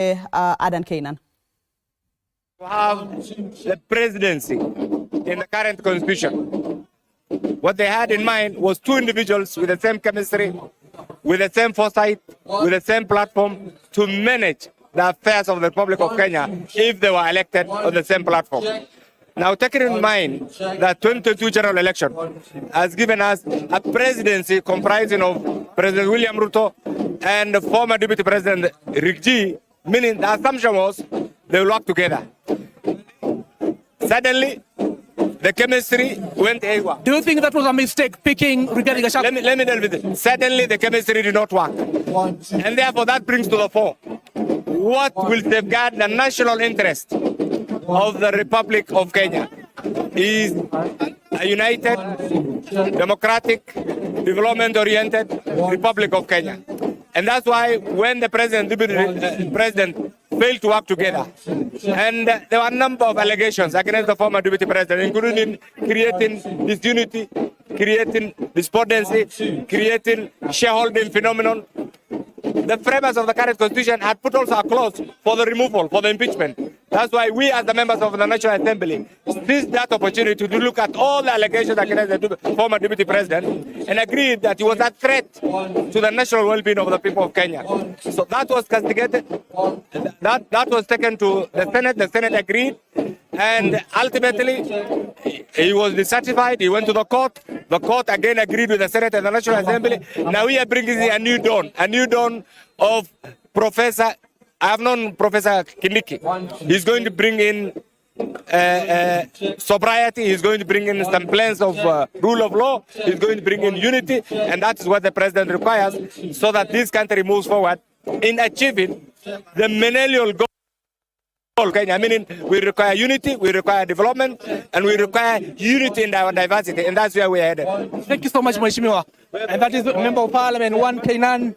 Adan Keynan. To have the presidency in the current constitution. What they had in mind was two individuals with the same chemistry, with the same foresight, with the same platform to manage the affairs of the Republic of Kenya if they were elected on the same platform. Now, taking in mind that 2022 general election has given us a presidency comprising of President William Ruto and the former Deputy President Riggy G, meaning the assumption was they will work together. Suddenly, the chemistry went haywire. Do you think that was a mistake picking Rigathi Gachagua? Let me deal with it. Suddenly, the chemistry did not work. And therefore, that brings to the fore what will safeguard the national interest of the Republic of Kenya is a united, democratic, development-oriented Republic of Kenya. And that's why when the president, deputy president failed to work together, and there were a number of allegations against the former deputy president, including creating disunity, creating despondency, creating shareholding phenomenon. The framers of the current constitution had put also a clause for the removal, for the impeachment. That's why we, as the members of the National Assembly, seized that opportunity to look at all the allegations against the former deputy president and agreed that he was a threat to the national well-being of the people of Kenya. So that was castigated. That was taken to the Senate. The Senate agreed. And ultimately, he was dissatisfied. He went to the court. The court again agreed with the Senate and the National Assembly. Now we are bringing a new dawn of Professor. I have known Professor Kindiki. He's going to bring in sobriety. He's going to bring in some plans of rule of law. He's going to bring in unity, and that is what the president requires, so that this country moves forward in achieving the millennial goal. Kenya, meaning we require unity, we require development, and we require unity in our diversity, and that's where we're headed. Thank you so much, Mheshimiwa. And that is Member of Parliament One Keynan,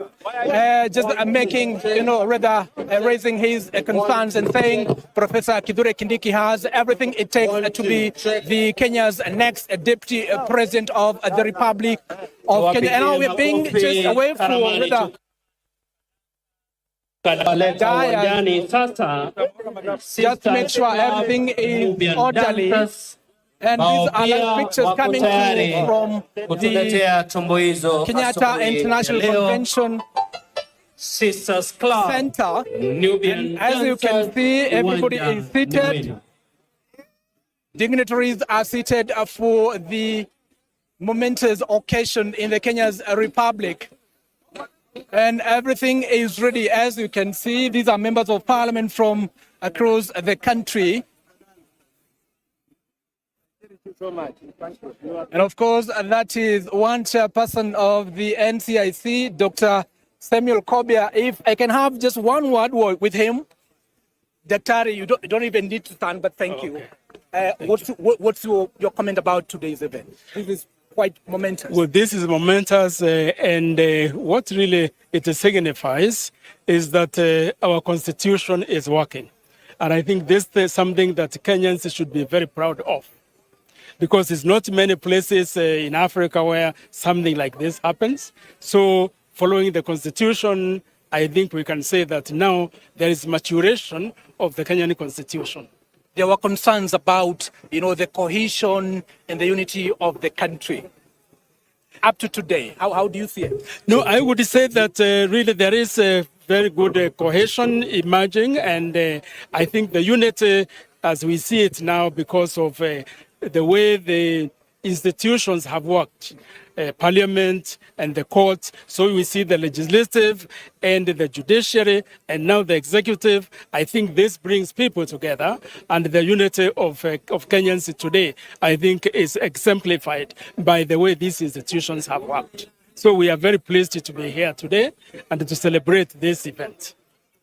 just making, rather raising his concerns and saying Professor Kithure Kindiki has everything it takes to be the Kenya's next deputy president of the Republic of Kenya. And now we're being chased away from rather uwanjani sasa, just to make sure everything is orderly. And these are the pictures coming through from the kutuletea tumbuizo Kenyatta asubuhi International ya leo. Convention Sisters Club, Center. Nubian And as you can Dancers, see, everybody uwanja is seated. ni wenu. Dignitaries are seated for the momentous occasion in the Kenya's Republic. And everything is ready. As you can see, these are members of parliament from across the country. And of course, that is one chairperson of the NCIC, Dr. Samuel Kobia. If I can have just one word with him. Daktari, you don't even need to stand, but thank you. What's your comment about today's event? This is quite momentous. Well, this is momentous, and what really it signifies is that our constitution is working. And I think this is something that Kenyans should be very proud of, because it's not many places in Africa where something like this happens. So, following the constitution, I think we can say that now there is maturation of the Kenyan constitution. There were concerns about the cohesion and the unity of the country. Up to today, how do you see it? No, I would say that really there is a very good cohesion emerging, and I think the unity, as we see it now, because of the way the institutions have worked, parliament and the courts. So we see the legislative and the judiciary, and now the executive. I think this brings people together, and the unity of Kenyans today, I think, is exemplified by the way these institutions have worked. So we are very pleased to be here today and to celebrate this event.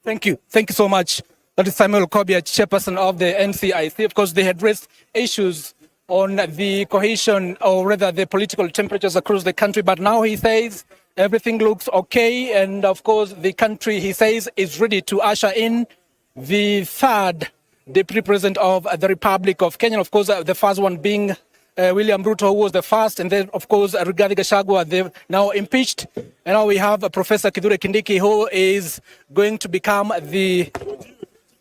Thank you. Thank you so much. That is Samuel Kobia, chairperson of the NCIC. Of course, they had raised issues on the cohesion, or rather the political temperatures across the country. But now he says everything looks okay. And of course, the country, he says, is ready to usher in the third deputy president of the Republic of Kenya. Of course, the first one being William Ruto, who was the first, and then, of course, Rigathi Gachagua, they've now impeached. And now we have Professor Kithure Kindiki, who is going to become the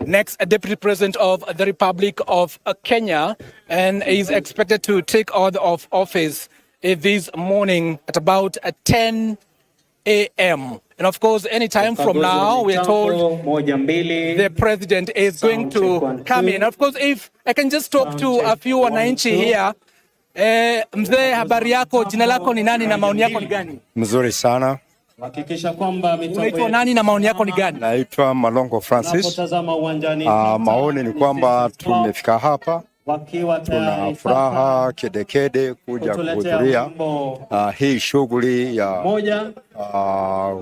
next Deputy President of the Republic of Kenya and is expected to take oath of office this morning at about 10 a.m. And of course, anytime from now, we are told Moja, mbili. The president is going Sound check, to one, come two. in. Of course, if I can just talk Sound to check, a few one, wananchi two. Here. Mzee, habari yako? Jina lako ni nani na maoni yako ni gani? Mzuri sana. Hakikisha kwamba mitambo Unaitwa yetu nani na maoni yako ni gani? Naitwa Malongo Francis. tunapotazama uwanjani Maoni ni kwamba tumefika hapa, wakiwa tuna tayari furaha kedekede kuja kutuletea kuhudhuria wimbo hii shughuli ya moja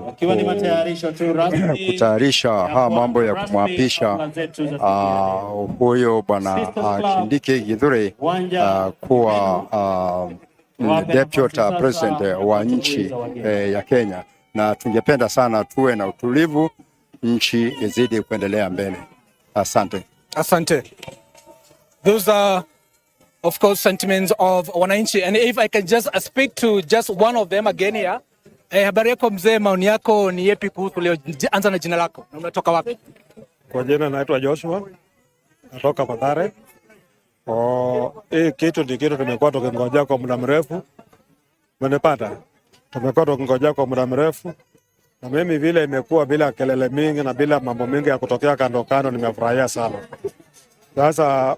wakiwa ni matayarisho tu rasmi kutayarisha haya mambo ya rasmi kumwapisha hafla zetu za siku ya leo. huyo bwana Sisters Club, Kindiki Kithure uwanja kuwa Wape deputy nafasi sasa president ya wa nchi kutumbuiza wageni. Ya Kenya, na tungependa sana tuwe na utulivu, nchi izidi kuendelea mbele. Asante. Asante. Those are, of course, sentiments of wananchi. And if I can just speak to just one of them again here. Habari yako mzee, maoni yako ni yepi kuhusu leo? Anza na jina lako na unatoka wapi? Kwa jina naitwa Joshua, natoka Mathare. Oh, hii kitu ni kitu tumekuwa tukingojea kwa muda mrefu. Umenipata? Tumekuwa tukingojea kwa muda mrefu, na mimi vile imekuwa bila kelele mingi na bila mambo mingi ya kutokea kando kando, nimefurahia sana. Sasa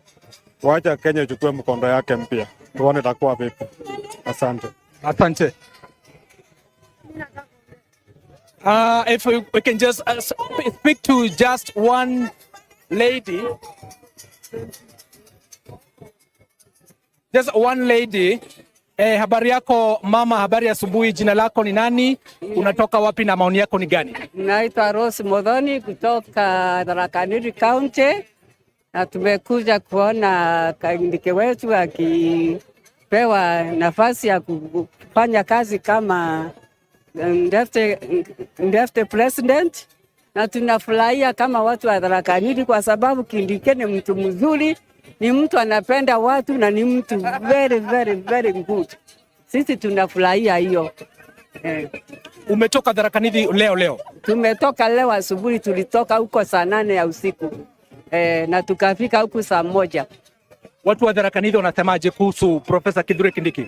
wacha Kenya ichukue mkondo yake mpya, tuone itakuwa vipi. Asante. Asante. If we can just speak to just one lady. Just one lady. Habari yako mama, habari ya asubuhi. Jina lako ni nani? Unatoka wapi na maoni yako ni gani? Naitwa Rose Modhoni kutoka Tharaka Nithi County na tumekuja kuona Kindiki wetu akipewa nafasi ya kufanya kazi kama deputy president, na tunafurahia kama watu wa Tharaka Nithi kwa sababu Kindiki ni mtu mzuri, ni mtu anapenda watu na ni mtu very very very good. Sisi tunafurahia hiyo. Umetoka Tharaka Nithi leo leo? Tumetoka leo asubuhi, tulitoka huko saa 8 ya usiku na tukafika huku saa 1. Watu wa Tharaka Nithi wanasemaje kuhusu Profesa Kithure Kindiki?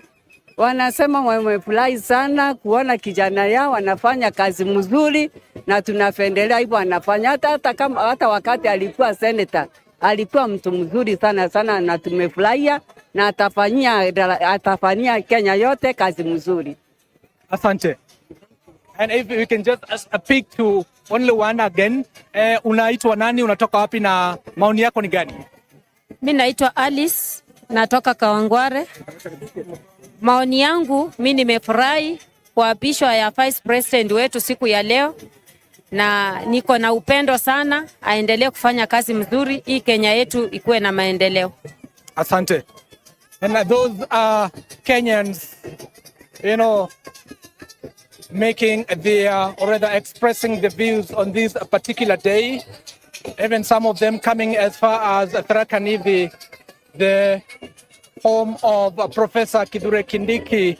Wanasema wamefurahi sana kuona kijana yao anafanya kazi mzuri, na tunapendelea hivyo anafanya. Hata kama hata wakati alikuwa senator alikuwa mtu mzuri sana sana, na tumefurahia na atafanyia Kenya yote kazi mzuri. Asante. And if we can just speak to only one again. Unaitwa nani? Unatoka wapi na maoni yako ni gani? Mi naitwa Alice, natoka Kawangware. Maoni yangu mi nimefurahi kuapishwa ya Vice President wetu siku ya leo, na niko na upendo sana, aendelee kufanya kazi mzuri, hii Kenya yetu ikuwe na maendeleo. Asante. And those are Kenyans making their, or rather expressing the views on this particular day. Even some of them coming as far as Tharaka Nithi, the home of Professor Kithure Kindiki.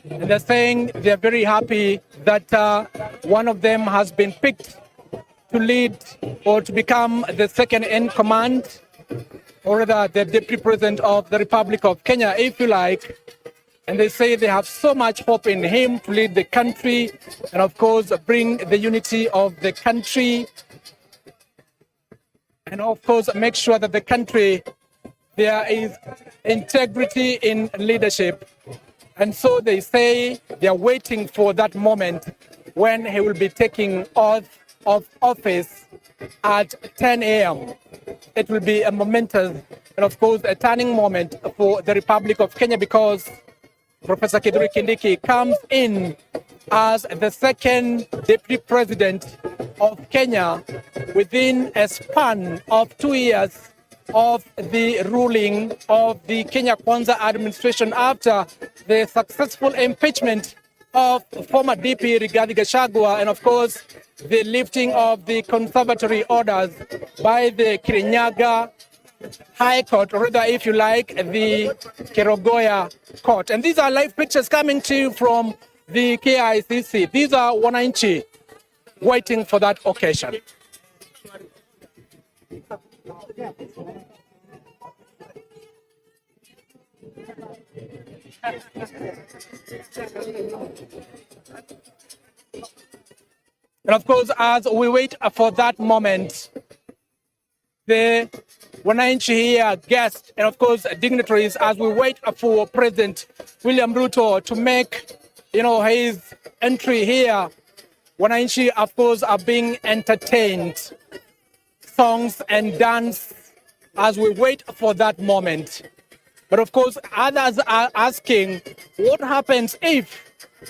And they're saying they're very happy that one of them has been picked to lead or to become the second in command, or rather the deputy president of the Republic of Kenya, if you like. And they say they have so much hope in him to lead the country and, of course, bring the unity of the country. And, of course, make sure that the country there is integrity in leadership. And so they say they are waiting for that moment when he will be taking oath of office at 10 a.m. It will be a momentous and, of course, a turning moment for the Republic of Kenya because Professor Kithure Kindiki comes in as the second deputy president of Kenya within a span of 2 years of the ruling of the Kenya Kwanza administration after the successful impeachment of former DP Rigathi Gachagua and, of course, the lifting of the conservatory orders by the Kirinyaga High Court, or rather, if you like, the Kerugoya Court. And these are live pictures coming to you from the KICC. These are wananchi waiting for that occasion. And of course, as we wait for that moment, the wananchi here, guests, and of course, dignitaries, as we wait for President William Ruto to make his entry here, wananchi, of course, are being entertained. Songs and dance as we wait for that moment. But of course, others are asking what happens if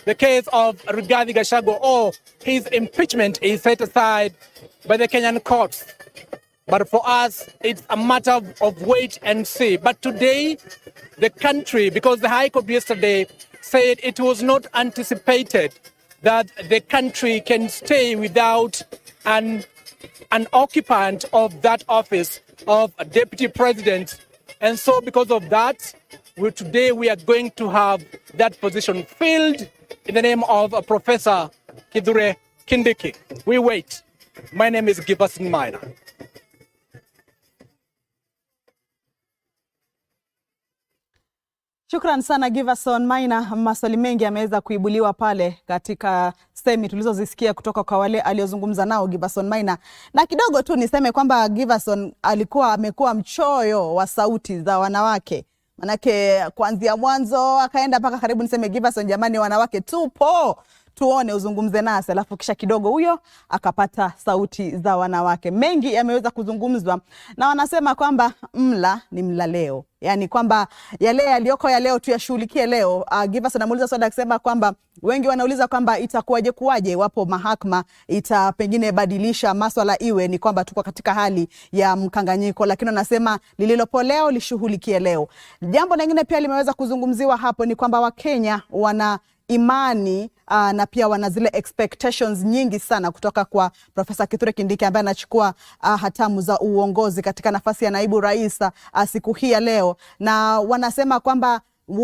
the case of Rigathi Gachagua or his impeachment is set aside by the Kenyan courts. But for us, it's a matter of wait and see. But today, the country, because the High Court yesterday said it was not anticipated that the country can stay without an occupant of that office of deputy president. And so because of that, today we are going to have that position filled in the name of Professor Kithure Kindiki. We wait. My name is Giverson Maina. Shukran sana, Giverson Maina. Maswali mengi yameweza kuibuliwa pale katika semi tulizozisikia kutoka kwa wale aliozungumza nao Giverson Maina, na kidogo tu niseme kwamba Giverson alikuwa amekuwa mchoyo wa sauti za wanawake, manake kuanzia mwanzo akaenda mpaka karibu niseme, "Giverson, jamani, wanawake tupo, tuone uzungumze nasi," alafu kisha kidogo huyo akapata sauti za wanawake. Mengi yameweza kuzungumzwa na wanasema kwamba mla ni mla leo, yaani kwamba yale yaliyoko ya leo tuyashughulikie leo. Giverson anamuuliza swali akisema kwamba wengi wanauliza kwamba itakuwaje kuwaje iwapo mahakama ita pengine badilisha maswala iwe ni kwamba tuko katika hali ya mkanganyiko, lakini wanasema lililopo leo lishughulikie leo. Jambo lingine pia limeweza kuzungumziwa hapo ni kwamba Wakenya wana imani na pia wana zile expectations nyingi sana kutoka kwa Profesa Kithure Kindiki ambaye anachukua hatamu za uongozi katika nafasi ya naibu rais siku hii ya leo, na wanasema kwamba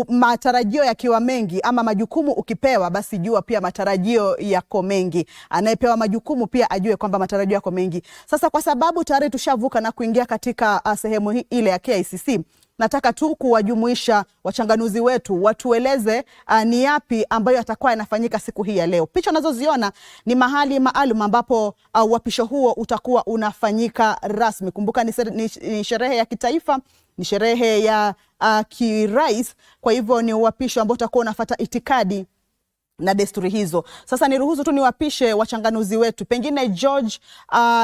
matarajio yakiwa mengi ama majukumu ukipewa, basi jua pia matarajio yako mengi. Anayepewa majukumu pia ajue kwamba matarajio yako mengi. Sasa kwa sababu tayari tushavuka na kuingia katika sehemu hii ile ya KICC, nataka tu kuwajumuisha wachanganuzi wetu watueleze ni yapi ambayo yatakuwa yanafanyika siku hii ya leo. Picha unazoziona ni mahali maalum ambapo uapisho huo utakuwa unafanyika rasmi. Kumbuka ni sherehe ya kitaifa, ni sherehe ya kirais, kwa hivyo ni uapisho ambao utakuwa unafuata itikadi na desturi hizo. Sasa niruhusu tu niwapishe wachanganuzi wetu, pengine George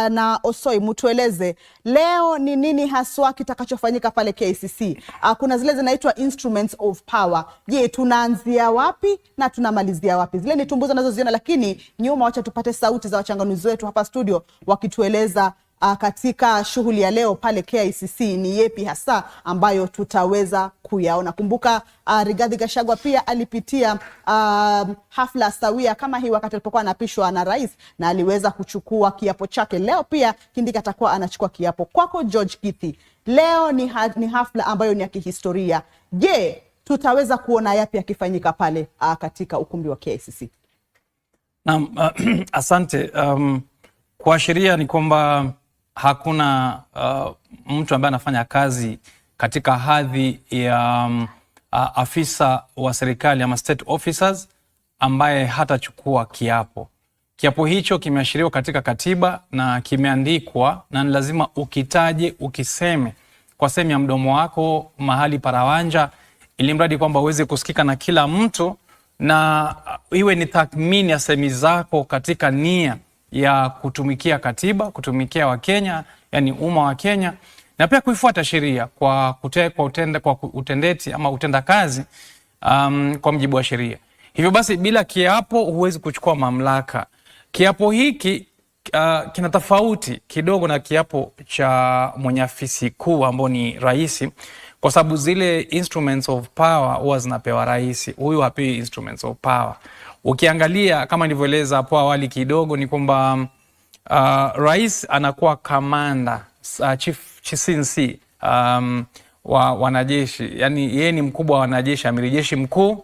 na Osoi, mtueleze leo ni nini haswa kitakachofanyika pale KICC. Kuna zile zinaitwa instruments of power. Je, tunaanzia wapi na tunamalizia wapi? Zile ni tumbuzo nazoziona, lakini nyuma, wacha tupate sauti za wachanganuzi wetu hapa studio wakitueleza katika shughuli ya leo pale KICC ni yepi hasa ambayo tutaweza kuyaona. Kumbuka Rigathi Gachagua pia alipitia hafla sawia kama hii wakati alipokuwa anaapishwa na rais na aliweza kuchukua kiapo chake. Leo pia Kindiki atakuwa anachukua kiapo. Kwako, George Kithi, leo ni hafla ambayo ni ya kihistoria. Je, tutaweza kuona yapi yakifanyika pale katika ukumbi wa KICC? Naam, asante. Kwa sheria ni kwamba hakuna mtu ambaye anafanya kazi katika hadhi ya afisa wa serikali ama state officers ambaye hatachukua kiapo. Kiapo hicho kimeashiriwa katika katiba na kimeandikwa na ni lazima ukitaje, ukiseme kwa sehemu ya mdomo wako mahali parawanja, ili mradi kwamba uweze kusikika na kila mtu na iwe ni tathmini ya semi zako katika nia ya kutumikia katiba, kutumikia Wakenya, yani umma wa Kenya, na pia kuifuata sheria kwa utendeti ama utendakazi kwa mjibu wa sheria. Hivyo basi bila kiapo huwezi kuchukua mamlaka. Kiapo hiki kina tofauti kidogo na kiapo cha mwenye afisi kuu ambao ni rais, kwa sababu zile instruments of power huwa zinapewa rais, huyu hapewi instruments of power. Ukiangalia kama nilivyoeleza hapo awali kidogo ni kwamba rais anakuwa kamanda, chief C in C. wa wanajeshi, yani yeye ni mkubwa wa wanajeshi, amiri jeshi mkuu.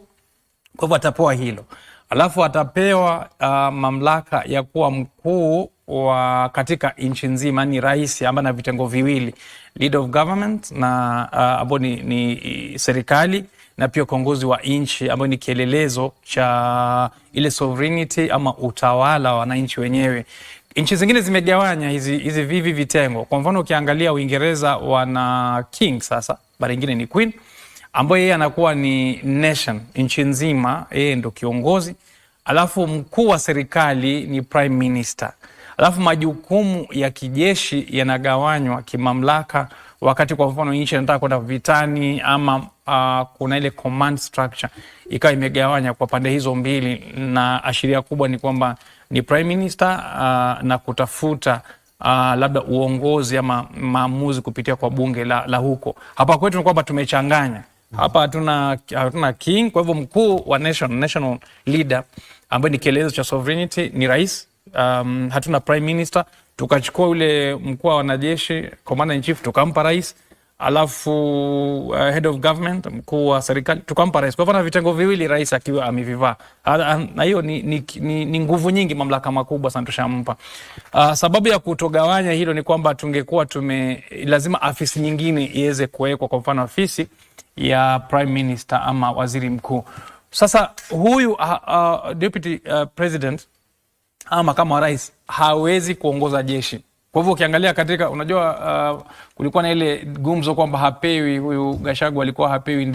Kwa hivyo atapewa hilo, alafu atapewa mamlaka ya kuwa mkuu wa katika nchi nzima, ni rais ambaye ana vitengo viwili, leader of government na ambao ni serikali na pia kiongozi wa nchi ambayo ni kielelezo cha ile sovereignty ama utawala wa wananchi wenyewe. Nchi zingine zimegawanya hizi vivi vitengo. Kwa mfano ukiangalia Uingereza wana king sasa, mara nyingine ni queen, ambayo yeye anakuwa ni nation, nchi nzima, yeye ndo kiongozi. Alafu mkuu wa serikali ni prime minister. Alafu majukumu ya kijeshi yanagawanywa kimamlaka, wakati kwa mfano nchi inataka kwenda vitani ama kuna ile command structure ikawa imegawanya kwa pande hizo mbili, na ashiria kubwa ni kwamba ni prime minister na kutafuta labda uongozi ama maamuzi kupitia kwa bunge la huko. Hapa kwetu ni kwamba tumechanganya hapa, hatuna king. Kwa hivyo mkuu wa national leader ambaye ni kielezo cha sovereignty ni rais. Hatuna prime minister, tukachukua yule mkuu wa wanajeshi commander in chief tukampa rais, alafu head of government mkuu wa serikali tukampa rais. Kwa hivyo na vitengo viwili rais akiwa amevivaa, na hiyo ni nguvu nyingi, mamlaka makubwa sana tushampa. Sababu ya kutogawanya hilo ni kwamba tungekuwa lazima afisi nyingine iweze kuwekwa, kwa mfano afisi ya prime minister ama waziri mkuu. Sasa huyu deputy president ama kama rais hawezi kuongoza jeshi. Kwa hivyo ukiangalia katika, unajua kulikuwa na ile gumzo kwamba hapewi huyu Gachagua alikuwa hapewi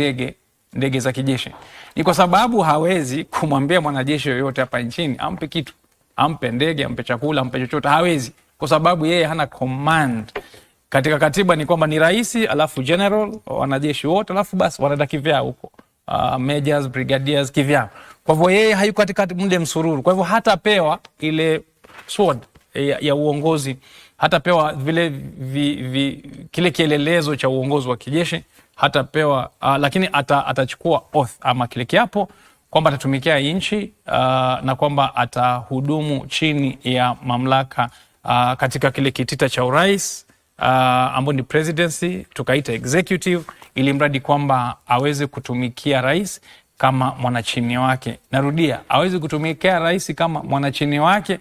ndege za kijeshi. Ni kwa sababu hawezi kumwambia mwanajeshi yoyote hapa nchini ampe kitu, ampe ndege, ampe chakula, ampe chochote, hawezi kwa sababu yeye hana command. Katika katiba ni kwamba ni rais, alafu general, wanajeshi wote, alafu basi wanaenda kivyao huko. Majors, brigadiers kivyao. Kwa hivyo yeye hayuko katika mle msururu. Kwa hivyo hatapewa ile sword ya uongozi, hatapewa vile kile kielelezo cha uongozi wa kijeshi hatapewa, lakini atachukua oath ama kile kiapo kwamba atatumikia nchi na kwamba atahudumu chini ya mamlaka katika kile kitita cha urais ambao ni presidency, tukaita executive, ili mradi kwamba aweze kutumikia rais kama mwanachini wake. Narudia, aweze kutumikia rais kama mwanachini wake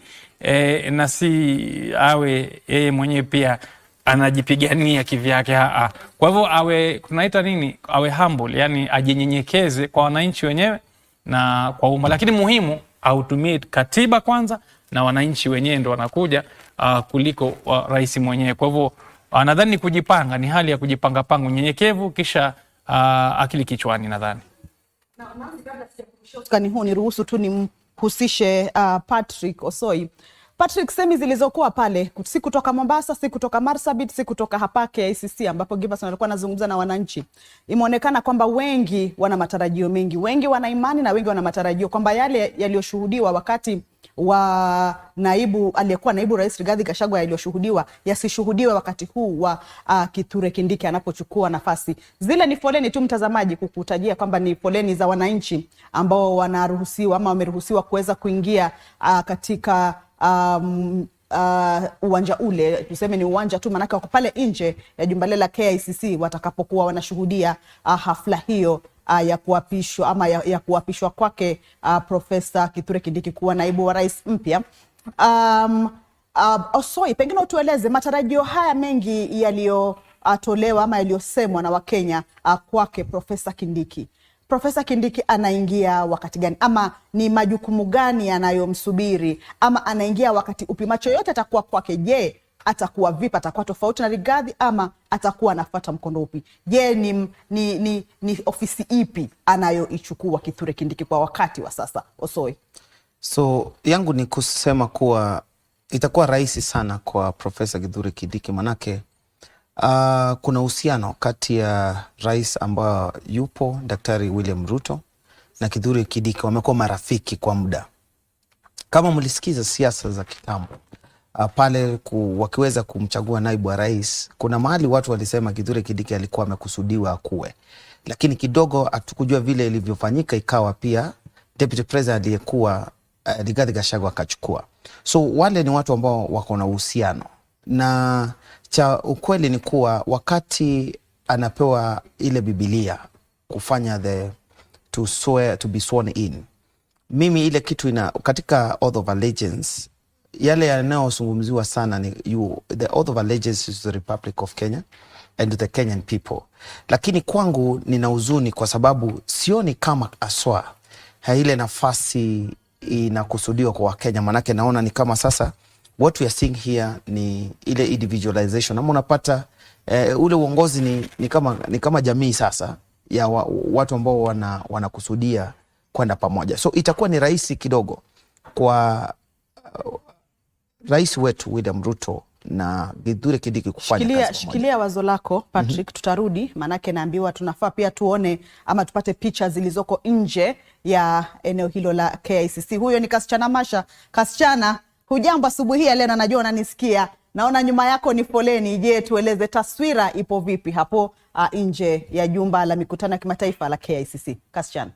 na si awe yeye mwenyewe pia anajipigania kivyake. Kwa hivyo awe, tunaita nini, awe humble, yani ajinyenyekeze kwa wananchi wenyewe na kwa umma, lakini muhimu autumie katiba kwanza na wananchi wenyewe ndo wanakuja kuliko rais mwenyewe. Kwa hivyo nadhani ni kujipanga, ni hali ya kujipanga panga, unyenyekevu, kisha akili kichwani nadhani. Usukani huu niruhusu tu nimhusishe Patrick Osoi. Patrick, semi zilizokuwa pale si kutoka Mombasa, si kutoka Marsabit, si kutoka hapa KICC ambapo Giverson alikuwa anazungumza na wananchi, imeonekana kwamba wengi wana matarajio mengi, wengi wana imani na wengi wana matarajio kwamba yale yaliyoshuhudiwa wakati wa naibu aliyekuwa naibu rais Rigathi Gachagua yaliyoshuhudiwa yasishuhudiwe wakati huu wa Kithure Kindiki anapochukua nafasi. Zile ni foleni tu, mtazamaji, kukutajia kwamba ni foleni za wananchi ambao wanaruhusiwa ama wameruhusiwa kuweza kuingia katika uwanja ule, tuseme ni uwanja tu, manake wako pale nje ya jumba lile la KICC watakapokuwa wanashuhudia hafla hiyo ya kuapishwa ama ya kuapishwa kwake Profesa Kithure Kindiki kuwa naibu wa rais mpya. Osoi, pengine utueleze matarajio haya mengi yaliyotolewa ama yaliyosemwa na Wakenya kwake Profesa Kindiki. Profesa Kindiki anaingia wakati gani, ama ni majukumu gani yanayomsubiri, ama anaingia wakati upi? Macho yote atakuwa kwake. Je, atakuwa vipi? Atakuwa tofauti na Rigathi ama atakuwa anafuata mkondo upi? Je, ni ofisi ipi anayoichukua Kithure Kindiki kwa wakati wa sasa? Osoi. So yangu ni kusema kuwa itakuwa rahisi sana kwa Profesa Kithure Kindiki manake kuna uhusiano kati ya rais ambao yupo Daktari William Ruto na Kithure Kindiki, wamekuwa marafiki kwa muda. Kama mlisikiza siasa za kitambo pale wakiweza kumchagua naibu wa rais, kuna mahali watu walisema Kithure Kindiki alikuwa amekusudiwa akuwe, lakini kidogo hatukujua vile ilivyofanyika, ikawa pia deputy president aliyekuwa Rigathi Gachagua akachukua. So wale ni watu ambao wako na uhusiano, na Cha ukweli ni kuwa wakati anapewa ile Biblia kufanya the to swear, to be sworn in, mimi ile kitu ina katika oath of allegiance, yale yanayozungumziwa sana ni the oath of allegiance is the Republic of Kenya and the Kenyan people. Lakini kwangu nina huzuni kwa sababu sioni kama aswa ile nafasi inakusudiwa kwa Wakenya, manake naona ni kama sasa what we are seeing here ni ile individualization, ama unapata ule uongozi ni kama jamii sasa ya watu ambao wanakusudia kwenda pamoja, so itakuwa ni rahisi kidogo kwa rais wetu William Ruto na Kithure Kindiki kufanya Shikilia, kazi pamoja. Shikilia wazo lako Patrick, tutarudi maanake naambiwa tunafaa pia tuone ama tupate picha zilizoko nje ya eneo hilo la KICC. Huyo ni Kasichana Masha. Kasichana, hujambo asubuhi hii ya leo na najua unanisikia. Naona nyuma yako ni foleni. Je, tueleze taswira ipo vipi hapo nje ya jumba la mikutano ya kimataifa la KICC? Kasichana.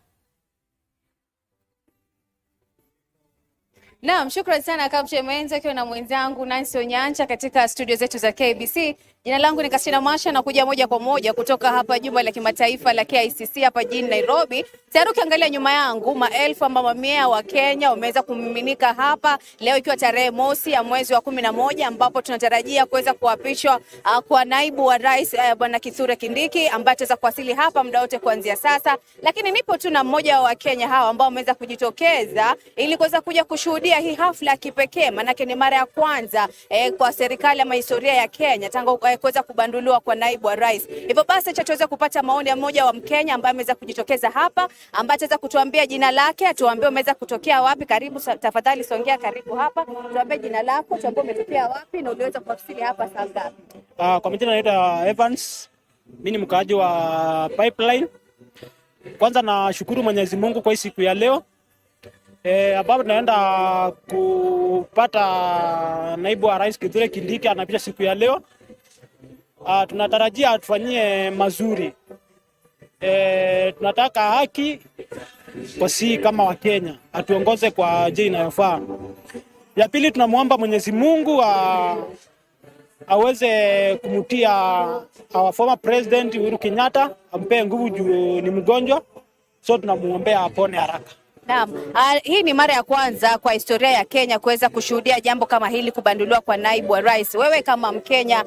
Naam, shukrani sana Kamche Mwenza akiwa na mwenzangu Nancy Onyancha katika studio zetu za KBC. Jina langu ni Kastina Masha na kuja moja kwa moja kutoka hapa jumba la kimataifa la KICC hapa jijini Nairobi. Tayari ukiangalia nyuma yangu, maelfu ama mamia wa Kenya wameweza kumiminika hapa leo ikiwa tarehe mosi ya mwezi wa 11 ambapo tunatarajia kuweza kuapishwa kwa naibu wa rais Bwana Kithure Kindiki ambaye ataweza kuwasili hapa muda wote kuanzia sasa. Lakini nipo tu na mmoja wa Wakenya hawa ambao wameweza kujitokeza ili kuweza kuja kushuhudia hii hafla ya kipekee, maanake ni mara ya kwanza kwa serikali ama historia ya Kenya tangu kuweza kubanduliwa kwa naibu wa rais. Hivyo basi acha tuweze kupata maoni ya mmoja wa Mkenya ambaye ameweza kujitokeza hapa, ambaye ataweza kutuambia jina lake, atuambie umeweza kutokea wapi. Karibu tafadhali, songea karibu hapa, tuambie jina lako, tuambie umetokea wapi na uliweza kuwasili hapa saa ngapi? Kwa majina naitwa Evans, mimi ni mkaaji wa Pipeline. Kwanza nashukuru Mwenyezi Mungu kwa hii siku ya leo ambapo tunaenda kupata naibu wa rais Kithure Kindiki anapisha siku ya leo. Tunatarajia atufanyie mazuri. Tunataka haki kwa si kama Wakenya, atuongoze kwa njia inayofaa. Ya pili tunamwomba Mwenyezi Mungu aweze kumtia our former president Uhuru Kenyatta, ampe nguvu juu ni mgonjwa, so tunamuombea apone haraka. Naam, hii ni mara ya kwanza kwa historia ya Kenya kuweza kushuhudia jambo kama hili, kubanduliwa kwa naibu wa rais. Wewe kama Mkenya,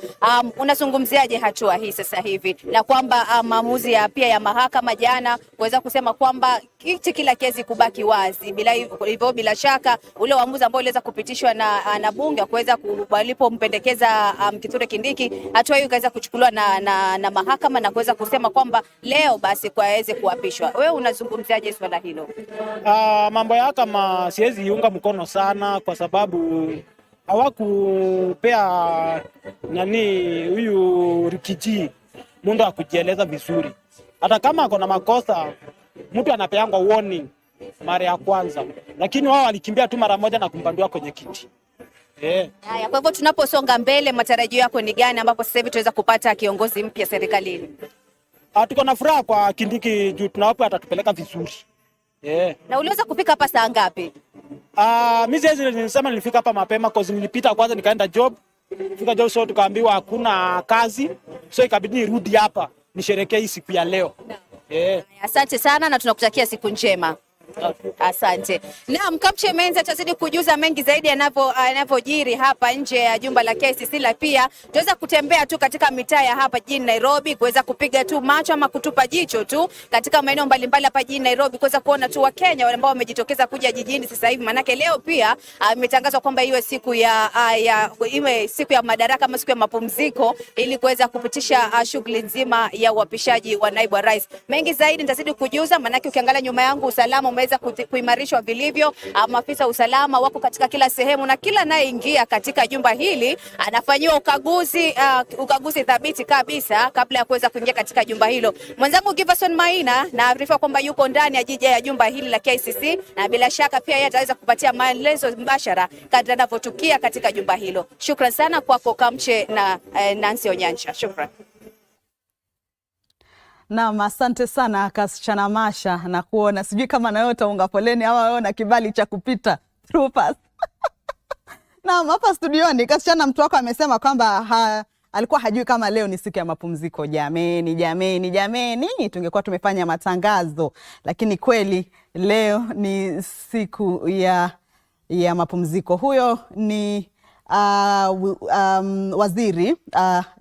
unazungumziaje hatua hii sasa hivi na kwamba maamuzi ya pia ya mahakama jana kuweza kusema kwamba kiti kila kesi kubaki wazi, bila hivyo bila shaka ule uamuzi ambao uliweza kupitishwa na bunge kuweza walipompendekeza Kithure Kindiki, hatua hiyo ikaweza kuchukuliwa na mahakama na kuweza kusema kwamba leo basi kwaweze kuapishwa. Wewe unazungumziaje swala hilo? Mambo ya kama siwezi iunga mkono sana kwa sababu hawakupea nani huyu Rikiji muda wa kujieleza vizuri. Hata kama ako na makosa, mtu anapeangwa warning mara ya kwanza, lakini wao walikimbia tu mara moja na kumbandua kwenye kiti. Haya, kwa hivyo tunaposonga mbele, matarajio yako ni gani ambapo sasa hivi tunaweza kupata kiongozi mpya serikalini? Tuko na furaha kwa Kindiki juu tunawapo atatupeleka vizuri. Na uliweza kufika hapa saa ngapi? Mimi siwezi nilisema nilifika hapa mapema cause nilipita kwanza nikaenda job. Fika job so tukaambiwa hakuna kazi. So ikabidi nirudi hapa nisherekee hii siku ya leo. Asante sana na tunakutakia siku njema. Asante. Naam, Kamche Menza tutazidi kujuza mengi zaidi yanavyojiri hapa nje ya jumba la KICC, la pia tuweza kutembea tu katika mitaa ya hapa jijini Nairobi kuweza kupiga tu macho ama kutupa jicho tu katika maeneo mbalimbali hapa jijini Nairobi kuweza kuona tu Wakenya ambao wamejitokeza kuja jijini sasa hivi, manake leo pia imetangazwa kwamba iwe siku ya iwe siku ya madaraka ama siku ya mapumziko ili kuweza kupitisha shughuli nzima ya uapishaji wa naibu wa rais. Mengi zaidi nitazidi kujuza, manake ukiangalia nyuma yangu usalama umeweza kuimarishwa vilivyo. Maafisa usalama wako katika kila sehemu na kila anayeingia katika jumba hili anafanyiwa ukaguzi thabiti kabisa kabla ya kuweza kuingia katika jumba hilo. Mwenzangu Giverson Maina naarifa kwamba yuko ndani ya jiji ya jumba hili la KICC na bila shaka pia yeye ataweza kupatia maelezo mbashara kadri anavyotukia katika jumba hilo. Shukran sana kwako Kamche na Nancy Onyancha. Shukran. Naam, asante sana Kasichana Masha na kuona sijui kama na wewe utaunga foleni ama wewe una kibali cha kupita through pass. Naam, hapa studioni Kasichana, mtu wako amesema kwamba Alikuwa hajui kama leo ni siku ya mapumziko. Jameni, jameni, jameni, tungekuwa tumefanya matangazo, lakini kweli leo ni siku ya mapumziko. Huyo ni waziri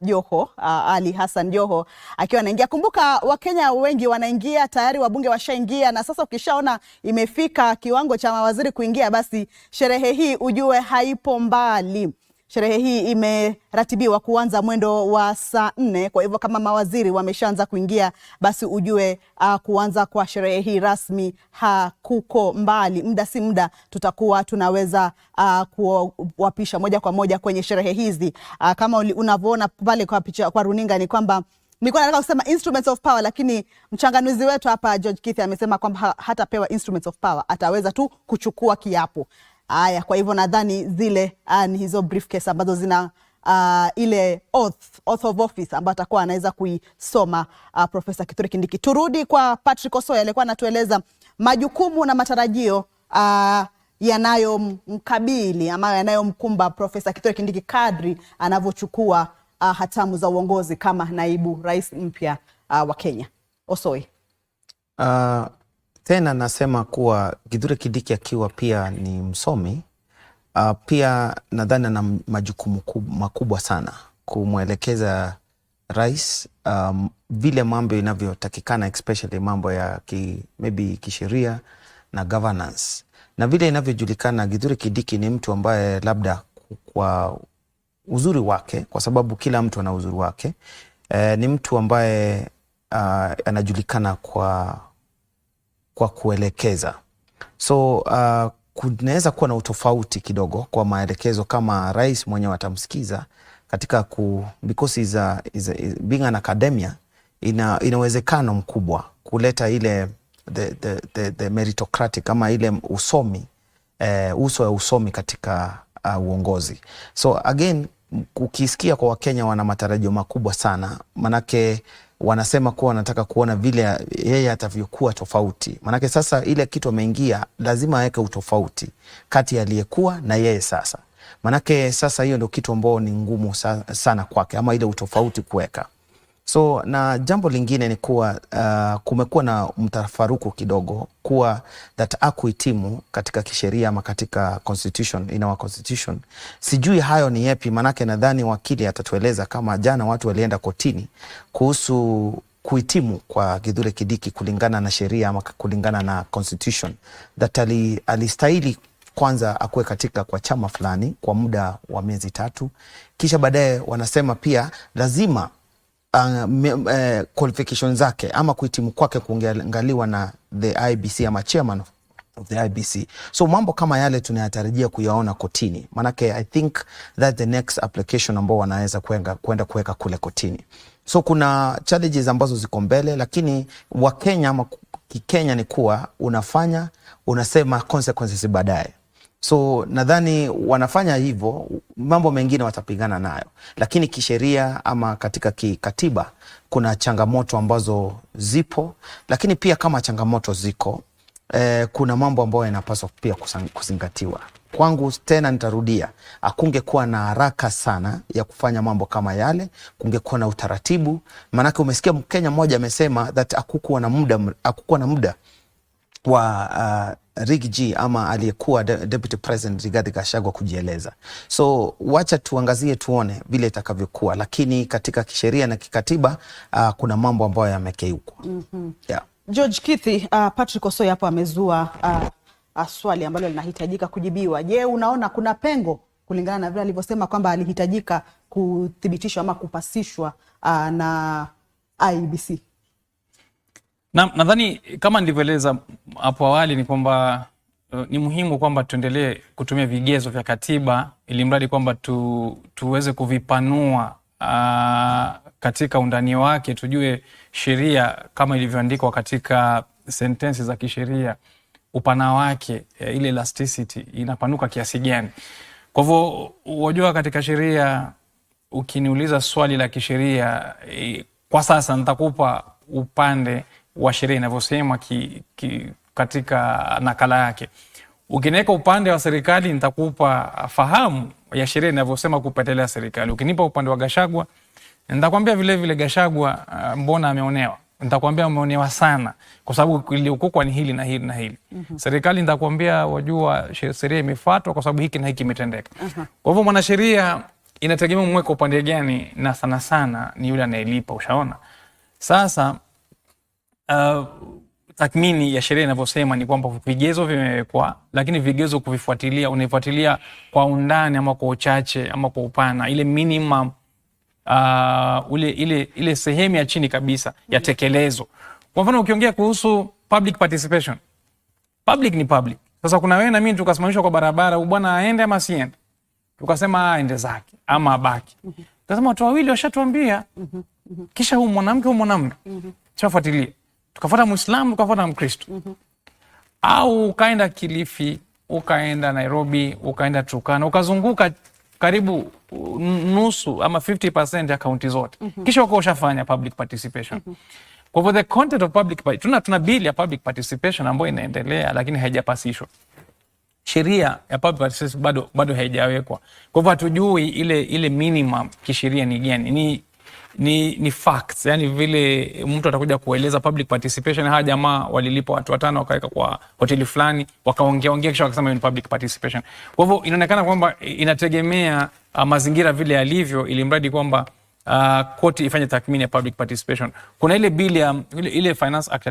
Joho, Ali Hassan Joho akiwa anaingia. Kumbuka Wakenya wengi wanaingia tayari, wabunge washaingia, na sasa ukishaona imefika kiwango cha mawaziri kuingia, basi sherehe hii ujue haipo mbali. Sherehe hii imeratibiwa kuanza mwendo wa saa 4. Kwa hivyo kama mawaziri wameshaanza kuingia, basi ujue kuanza kwa sherehe hii rasmi hakuko mbali. Muda si muda tutakuwa tunaweza kuwapisha moja kwa moja kwenye sherehe hizi. Kama unavyoona pale kwa picha, kwa runinga ni kwamba nilikuwa nataka kusema instruments of power, lakini mchanganuzi wetu hapa George Kithi amesema kwamba hatapewa instruments of power, ataweza tu kuchukua kiapo. Aya, kwa hivyo nadhani zile ni hizo briefcase ambazo zina ile oath of office ambayo atakuwa anaweza kuisoma Profesa Kithure Kindiki. Turudi kwa Patrick Osoi alikuwa anatueleza majukumu na matarajio yanayomkabili ama yanayomkumba Profesa Kithure Kindiki kadri anavyochukua hatamu za uongozi kama naibu rais mpya wa Kenya. Osoi. Tena nasema kuwa Kithure Kindiki akiwa pia ni msomi, pia nadhani ana majukumu makubwa sana kumwelekeza rais vile mambo inavyotakikana, especially mambo ya maybe kisheria na governance, na vile inavyojulikana Kithure Kindiki ni mtu ambaye labda kwa uzuri wake, kwa sababu kila mtu ana uzuri wake, ni mtu ambaye anajulikana kwa kuelekeza. So kunaweza kuwa na utofauti kidogo kwa maelekezo kama rais mwenyewe atamsikiza katika because is being an academia, ina uwezekano mkubwa kuleta ile the meritocratic ama ile usomi, uso ya usomi katika uongozi. So again, ukisikia kwa Wakenya wana matarajio makubwa sana, manake wanasema kuwa wanataka kuona vile yeye atavyokuwa tofauti, manake sasa ile kitu ameingia lazima aweke utofauti kati ya aliyekuwa na yeye sasa, manake sasa hiyo ndio kitu ambao ni ngumu sana kwake, ama ile utofauti kuweka. So na jambo lingine ni kuwa kumekuwa na mtafaruku kidogo kuwa that akuhitimu katika kisheria ama katika constitution, in our constitution. Sijui hayo ni yepi, manake nadhani wakili atatueleza kama jana watu walienda kotini kuhusu kuhitimu kwa Kithure Kindiki kulingana na sheria ama kulingana na constitution that alistahili kwanza akuwe katika kwa chama fulani kwa muda wa miezi 3, kisha baadaye wanasema pia lazima qualification zake ama kuhitimu kwake kuangaliwa na the IEBC ama chairman of the IEBC. So mambo kama yale tunayatarajia kuyaona kotini, manake I think that the next application ambao wanaweza kwenda kuweka kule kotini. So kuna challenges ambazo ziko mbele, lakini Wakenya ama Kikenya ni kuwa unafanya, unasema consequences baadaye. So nadhani wanafanya hivyo, mambo mengine watapigana nayo, lakini kisheria ama katika kikatiba kuna changamoto ambazo zipo, lakini pia kama changamoto ziko, kuna mambo ambayo yanapaswa pia kuzingatiwa. Kwangu tena nitarudia, hakungekuwa na haraka sana ya kufanya mambo kama yale, kungekuwa na utaratibu. Maanake umesikia Mkenya mmoja amesema that hakukuwa na muda wa Riggy G ama aliyekuwa Deputy President Rigathi Gachagua kujieleza. So wacha tuangazie tuone vile itakavyokuwa, lakini katika kisheria na kikatiba kuna mambo ambayo yamekiukwa. Yeah. George Kithi, Patrick Osoi hapo amezua swali ambalo linahitajika kujibiwa. Je, unaona kuna pengo kulingana na vile alivyosema kwamba alihitajika kuthibitishwa ama kupasishwa na IEBC? Na nadhani kama nilivyoeleza hapo awali ni kwamba ni muhimu kwamba tuendelee kutumia vigezo vya katiba ili mradi kwamba tuweze kuvipanua katika undani wake, tujue sheria kama ilivyoandikwa katika sentensi za kisheria, upana wake, ile elasticity inapanuka kiasi gani. Kwa hivyo wajua, katika sheria ukiniuliza swali la kisheria kwa sasa nitakupa upande wa sheria inavyosema katika nakala yake. Ukiniweka upande wa serikali nitakupa fahamu ya sheria inavyosema kupendelea serikali. Ukinipa upande wa Gachagua, nitakwambia vile vile Gachagua, mbona ameonewa? Nitakwambia ameonewa sana kwa sababu iliokukwa ni hili na hili na hili. Serikali nitakwambia, wajua, sheria imefuatwa kwa sababu hiki na hiki imetendeka. Kwa hivyo mwanasheria inategemea mweko upande gani, na sana sana ni yule anayelipa, ushaona. Sasa tathmini ya sheria inavyosema ni kwamba vigezo vimewekwa, lakini vigezo kuvifuatilia, unaifuatilia kwa undani ama kwa uchache ama kwa upana, ile minimum ile sehemu ya chini kabisa ya tekelezo. Kwa mfano ukiongea kuhusu public participation, public ni public. Sasa kuna wewe na mimi tukasimamishwa kwa barabara, bwana aende ama asiende, tukasema aende zake ama abaki. Tukasema watu wawili washatuambia, kisha huyu mwanamke huyu mwanamume tunafuatilia, tukafuata Muislamu tukafuata Mkristo, au ukaenda Kilifi, ukaenda Nairobi, ukaenda Turkana, ukazunguka karibu nusu ama 50% ya kaunti zote, kisha ukawa ushafanya public participation. Kwa hivyo the content of public tuna bill ya public participation ambayo inaendelea lakini haijapasishwa. Sheria ya public participation bado haijawekwa. Kwa hivyo hatujui ile minimum kisheria ni gani. Ni facts, yani vile mtu atakuja kueleza public participation, hawa jamaa walilipwa watu watano wakaweka kwa hoteli fulani wakaongea ongea kisha wakasema ni public participation. Kwa hivyo inaonekana kwamba inategemea mazingira vile yalivyo, ili mradi kwamba koti ifanye tathmini ya public participation. Kuna ile bill ya ile Finance Act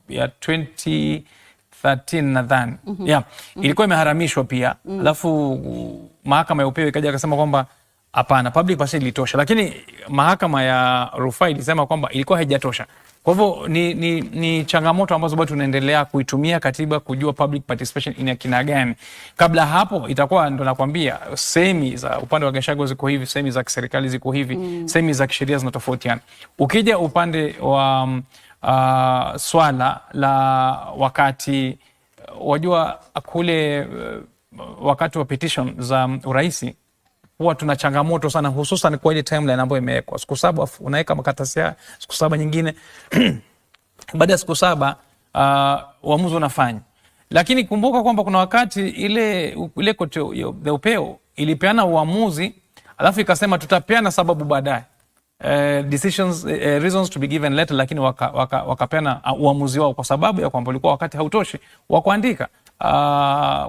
ya 2013 nadhani. Yeah, ilikuwa imeharamishwa pia. Alafu mahakama ya upeo ikaja akasema kwamba hapana, public participation ilitosha, lakini mahakama ya rufaa ilisema kwamba ilikuwa haijatosha. Kwa hivyo ni changamoto ambazo bado tunaendelea kuitumia katiba kujua public participation ina kina gani. Kabla hapo itakuwa ndo nakwambia semi za upande wa Gachagua ziko hivi, semi za kiserikali ziko hivi, semi za kisheria zinatofautiana. Ukija upande wa swala la wakati, wajua kule wakati wa petition za uraisi huwa tuna changamoto sana, hususan kwa ile timeline ambayo imewekwa siku 7, unaweka makaratasi ya siku 7 nyingine baada ya siku 7 uamuzi unafanya. Lakini kumbuka kwamba kuna wakati ile koti ya upeo ilipeana uamuzi alafu ikasema tutapeana sababu baadaye, decisions, reasons to be given later, lakini wakapeana uamuzi wao kwa sababu ya kwamba ulikuwa wakati hautoshi wa kuandika,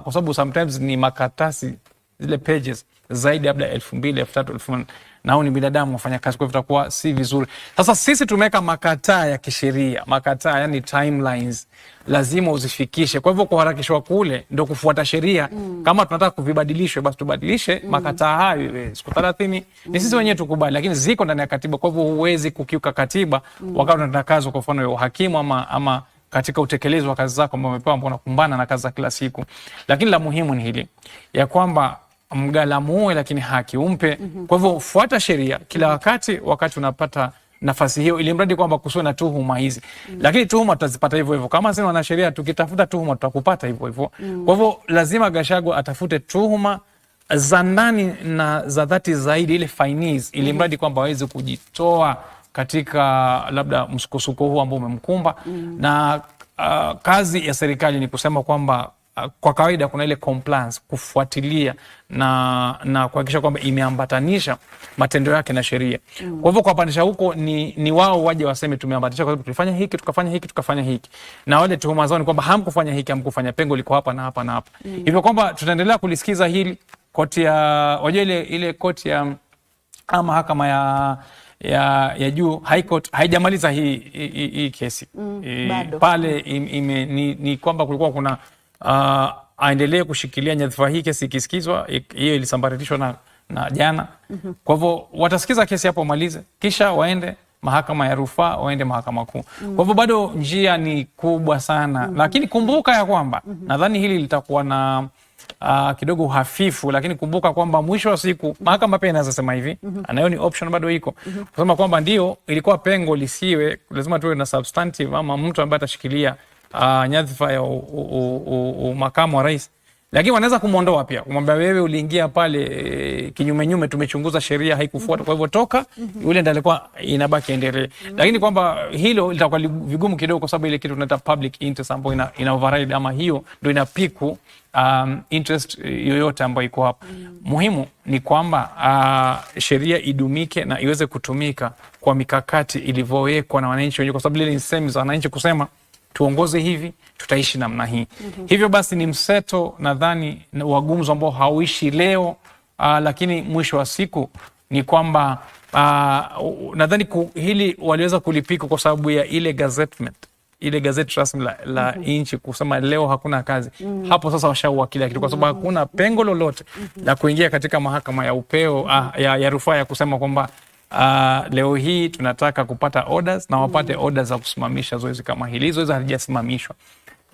kwa sababu sometimes ni makaratasi zile pages zaidi labda 2000, 3000, 4000, na hao ni binadamu wafanya kazi, kwa hivyo itakuwa si vizuri. Sasa sisi tumeweka makataa ya kisheria, makataa yani timelines lazima uzifikishe. Kwa hivyo kuharakishwa kule ndio kufuata sheria. Kama tunataka kuvibadilishwe basi tubadilishe makataa hayo siku 30, ni sisi wenyewe tukubali, lakini ziko ndani ya katiba. Kwa hivyo huwezi kukiuka katiba wakati unataka kazi kwa mfano ya uhakimu ama katika utekelezo wa kazi zako ambao umepewa, ambao unakumbana na kazi za kila siku. Lakini la muhimu ni hili ya kwamba mgalamuwe lakini haki umpe. Kwa hivyo fuata sheria kila wakati unapata nafasi hiyo, ili mradi kwamba kusiwe na tuhuma hizi. Lakini tuhuma tutazipata hivyo hivyo. Kama sisi wanasheria tukitafuta tuhuma tutakupata hivyo hivyo. Kwa hivyo lazima Gachagua atafute tuhuma za ndani na za dhati zaidi, ile fines, ili mradi kwamba aweze kujitoa katika labda msukosuko huu ambao umemkumba. Na kazi ya serikali ni kusema kwamba kwa kawaida kuna ile compliance, kufuatilia na kuhakikisha kwamba imeambatanisha matendo yake na sheria. Kwa hivyo kuambatanisha huko ni wao waje waseme tumeambatanisha kwa sababu tulifanya hiki, tukafanya hiki, tukafanya hiki. Na wale tuhuma zao ni kwamba hamkufanya hiki, hamkufanya, pengo liko hapa na hapa na hapa. Hivyo kwamba tutaendelea kulisikiza hili koti ya wajua ile koti ya ama mahakama ya juu High Court haijamaliza hii kesi. Pale ni kwamba kulikuwa kuna aendelee kushikilia nyadhifa hii kesi ikisikizwa, hiyo ilisambaratishwa na jana. Kwa hivyo watasikiza kesi hapo wamalize, kisha waende mahakama ya rufaa, waende mahakama kuu. Kwa hivyo bado njia ni kubwa sana. Lakini kumbuka ya kwamba nadhani hili litakuwa na kidogo hafifu, lakini kumbuka kwamba mwisho wa siku mahakama pia inaweza sema hivi, nayo ni option bado iko. Kusema kwamba ndio ilikuwa pengo lisiwe, lazima tuwe na substantive ama mtu ambaye atashikilia nyadhifa ya makamu wa rais, Lakini wanaweza kumwondoa pia, kumwambia wewe uliingia pale kinyume nyume, tumechunguza sheria haikufuata, kwa hivyo toka. Yule ndiye alikuwa inabaki endelee. Lakini kwamba hilo litakuwa vigumu kidogo, kwa sababu ile kitu tunaita public interest ambayo ina override ama hiyo ndio inapiku interest yoyote ambayo iko hapo. Muhimu ni kwamba sheria idumike na iweze kutumika kwa mikakati ilivyowekwa na wananchi wenyewe, kwa sababu lile ni sehemu za wananchi kusema tuongoze hivi, tutaishi namna hii. Hivyo basi ni mseto nadhani wa gumzo ambao hauishi leo, lakini mwisho wa siku ni kwamba nadhani hili waliweza kulipika kwa sababu ya ile gazettement, ile gazeti rasmi la nchi kusema leo hakuna kazi. Hapo sasa washaua kila kitu, kwa sababu hakuna pengo lolote la kuingia katika mahakama ya upeo ya rufaa ya kusema kwamba leo hii tunataka kupata orders na wapate orders za kusimamisha zoezi kama hili. Zoezi halijasimamishwa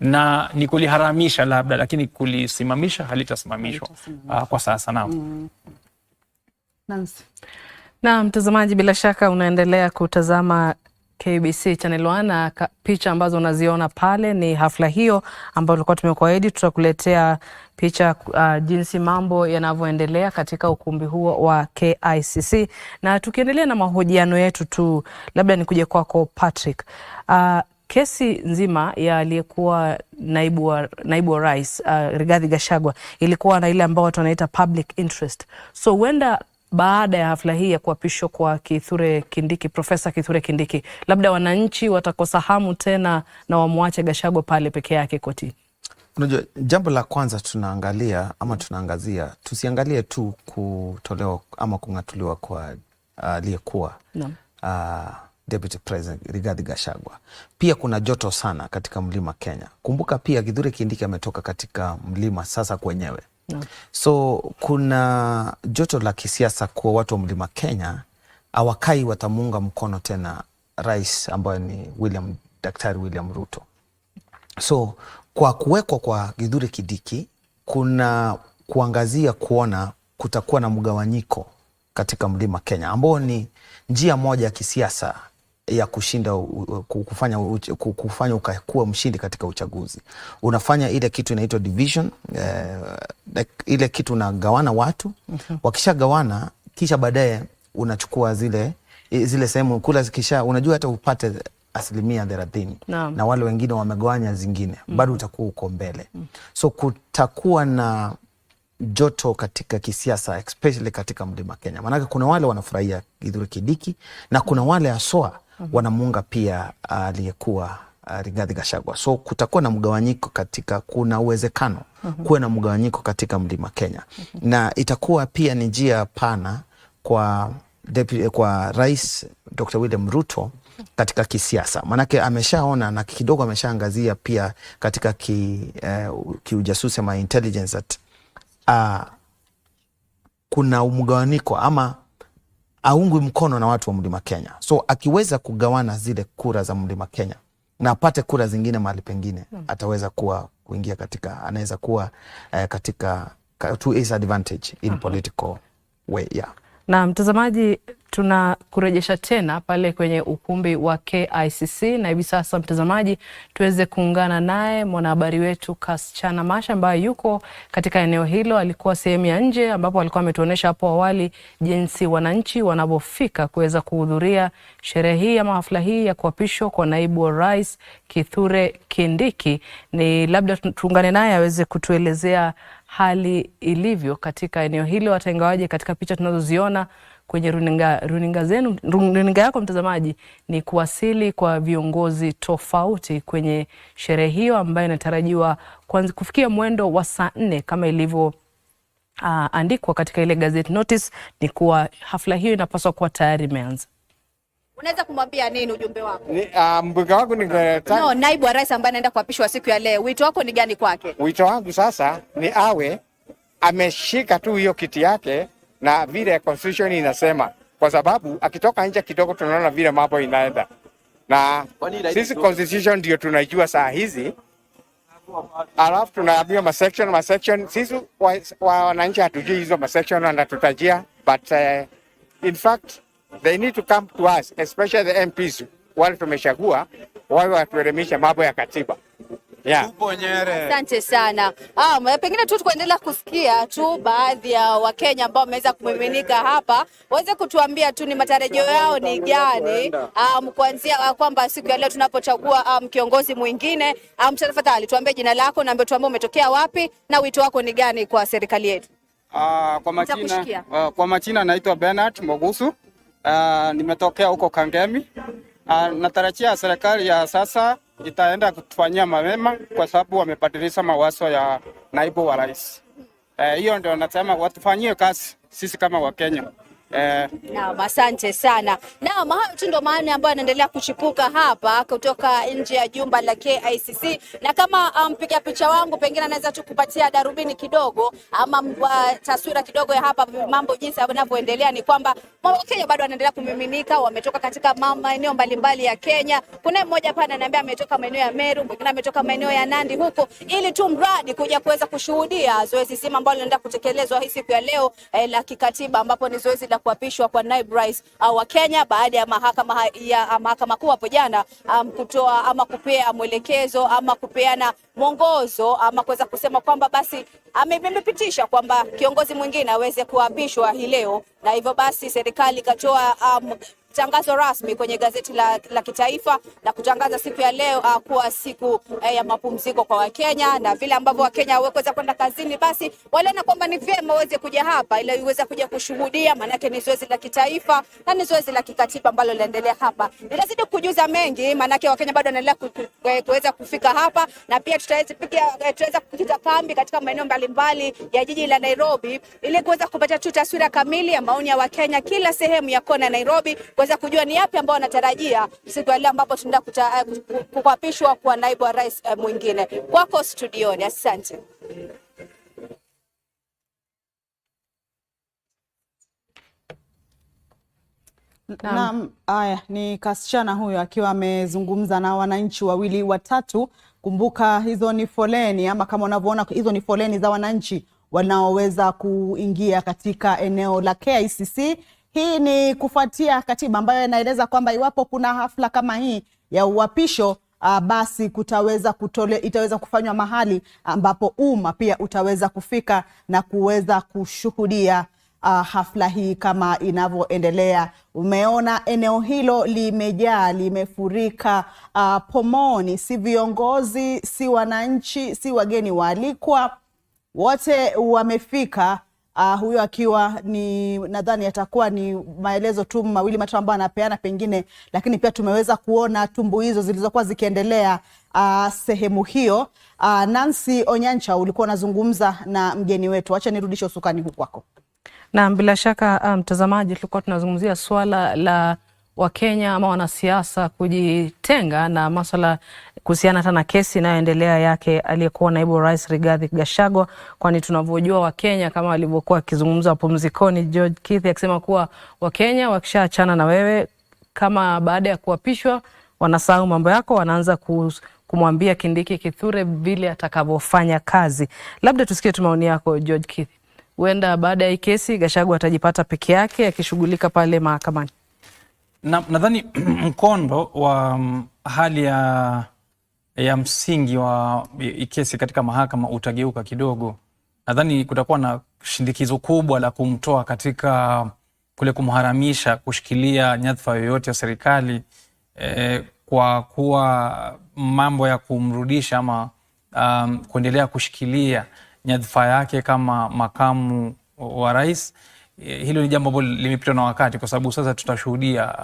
na ni kuliharamisha labda, lakini kulisimamisha halitasimamishwa kwa sasa. Naam. Nancy. Na mtazamaji, bila shaka unaendelea kutazama KBC Channel 1 na picha ambazo unaziona pale ni hafla hiyo ambayo tulikuwa tumekuahidi tutakuletea picha jinsi mambo yanavyoendelea katika ukumbi huo wa KICC. Na tukiendelea na mahojiano yetu tu, labda nikuje kwako Patrick. Kesi nzima ya aliyekuwa naibu wa rais Rigathi Gachagua ilikuwa na ile ambao watu wanaita public interest, so huenda baada ya hafla hii ya kuapishwa kwa Kithure Kindiki, Profesa Kithure Kindiki, labda wananchi watakosa hamu tena na wamwache Gachagua pale peke yake kotini. Unajua, jambo la kwanza tunaangalia ama tunaangazia, tusiangalie tu kutolewa ama kung'atuliwa kwa aliyekuwa Deputy President Rigathi Gachagua. Pia kuna joto sana katika mlima Kenya. Kumbuka pia Kithure Kindiki ametoka katika mlima sasa kwenyewe. So kuna joto la kisiasa kuwa watu wa mlima Kenya hawakai watamuunga mkono tena rais ambaye ni Daktari William Ruto. So kwa kuwekwa kwa Kithure Kindiki kuna kuangazia kuona kutakuwa na mgawanyiko katika mlima Kenya ambao ni njia moja ya kisiasa ya kushinda kufanya ukakuwa mshindi katika uchaguzi. Unafanya ile kitu inaitwa division, like ile kitu unagawana watu. Wakishagawana kisha baadaye unachukua zile sehemu kula kisha unajua hata upate 30% na wale wengine wamegawanya zingine, bado utakuwa uko mbele. So kutakuwa na joto katika kisiasa, especially katika mlima Kenya, maanake kuna wale wanafurahia Kithure Kindiki na kuna wale haswa wanamuunga pia aliyekuwa Rigathi Gachagua. So kutakuwa na mgawanyiko katika, kuna uwezekano kuwe na mgawanyiko katika mlima Kenya na itakuwa pia ni njia pana kwa Rais Dr. William Ruto katika kisiasa, maanake ameshaona na kidogo ameshaangazia pia katika kiujasusi ama intelligence that kuna mgawanyiko ama aungwi mkono na watu wa mlima Kenya. So akiweza kugawana zile kura za mlima Kenya na apate kura zingine mahali pengine, ataweza kuwa kuingia katika, anaweza kuwa katika to his advantage in political way, yeah. Na mtazamaji, tunakurejesha tena pale kwenye ukumbi wa KICC na hivi sasa mtazamaji, tuweze kuungana naye mwanahabari wetu Kasichana Masha ambaye yuko katika eneo hilo. Alikuwa sehemu ya nje ambapo alikuwa ametuonyesha hapo awali jinsi wananchi wanavyofika kuweza kuhudhuria sherehe hii ama hafla hii ya kuapishwa kwa naibu wa rais Kithure Kindiki. Ni labda tuungane naye aweze kutuelezea hali ilivyo katika eneo hilo, hata ingawaje katika picha tunazoziona kwenye runinga zenu, runinga yako mtazamaji, ni kuwasili kwa viongozi tofauti kwenye sherehe hiyo ambayo inatarajiwa kufikia mwendo wa saa 4 kama ilivyo andikwa katika ile gazette notice, ni kuwa hafla hiyo inapaswa kuwa tayari imeanza. Unaweza kumwambia nini ujumbe wako? Mbunge wangu ningetaka No, naibu wa rais ambaye anaenda kuapishwa siku ya leo, wito wako ni gani kwake? Wito wangu sasa ni awe ameshika tu hiyo kiti yake na vile constitution inasema, kwa sababu akitoka nje kidogo tunaona vile mambo inaenda, na sisi constitution ndio tunajua saa hizi, alafu tunaambiwa ma section ma section. Sisi wananchi hatujui hizo ma section wanatutajia, but in fact they need to come to us, especially the MPs wale tumechagua, wawe watuelimisha mambo ya katiba. Yeah. Asante sana. Pengine tu tukuendelea kusikia tu baadhi ya Wakenya ambao wameweza kumiminika hapa waweze kutuambia tu ni matarajio yao ni gani, kuanzia kwamba siku ya leo tunapochagua kiongozi mwingine. Tafadhali tuambie jina lako na tuambie umetokea wapi na wito wako ni gani kwa serikali yetu. Kwa majina naitwa Bernard Mogusu. Nimetokea huko Kangemi. Natarajia serikali ya sasa itaenda kutufanyia mema kwa sababu wamebadilisha mawazo ya naibu wa rais. Hiyo ndio nasema watufanyie kazi sisi kama Wakenya. Naam, asante sana. Naam, hayo tu ndo maana ambayo yanaendelea kuchipuka hapa kutoka nje ya jumba la KICC, na kama mpiga picha wangu pengine anaweza tu kupatia darubini kidogo ama taswira kidogo ya hapa mambo jinsi yanavyoendelea, ni kwamba Wakenya bado wanaendelea kumiminika, wametoka katika maeneo mbalimbali ya Kenya. Kuna mmoja hapa ananiambia ametoka maeneo ya Meru, mwingine ametoka maeneo ya Nandi huko, ili tu mradi kuja kuweza kushuhudia zoezi zima ambalo linaenda kutekelezwa hii siku ya leo la kikatiba, ambapo ni zoezi la kuapishwa kwa naibu rais wa Kenya baada ya mahakama kuu hapo jana kutoa ama kupea mwelekezo ama kupeana mwongozo ama kuweza kusema kwamba basi amepitisha kwamba kiongozi mwingine aweze kuapishwa hii leo, na hivyo basi serikali ikatoa tangazo rasmi kwenye gazeti la kitaifa na kutangaza siku ya leo kuwa siku ya mapumziko kwa Wakenya, na vile ambavyo Wakenya hawaweza kwenda kazini, basi waliona kwamba ni vyema waweze kuja hapa ili iweze kuja kushuhudia, maanake ni zoezi la kitaifa na ni zoezi la kikatiba ambalo linaendelea hapa. Nitazidi kujuza mengi, maanake Wakenya bado wanaendelea kuweza kufika hapa, na pia tutaweza kukita kambi katika maeneo mbalimbali ya jiji la Nairobi ili kuweza kupata tu taswira kamili ya maoni ya Wakenya kila sehemu ya kona Nairobi, kuweza kujua ni yapi ambao wanatarajia siku ya leo ambapo tunaenda kuapishwa kwa naibu wa rais mwingine. Kwako studioni, asante. Naam, haya ni kasichana huyo akiwa amezungumza na wananchi wawili watatu. Kumbuka hizo ni foleni, ama kama unavyoona hizo ni foleni za wananchi wanaoweza kuingia katika eneo la KICC. Hii ni kufuatia katiba ambayo inaeleza kwamba iwapo kuna hafla kama hii ya uapisho, basi kutaweza itaweza kufanywa mahali ambapo umma pia utaweza kufika na kuweza kushuhudia hafla hii kama inavyoendelea. Umeona eneo hilo limejaa, limefurika pomoni, si viongozi, si wananchi, si wageni waalikwa, wote wamefika. Huyo akiwa ni nadhani atakuwa ni maelezo tu mawili matatu ambayo anapeana pengine, lakini pia tumeweza kuona tumbuizo zilizokuwa zikiendelea sehemu hiyo. Nancy Onyancha, ulikuwa unazungumza na mgeni wetu, acha nirudishe usukani huku kwako. Na bila shaka mtazamaji, tulikuwa tunazungumzia swala la Wakenya ama wanasiasa kujitenga na masuala kuhusiana hata na kesi inayoendelea yake aliyekuwa naibu rais Rigathi Gachagua, kwani tunavyojua Wakenya kama walivyokuwa akizungumza pumzikoni George Kithi akisema kuwa Wakenya wakishaachana na wewe kama baada ya kuapishwa wanasahau mambo yako, wanaanza kumwambia Kindiki Kithure vile atakavyofanya kazi. Labda tusikie tu maoni yako George Kithi. Huenda baada ya hii kesi Gachagua atajipata peke yake akishughulika pale mahakamani. Nadhani mkondo wa hali ya msingi wa kesi katika mahakama utageuka kidogo. Nadhani kutakuwa na shindikizo kubwa la kumtoa katika kule kumharamisha kushikilia nyadhifa yoyote ya serikali, kwa kuwa mambo ya kumrudisha ama kuendelea kushikilia nyadhifa yake kama makamu wa rais, hilo ni jambo ambalo limepitwa na wakati, kwa sababu sasa tutashuhudia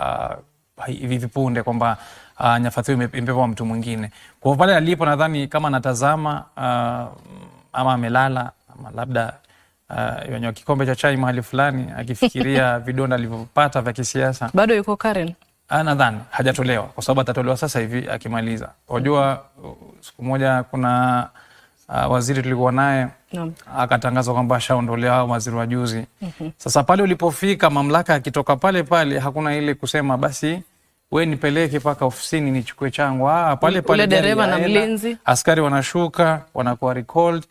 hivi punde kwamba nyadhifa hiyo imepewa mtu mwingine. Kwa hivyo pale alipo, nadhani kama anatazama ama amelala ama labda yanywa kikombe cha chai mahali fulani akifikiria vidonda alivyopata vya kisiasa, bado yuko Karen. Nadhani hajatolewa, kwa sababu atatolewa sasa hivi akimaliza. Unajua siku moja kuna waziri tulikuwa naye akatangazwa kwamba ashaondolewa waziri wa juzi. Sasa pale ulipofika mamlaka akitoka pale pale, hakuna ile kusema basi we nipeleke paka ofisini nichukue changu. Pale pale dereva na mlinzi, askari wanashuka, wanakuwa recalled,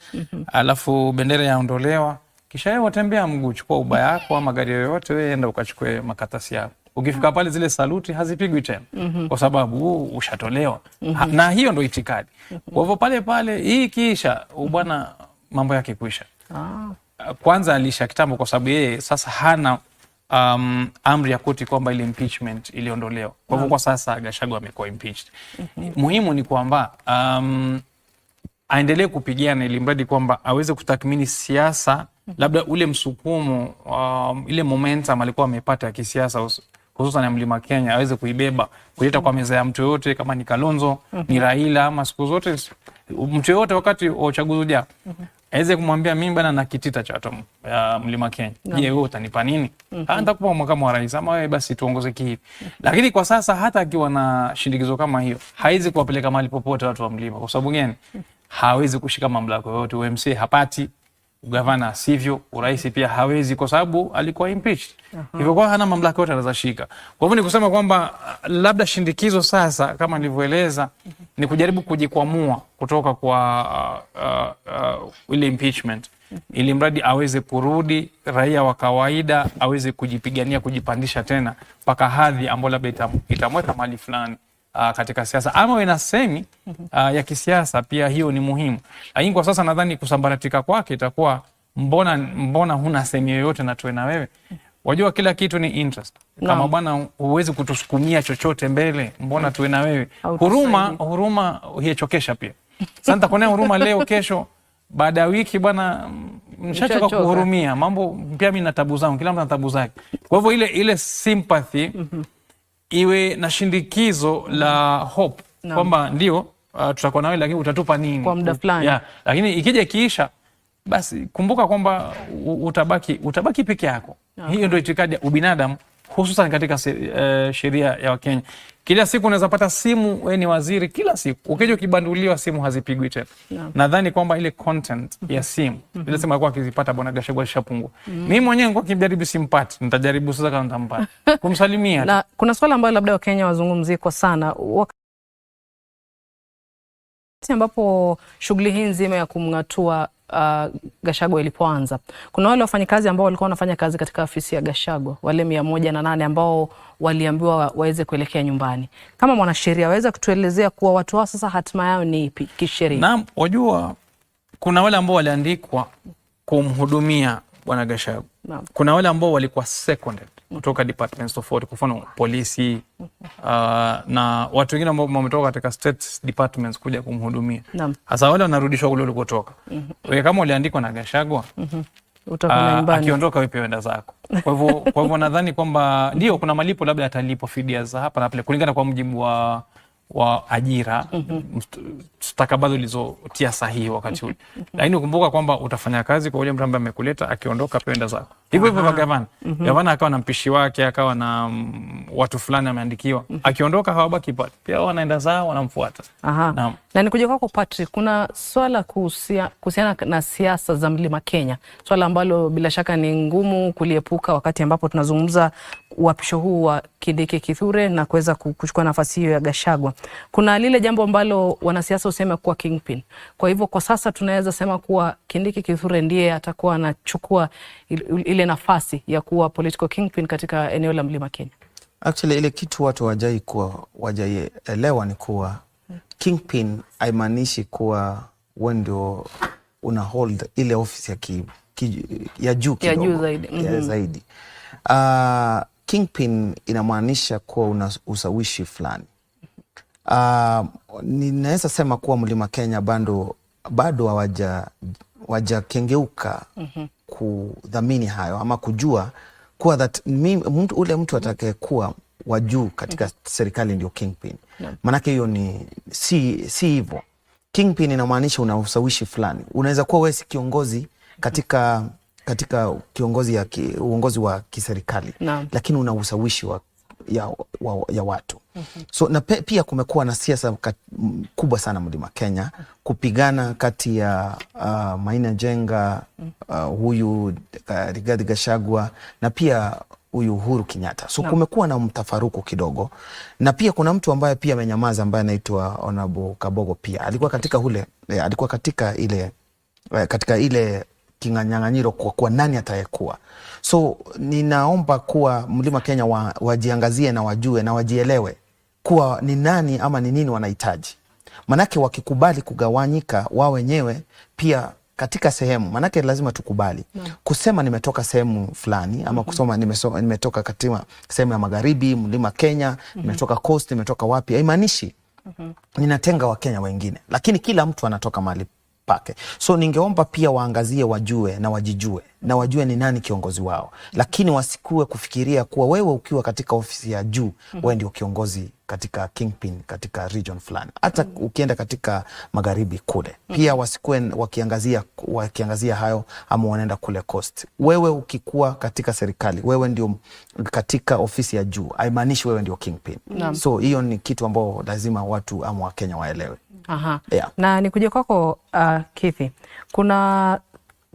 alafu bendera yaondolewa, kisha wewe watembea mguu, chukua uba yako ama gari yoyote, wewe enda ukachukue makatasi yako. Ukifika pale zile saluti hazipigwi tena kwa sababu ushatolewa. Na hiyo ndo itikadi. Kwa hivyo pale pale hii kiisha bwana mambo yake kuisha. Kwanza alisha kitambo kwa sababu yeye sasa hana amri ya koti kwamba ile impeachment iliondolewa. Kwa hivyo kwa sasa Gachagua amekuwa impeached. Muhimu ni kwamba aendelee kupigana ili mradi kwamba aweze kutathmini siasa, labda ule msukumo, ile momentum alikuwa amepata ya kisiasa hususan ya Mlima Kenya aweze kuibeba kuleta kwa meza ya mtu yoyote, kama ni Kalonzo, ni Raila ama siku zote mtu yoyote wakati wa uchaguzi ujao aweze kumwambia mimi bana na kitita cha watu Mlima Kenya. Je, wewe utanipa nini? Nitakupa makamu wa rais ama wewe basi tuongoze kihivi. Lakini kwa sasa hata akiwa na shindikizo kama hiyo haiwezi kuwapeleka mahali popote watu wa mlima. Kwa sababu gani? Hawezi kushika mamlaka yoyote, UMC hapati, ugavana sivyo, urais pia hawezi kwa sababu alikuwa impeached. Hivyo kwa hana mamlaka yote anaweza shika. Kwa hivyo ni kusema kwamba labda shindikizo sasa kama nilivyoeleza ni kujaribu kujikwamua kutoka kwa ile impeachment ili mradi aweze kurudi raia wa kawaida, aweze kujipigania, kujipandisha tena mpaka hadhi ambayo labda itamweka mahali fulani katika siasa ama we na semi ya kisiasa pia, hiyo ni muhimu. Lakini kwa sasa nadhani kusambaratika kwake itakuwa mbona huna semi yoyote na tuwe na wewe. Wajua kila kitu ni interest. Kama bwana huwezi kutusukumia chochote mbele, mbona tuwe na wewe? Huruma hichokesha pia. Sasa nitakuonea huruma leo, kesho baada ya wiki bwana mshachoka kuhurumia. Mambo pia mimi na tabu zangu, kila mtu ana tabu zake. Kwa hivyo ile sympathy iwe na shindikizo la hope kwamba ndio tutakuwa nawe, lakini utatupa nini kwa muda fulani. Lakini ikija kiisha basi kumbuka kwamba utabaki peke yako. Hiyo ndio itikadi ya ubinadamu hususan katika sheria ya Wakenya. Kila siku unaweza pata simu, wewe ni waziri kila siku. Ukija ukibanduliwa simu hazipigwi tena. Nadhani kwamba ile content ya simu, ile simu alikuwa akizipata bwana Gachagua alishapungua. Mimi mwenyewe nilikuwa nikijaribu simpati, nitajaribu sasa kama nitampata. Kumsalimia. Na kuna swala ambalo labda Wakenya wazungumzie kwa sana. Wakati ambapo shughuli hii nzima ya kumngatua Gachagua ilipoanza, kuna wale wafanyikazi ambao walikuwa wanafanya kazi katika afisi ya Gachagua, wale 108 ambao waliambiwa waweze kuelekea nyumbani. Kama mwanasheria waweza kutuelezea kuwa watu hao sasa hatima yao ni ipi kisheria? Naam, wajua kuna wale ambao waliandikwa kumhudumia bwana Gachagua. Kuna wale ambao walikuwa seconded kutoka departments tofauti, kwa mfano polisi, na watu wengine ambao wametoka katika state departments kuja kumhudumia. Sasa wale wanarudishwa kule walikotoka. Wewe kama uliandikwa na Gachagua, akiondoka wewe pia wenda zako. Kwa hivyo nadhani kwamba ndio kuna malipo, labda atalipwa fidia za hapa na pale kulingana kwa mujibu wa ajira, stakabadhi ulizotia sahihi wakati ule. Lakini ukumbuka kwamba utafanya kazi kwa yule mtu ambaye amekuleta, akiondoka pia enda zako. Hivyo hivyo kwa gavana. Gavana akawa na mpishi wake, akawa na watu fulani ameandikiwa. Akiondoka hawabaki pale. Pia wanaenda zao, wanamfuata. Na nikuja kwako Patrick, kuna swala kuhusiana na siasa za Mlima Kenya. Swala ambalo bila shaka ni ngumu kuliepuka wakati ambapo tunazungumza uapisho huu wa Kindiki Kithure na kuweza kuchukua nafasi hiyo ya Gachagua. Kuna lile jambo ambalo wanasiasa husema kuwa kingpin. Kwa hivyo kwa sasa tunaweza sema kuwa Kindiki Kithure ndiye atakuwa anachukua ile nafasi ya kuwa political kingpin katika eneo la Mlima Kenya. Actually ile kitu watu hawajaielewa ni kuwa kingpin haimaanishi kuwa wewe ndio una hold ile ofisi ya juu kidogo. Ya juu zaidi. Ya zaidi. Kingpin inamaanisha kuwa una ushawishi fulani. Ninaweza sema kuwa Mlima Kenya bado hawajakengeuka kudhamini hayo ama kujua kuwa that ule mtu atakayekuwa wa juu katika serikali ndio kingpin. Manake hiyo ni si hivyo. Kingpin inamaanisha una ushawishi fulani. Unaweza kuwa wewe si kiongozi katika kiongozi ya uongozi wa kiserikali, lakini una ushawishi ya watu. So na pia kumekuwa na siasa kubwa sana Mlima Kenya, kupigana kati ya Maina Njenga, huyu Rigathi Gachagua na pia huyu Uhuru Kenyatta. So kumekuwa na mtafaruku kidogo, na pia kuna mtu ambaye pia amenyamaza ambaye anaitwa Honorable Kabogo, pia alikuwa katika ule, alikuwa katika ile kinyang'anyiro kwa kuwa nani atayekuwa. So ninaomba kuwa Mlima Kenya wajiangazie na wajue na wajielewe kuwa ni nani ama ni nini wanahitaji. Manake wakikubali kugawanyika wao wenyewe pia katika sehemu, manake lazima tukubali kusema nimetoka sehemu fulani ama kusoma nimetoka katika sehemu ya magharibi, Mlima Kenya, nimetoka Coast, nimetoka wapi, haimaanishi ninatenga Wakenya wengine, lakini kila mtu anatoka mahali pake. So ningeomba pia waangazie, wajue na wajijue na wajue ni nani kiongozi wao, lakini wasikue kufikiria kuwa wewe ukiwa katika ofisi ya juu wewe ndio kiongozi katika kingpin katika region fulani, hata ukienda katika magharibi kule pia wasikue wakiangazia hayo ama wanaenda kule Coast. Wewe ukikuwa katika serikali, wewe ndio katika ofisi ya juu, haimaanishi wewe ndio kingpin. So hiyo ni kitu ambao lazima watu ama Wakenya waelewe. Aha. Yeah. Na nikuje kwako Kithi, kuna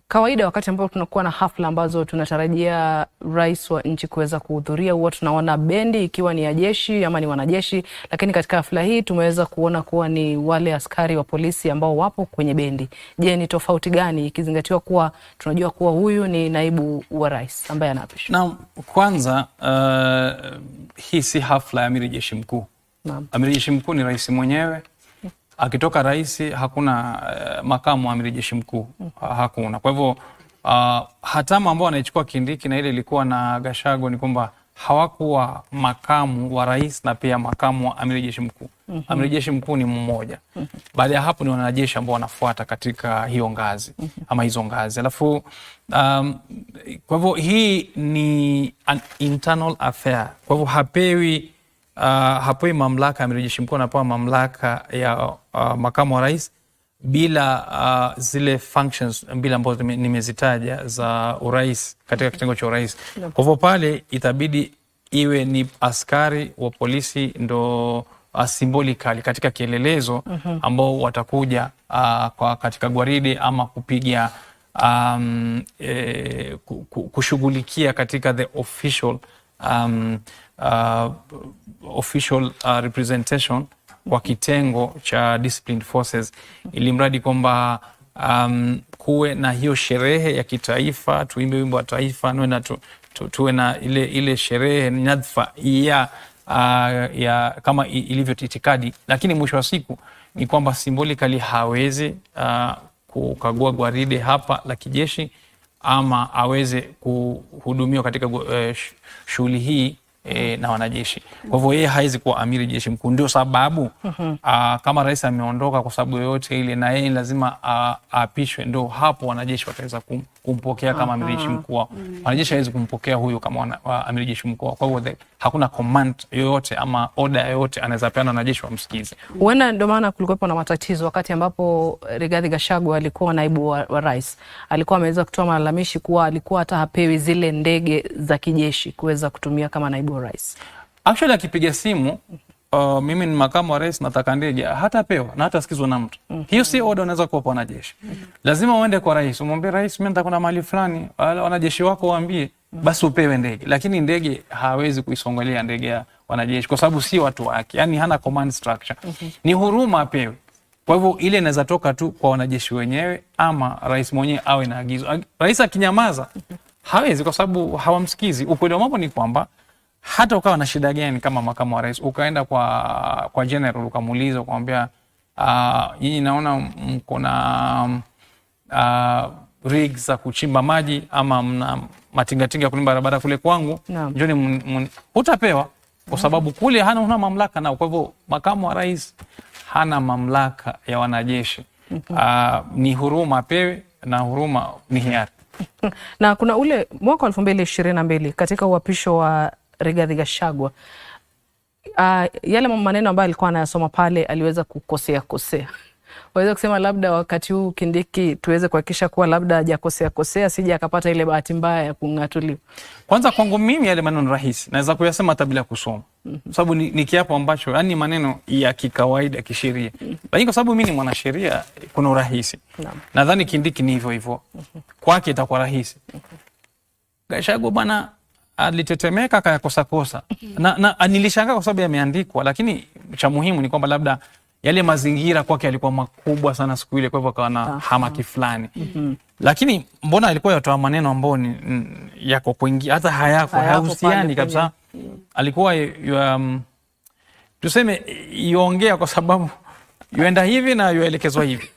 kawaida wakati ambapo tunakuwa na hafla ambazo tunatarajia rais wa nchi kuweza kuhudhuria, huwa tunaona bendi ikiwa ni ya jeshi ama ni wanajeshi, lakini katika hafla hii tumeweza kuona kuwa ni wale askari wa polisi ambao wapo kwenye bendi. Je, ni tofauti gani ikizingatiwa kuwa tunajua kuwa huyu ni naibu wa rais ambaye anaapishwa? Naam, kwanza hii si hafla ya amiri jeshi mkuu. Naam. Amiri jeshi mkuu ni rais mwenyewe. Akitoka rais hakuna makamu wa amiri jeshi mkuu, hakuna. Kwa hivyo hatamu ambao anaichukua Kindiki na ile ilikuwa na Gachagua ni kwamba hawakuwa makamu wa rais na pia makamu wa amiri jeshi mkuu. Amiri jeshi mkuu ni mmoja. Baada ya hapo ni wanajeshi ambao wanafuata katika hiyo ngazi ama hizo ngazi. Alafu kwa hivyo hii ni an internal affair. Kwa hivyo hapewi mamlaka amiri jeshi mkuu, anapewa mamlaka ya makamu wa rais bila zile functions mbili ambazo nimezitaja za urais katika kitengo cha urais. Kwa hivyo pale itabidi iwe ni askari wa polisi ndo symbolically katika kielelezo ambao watakuja katika gwaride ama kupiga kushughulikia katika the official representation kwa kitengo cha disciplined forces, ili mradi kwamba kuwe na hiyo sherehe ya kitaifa, tuimbe wimbo wa taifa, tuwe na ile sherehe nyadhifa ya kama ilivyo itikadi. Lakini mwisho wa siku ni kwamba symbolically hawezi kukagua gwaride hapa la kijeshi ama aweze kuhudumiwa katika shughuli hii na wanajeshi. Kwa hivyo yeye hawezi kuwa amiri jeshi mkuu. Ndio sababu kama rais ameondoka kwa sababu yoyote ile na yeye lazima aapishwe, ndio hapo wanajeshi wataweza kumpokea kama amiri jeshi mkuu wao. Wanajeshi hawezi kumpokea huyu kama amiri jeshi mkuu wao. Kwa hivyo hakuna command yoyote ama order yoyote anaweza peana wanajeshi wamsikize. Huenda ndio maana kulikuwepo na matatizo wakati ambapo Rigathi Gachagua alikuwa naibu wa rais. Alikuwa ameweza kutoa malalamishi kuwa alikuwa hata hapewi zile ndege za kijeshi kuweza kutumia kama naibu wa rais. Actually akipiga simu mimi ni makamu wa rais nataka ndege, hatapewa na hatasikizwa na mtu. Hiyo si order unaweza kuwapa wanajeshi. Lazima uende kwa rais, umwambie rais mimi nataka mahali fulani, wanajeshi wako waambie, basi upewe ndege. Lakini ndege hawezi kuisongelea ndege ya wanajeshi kwa sababu si watu wake. Yani hana command structure. Ni huruma apewe. Kwa hivyo ile inaweza toka tu kwa wanajeshi wenyewe ama rais mwenyewe awe na agizo. Rais akinyamaza hawezi kwa sababu hawamsikizi. Ukweli wa mambo ni kwamba hata ukawa na shida gani kama makamu wa rais, ukaenda kwa general ukamuuliza ukamwambia, nyinyi naona mko na rigs za kuchimba maji ama mna matingatinga ya kulimba barabara kule kwangu, njoni, utapewa kwa sababu kule hana una mamlaka nao. Kwa hivyo makamu wa rais hana mamlaka ya wanajeshi. Ni huruma apewe na huruma ni hiari. Na kuna ule mwaka 2022 katika uapisho wa Rigathi Gachagua, yale maneno ambayo alikuwa anayasoma pale aliweza kukosea kosea. Waweza kusema labda wakati huu Kindiki tuweze kuhakikisha kuwa labda hajakosea kosea, sija akapata ile bahati mbaya ya kung'atuliwa. Kwanza kwangu mimi yale maneno ni rahisi, naweza kuyasema hata bila kusoma. Sababu ni kiapo ambacho yani maneno ya kikawaida ya kisheria. Lakini kwa sababu mimi ni mwanasheria kuna urahisi. Nadhani Kindiki ni hivyo hivyo. Kwake itakuwa rahisi. Gachagua bwana alitetemeka akayakosa kosa. Na nilishangaa kwa sababu yameandikwa, lakini cha muhimu ni kwamba labda Yale mazingira kwake yalikuwa makubwa sana siku ile, kwa hivyo akawa na hamaki fulani. Lakini mbona alikuwa yatoa maneno ambayo ni yako kwingi, hata hayako, Hayako hayahusiani pale kabisa. Alikuwa tuseme yuongea kwa sababu yuenda hivi na yuelekezwa hivi,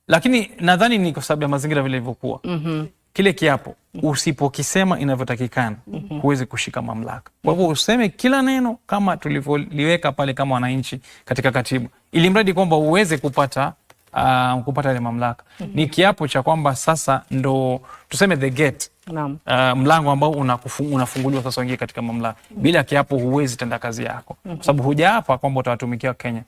lakini nadhani ni kwa sababu ya mazingira vile ilivyokuwa. Kile kiapo usipokisema inavyotakikana huwezi kushika mamlaka. Kwa hivyo useme kila neno kama tulivyoliweka pale kama wananchi katika katiba, ili mradi kwamba uweze kupata ile mamlaka. Ni kiapo cha kwamba sasa ndo tuseme the gate, mlango ambao unafunguliwa sasa uingie katika mamlaka. Bila kiapo huwezi tenda kazi yako, kwa sababu hujaapa kwamba utawatumikia Kenya,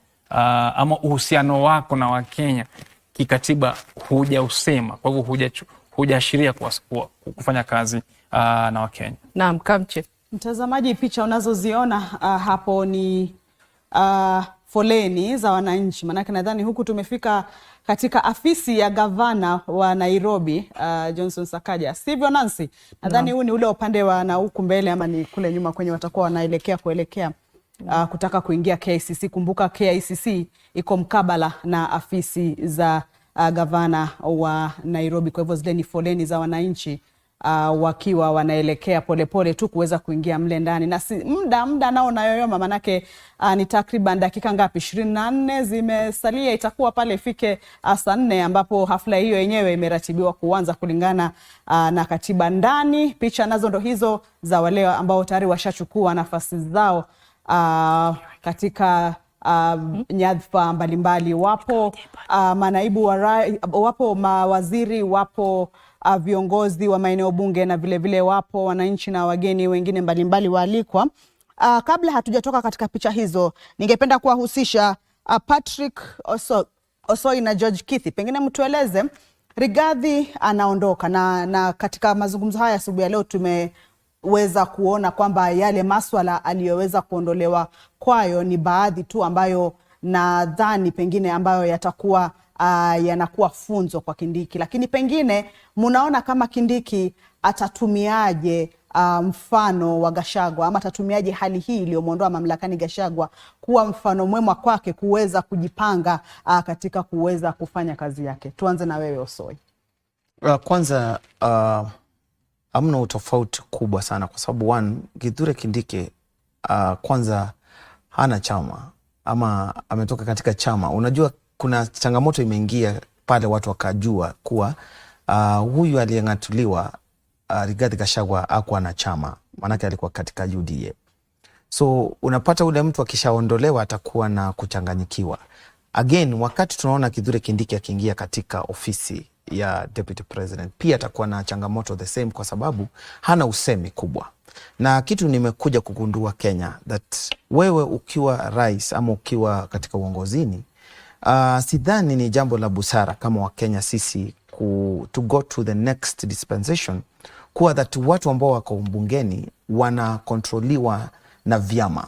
ama uhusiano wako na Wakenya kikatiba hujausema, kwa hivyo hujaashiria kufanya kazi na Wakenya. Naam, Kamche. Mtazamaji, picha unazoziona hapo ni foleni za wananchi, maanake nadhani huku tumefika katika afisi ya gavana wa Nairobi, Johnson Sakaja, sivyo Nancy? Nadhani huu ni ule upande wa na huku mbele ama ni kule nyuma kwenye watakuwa wanaelekea kuelekea kutaka kuingia KICC. Kumbuka KICC iko mkabala na afisi za gavana wa Nairobi. Kwa hivyo zile ni foleni za wananchi wakiwa wanaelekea polepole tu kuweza kuingia mle ndani, na si, muda nao nayoyoma, manake ni takriban dakika ngapi, 24 zimesalia, itakuwa pale ifike saa 4 ambapo hafla hiyo yenyewe imeratibiwa kuanza kulingana na katiba ndani. Picha nazo ndo hizo za wale ambao tayari washachukua nafasi zao katika nyadhifa mbalimbali. Wapo manaibu wapo mawaziri, wapo viongozi wa maeneo bunge na vilevile vile wapo wananchi na wageni wengine mbalimbali waalikwa. Kabla hatujatoka katika picha hizo, ningependa kuwahusisha Patrick Osoi na George Kithi, pengine mtueleze, Rigathi anaondoka na katika mazungumzo haya asubuhi ya leo tumeweza kuona kwamba yale maswala aliyoweza kuondolewa kwayo ni baadhi tu ambayo nadhani pengine ambayo yatakuwa yanakuwa funzo kwa Kindiki, lakini pengine munaona kama Kindiki atatumiaje mfano wa Gachagua ama atatumiaje hali hii iliyomwondoa mamlakani Gachagua kuwa mfano mwema kwake kuweza kujipanga katika kuweza kufanya kazi yake? Tuanze na wewe Osoi. Kwanza hamna utofauti kubwa sana kwa sababu one, Kithure Kindiki kwanza hana chama ama ametoka katika chama. Unajua kuna changamoto imeingia pale, watu wakajua kuwa huyu aliyeng'atuliwa Rigathi Gachagua hakuwa na chama, maanake alikuwa katika UDA. So unapata ule mtu akishaondolewa atakuwa na kuchanganyikiwa. Again, wakati tunaona Kithure Kindiki akiingia katika ofisi ya deputy president, pia atakuwa na changamoto the same, kwa sababu hana usemi kubwa. Na kitu nimekuja kugundua Kenya, that wewe ukiwa rais ama ukiwa katika uongozini, sidhani ni jambo la busara kama Wakenya sisi to go to the next dispensation kuwa that watu ambao wako bungeni wanakontroliwa na vyama.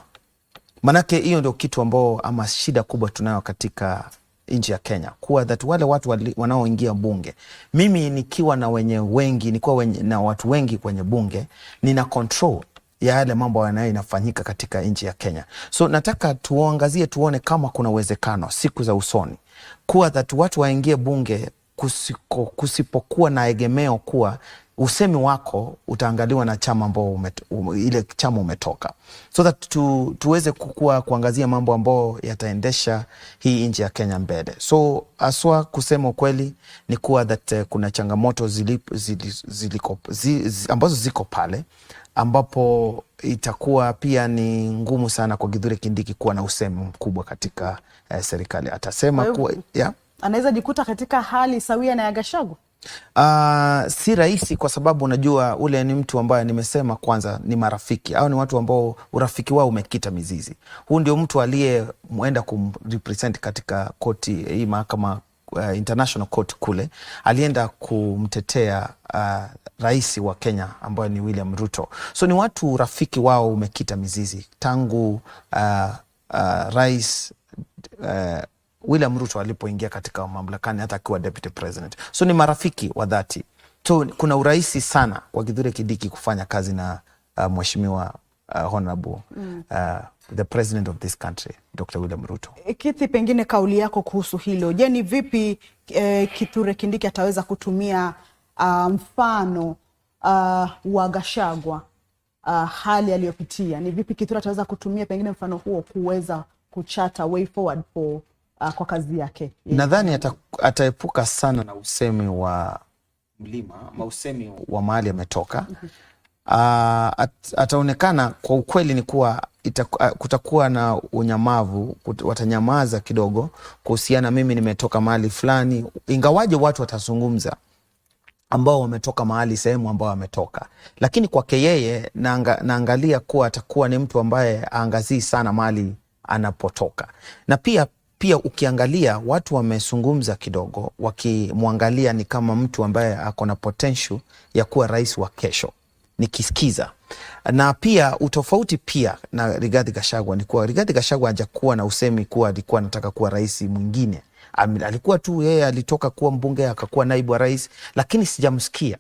Manake hiyo ndio kitu ambao ama shida kubwa tunayo katika nchi ya Kenya, kuwa that wale watu wanaoingia bunge, mimi nikiwa na wenye wengi, nikiwa na watu wengi kwenye bunge, nina control ya yale mambo yanayo inafanyika katika nchi ya Kenya. So nataka tuangazie tuone kama kuna uwezekano siku za usoni kuwa that watu waingie bunge kusipokuwa na egemeo kuwa usemi wako utaangaliwa na chama ambao ile chama umetoka, so that tuweze kuangazia mambo ambayo yataendesha hii nchi ya Kenya mbele. So aswa kusema ukweli ni kuwa that kuna changamoto ambazo ziko pale ambapo itakuwa pia ni ngumu sana kwa Kithure Kindiki kuwa na usemi mkubwa katika serikali. Atasema kuwa, yeah? Anaweza jikuta katika hali sawia na ya Gachagua? Si rahisi kwa sababu unajua ule ni mtu ambaye nimesema kwanza ni marafiki au ni watu ambao urafiki wao umekita mizizi. Huu ndio mtu aliyeenda kumrepresent katika koti hii mahakama, international court kule, alienda kumtetea rais wa Kenya ambaye ni William Ruto. So ni watu urafiki wao umekita mizizi tangu rais William Ruto alipoingia katika mamlakani hata akiwa deputy president. So ni marafiki wa dhati. So kuna urahisi sana kwa Kithure Kindiki kufanya kazi na mheshimiwa honorable the president of this country, Dr. William Ruto. Kithi, pengine kauli yako kuhusu hilo. Je, ni vipi Kithure Kindiki ataweza kutumia mfano wa Gachagua, hali aliyopitia? Ni vipi Kithure ataweza kutumia pengine mfano huo kuweza kuchart way forward for kwa kazi yake? Nadhani ataepuka sana na usemi wa mlima ama usemi wa mahali ametoka. Ataonekana kwa ukweli ni kuwa kutakuwa na unyamavu, watanyamaza kidogo kuhusiana mimi nimetoka mahali fulani, ingawaje watu watazungumza ambao wametoka mahali sehemu ambao wametoka, lakini kwake yeye naangalia kuwa atakuwa ni mtu ambaye aangazii sana mahali anapotoka. Na pia ukiangalia watu wamezungumza kidogo, wakimwangalia ni kama mtu ambaye ako na potential ya kuwa rais wa kesho, nikisikiza. Na pia utofauti pia na Rigathi Gachagua ni kuwa Rigathi Gachagua hajakuwa na usemi kuwa alikuwa anataka kuwa rais mwingine. Alikuwa tu yeye alitoka kuwa mbunge akakuwa naibu wa rais, lakini sijamsikia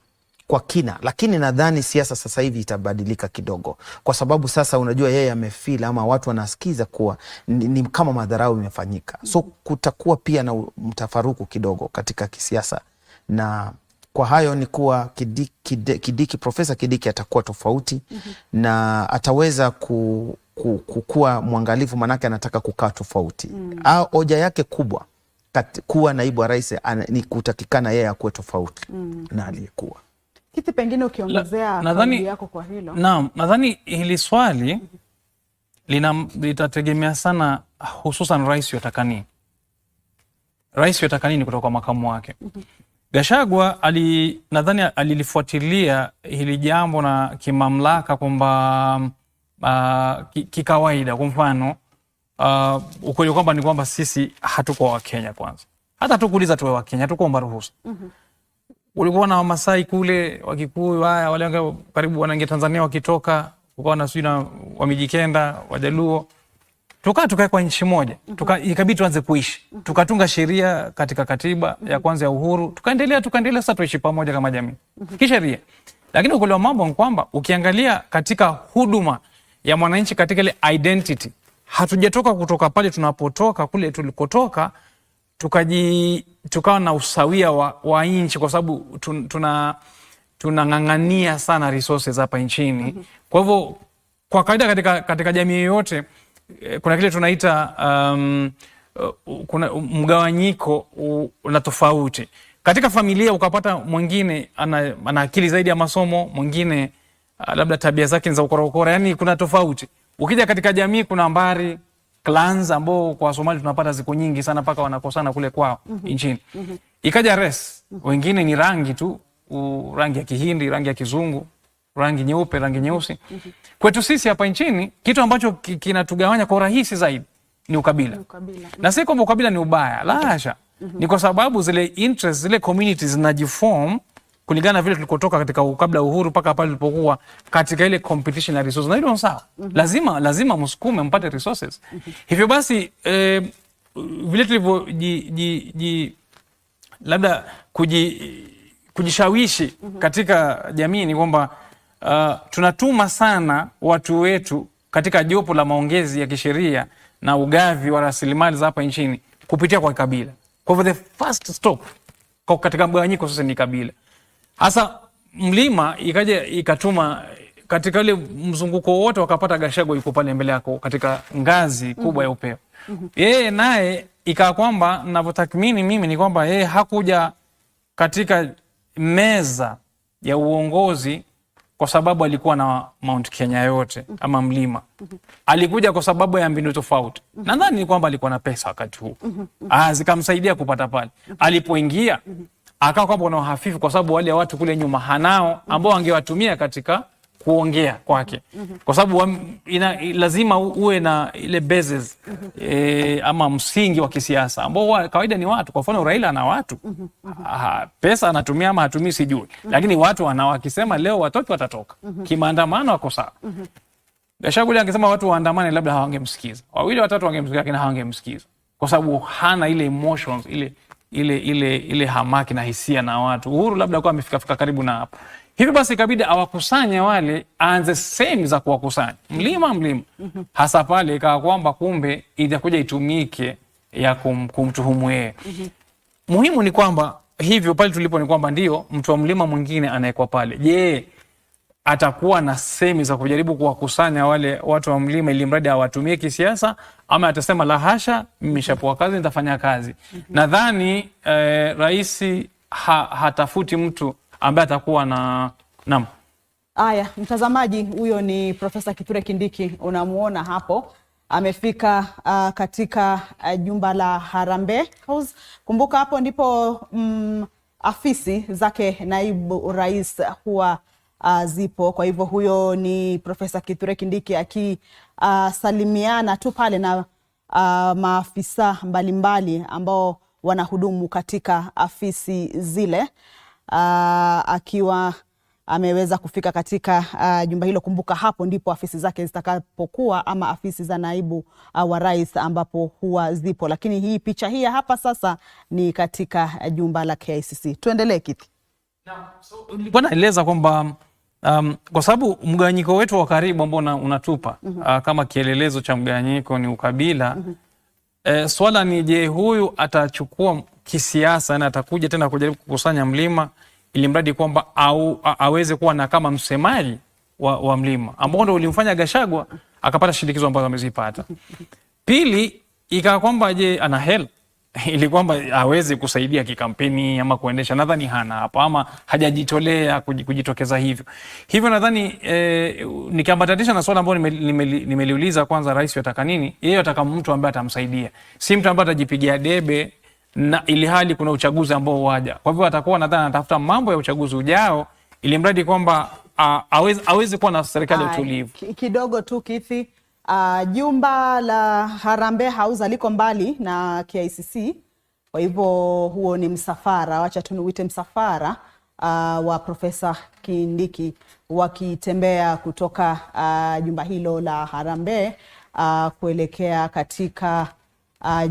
kwa kina. Lakini nadhani siasa sasa hivi itabadilika kidogo, kwa sababu sasa unajua yeye amefeel ama watu wanasikiza kuwa ni kama madharau imefanyika. So kutakuwa pia na mtafaruku kidogo katika kisiasa, na kwa hayo ni kuwa Profesa Kindiki atakuwa tofauti na ataweza kukua mwangalifu, manake anataka kukaa tofauti. Au hoja yake kubwa kuwa naibu wa rais ni kutakikana yeye akuwe tofauti na aliyekuwa. Kiti, pengine ukiongezea kauli yako kwa hilo. Naam, nadhani hili swali litategemea sana hususan rais yataka nini. Rais yataka nini kutoka kwa makamu wake. Gachagua nadhani alilifuatilia hili jambo na kimamlaka kwamba kikawaida. Kwa mfano ukweli kwamba ni kwamba sisi hatuko wa Kenya kwanza. Hata tukuuliza tuwe wa Kenya, hatukuomba ruhusa. Ulikuwa na Wamasai kule, Wakikuyu, haya wale karibu wanaingia Tanzania wakitoka, kukawa na sijui na Wamijikenda, Wajaluo. Tukae kwa nchi moja. Ikabidi tuanze kuishi. Tukatunga sheria katika katiba ya kwanza ya uhuru. Tukaendelea sasa tuishi pamoja kama jamii. Kisheria. Lakini ukweli wa mambo ni kwamba ukiangalia katika huduma ya mwananchi katika ile identity, hatujatoka kutoka pale tunapotoka kule tulikotoka, tukawa na usawia wa nchi, kwa sababu tunang'ang'ania sana resources hapa nchini. Kwa hivyo kwa kawaida katika jamii yoyote kuna kile tunaita kuna mgawanyiko na tofauti. Katika familia ukapata mwingine ana akili zaidi ya masomo, mwingine labda tabia zake ni za ukora ukora, yani kuna tofauti. Ukija katika jamii kuna mbari clans ambao kwa Somali tunapata ziko nyingi sana mpaka wanakosana kule kwao nchini. Ikaja race, wengine ni rangi tu, rangi ya Kihindi, rangi ya Kizungu, rangi nyeupe, rangi nyeusi. Kwetu sisi hapa nchini kitu ambacho kinatugawanya kwa urahisi zaidi ni ukabila. Na si kwamba ukabila ni ubaya, la hasha. Ni kwa sababu zile interests, zile communities zinajiform kulingana vile tulikotoka katika kabla uhuru mpaka pale tulipokuwa katika ile competition ya resources. Na hilo ni sawa. Lazima msukume mpate resources. Hivyo basi vile tulivyo labda kujishawishi katika jamii ni kwamba tunatuma sana watu wetu katika jopo la maongezi ya kisheria na ugavi wa rasilimali za hapa nchini kupitia kwa kabila. Kwa hivyo the first stop katika mgawanyiko sasa ni kabila. Hasa mlima ikaja ikatuma katika ile mzunguko wote wakapata Gachagua yuko pale mbele yako katika ngazi kubwa ya upeo. Yeye naye ikawa kwamba ninavyotathmini mimi ni kwamba yeye hakuja katika meza ya uongozi kwa sababu alikuwa na Mount Kenya yote ama mlima. Alikuja kwa sababu ya mbinu tofauti. Nadhani ni kwamba alikuwa na pesa wakati huo. Zikamsaidia kupata pale. Alipoingia akawa kwamba kuna hafifu kwa sababu wale watu kule nyuma hanao ambao wangewatumia katika kuongea kwake. Kwa sababu lazima uwe na ile basis ama msingi wa kisiasa ambao kawaida ni watu. Kwa mfano Raila ana watu. Pesa anatumia ama hatumii sijui. Lakini watu wakisema leo watoke watatoka. Kimaandamano wako sawa. Gachagua angesema watu waandamane labda hawangemsikiza. Wawili watatu wangemsikiza lakini hawangemsikiza. Kwa sababu hana ile emotions, ile hamaki na hisia na watu. Uhuru labda kwa amefika karibu na hapo. Hivyo basi ikabidi awakusanye wale, aanze sehemu za kuwakusanya mlima mlima, hasa pale ikawa kwamba kumbe itakuja itumike ya kumtuhumu yeye. Muhimu ni kwamba hivyo pale tulipo ni kwamba ndio mtu wa mlima mwingine anawekwa pale. Je, atakuwa na semi za kujaribu kuwakusanya wale watu wa mlima ili mradi awatumie kisiasa, ama atasema la hasha, mimi nishapewa kazi, nitafanya kazi. Nadhani rais hatafuti mtu ambaye atakuwa na naam. Aya, mtazamaji, huyo ni Profesa Kithure Kindiki, unamuona hapo amefika katika jumba la Harambee House. Kumbuka hapo ndipo afisi zake naibu rais huwa zipo. Kwa hivyo huyo ni Profesa Kithure Kindiki akisalimiana tu pale na maafisa mbalimbali ambao wanahudumu katika afisi zile, akiwa ameweza kufika katika jumba hilo. Kumbuka hapo ndipo afisi zake zitakapokuwa ama afisi za naibu wa rais ambapo huwa zipo. Lakini hii picha hii hapa sasa ni katika jumba la KICC. Tuendelee Kithi. Nilikuwa naeleza kwamba kwa sababu mgawanyiko wetu wa karibu ambao unatupa kama kielelezo cha mgawanyiko ni ukabila. Swala ni je, huyu atachukua kisiasa na atakuja tena kujaribu kukusanya mlima ili mradi kwamba aweze kuwa na kama msemaji wa mlima ambao ndio ulimfanya Gachagua akapata shinikizo ambazo amezipata. Pili, ikawa kwamba je, ana hela ili kwamba aweze kusaidia kikampeni ama kuendesha. Nadhani hana hapo ama hajajitolea kujitokeza hivyo. Hivyo nadhani nikiambatanisha na swala ambalo nimeliuliza kwanza, rais ataka nini? Yeye ataka mtu ambaye atamsaidia, si mtu ambaye atajipigia debe na ili hali kuna uchaguzi ambao waja. Kwa hivyo atakuwa nadhani anatafuta mambo ya uchaguzi ujao ili mradi kwamba aweze kuwa na serikali ya utulivu. Kidogo tu Kithi, jumba la Harambee House aliko mbali na KICC, kwa hivyo huo ni msafara, wacha tu niuite msafara wa Profesa Kindiki wakitembea kutoka jumba hilo la Harambee kuelekea katika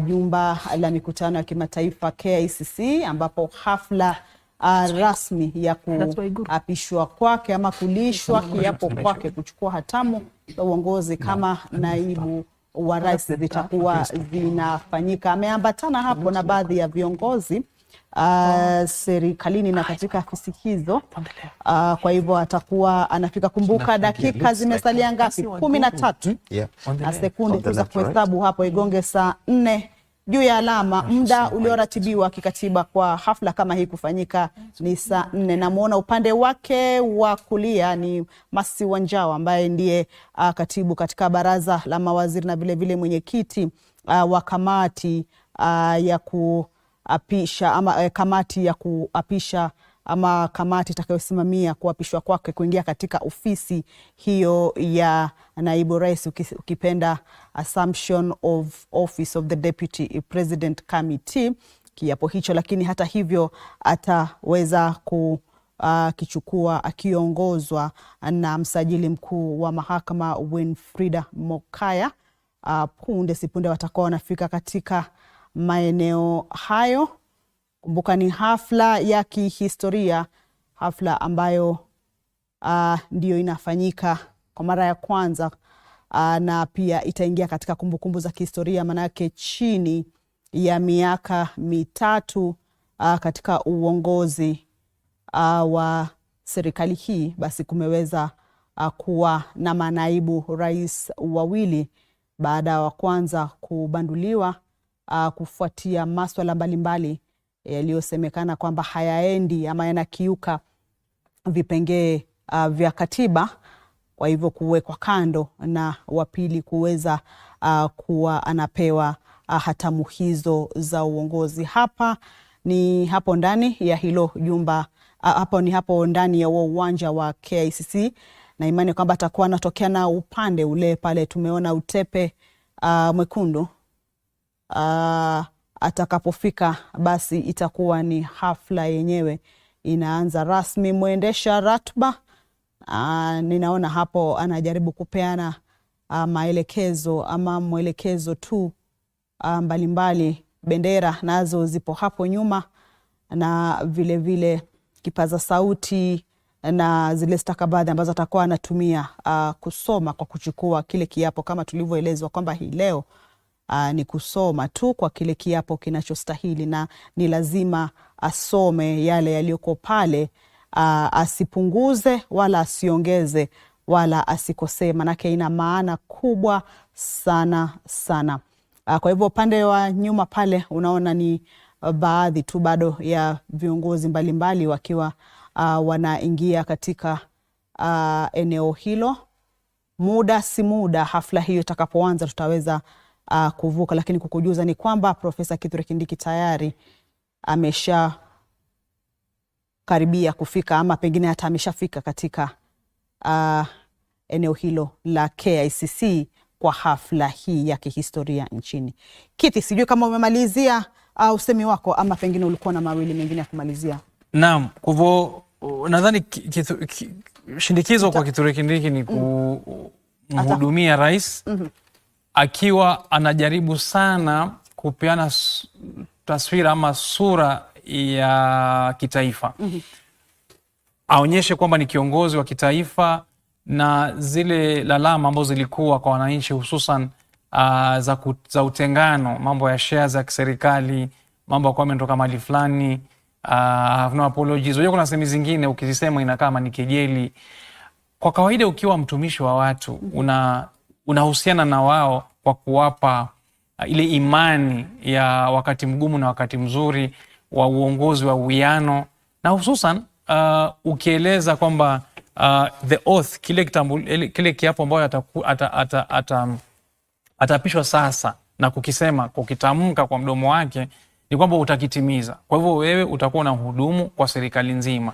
jumba la mikutano ya kimataifa KICC, ambapo hafla rasmi ya kuapishwa kwake ama kulishwa kiapo kwake kuchukua hatamu za uongozi kama naibu wa rais zitakuwa zinafanyika. Ameambatana hapo na baadhi ya viongozi serikalini na katika afisi hizo. Kwa hivyo atakuwa anafika. Kumbuka dakika zimesalia ngapi? 13 na sekunde tu za kuhesabu hapo igonge saa 4 juu ya alama. Muda ulioratibiwa kikatiba kwa hafla kama hii kufanyika ni saa 4. Namuona upande wake wa kulia ni Masi Wanjao ambaye ndiye katibu katika baraza la mawaziri na vilevile mwenyekiti wa kamati ya kuapisha ama kamati ya kuapisha ama kamati itakayosimamia kuapishwa kwake kuingia katika ofisi hiyo ya naibu rais, ukipenda Assumption of Office of the Deputy President Committee, kiapo hicho. Lakini hata hivyo ataweza kukichukua akiongozwa na msajili mkuu wa mahakama Winfrida Mokaya. Punde si punde watakuwa wanafika katika maeneo hayo. Kumbuka ni hafla ya kihistoria, hafla ambayo ndiyo inafanyika kwa mara ya kwanza, na pia itaingia katika kumbukumbu za kihistoria, manake chini ya miaka 3 katika uongozi wa serikali hii, basi kumeweza kuwa na manaibu rais wawili baada wa kwanza kubanduliwa kufuatia maswala mbalimbali yaliyosemekana kwamba hayaendi ama yanakiuka vipengee vya katiba, kwa hivyo kuwekwa kando na wa pili kuweza kuwa anapewa hatamu hizo za uongozi. Hapa ni hapo ndani ya hilo jumba, hapo ni hapo ndani ya huo uwanja wa KICC, na imani kwamba atakuwa anatokea na upande ule pale tumeona utepe mwekundu. Atakapofika basi itakuwa ni hafla yenyewe inaanza rasmi. Mwendesha ratiba ninaona hapo anajaribu kupeana maelekezo ama mwelekezo tu mbalimbali. Bendera nazo zipo hapo nyuma na vile vile kipaza sauti na zile stakabadhi ambazo atakuwa anatumia kusoma kwa kuchukua kile kiapo, kama tulivyoelezwa kwamba hii leo ni kusoma tu kwa kile kiapo kinachostahili, na ni lazima asome yale yaliyoko pale, asipunguze wala asiongeze wala asikosee, manake ina maana kubwa sana sana. Kwa hivyo upande wa nyuma pale unaona ni baadhi tu bado ya viongozi mbalimbali wakiwa wanaingia katika eneo hilo. Muda si muda hafla hiyo itakapoanza tutaweza kuvuka, lakini kukujuza ni kwamba Profesa Kithure Kindiki tayari amesha karibia kufika ama pengine hata ameshafika katika eneo hilo la KICC kwa hafla hii ya kihistoria nchini. Kithi, sijui kama umemalizia usemi wako ama pengine ulikuwa na mawili mengine ya kumalizia. Naam, kwa hivyo nadhani shindikizo kwa Kithure Kindiki ni kumhudumia rais akiwa anajaribu sana kupeana taswira ama sura ya kitaifa. Aonyeshe kwamba ni kiongozi wa kitaifa na zile lalama ambazo zilikuwa kwa wananchi hususan za utengano, mambo ya shares za kiserikali, mambo ya kwamba ametoka mahali fulani, have no apologies. Unajua kuna sehemu zingine ukizisema inakaa kama ni kejeli. Kwa kawaida ukiwa mtumishi wa watu unahusiana na wao kwa kuwapa ile imani ya wakati mgumu na wakati mzuri wa uongozi wa uwiano, na hususan ukieleza kwamba the oath, kile kiapo ambayo atapishwa sasa na kukisema, kukitamka kwa mdomo wake ni kwamba utakitimiza. Kwa hivyo wewe utakuwa na hudumu kwa serikali nzima.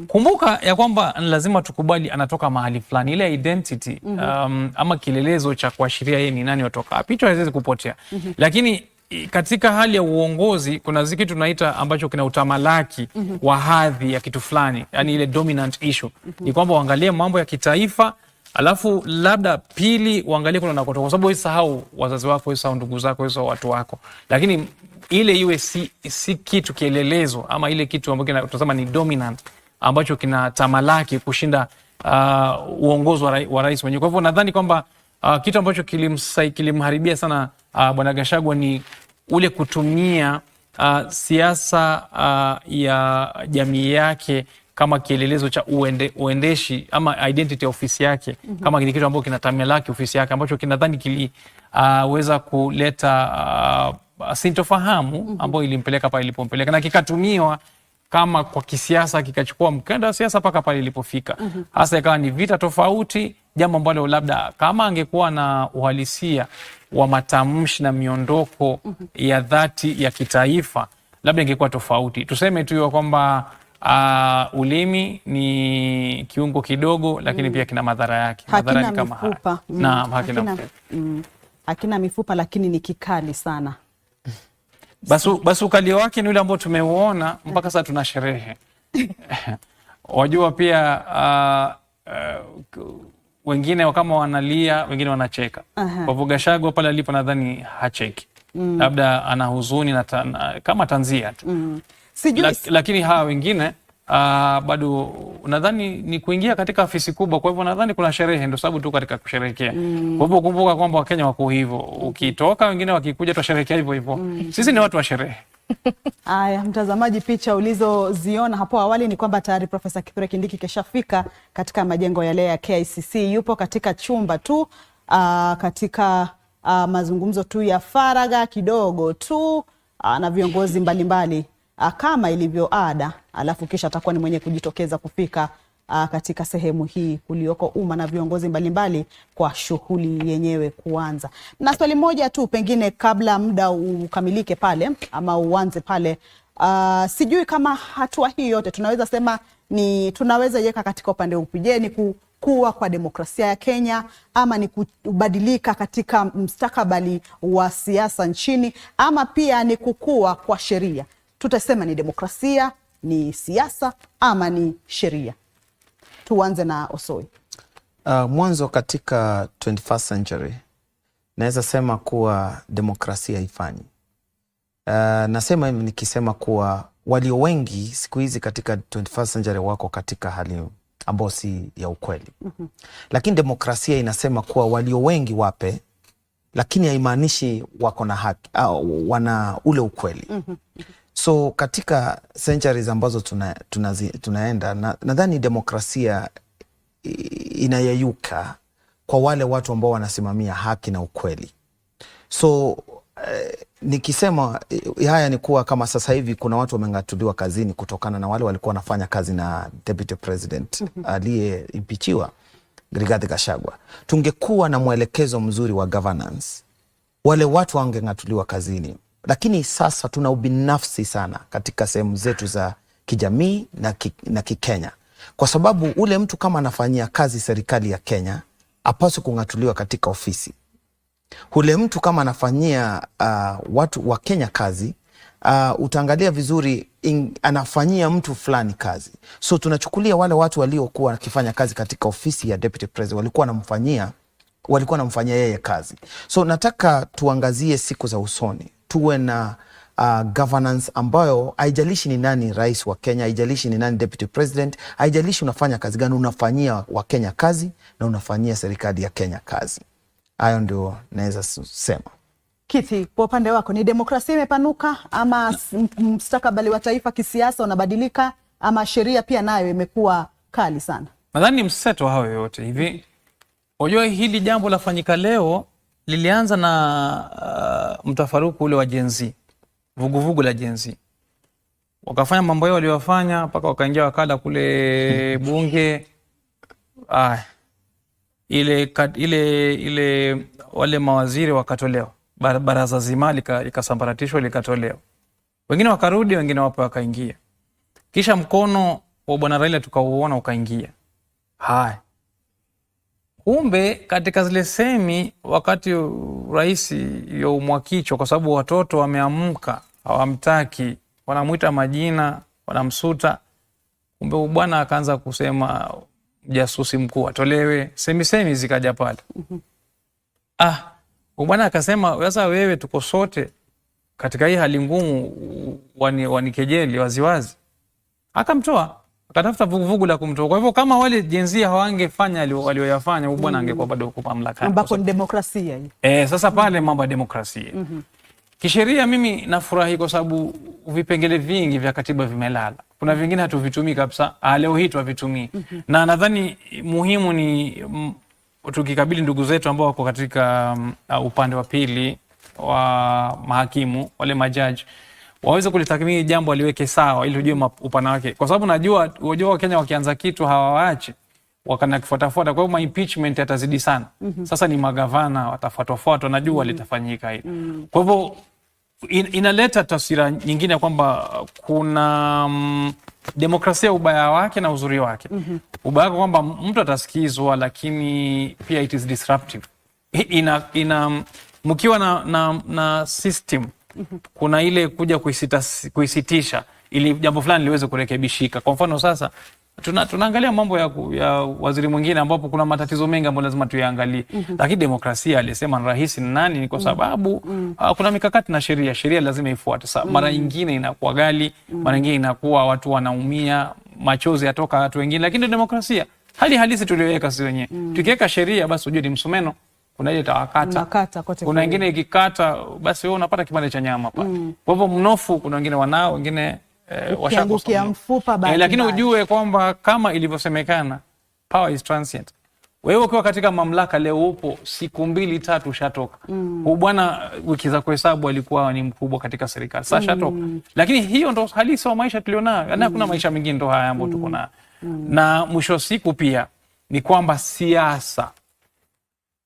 Kumbuka ya kwamba lazima tukubali anatoka mahali fulani, ile identity ama kielelezo cha kuashiria yeye ni nani, watoka wapi, hicho haiwezi kupotea. Lakini katika hali ya uongozi kuna kitu tunaita ambacho kina utamalaki wa hadhi ya kitu fulani, yani ile dominant issue. Ni kwamba uangalie mambo ya kitaifa, alafu labda pili uangalie kuna unakotoka, kwa sababu usahau wazazi wako, usahau ndugu zako, usahau watu wako, lakini ile iwe si kitu kielelezo ama ile kitu ambacho tunasema ni dominant ambacho kina tamalaki kushinda uongozi wa rais mwenyewe. Kwa hivyo nadhani kwamba kitu ambacho kilimharibia sana Bwana Gachagua ni ule kutumia siasa ya jamii yake kama kielelezo cha uendeshi ama identity ya ofisi yake, kama kitu ambacho kinatamalaki ofisi yake, ambacho kinadhani kiliweza kuleta sintofahamu ambayo ilimpeleka pale ilipompeleka, na kikatumiwa kama kwa kisiasa, kikachukua mkenda wa siasa mpaka pale ilipofika. Hasa ikawa ni vita tofauti, jambo ambalo labda kama angekuwa na uhalisia wa matamshi na miondoko ya dhati ya kitaifa, labda ingekuwa tofauti. Tuseme tu kwamba ulimi ni kiungo kidogo, lakini pia kina madhara yake. Madhara ni kama haya. Naam, hakina mifupa. Hakina mifupa, lakini ni kikali sana. Basi ukali wake ni ule ambao tumeuona mpaka sasa tuna sherehe. Wajua pia wengine kama wanalia, wengine wanacheka. Kwa hivyo Gachagua pale alipo nadhani hacheki. Labda ana huzuni na kama tanzia tu. Lakini hawa wengine bado nadhani ni kuingia katika afisi kubwa, kwa hivyo nadhani kuna sherehe, ndio sababu tu katika kusherehekea. Kwa hivyo kumbuka kwamba Wakenya wako hivyo, ukitoka wengine wakikuja tutasherehekea hivyo hivyo. Sisi ni watu wa sherehe. Aya, mtazamaji, picha ulizoziona hapo awali ni kwamba tayari Profesa Kithure Kindiki keshafika katika majengo yale ya KICC. Yupo katika chumba tu katika mazungumzo tu ya faragha kidogo tu na viongozi mbalimbali kama ilivyo ada, alafu kisha atakuwa ni mwenye kujitokeza kufika katika sehemu hii kulioko umma na viongozi mbalimbali kwa shughuli yenyewe kuanza. Na swali moja tu pengine kabla muda ukamilike pale ama uanze pale, sijui kama hatua hii yote tunaweza sema ni tunaweza iweka katika upande upi? Je, ni kukua kwa demokrasia ya Kenya ama ni kubadilika katika mustakabali wa siasa nchini ama pia ni kukua kwa sheria? Tutasema ni demokrasia, ni siasa ama ni sheria? Tuanze na Osoi. Mwanzo katika 21st century naweza sema kuwa demokrasia haifanyi. Nasema hivi nikisema kuwa Walio wengi siku hizi katika 21st century wako katika hali ambayo si ya ukweli. Lakini demokrasia inasema kuwa walio wengi wape, lakini haimaanishi wako na haki, wana ule ukweli. So katika centuries ambazo tunaenda nadhani demokrasia inayeyuka kwa wale watu ambao wanasimamia haki na ukweli. So nikisema haya ni kuwa kama sasa hivi kuna watu wameng'atuliwa kazini kutokana na wale walikuwa wanafanya kazi na deputy president aliyeimpichiwa Rigathi Gachagua. Tungekuwa na mwelekezo mzuri wa governance, wale watu wangeng'atuliwa kazini, lakini sasa tuna ubinafsi sana katika sehemu zetu za kijamii na kikenya, kwa sababu ule mtu kama anafanyia kazi serikali ya Kenya apaswi kung'atuliwa katika ofisi. Ule mtu kama anafanyia watu wa Kenya kazi, utaangalia vizuri anafanyia mtu fulani kazi. So tunachukulia wale watu waliokuwa wakifanya kazi katika ofisi ya deputy president walikuwa wanamfanyia yeye kazi. So nataka tuangazie siku za usoni, tuwe na governance ambayo haijalishi ni nani rais wa Kenya, haijalishi ni nani deputy president, haijalishi unafanya kazi gani, unafanyia wa Kenya kazi na unafanyia serikali ya Kenya kazi. Hayo ndio naweza sema. Kiti, kwa upande wako ni demokrasia imepanuka ama mustakabali wa taifa kisiasa unabadilika ama sheria pia nayo imekuwa kali sana? Nadhani mseto hayo yote hivi. Unajua hili jambo lafanyika leo lilianza na mtafaruku ule wa Gen Z, vuguvugu la Gen Z. Wakafanya mambo yao waliyofanya mpaka wakaingia wakala kule bunge. Ile wale mawaziri wakatolewa, baraza zima likasambaratishwa likatolewa. Wengine wakarudi, wengine wapo wakaingia. Kisha mkono wa Bwana Raila tukauona ukaingia. Haya. Kumbe katika zile semi wakati rais youmwa kichwa kwa sababu watoto wameamka, hawamtaki, wanamuita majina, wanamsuta. Kumbe bwana akaanza kusema jasusi mkuu atolewe, semi zikaja pale. Bwana akasema sasa wewe tuko sote katika hii hali ngumu, wanikejeli waziwazi. Akamtoa, akatafuta vuguvugu la kumtoa. Kwa hivyo kama wale jenzia hawangefanya walioyafanya, huyu bwana angekuwa bado yuko mamlakani. Ambako ni demokrasia hii. Sasa pale mambo ya demokrasia. Kisheria mimi nafurahi kwa sababu vipengele vingi vya katiba vimelala. Kuna vingine hatuvitumii kabisa, leo hii tuvitumii. Na nadhani muhimu ni tukikabili ndugu zetu ambao wako katika upande wa pili wa mahakimu, wale majaji, waweze kulitathmini jambo aliweke sawa ili tujue upana wake. Kwa sababu najua unajua Wakenya wakianza kitu hawawaachi, wakanakifuatafuata. Kwa hiyo impeachment yatazidi sana. Sasa ni magavana watafuatwafuatwa, najua litafanyika hili. Kwa hivyo inaleta taswira nyingine kwamba kuna demokrasia ubaya wake na uzuri wake. Ubaya kwamba mtu atasikizwa, lakini pia it is disruptive. Ina mkiwa na system, kuna ile kuja kuisitisha ili jambo fulani liweze kurekebishika. Kwa mfano sasa tunaangalia mambo ya waziri mwingine ambapo kuna matatizo mengi ambayo lazima tuyaangalie. Lakini demokrasia alisema ni rahisi ni nani? Ni kwa sababu kuna mikakati na sheria, sheria lazima ifuate. Sasa mara nyingine inakuwa ghali, mara nyingine inakuwa watu wanaumia, machozi yatoka watu wengine, lakini demokrasia hali halisi tuliyoweka sisi wenyewe. Tukiweka sheria basi ujue ni msumeno, kuna ile itawakata. Kuna wengine ikikata basi wewe unapata kipande cha nyama pale. Kwa hivyo mnofu kuna wengine wanao, wengine washaangukia mfupa bahati. Lakini ujue kwamba kama ilivyosemekana power is transient. Wewe ukiwa katika mamlaka leo upo siku 2-3 ushatoka. Bwana wiki za kuhesabu alikuwa ni mkubwa katika serikali. Sasa shatoka. Lakini hiyo ndo halisi wa maisha tulionayo. Yaani hakuna maisha mengine ndo haya ambayo tuko nayo. Na mwisho wa siku pia ni kwamba siasa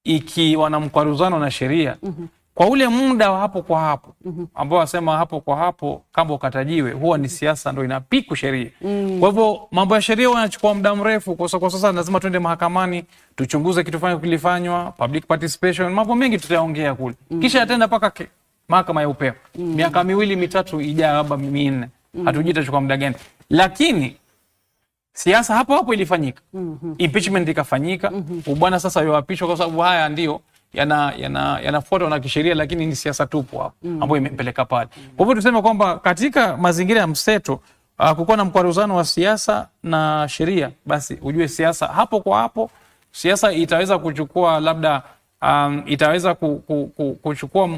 ikiwa na mkwaruzano na sheria kwa ule muda wa hapo kwa hapo ambao wasema hapo kwa hapo kama ukatajiwe, huwa ni siasa ndo inapiku sheria. Kwa hivyo mambo ya sheria yanachukua muda mrefu. Kwa sasa lazima tuende mahakamani tuchunguze kitu fulani kilifanywa, public participation, mambo mengi tutaongea kule. Kisha yataenda paka mahakama ya upeo. Miaka 2-3 ijayo, labda 4. Hatujui itachukua muda gani. Lakini siasa hapo hapo ilifanyika. Impeachment ikafanyika. Bwana sasa yoapishwa kwa sababu haya ndio yanafuatwa na kisheria, lakini ni siasa tupu hapo ambayo imempeleka pale. Kwa hivyo tuseme kwamba katika mazingira ya mseto kukuwa na mkwaruzano wa siasa na sheria, basi ujue siasa hapo kwa hapo, siasa itaweza kuchukua labda itaweza kuchukua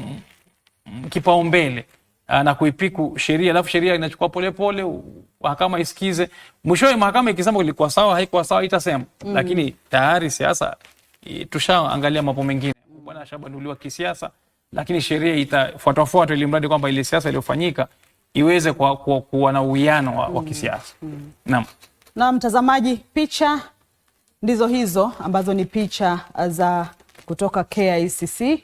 kipaumbele na kuipiku sheria, alafu sheria inachukua polepole, mahakama isikize. Mwishowe mahakama ikisema ilikuwa sawa, haikuwa sawa, itasema lakini tayari siasa tushaangalia mambo mengine, bwana ashabanduliwa kisiasa, lakini sheria itafuatwafuatwa ili mradi kwamba ile siasa iliyofanyika iweze kuwa na uwiano wa kisiasa. Naam. Na mtazamaji, picha ndizo hizo ambazo ni picha za kutoka KICC.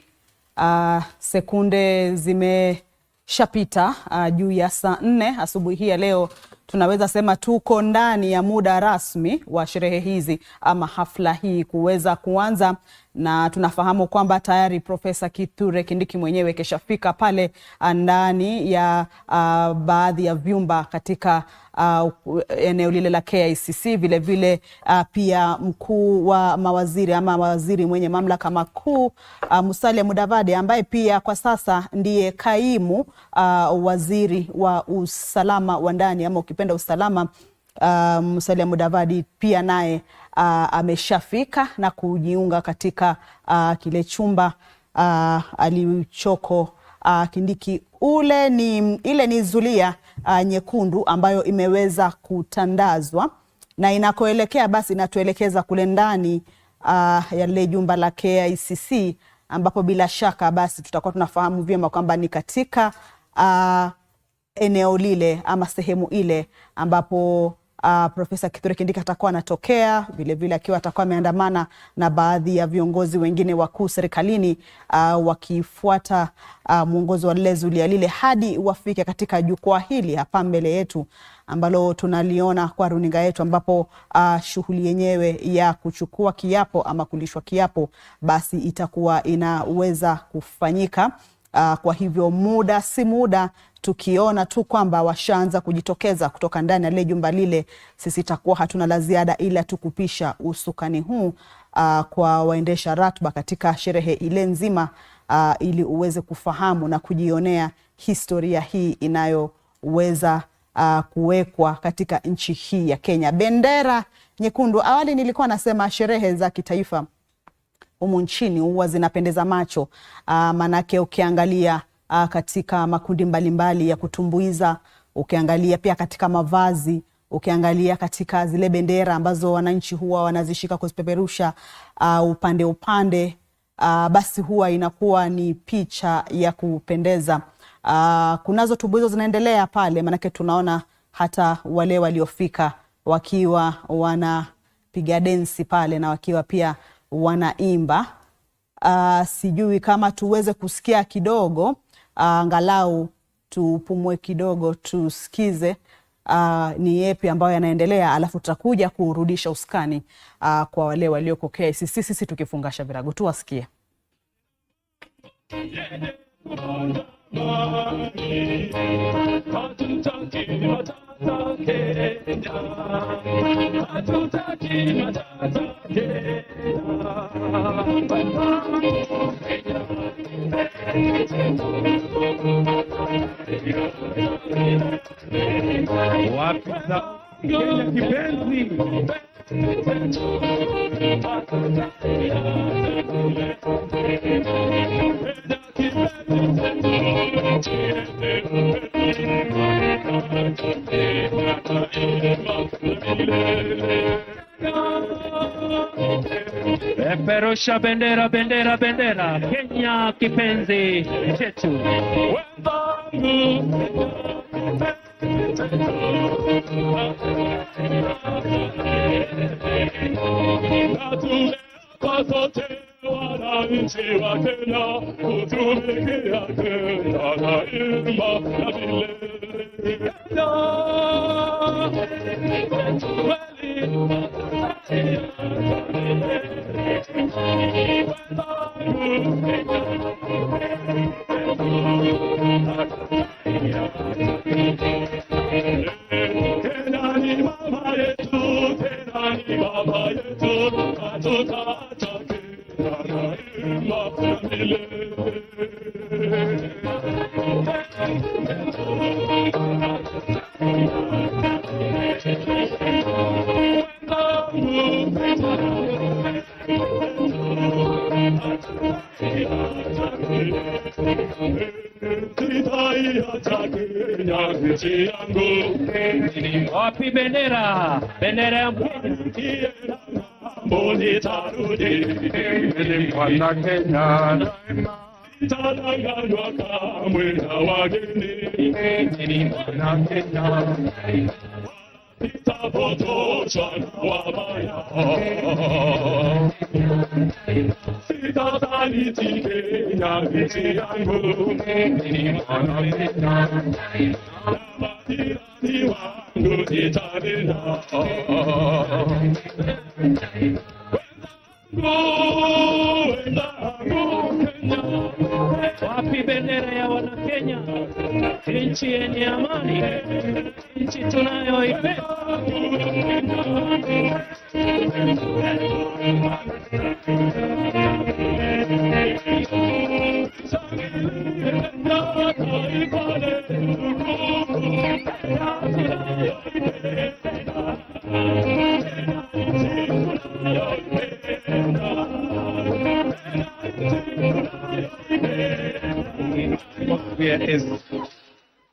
Sekunde zimeshapita juu ya saa 4 asubuhi hii ya leo. Tunaweza sema tuko ndani ya muda rasmi wa sherehe hizi ama hafla hii kuweza kuanza, na tunafahamu kwamba tayari Profesa Kithure Kindiki mwenyewe keshafika pale ndani ya baadhi ya vyumba katika eneo lile la KICC. Vile vile pia mkuu wa mawaziri ama waziri mwenye mamlaka makuu Musalia Mudavadi, ambaye pia kwa sasa ndiye kaimu waziri wa usalama wa ndani ama ukipenda usalama, Musalia Mudavadi pia naye ameshafika na kujiunga katika kile chumba alichoko Kindiki. Ile ni zulia nyekundu ambayo imeweza kutandazwa na inakoelekea basi inatuelekeza kule ndani ya lile jumba la KICC, ambapo bila shaka basi tutakuwa tunafahamu vyema kwamba ni katika eneo lile ama sehemu ile ambapo Profesa Kithure Kindiki atakuwa anatokea, vile vile akiwa atakuwa ameandamana na baadhi ya viongozi wengine wakuu serikalini, wakifuata mwongozo wa lile zulia lile hadi wafike katika jukwaa hili hapa mbele yetu ambalo tunaliona kwa runinga yetu, ambapo shughuli yenyewe ya kuchukua kiapo ama kulishwa kiapo basi itakuwa inaweza kufanyika. Kwa hivyo muda si muda tukiona tu kwamba washaanza kujitokeza kutoka ndani ya lile jumba lile, sisi takuwa hatuna la ziada ila tu kupisha usukani huu kwa waendesha ratiba katika sherehe ile nzima, ili uweze kufahamu na kujionea historia hii inayoweza kuwekwa katika nchi hii ya Kenya. Bendera nyekundu, awali nilikuwa nasema sherehe za kitaifa humu nchini huwa zinapendeza macho, manake ukiangalia katika makundi mbalimbali ya kutumbuiza, ukiangalia pia katika mavazi, ukiangalia katika zile bendera ambazo wananchi huwa wanazishika kuzipeperusha upande upande, basi huwa inakuwa ni picha ya kupendeza. Kunazo tumbuizo zinaendelea pale, manake tunaona hata wale waliofika wakiwa wanapiga densi pale na wakiwa pia wanaimba. Sijui kama tuweze kusikia kidogo, angalau tupumue kidogo, tusikize ni yepi ambayo yanaendelea, alafu tutakuja kurudisha usukani kwa wale walioko KICC, sisi tukifungasha virago tuwasikie. Kenya kipenzi. Peperusha bendera, bendera, bendera, Kenya kipenzi chetu. Kwa sote wananchi wa Kenya kutumikia Kenya daima na milele. Kenya ni mama yetu, Kenya ni baba yetu, hatutaacha Kenya daima. Wapi bendera? Bendera ya Kenya. Sitadanganywa kamwe na wageni. Sitapotoshwa na wabaya. Sitasaliti Kenya nchi yangu. Na majirani wangu nitalinda. Wapi bendera ya Wanakenya? Nchi yenye amani, nchi tunayoipenda.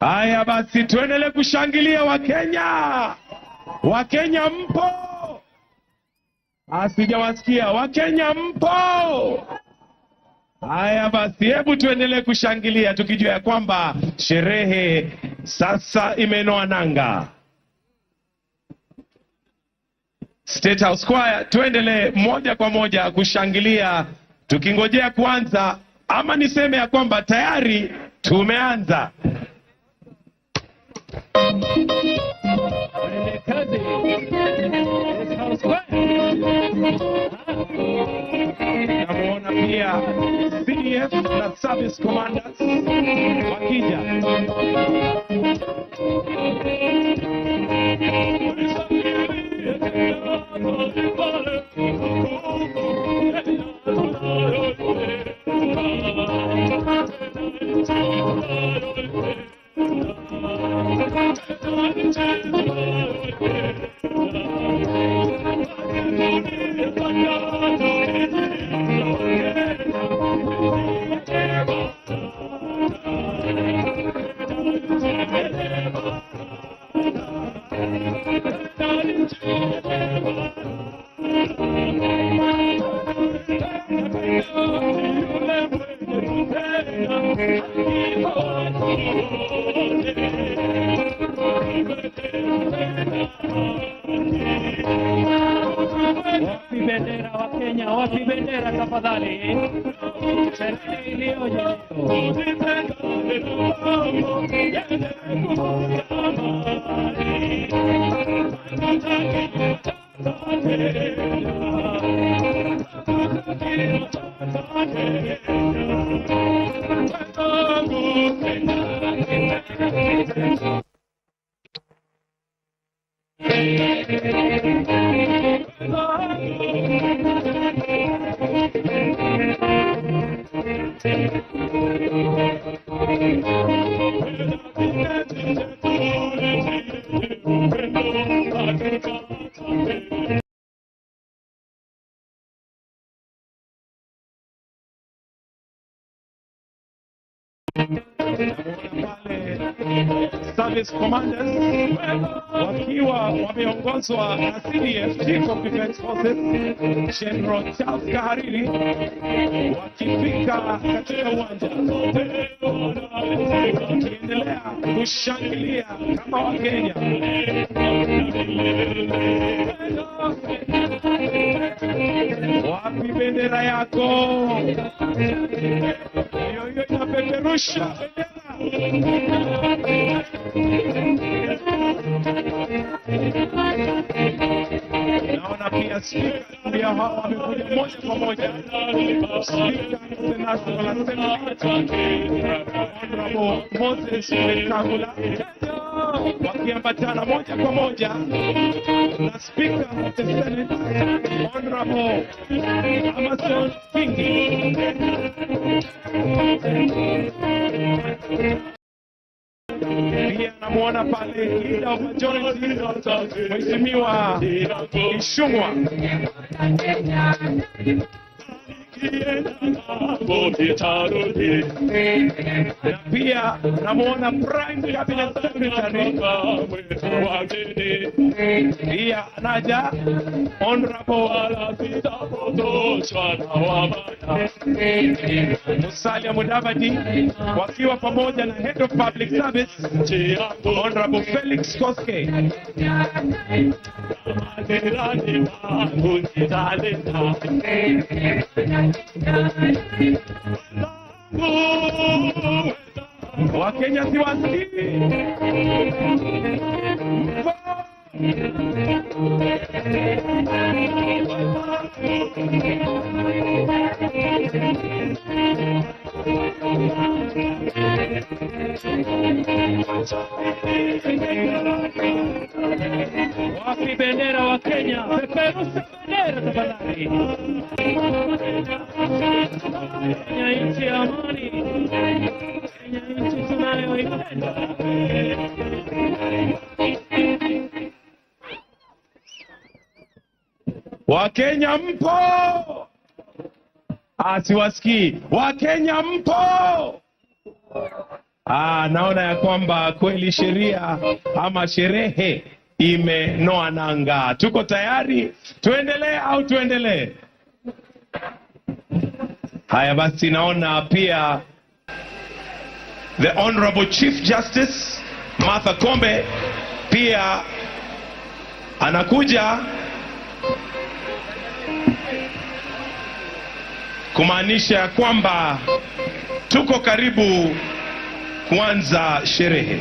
Haya basi, tuendelee kushangilia Wakenya. Wakenya mpo? Asijawasikia. Wakenya mpo? Haya basi, hebu tuendelee kushangilia tukijua ya kwamba sherehe sasa imenoa nanga. State House Choir, tuendelee moja kwa moja kushangilia tukingojea kuanza, ama niseme ya kwamba tayari tumeanza. Namuona pia CDF na service commanders wakija. Wapi bendera wa Kenya? Wapi bendera tafadhali? Sherehe iliyoje leo. Service commanders wakiwa wameongozwa na CDF Chief of Defence Forces General Charles Kahariri wakifika katika uwanja wakiendelea kushangilia kama Wakenya. Wapi bendera yako? Hiyo hiyo inapeperusha bendera. Naona pia spika ndio hawa wamekuja moja kwa moja. Speaker of the National Assembly, Honorable Moses Wetangula. Wakiambatana moja kwa moja na Speaker of the Senate Honorable Amason Kingi. Pia namuona pale leader of majority Mheshimiwa Ichung'wah. Na pia namuona Prime Cabinet Secretary pia anaja Honorable Musalia Mudavadi wakiwa pamoja na Head of Public Service Honorable Felix Koskei. Wakenya siwasikii. Wapi bendera wa Kenya? Peperusha bendera tafadhali. Kenya nchi ya amani, Kenya nchi tunayoipenda. Wakenya mpo? Ah, siwasikii. Wakenya mpo? Ah, naona ya kwamba kweli sheria ama sherehe imenoa nanga. Tuko tayari, tuendelee au tuendelee? Haya basi, naona pia the Honorable Chief Justice Martha Koome pia anakuja, kumaanisha ya kwamba tuko karibu kuanza sherehe.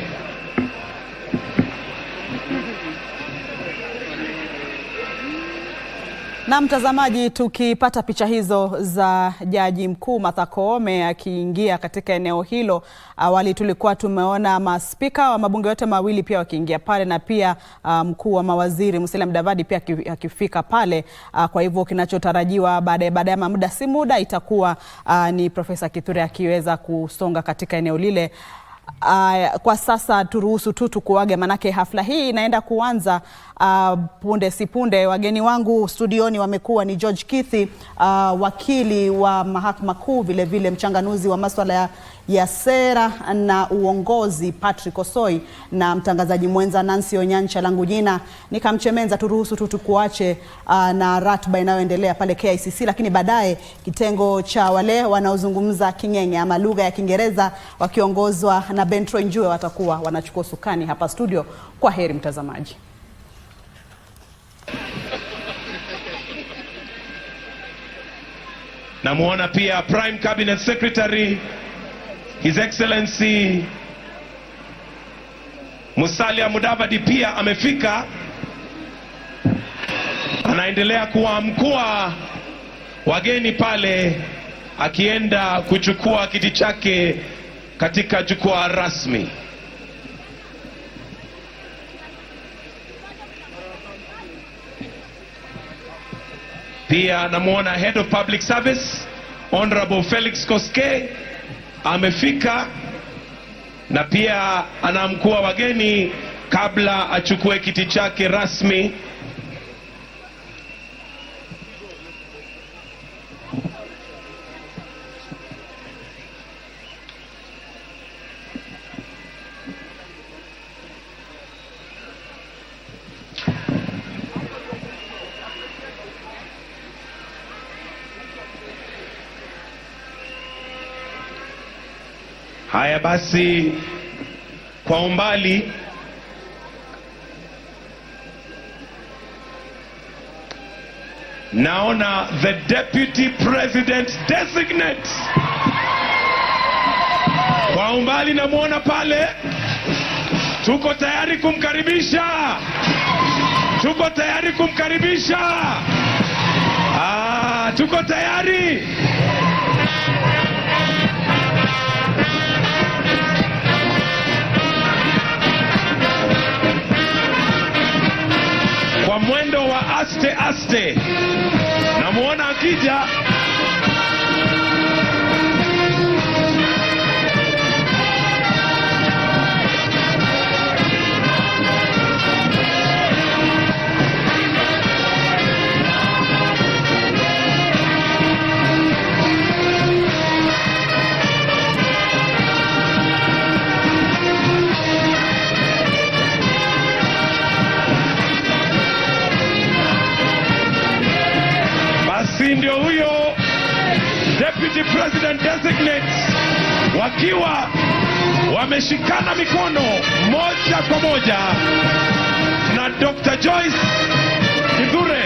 Na mtazamaji, tukipata picha hizo za Jaji Mkuu Martha Koome akiingia katika eneo hilo, awali tulikuwa tumeona maspika wa mabunge yote mawili pia wakiingia pale na pia mkuu wa mawaziri Musalia Mudavadi pia akifika pale. Kwa hivyo kinachotarajiwa baadaye muda si muda itakuwa ni Profesa Kithure akiweza kusonga katika eneo lile. Kwa sasa turuhusu tu tukuage, manake hafla hii inaenda kuanza punde si punde. Wageni wangu studioni wamekuwa ni George Kithi, wakili wa Mahakama Kuu, vile vile mchanganuzi wa masuala ya sera na uongozi Patrick Osoi, na mtangazaji mwenza Nancy Onyancha. Langu jina ni Kamchemenza. Turuhusu tu tukuache na ratiba inayoendelea pale KICC, lakini baadaye kitengo cha wale wanaozungumza King'eng'e ama lugha ya Kiingereza wakiongozwa na Bentro Njue watakuwa wanachukua usukani hapa studio. Kwa heri mtazamaji. Namuona pia Prime Cabinet Secretary His Excellency Musalia Mudavadi pia amefika, anaendelea kuwaamkua wageni pale akienda kuchukua kiti chake katika jukwaa rasmi. Pia namuona Head of Public Service Honorable Felix Koskei amefika na pia anamkua wageni kabla achukue kiti chake rasmi. Haya basi, kwa umbali naona the Deputy President Designate. Kwa umbali namuona pale, tuko tayari kumkaribisha, tuko tayari kumkaribisha. Tuko tayari. Aste, namuona akija. Basi ndio huyo Deputy President Designate wakiwa wameshikana mikono moja kwa moja na Dr. Joyce Kithure.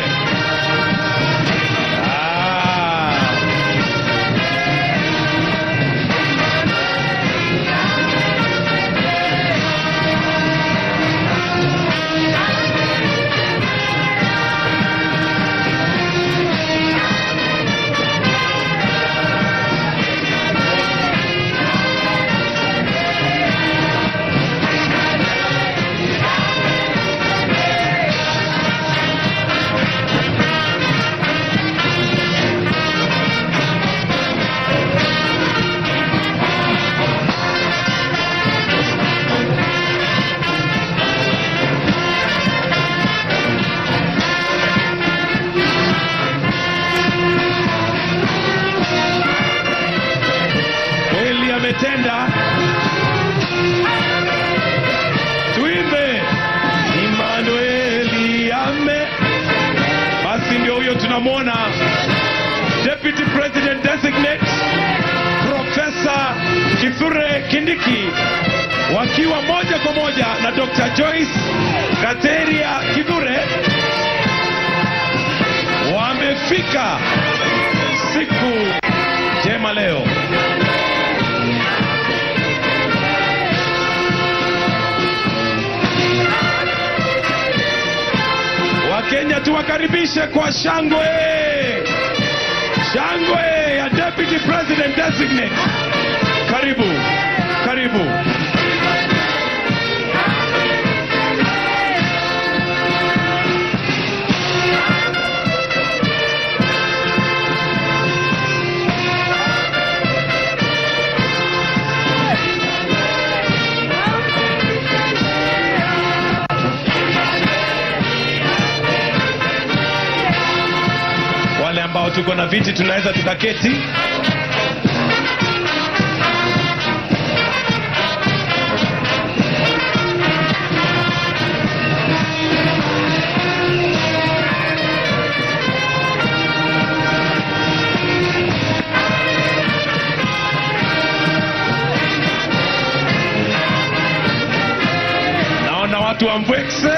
Kweli ametenda. Tuimbe Emmanueli ame. Basi ndio huyo tunamwona Deputy President Designate Professor Kithure Kindiki wakiwa moja kwa moja na Dr. Joyce Gateria Kithure wamefika siku njema leo. Wakenya tuwakaribishe kwa shangwe, shangwe ya Deputy President Designate. Karibu, karibu. Wale ambao tuko na viti tunaweza tukaketi. Naona watu wa Mbwekse.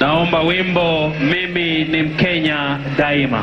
Naomba wimbo mimi ni Mkenya daima.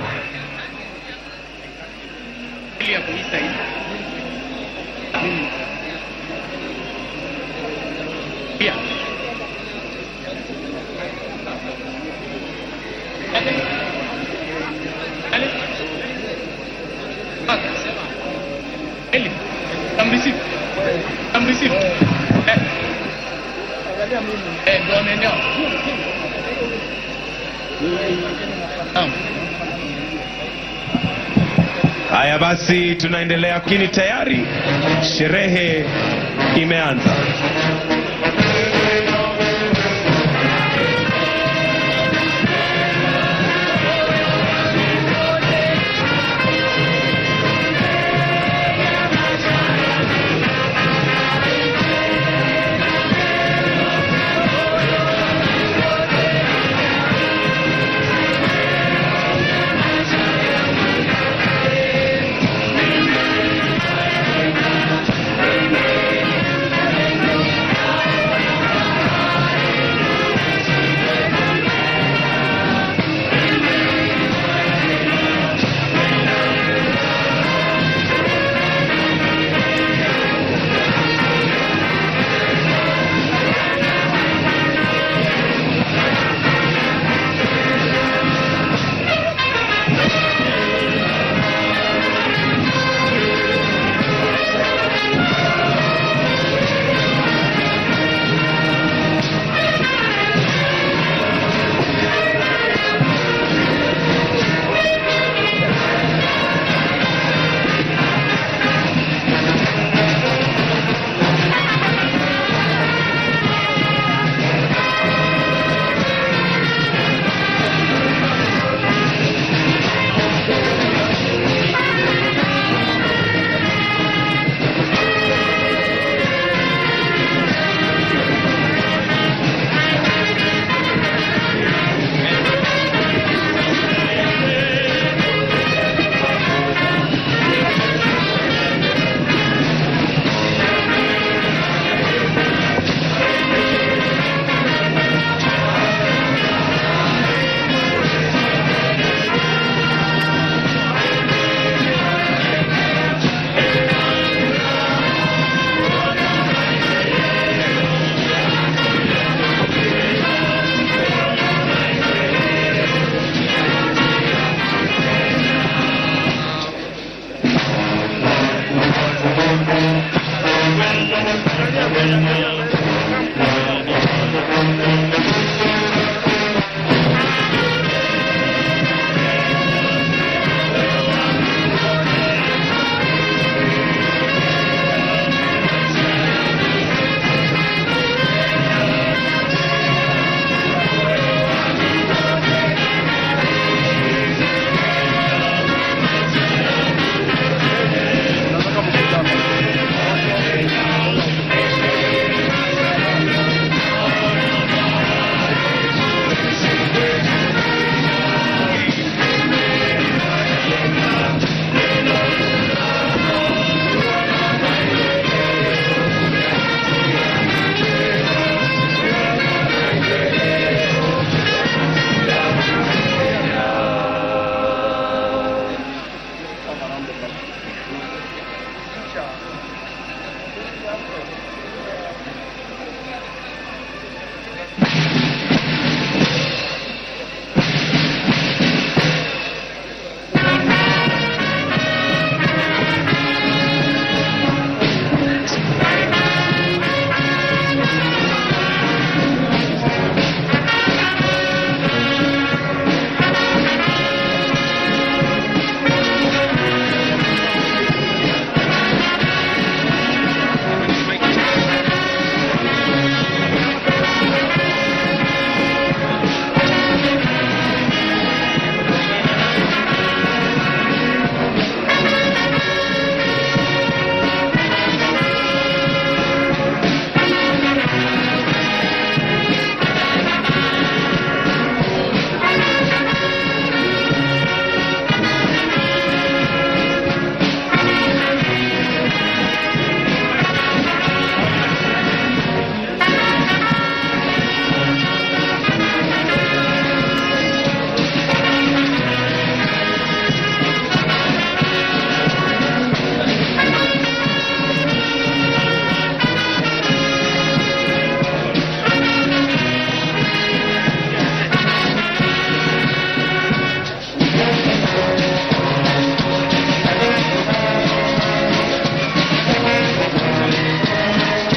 Haya basi, tunaendelea, lakini tayari sherehe imeanza.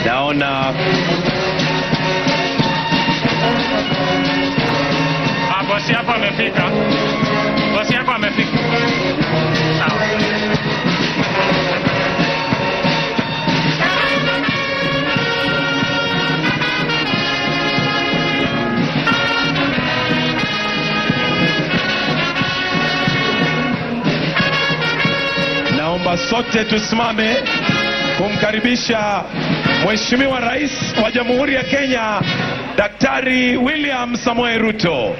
Naona Bosi yako amefika. Bosi yako amefika. Sawa. Sote tusimame kumkaribisha Mheshimiwa Rais wa Jamhuri ya Kenya, Daktari William Samoei Ruto.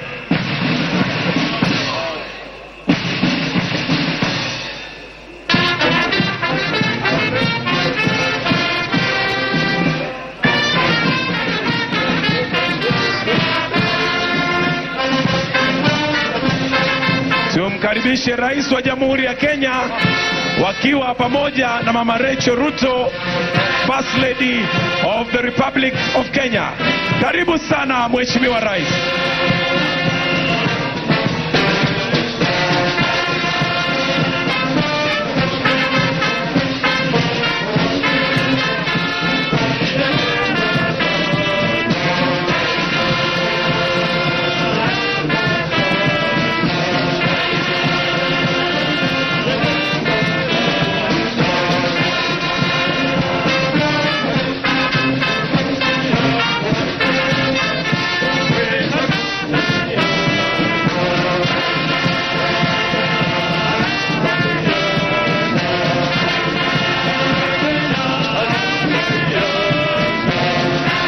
Tumkaribishe Rais wa Jamhuri ya Kenya wakiwa pamoja na Mama Rachel Ruto, First Lady of the Republic of Kenya. Karibu sana Mheshimiwa Rais.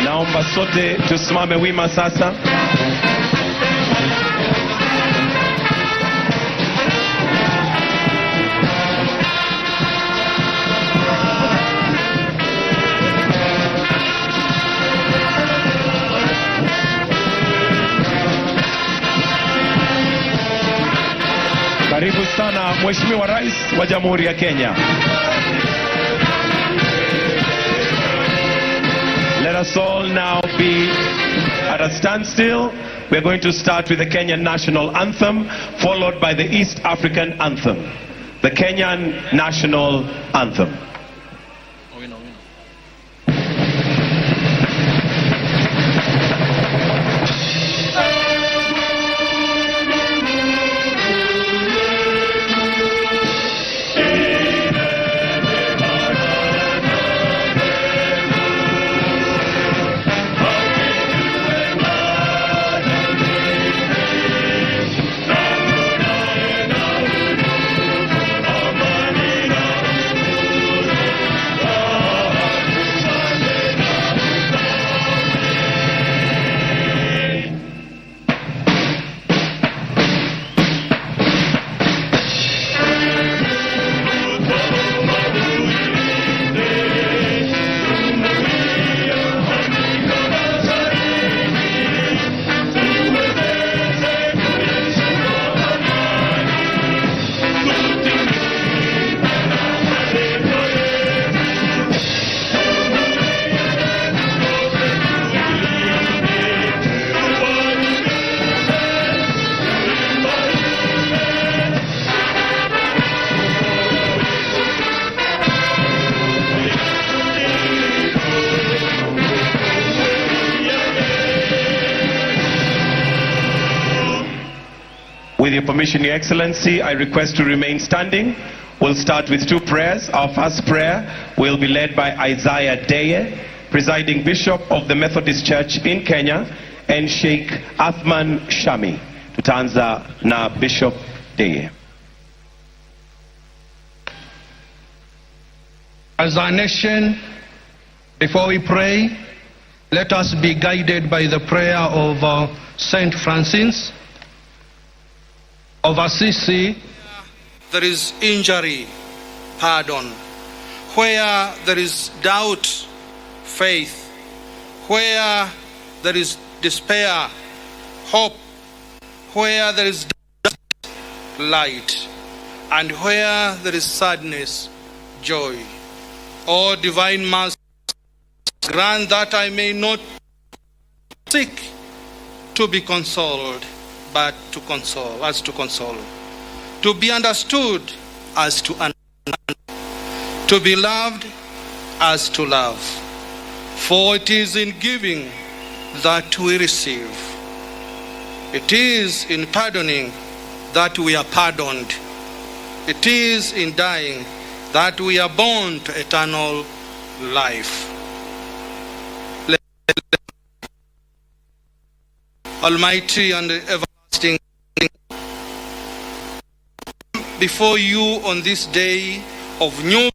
Naomba sote tusimame wima sasa. Karibu sana Mheshimiwa Rais wa Jamhuri ya Kenya. Let us all now be at a standstill. We're going to start with the Kenyan National Anthem, followed by the East African Anthem. The Kenyan National Anthem. With your permission, Your Excellency, I request to remain standing. We'll start with two prayers. Our first prayer will be led by Isaiah Deye, presiding bishop of the Methodist Church in Kenya, and Sheikh Athman Shami. Tutaanza na Bishop Deye. As a nation, before we pray, let us be guided by the prayer of Saint Francis of Assisi. There is injury, pardon. Where there is doubt, faith. Where there is despair, hope. Where there is darkness, light. And where there is sadness, joy. O divine mercy, grant that I may not seek to be consoled, but to console, as to console, to be understood as to understand, to be loved as to love. For it is in giving that we receive. It is in pardoning that we are pardoned. It is in dying that we are born to eternal life. Almighty and everlasting, before you on this day of new.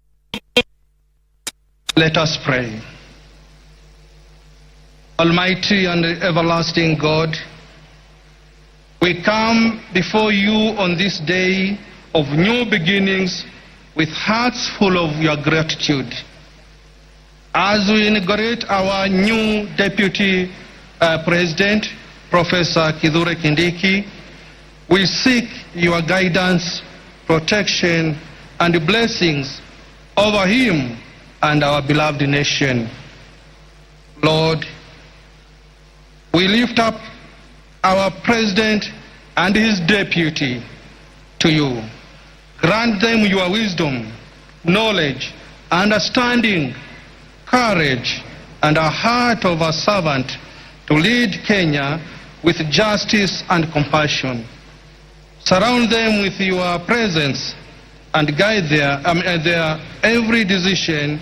Let us pray. Almighty and everlasting God, we come before you on this day of new beginnings with hearts full of your gratitude. As we inaugurate our new Deputy President, Professor Kithure Kindiki, we seek your guidance, protection, and blessings over him and our beloved nation. Lord, we lift up our president and his deputy to you. Grant them your wisdom, knowledge, understanding, courage, and a heart of a servant to lead Kenya with justice and compassion. Surround them with your presence and guide their every decision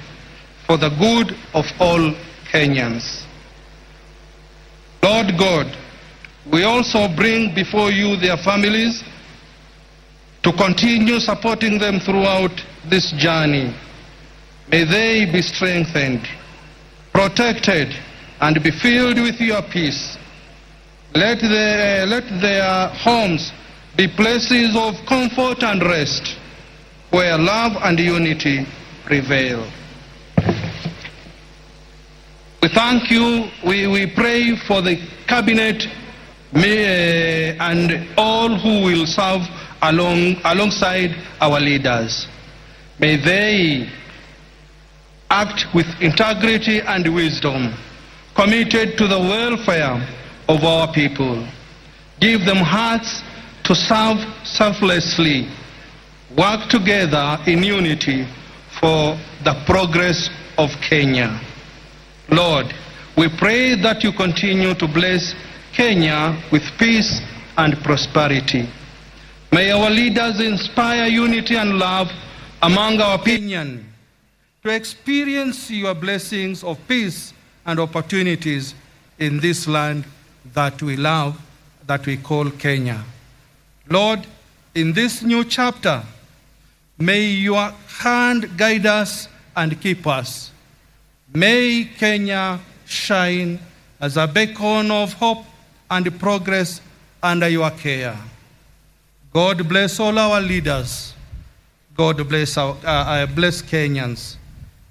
for the good of all Kenyans. Lord God, we also bring before you their families to continue supporting them throughout this journey. May they be strengthened, protected, and be filled with your peace. Let their homes be places of comfort and rest, where love and unity prevail. We thank you. We pray for the cabinet and all who will serve alongside our leaders. May they act with integrity and wisdom, committed to the welfare of our people. Give them hearts to serve selflessly, work together in unity for the progress of Kenya. Lord, we pray that you continue to bless Kenya with peace and prosperity. May our leaders inspire unity and love among our people to experience your blessings of peace and opportunities in this land that we love, that we call Kenya. Lord, in this new chapter, may your hand guide us and keep us. May Kenya shine as a beacon of hope and progress under your care. God bless all our leaders. God bless Kenyans.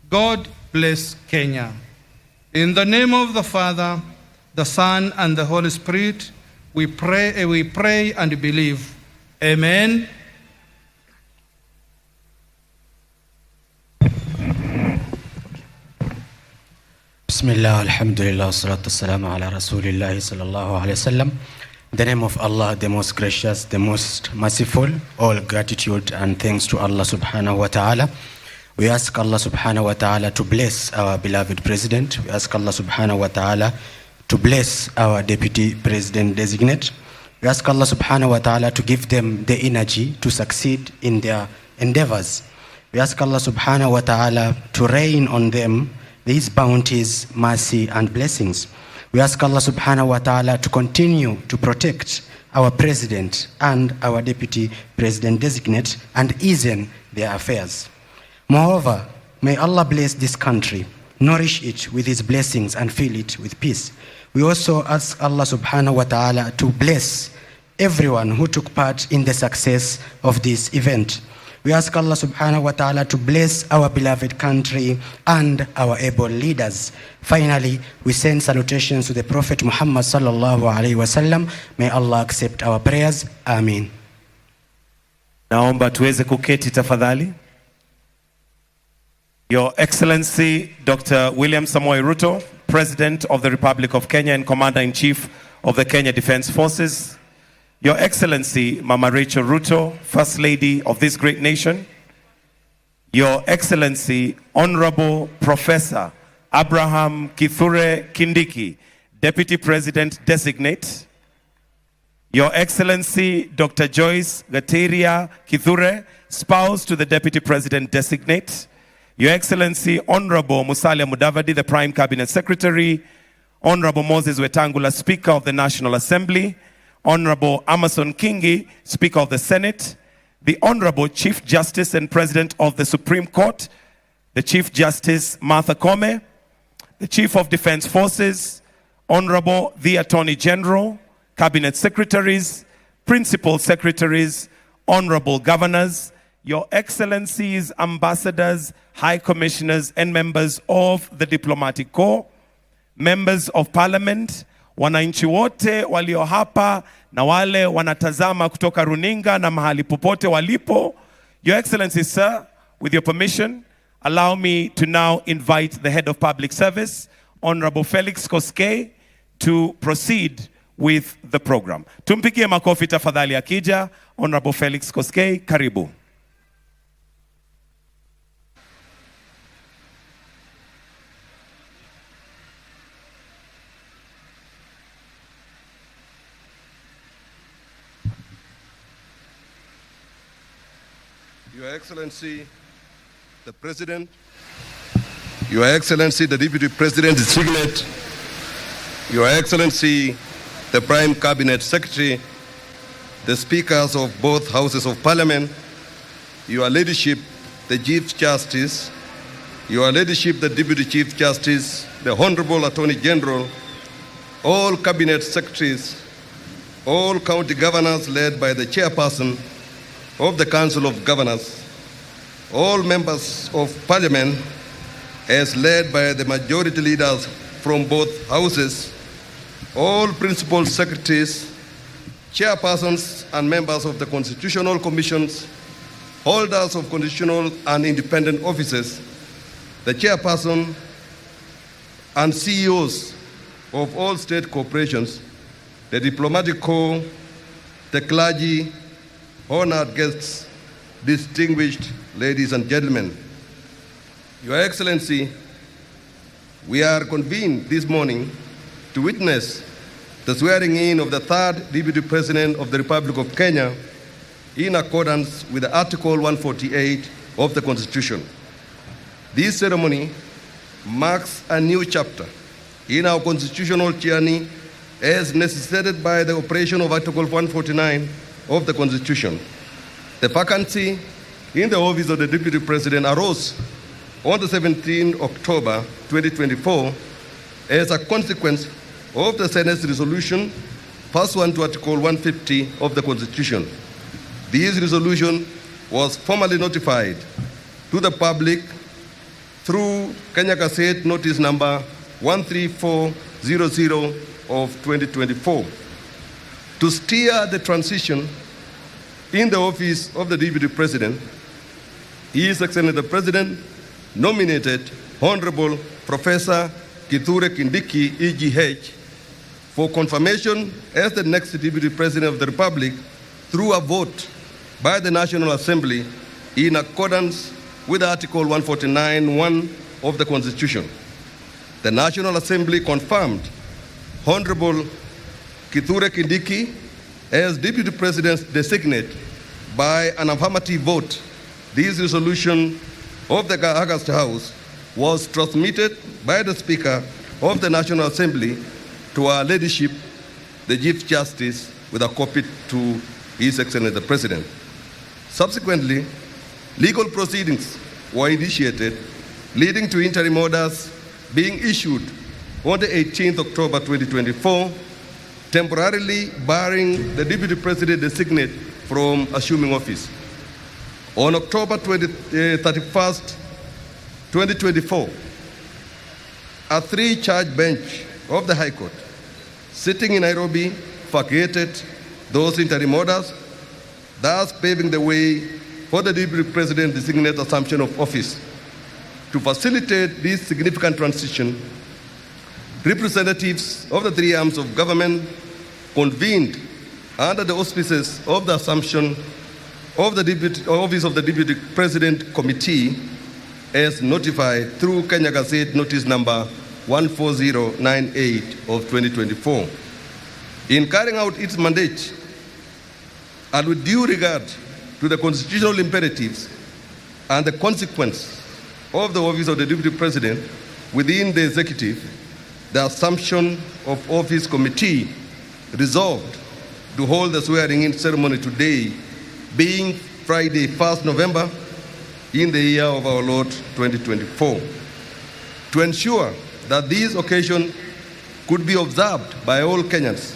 God bless Kenya. In the name of the Father, the Son, and the Holy Spirit, we pray and believe. Amen. بسم الله، الحمد لله، والصلاة والسلام على رسول الله صلى الله عليه وسلم. In the name of Allah, the most gracious, the most merciful, all gratitude and thanks to Allah سبحانه وتعالى. We ask Allah سبحانه وتعالى to bless our beloved president. We ask Allah سبحانه وتعالى to bless our deputy president designate. We ask Allah سبحانه وتعالى to give them the energy to succeed in their endeavors. We ask Allah سبحانه وتعالى to rain on them these bounties, mercy, and blessings. We ask Allah سبحانه وتعالى to continue to protect our president and our deputy president designate and easen their affairs. Moreover, may Allah bless this country, nourish it with His blessings, and fill it with peace. We also ask Allah سبحانه وتعالى to bless everyone who took part in the success of this event. We ask Allah سبحانه وتعالى to bless our beloved country and our able leaders. Finally, we send salutations to the Prophet Muhammad صلى الله عليه وسلم. May Allah accept our prayers. آمين. Naomba tuweze kuketi tafadhali. Your Excellency Dr. William Samoei Ruto, President of the Republic of Kenya and Commander-in-Chief of the Kenya Defence Forces. Your Excellency Mama Rachel Ruto, First Lady of this great nation. Your Excellency Honorable Professor Abraham Kithure Kindiki, Deputy President Designate. Your Excellency Dr. Joyce Gatiria Kithure, spouse to the Deputy President Designate. Your Excellency Honorable Musalia Mudavadi, the Prime Cabinet Secretary. Honorable Moses Wetangula, Speaker of the National Assembly. Honorable Amason Kingi, Speaker of the Senate. the Honorable Chief Justice and President of the Supreme Court, the Chief Justice Martha Koome, the Chief of Defense Forces, Honorable the Attorney General, Cabinet Secretaries, Principal Secretaries, Honorable Governors, Your Excellencies, Ambassadors, High Commissioners, and members of the Diplomatic Corps, members of Parliament, wananchi wote walio hapa na wale wanatazama kutoka runinga na mahali popote walipo. Your Excellency, sir, with your permission, allow me to now invite the Head of Public Service, Honorable Felix Koskei, to proceed with the program. Tumpigie makofi tafadhali akija. Honorable Felix Koskei, karibu. Your Excellency, the President, Your Excellency, the Deputy President Designate, Your Excellency, the Prime Cabinet Secretary, the Speakers of both Houses of Parliament, Your Ladyship, the Chief Justice, Your Ladyship, the Deputy Chief Justice, the Honorable Attorney General, all Cabinet Secretaries, all county governors led by the Chairperson of the Council of Governors, all members of Parliament as led by the majority leaders from both houses, all principal secretaries, chairpersons and members of the constitutional commissions, holders of constitutional and independent offices, the chairperson and CEOs of all state corporations, the diplomatic corps, the clergy, honored guests, distinguished ladies and gentlemen. Your Excellency, we are convened this morning to witness the swearing in of the third Deputy President of the Republic of Kenya in accordance with the Article 148 of the Constitution. This ceremony marks a new chapter in our constitutional journey as necessitated by the operation of Article 149 of the Constitution. The vacancy in the office of the Deputy President arose on the 17th October 2024 as a consequence of the Senate's resolution pursuant to Article 150 of the Constitution. This resolution was formally notified to the public through Kenya Gazette Notice Number 13400 of 2024. To steer the transition in the office of the Deputy President, His Excellency the President nominated Honorable Professor Kithure Kindiki, EGH, for confirmation as the next Deputy President of the Republic through a vote by the National Assembly in accordance with Article 149(1) of the Constitution. The National Assembly confirmed Honorable Kithure Kindiki as Deputy President designate by an affirmative vote. This resolution of the August House was transmitted by the Speaker of the National Assembly to our Ladyship, the Chief Justice, with a copy to His Excellency the President. Subsequently, legal proceedings were initiated, leading to interim orders being issued on the 18th October 2024, temporarily barring the Deputy President designate from assuming office. On October 31st, 2024, a 3-charge bench of the High Court sitting in Nairobi vacated those interim orders, thus paving the way for the Deputy President designate assumption of office. To facilitate this significant transition, representatives of the three arms of government convened under the auspices of the assumption of the Office of the Deputy President Committee as notified through Kenya Gazette Notice Number 14098 of 2024. In carrying out its mandate, and with due regard to the constitutional imperatives and the consequence of the office of the Deputy President within the executive, the Assumption of Office Committee resolved to hold the swearing-in ceremony today, being Friday, 1st November, in the year of our Lord 2024. To ensure that this occasion could be observed by all Kenyans,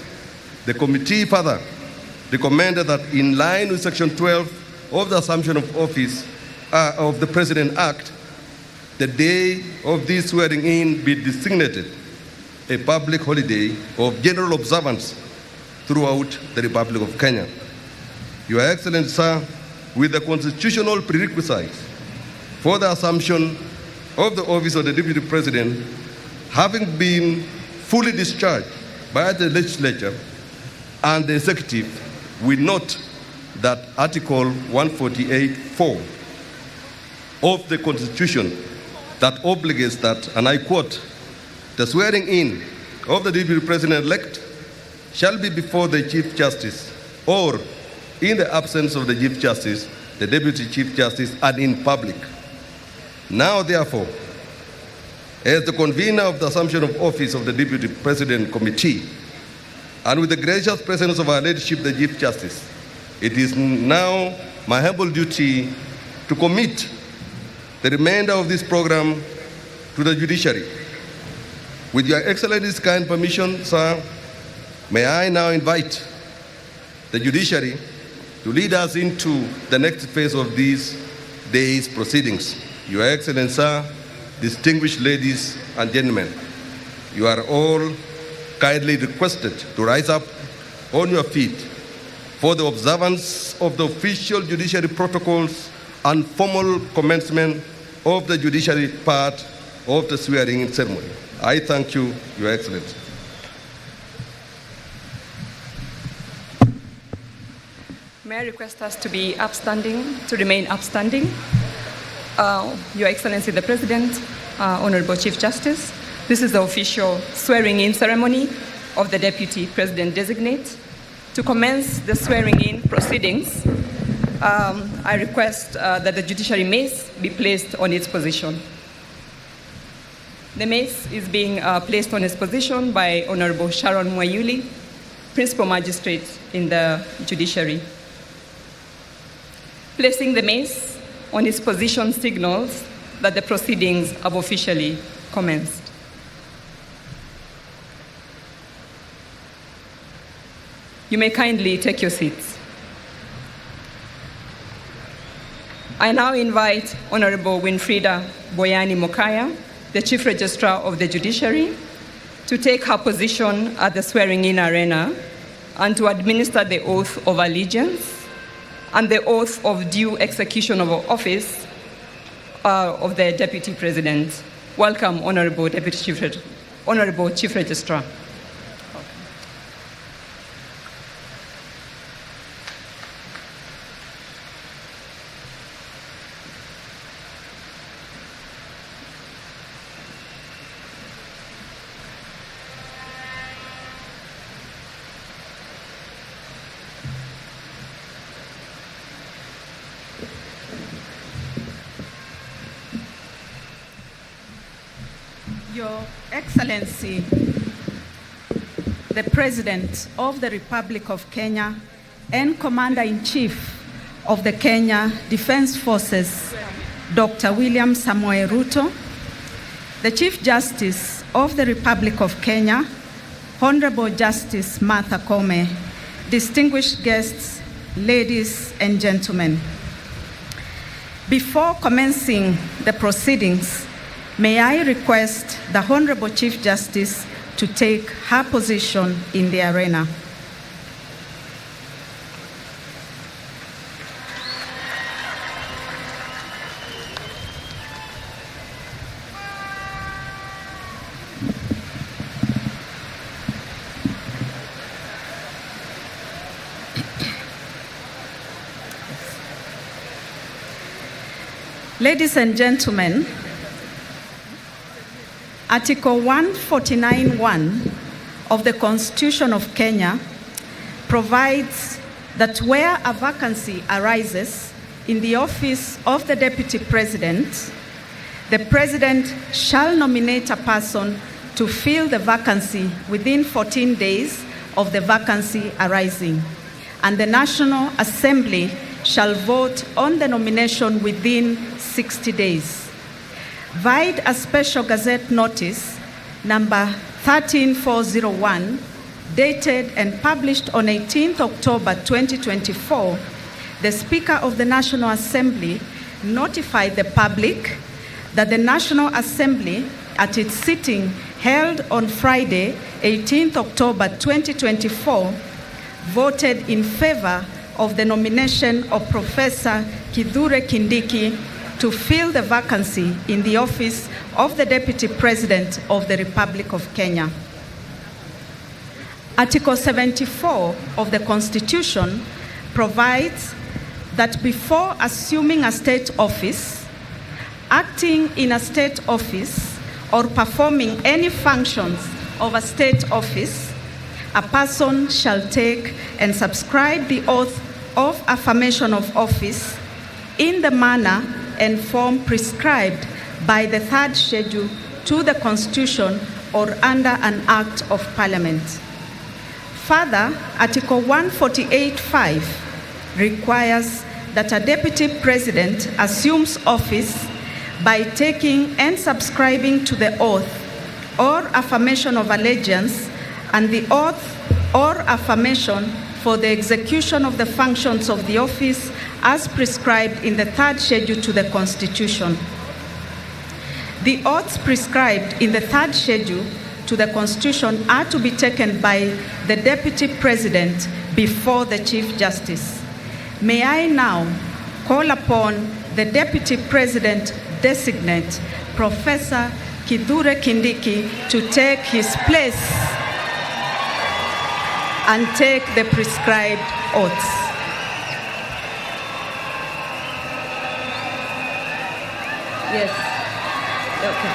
the committee further recommended that in line with Section 12 of the Assumption of Office of the President Act, the day of this swearing in be designated a public holiday of general observance throughout the Republic of Kenya. Your Excellency, sir, with the constitutional prerequisites for the assumption of the office of the Deputy President having been fully discharged by the legislature and the executive, we note that Article 148.4 of the Constitution that obligates that, and I quote, the swearing in of the Deputy President-elect shall be before the Chief Justice or, in the absence of the Chief Justice, the Deputy Chief Justice, and in public. Now, therefore, as the convener of the Assumption of Office of the Deputy President Committee, and with the gracious presence of our Ladyship, the Chief Justice, it is now my humble duty to commit the remainder of this program to the judiciary. With Your Excellency's kind permission, sir, may I now invite the judiciary to lead us into the next phase of these day's proceedings. Your Excellency, sir, distinguished ladies and gentlemen, you are all kindly requested to rise up on your feet for the observance of the official judiciary protocols and formal commencement of the judiciary part of the swearing-in ceremony. I thank you, Your Excellency. May I request us to be upstanding, to remain upstanding? Your Excellency the President, Honorable Chief Justice, this is the official swearing-in ceremony of the Deputy President-designate. To commence the swearing-in proceedings, I request that the judiciary mace be placed on its position. The mace is being placed on its position by Honorable Sharon Mwayuli, Principal Magistrate in the judiciary. Placing the mace on its position signals that the proceedings have officially commenced. You may kindly take your seats. I now invite Honorable Winfrida Boyani Mokaya, the Chief Registrar of the Judiciary, to take her position at the swearing-in arena and to administer the oath of allegiance and the oath of due execution of office of the Deputy President. Welcome, Honorable Deputy Chief, Honorable Chief Registrar. Your Excellency, the President of the Republic of Kenya and Commander-in-Chief of the Kenya Defense Forces, Dr. William Samoei Ruto, the Chief Justice of the Republic of Kenya, Honorable Justice Martha Koome, distinguished guests, ladies and gentlemen. Before commencing the proceedings, may I request the Honorable Chief Justice to take her position in the arena. Ladies and gentlemen, Article 149.1 of the Constitution of Kenya provides that where a vacancy arises in the office of the Deputy President, the President shall nominate a person to fill the vacancy within 14 days of the vacancy arising, and the National Assembly shall vote on the nomination within 60 days. Vide a special Gazette notice number 13401, dated and published on 18th October 2024, the Speaker of the National Assembly notified the public that the National Assembly, at its sitting held on Friday, 18th October 2024, voted in favor of the nomination of Professor Kithure Kindiki to fill the vacancy in the office of the Deputy President of the Republic of Kenya. Article 74 of the Constitution provides that before assuming a state office, acting in a state office, or performing any functions of a state office, a person shall take and subscribe the oath of affirmation of office in the manner and form prescribed by the third schedule to the Constitution or under an Act of Parliament. Further, Article 148.5 requires that a deputy president assumes office by taking and subscribing to the oath or affirmation of allegiance and the oath or affirmation for the execution of the functions of the office as prescribed in the third schedule to the Constitution. The oaths prescribed in the third schedule to the Constitution are to be taken by the Deputy President before the Chief Justice. May I now call upon the Deputy President designate, Professor Kithure Kindiki, to take his place and take the prescribed oaths. Yes. Okay.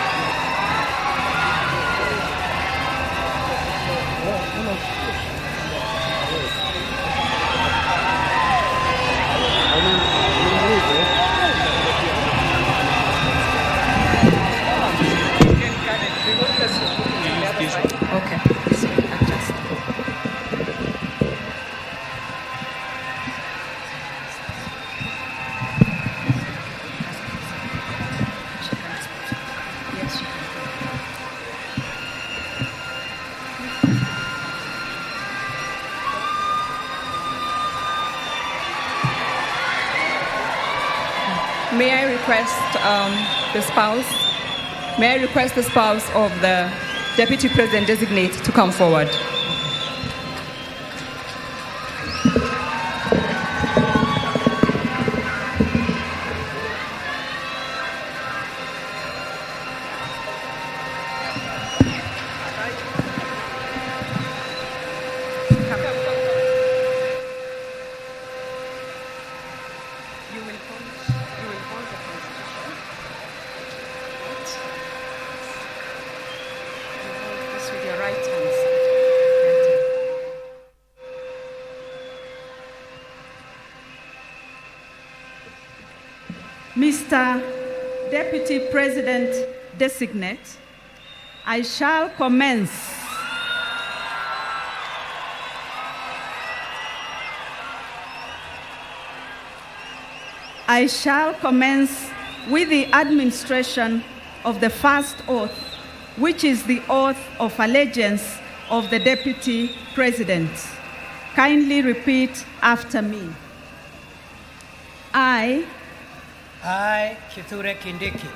Okay. So adjust. Yes, you can. May I request the spouse? May I request the spouse of the Deputy President designate to come forward? You will hold the Constitution. Right. You hold this with your right hand side. Right hand. Mr. Deputy President designate, I shall commence with the administration of the first oath, which is the oath of allegiance of the Deputy President. Kindly repeat after me. I, Kithure Kindiki,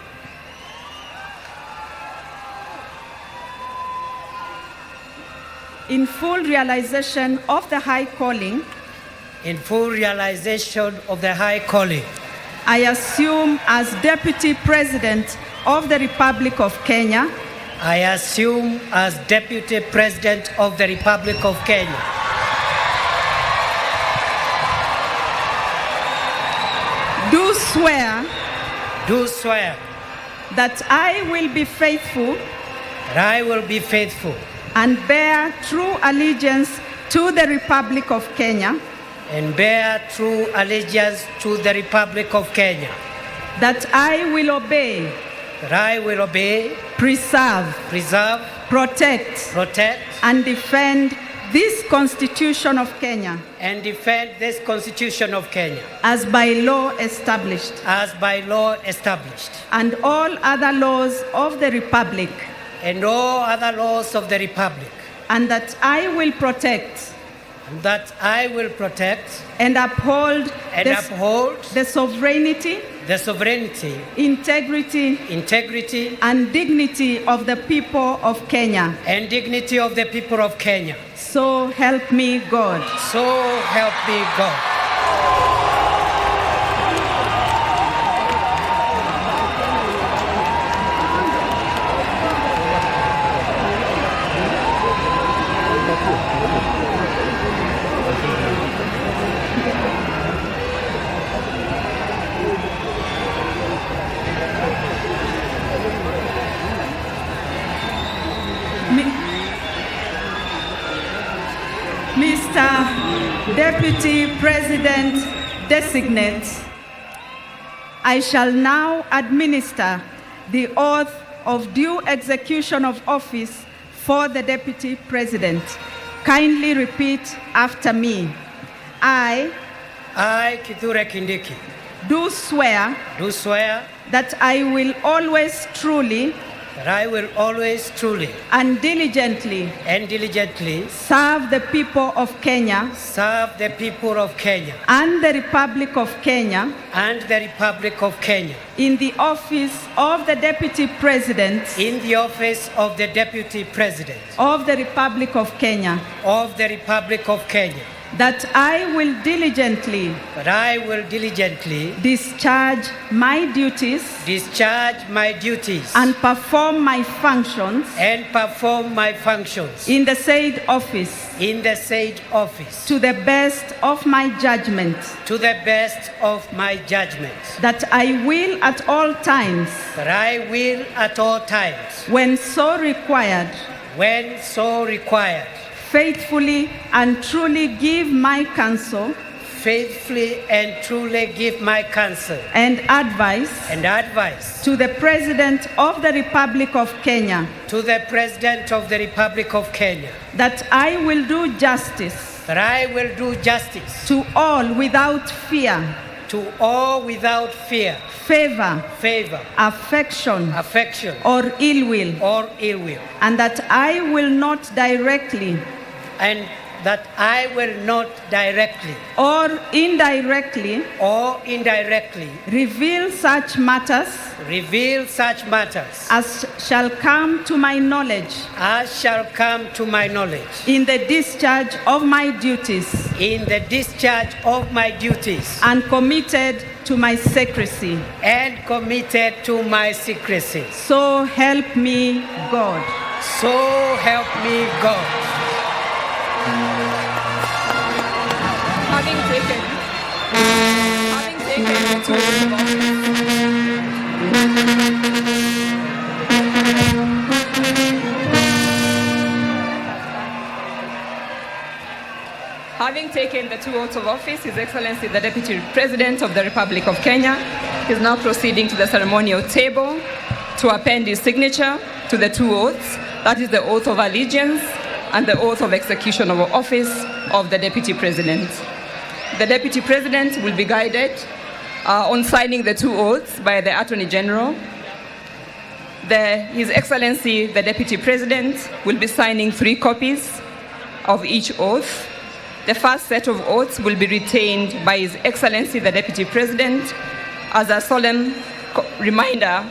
in full realization of the high calling, in full realization of the high calling, I assume as Deputy President of the Republic of Kenya, I assume as Deputy President of the Republic of Kenya, do swear, do swear that I will be faithful, that I will be faithful, and bear true allegiance to the Republic of Kenya, and bear true allegiance to the Republic of Kenya, that I will obey, that I will obey, preserve, preserve, protect, protect, and defend this Constitution of Kenya and defend this Constitution of Kenya as by law established, as by law established, and all other laws of the Republic, and all other laws of the Republic, and that I will protect and that I will protect and uphold and uphold the sovereignty, the sovereignty, integrity, integrity, and dignity of the people of Kenya. and dignity of the people of Kenya. So help me God. So help me God. Mr. Deputy President Designate, I shall now administer the oath of due execution of office for the Deputy President. Kindly repeat after me. I, Kithure Kindiki, do swear do swear that I will always truly that I will always truly and diligently and diligently serve the people of Kenya serve the people of Kenya and the Republic of Kenya and the Republic of Kenya in the office of the Deputy President in the office of the Deputy President of the Republic of Kenya, of the Republic of Kenya, that I will diligently that I will diligently discharge my duties discharge my duties and perform my functions and perform my functions in the said office in the said office to the best of my judgment, to the best of my judgment, that I will at all times, that I will at all times, when so required, when so required, faithfully and truly give my counsel faithfully and truly give my counsel and advice and advice to the President of the Republic of Kenya, to the President of the Republic of Kenya, that I will do justice that I will do justice to all without fear, to all without fear, favor, favor, affection, affection, or ill will, or ill will, and that I will not directly and that I will not directly or indirectly or indirectly reveal such matters reveal such matters as shall come to my knowledge as shall come to my knowledge in the discharge of my duties in the discharge of my duties and committed to my secrecy. and committed to my secrecy. So help me God. So help me God. Having taken, having taken the two oaths of office, Having taken the two oaths of office, His Excellency the Deputy President of the Republic of Kenya is now proceeding to the ceremonial table to append his signature to the two oaths, that is the oath of allegiance and the oath of execution of office of the Deputy President. The Deputy President will be guided on signing the two oaths by the Attorney General. His Excellency the Deputy President will be signing 3 copies of each oath. The first set of oaths will be retained by His Excellency the Deputy President as a solemn reminder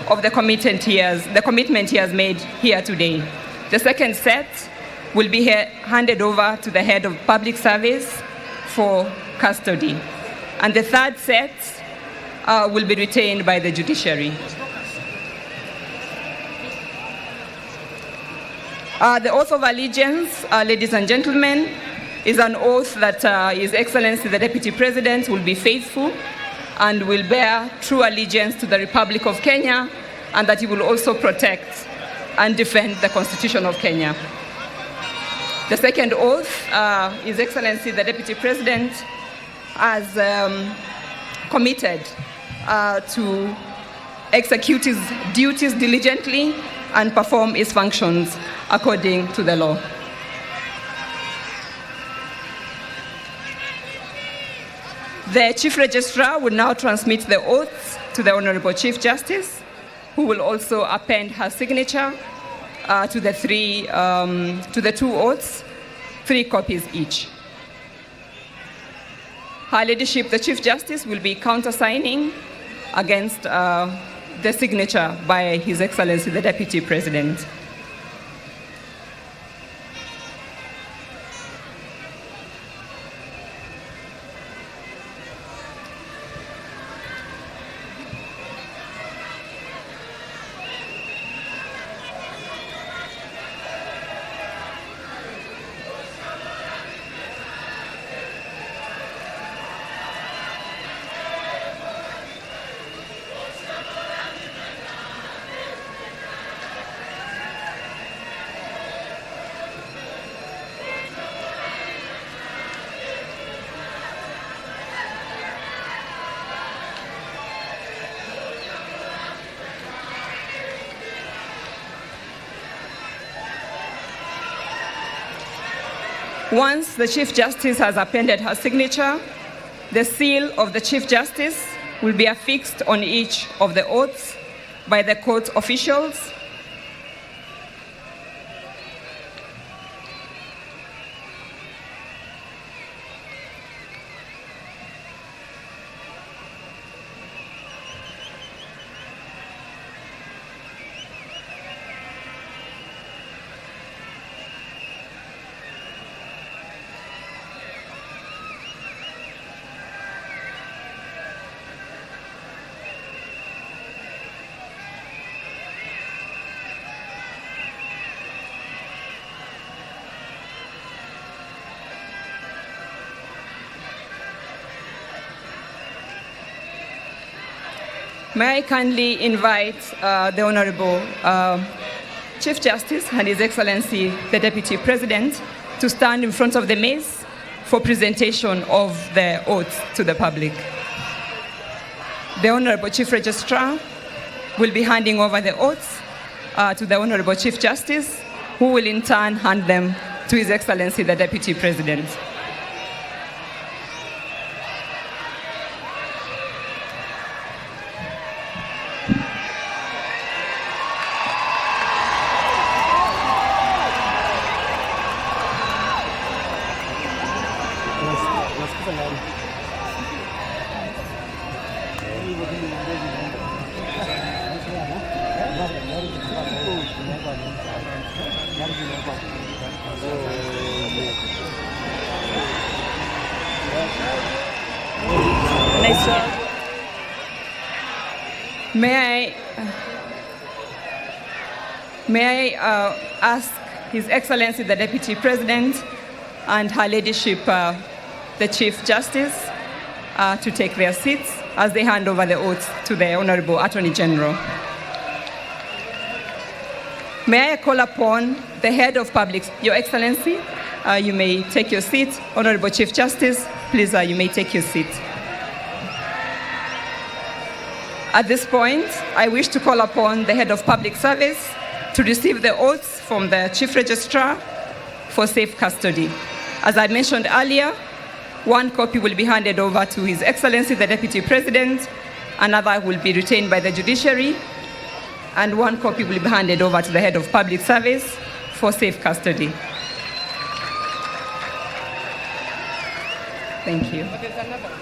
of the commitment he has made here today. The second set will be handed over to the head of public service for custody. And the third set will be retained by the judiciary. The oath of allegiance, ladies and gentlemen, is an oath that His Excellency the Deputy President will be faithful and will bear true allegiance to the Republic of Kenya, and that he will also protect and defend the Constitution of Kenya. The second oath, His Excellency the Deputy President has committed to execute his duties diligently and perform his functions according to the law. The Chief Registrar will now transmit the oaths to the Honorable Chief Justice, who will also append her signature to the two oaths, 3 copies each. Her Ladyship, the Chief Justice, will be countersigning against the signature by His Excellency, the Deputy President. Once the Chief Justice has appended her signature, the seal of the Chief Justice will be affixed on each of the oaths by the court officials. May I kindly invite the Honorable Chief Justice and His Excellency the Deputy President to stand in front of the mace for presentation of the oath to the public. The Honorable Chief Registrar will be handing over the oaths to the Honorable Chief Justice, who will in turn hand them to His Excellency the Deputy President. May I ask His Excellency the Deputy President and Her Ladyship the Chief Justice to take their seats as they hand over the oath to the Honorable Attorney General. May I call upon the Head of Public, Your Excellency, you may take your seat. Honorable Chief Justice, please, you may take your seat. At this point, I wish to call upon the Head of Public Service to receive the oaths from the Chief Registrar for safe custody. As I mentioned earlier, one copy will be handed over to His Excellency the Deputy President, another will be retained by the judiciary, and one copy will be handed over to the Head of Public Service for safe custody. Thank you. But there's another one.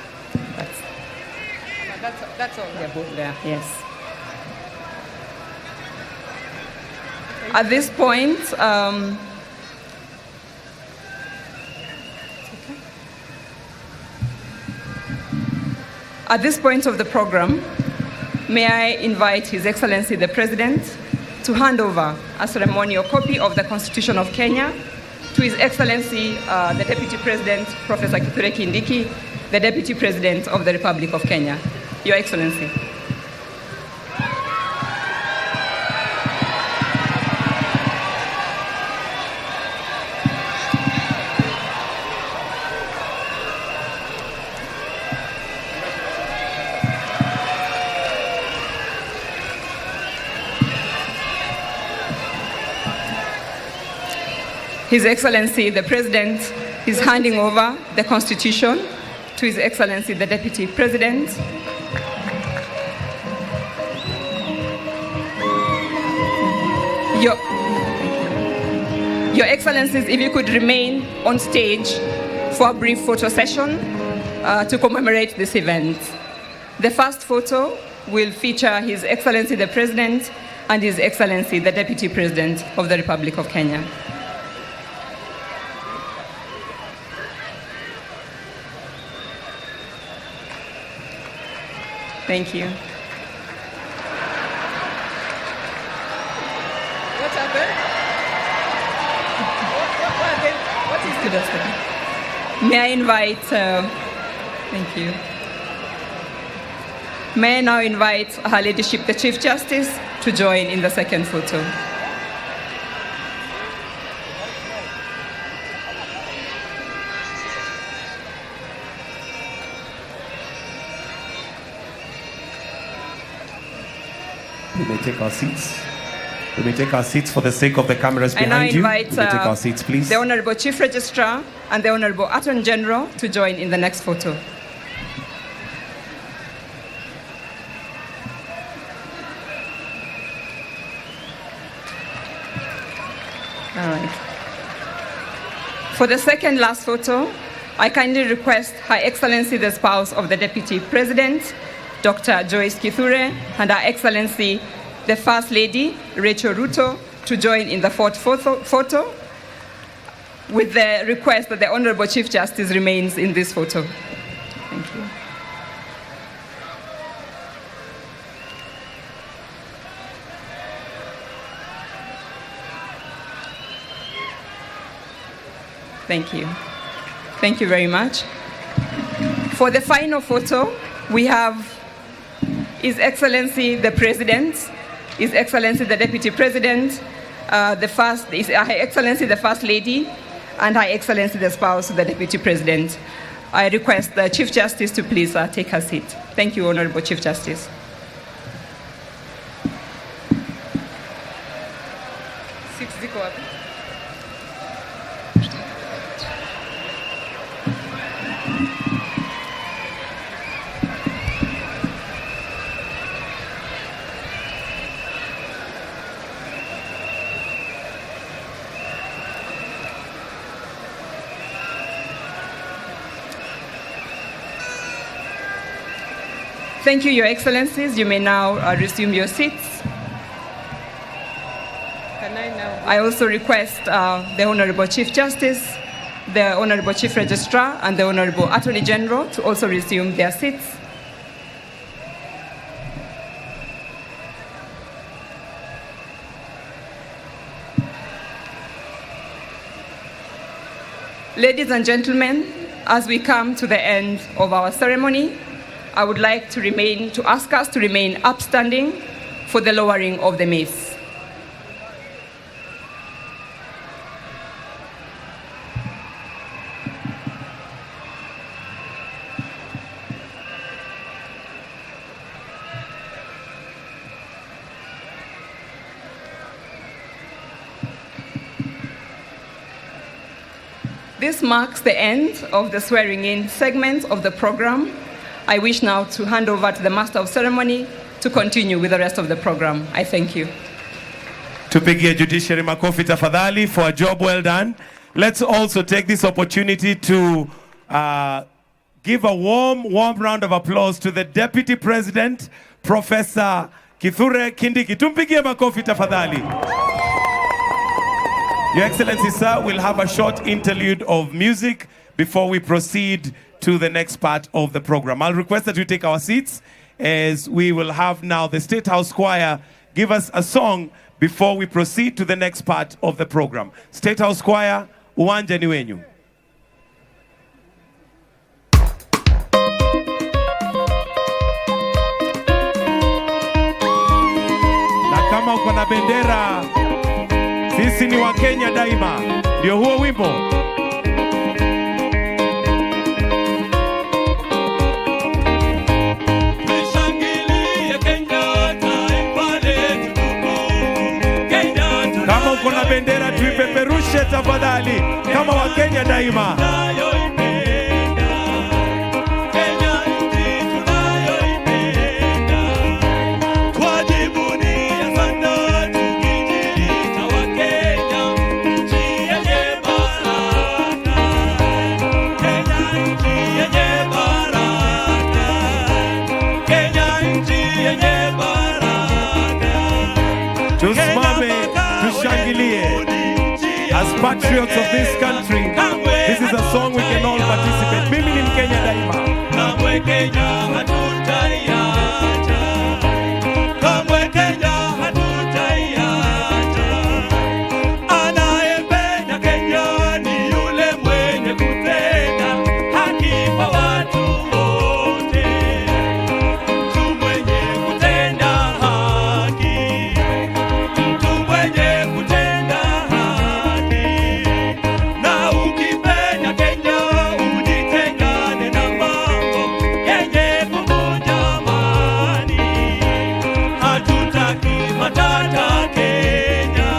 That's all. They're both there, yes. At this point, at this point of the program, may I invite His Excellency the President to hand over a ceremonial copy of the Constitution of Kenya to His Excellency the Deputy President, Professor Kithure Kindiki, the Deputy President of the Republic of Kenya. Your Excellency. His Excellency the President is handing over the Constitution to His Excellency the Deputy President. Your Excellencies, if you could remain on stage for a brief photo session to commemorate this event. The first photo will feature His Excellency the President and His Excellency the Deputy President of the Republic of Kenya. Thank you. What happened? What is the May I invite, thank you. May I now invite Her Ladyship the Chief Justice to join in the second photo. We may take our seats. We may take our seats for the sake of the cameras I now behind you. invite We may take our seats, please. the Honorable Chief Registrar and the Honorable Attorney General to join in the next photo. All right. For the second last photo, I kindly request Her Excellency the spouse of the Deputy President, Dr. Joyce Kithure, and Her Excellency the First Lady, Rachel Ruto, to join in the fourth photo with the request that the Honorable Chief Justice remains in this photo. Thank you. Thank you. Thank you very much. For the final photo, we have His Excellency the President, His Excellency the Deputy President, Her Excellency the First Lady, and Her Excellency the spouse of the Deputy President. I request the Chief Justice to please take her seat. Thank you, Honorable Chief Justice. Six ziko wapi? Thank you, Your Excellencies. You may now resume your seats. Can I now? I also request the Honorable Chief Justice, the Honorable Chief Registrar, and the Honorable Attorney General to also resume their seats. Ladies and gentlemen, as we come to the end of our ceremony, I would like to ask us to remain upstanding for the lowering of the mace. This marks the end of the swearing-in segment of the program. I wish now to hand over to the Master of Ceremony to continue with the rest of the program. I thank you. Tupigie judiciary makofi tafadhali for a job well done. Let's also take this opportunity to give a warm, warm round of applause to the Deputy President, Professor Kithure Kindiki. Tumpigie makofi tafadhali. Your Excellency, sir, we'll have a short interlude of music before we proceed to the next part of the program. I'll request that we take our seats as we will have now the State House Choir give us a song before we proceed to the next part of the program. State House Choir, uwanja ni wenyu. Na kama uko na bendera, sisi ni wa Kenya daima. Ndio huo wimbo. Kama uko na bendera tuipeperushe tafadhali, kama wa Kenya daima. Patriots of this country, this is a song we can all participate. Mimi ni Mkenya daima. Kamwe Kenya hatutaiacha. Kamwe Kenya hatutaiacha. Anayependa Kenya ni yule mwenye kutenda haki kwa watu wote. Mtu mwenye kutenda haki. Mtu mwenye kutenda haki. Na ukipenda Kenya ujitengane na mambo yenye kuvunja amani. Hatutaki matata Kenya,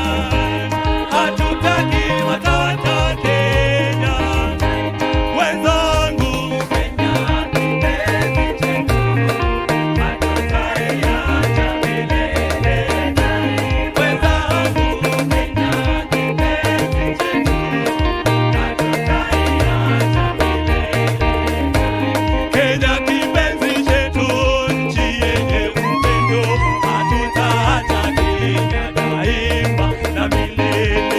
hatutaki matata Kenya. Wenzangu, Kenya kipenzi chetu, hatutaiacha milele. Wenzangu, Kenya kipenzi chetu, hatutaiacha milele. Kenya kipenzi chetu, nchi yenye upendo, hatutaacha Kenya daima na milele.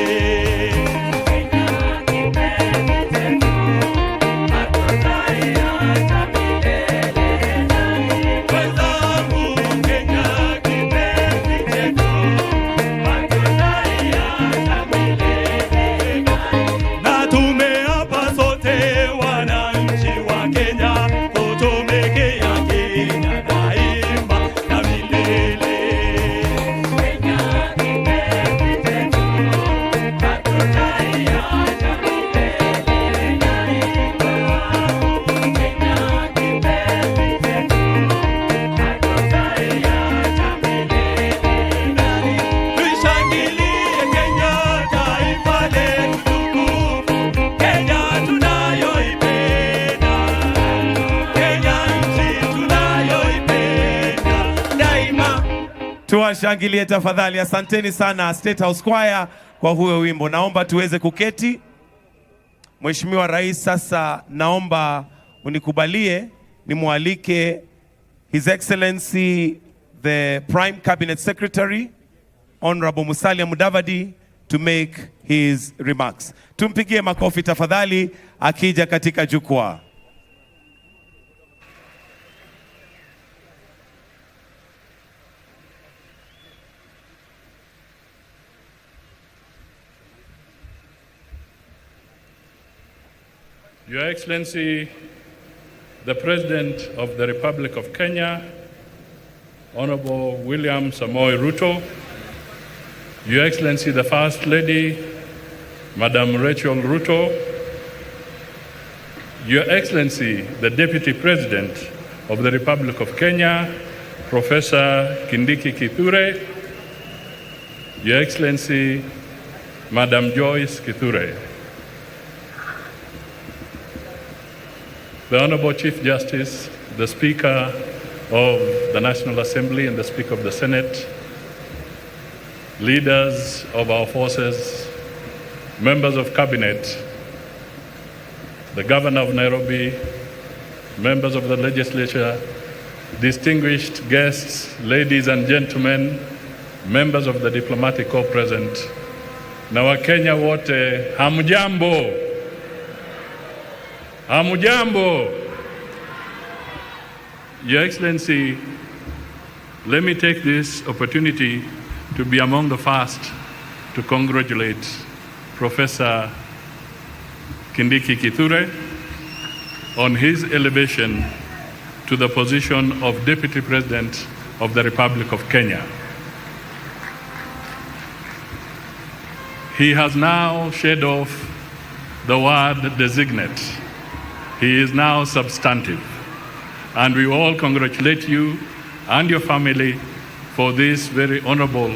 Kenya kipenzi chetu, hatutaiacha milele. Wenzangu, Kenya kipenzi chetu, hatutaiacha milele. Na tumeapa sote wananchi wa Kenya kutumikia Kenya daima na milele. Kenya kipenzi chetu, hatutaiacha milele. Kenya kipenzi chetu, hatutaiacha milele. Tuishangilie Kenya, taifa letu tukufu, Kenya tunayoipenda, Kenya nchi tunayoipenda daima. Tuwashangilie tafadhali. Asanteni sana State House Choir kwa huo wimbo. Naomba tuweze kuketi. Mheshimiwa Rais, sasa naomba unikubalie nimwalike His Excellency the Prime Cabinet Secretary Honorable Musalia Mudavadi to make his remarks. Tumpigie makofi tafadhali akija katika jukwaa. Your Excellency, the President of the Republic of Kenya, Honorable William Samoei Ruto, Your Excellency, the First Lady, Madam Rachel Ruto, Your Excellency, the Deputy President of the Republic of Kenya, Professor Kindiki Kithure, Your Excellency, Madam Joyce Kithure, the Honorable Chief Justice, the Speaker of the National Assembly and the Speaker of the Senate, leaders of our forces, members of Cabinet, the Governor of Nairobi, members of the legislature, distinguished guests, ladies and gentlemen, members of the diplomatic corps present, na Wakenya wote, hamjambo? Hamjambo? Your Excellency, let me take this opportunity to be among the first to congratulate Professor Kindiki Kithure on his elevation to the position of Deputy President of the Republic of Kenya. He has now shed off the word designate. He is now substantive. And we all congratulate you and your family for this very honorable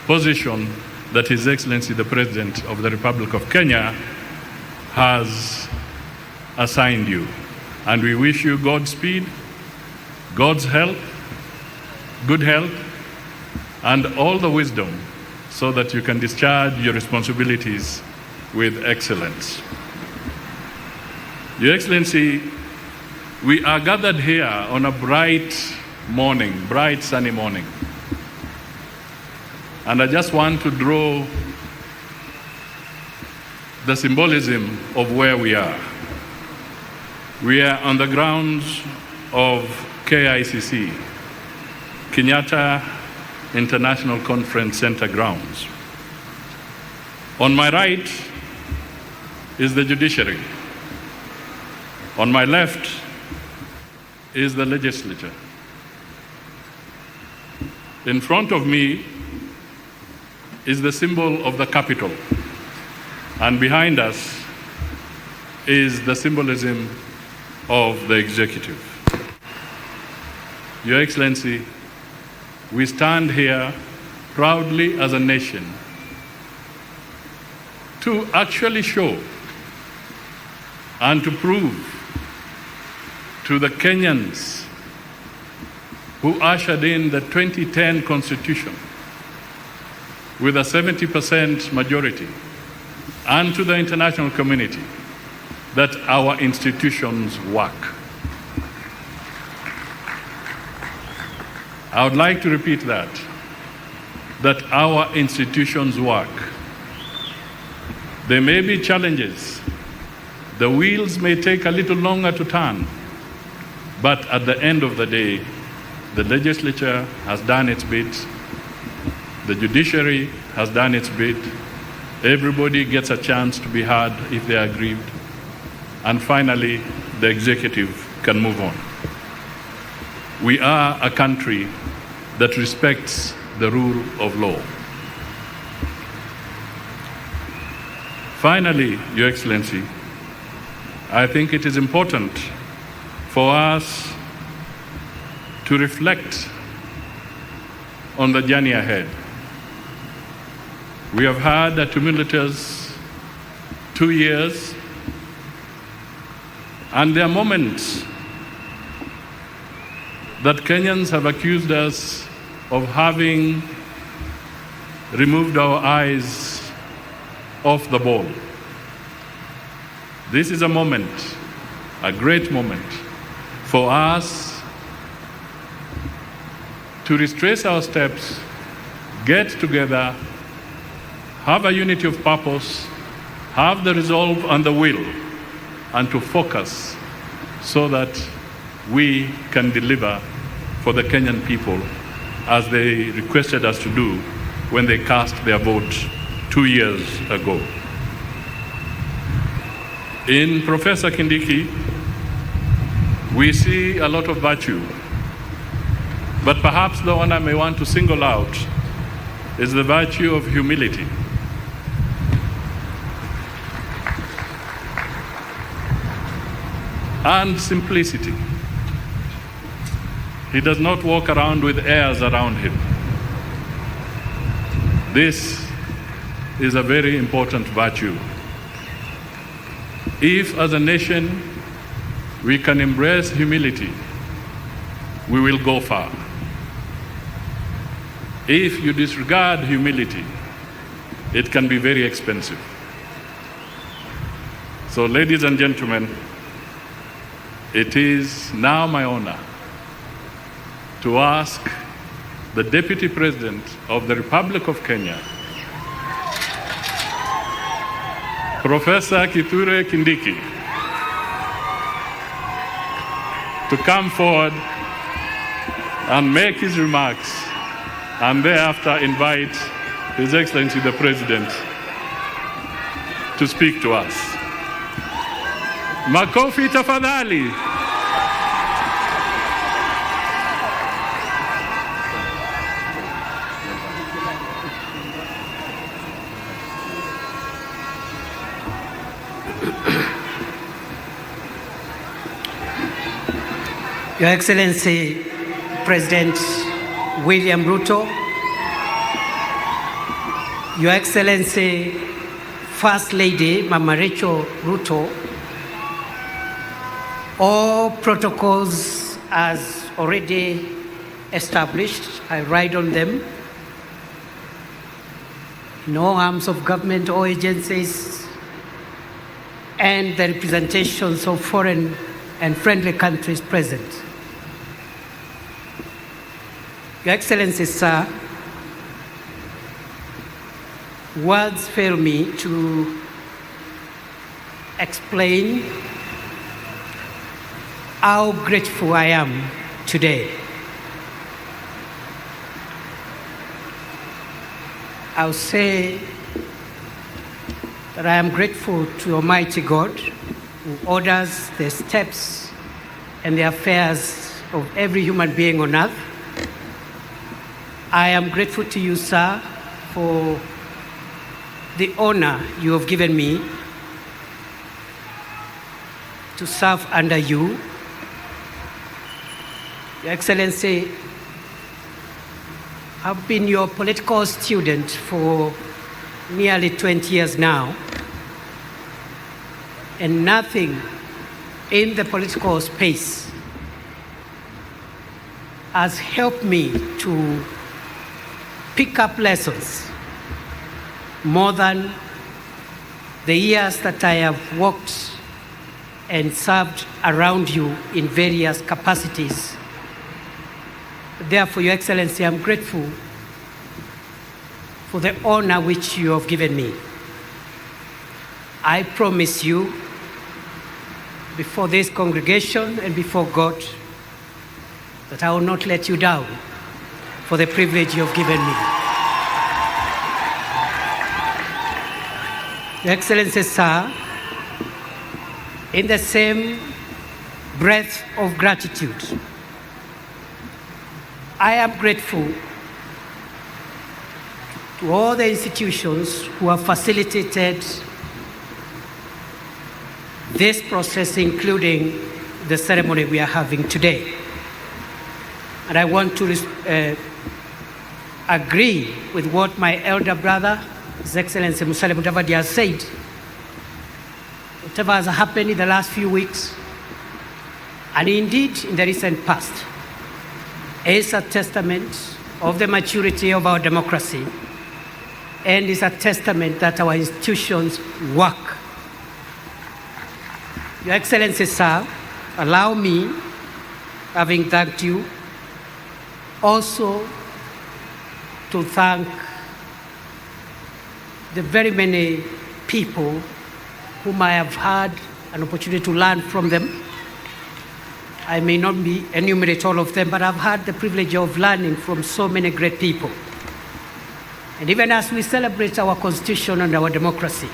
position that His Excellency the President of the Republic of Kenya has assigned you. And we wish you Godspeed, God's help, good health, and all the wisdom so that you can discharge your responsibilities with excellence. Your Excellency, we are gathered here on a bright morning, bright sunny morning. And I just want to draw the symbolism of where we are. We are on the grounds of KICC, Kenyatta International Conference Center grounds. On my right is the judiciary. On my left is the legislature. In front of me is the symbol of the capital, and behind us is the symbolism of the executive. Your Excellency, we stand here proudly as a nation to actually show and to prove to the Kenyans who ushered in the 2010 Constitution with a 70% majority, and to the international community, that our institutions work. I would like to repeat that our institutions work. There may be challenges. The wheels may take a little longer to turn, but at the end of the day, the legislature has done its bit, the judiciary has done its bit, everybody gets a chance to be heard if they are aggrieved, and finally, the executive can move on. We are a country that respects the rule of law. Finally, Your Excellency, I think it is important for us to reflect on the journey ahead. We have had a tumultuous 2 years, and there are moments that Kenyans have accused us of having removed our eyes off the ball. This is a moment, a great moment, for us to retrace our steps, get together, have a unity of purpose, have the resolve and the will, and to focus so that we can deliver for the Kenyan people as they requested us to do when they cast their vote 2 years ago. In Professor Kindiki, we see a lot of virtue, but perhaps the one I may want to single out is the virtue of humility. And simplicity. He does not walk around with airs around him. This is a very important virtue. If, as a nation, we can embrace humility, we will go far. If you disregard humility, it can be very expensive. So, ladies and gentlemen, it is now my honor to ask the Deputy President of the Republic of Kenya, Professor Kithure Kindiki, to come forward and make his remarks, and thereafter invite His Excellency the President to speak to us. Makofi tafadhali. Your Excellency, President William Ruto, Your Excellency, First Lady Mama Rachel Ruto, all protocols as already established, I ride on them. No arms of government or agencies and the representations of foreign and friendly countries present. Your Excellency, sir, words fail me to explain how grateful I am today. I'll say that I am grateful to Almighty God, who orders the steps and the affairs of every human being on earth. I am grateful to you, sir, for the honor you have given me to serve under you. Your Excellency, I've been your political student for nearly 20 years now, and nothing in the political space has helped me to pick up lessons more than the years that I have worked and served around you in various capacities. Therefore, Your Excellency, I'm grateful for the honor which you have given me. I promise you, before this congregation and before God, that I will not let you down for the privilege you have given me. Your Excellency, sir, in the same breath of gratitude, I am grateful to all the institutions who have facilitated this process, including the ceremony we are having today. And I want to agree with what my elder brother, His Excellency Musalia Mudavadi, has said. Whatever has happened in the last few weeks, and indeed in the recent past, is a testament of the maturity of our democracy and is a testament that our institutions work. Your Excellency, sir, allow me, having thanked you, also to thank the very many people whom I have had an opportunity to learn from them. I may not be enumerate all of them, but I've had the privilege of learning from so many great people. And even as we celebrate our constitution and our democracy,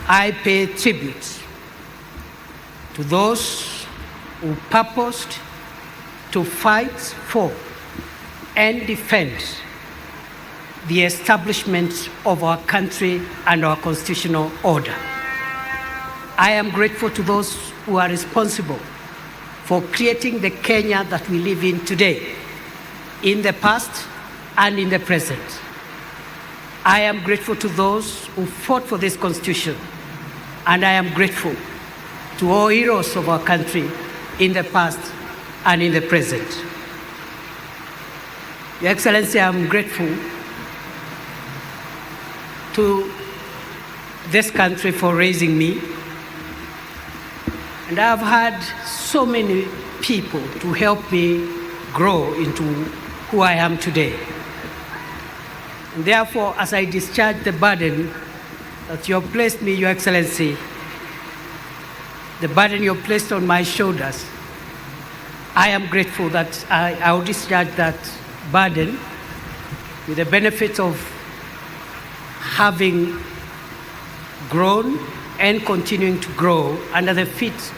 I pay tribute to those who purposed to fight for and defend the establishment of our country and our constitutional order. I am grateful to those who are responsible for creating the Kenya that we live in today, in the past and in the present. I am grateful to those who fought for this constitution, and I am grateful to all heroes of our country in the past and in the present. Your Excellency, I am grateful to this country for raising me. And I've had so many people to help me grow into who I am today. And therefore, as I discharge the burden that you have placed me, Your Excellency, the burden you have placed on my shoulders, I am grateful that I will discharge that burden with the benefit of having grown and continuing to grow under the feet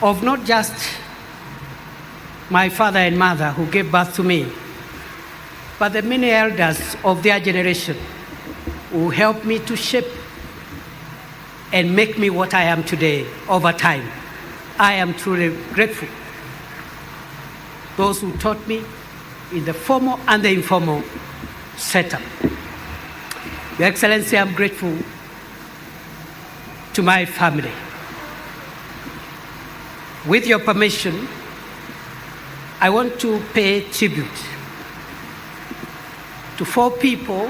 of not just my father and mother who gave birth to me, but the many elders of their generation who helped me to shape and make me what I am today over time. I am truly grateful. Those who taught me in the formal and the informal setup. Your Excellency, I'm grateful to my family. With your permission, I want to pay tribute to four people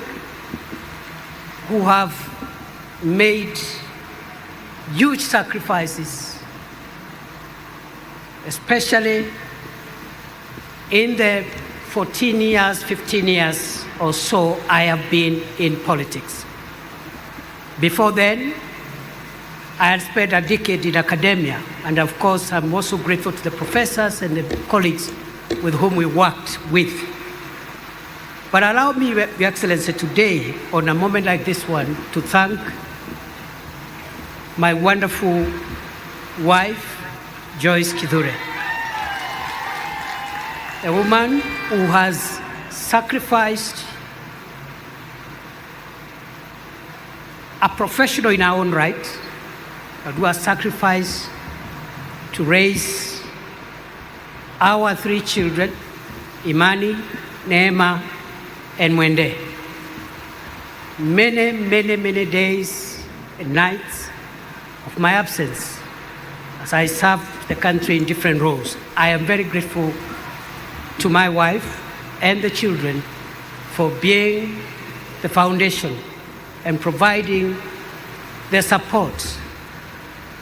who have made huge sacrifices, especially in the 14 years, 15 years or so I have been in politics. Before then, I had spent a decade in academia, and of course, I'm also grateful to the professors and the colleagues with whom we worked with. But allow me, Your Excellency, today, on a moment like this one, to thank my wonderful wife, Joyce Kithure, a woman who has sacrificed, a professional in her own right, but who has sacrificed to raise our three children, Imani, Neema, and Mwende. Many, many, many days and nights of my absence as I served the country in different roles. I am very grateful to my wife and the children for being the foundation and providing the support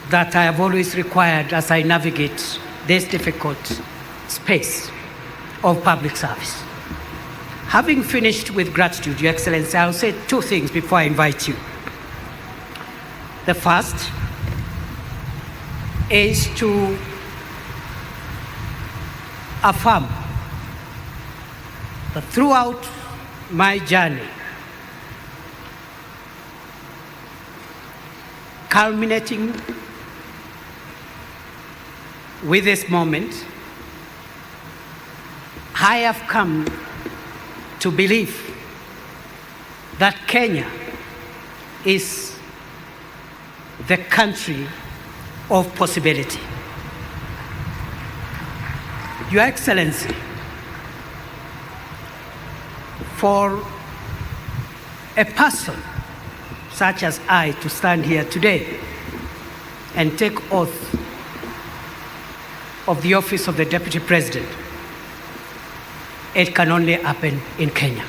that I have always required as I navigate this difficult space of public service. Having finished with gratitude, Your Excellency, I'll say two things before I invite you. The first is to affirm that throughout my journey, culminating with this moment, I have come to believe that Kenya is the country of possibility. Your Excellency, for a person such as I to stand here today and take oath of the office of the Deputy President, it can only happen in Kenya.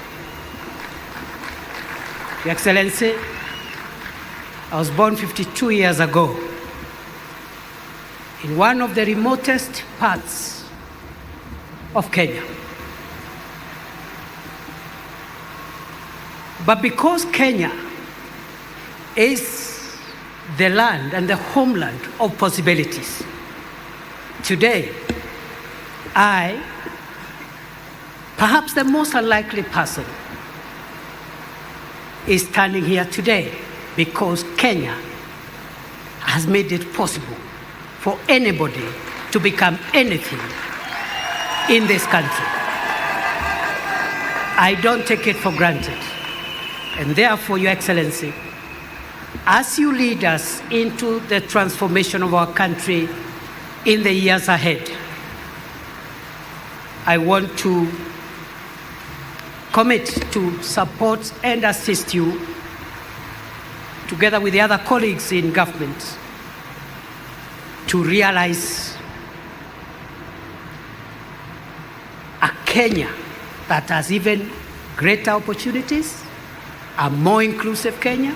Your Excellency, I was born 52 years ago in one of the remotest parts of Kenya. But because Kenya is the land and the homeland of possibilities, today, I, perhaps the most unlikely person, is standing here today because Kenya has made it possible for anybody to become anything in this country. I don't take it for granted. And therefore, Your Excellency, as you lead us into the transformation of our country in the years ahead, I want to commit to support and assist you, together with the other colleagues in government, to realize a Kenya that has even greater opportunities, a more inclusive Kenya,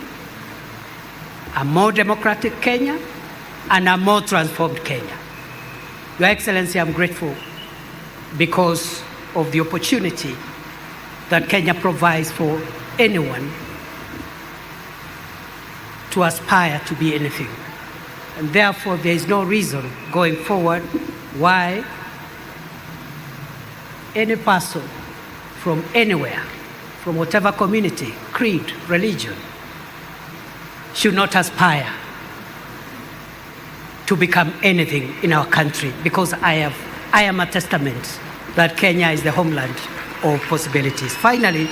a more democratic Kenya, and a more transformed Kenya. Your Excellency, I'm grateful because of the opportunity that Kenya provides for anyone to aspire to be anything. And therefore, there is no reason going forward why any person from anywhere, from whatever community, creed, religion, should not aspire to become anything in our country, because I am a testament that Kenya is the homeland of possibilities. Finally,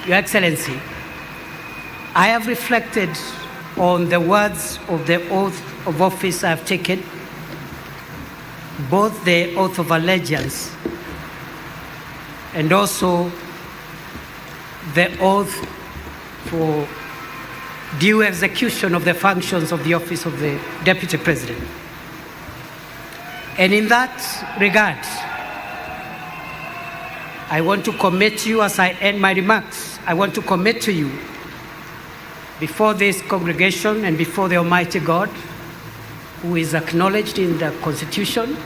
Your Excellency, I have reflected on the words of the oath of office I have taken, both the oath of allegiance and also the oath for due execution of the functions of the office of the Deputy President. And in that regard, I want to commit you, as I end my remarks, I want to commit to you before this congregation and before the Almighty God, who is acknowledged in the Constitution,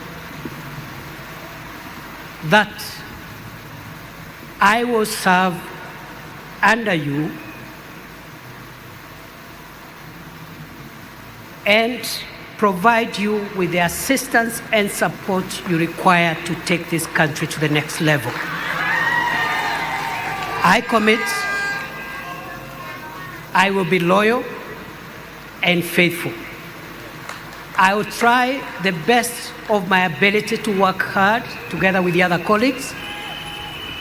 that I will serve under you and provide you with the assistance and support you require to take this country to the next level. I commit I will be loyal and faithful. I will try the best of my ability to work hard together with the other colleagues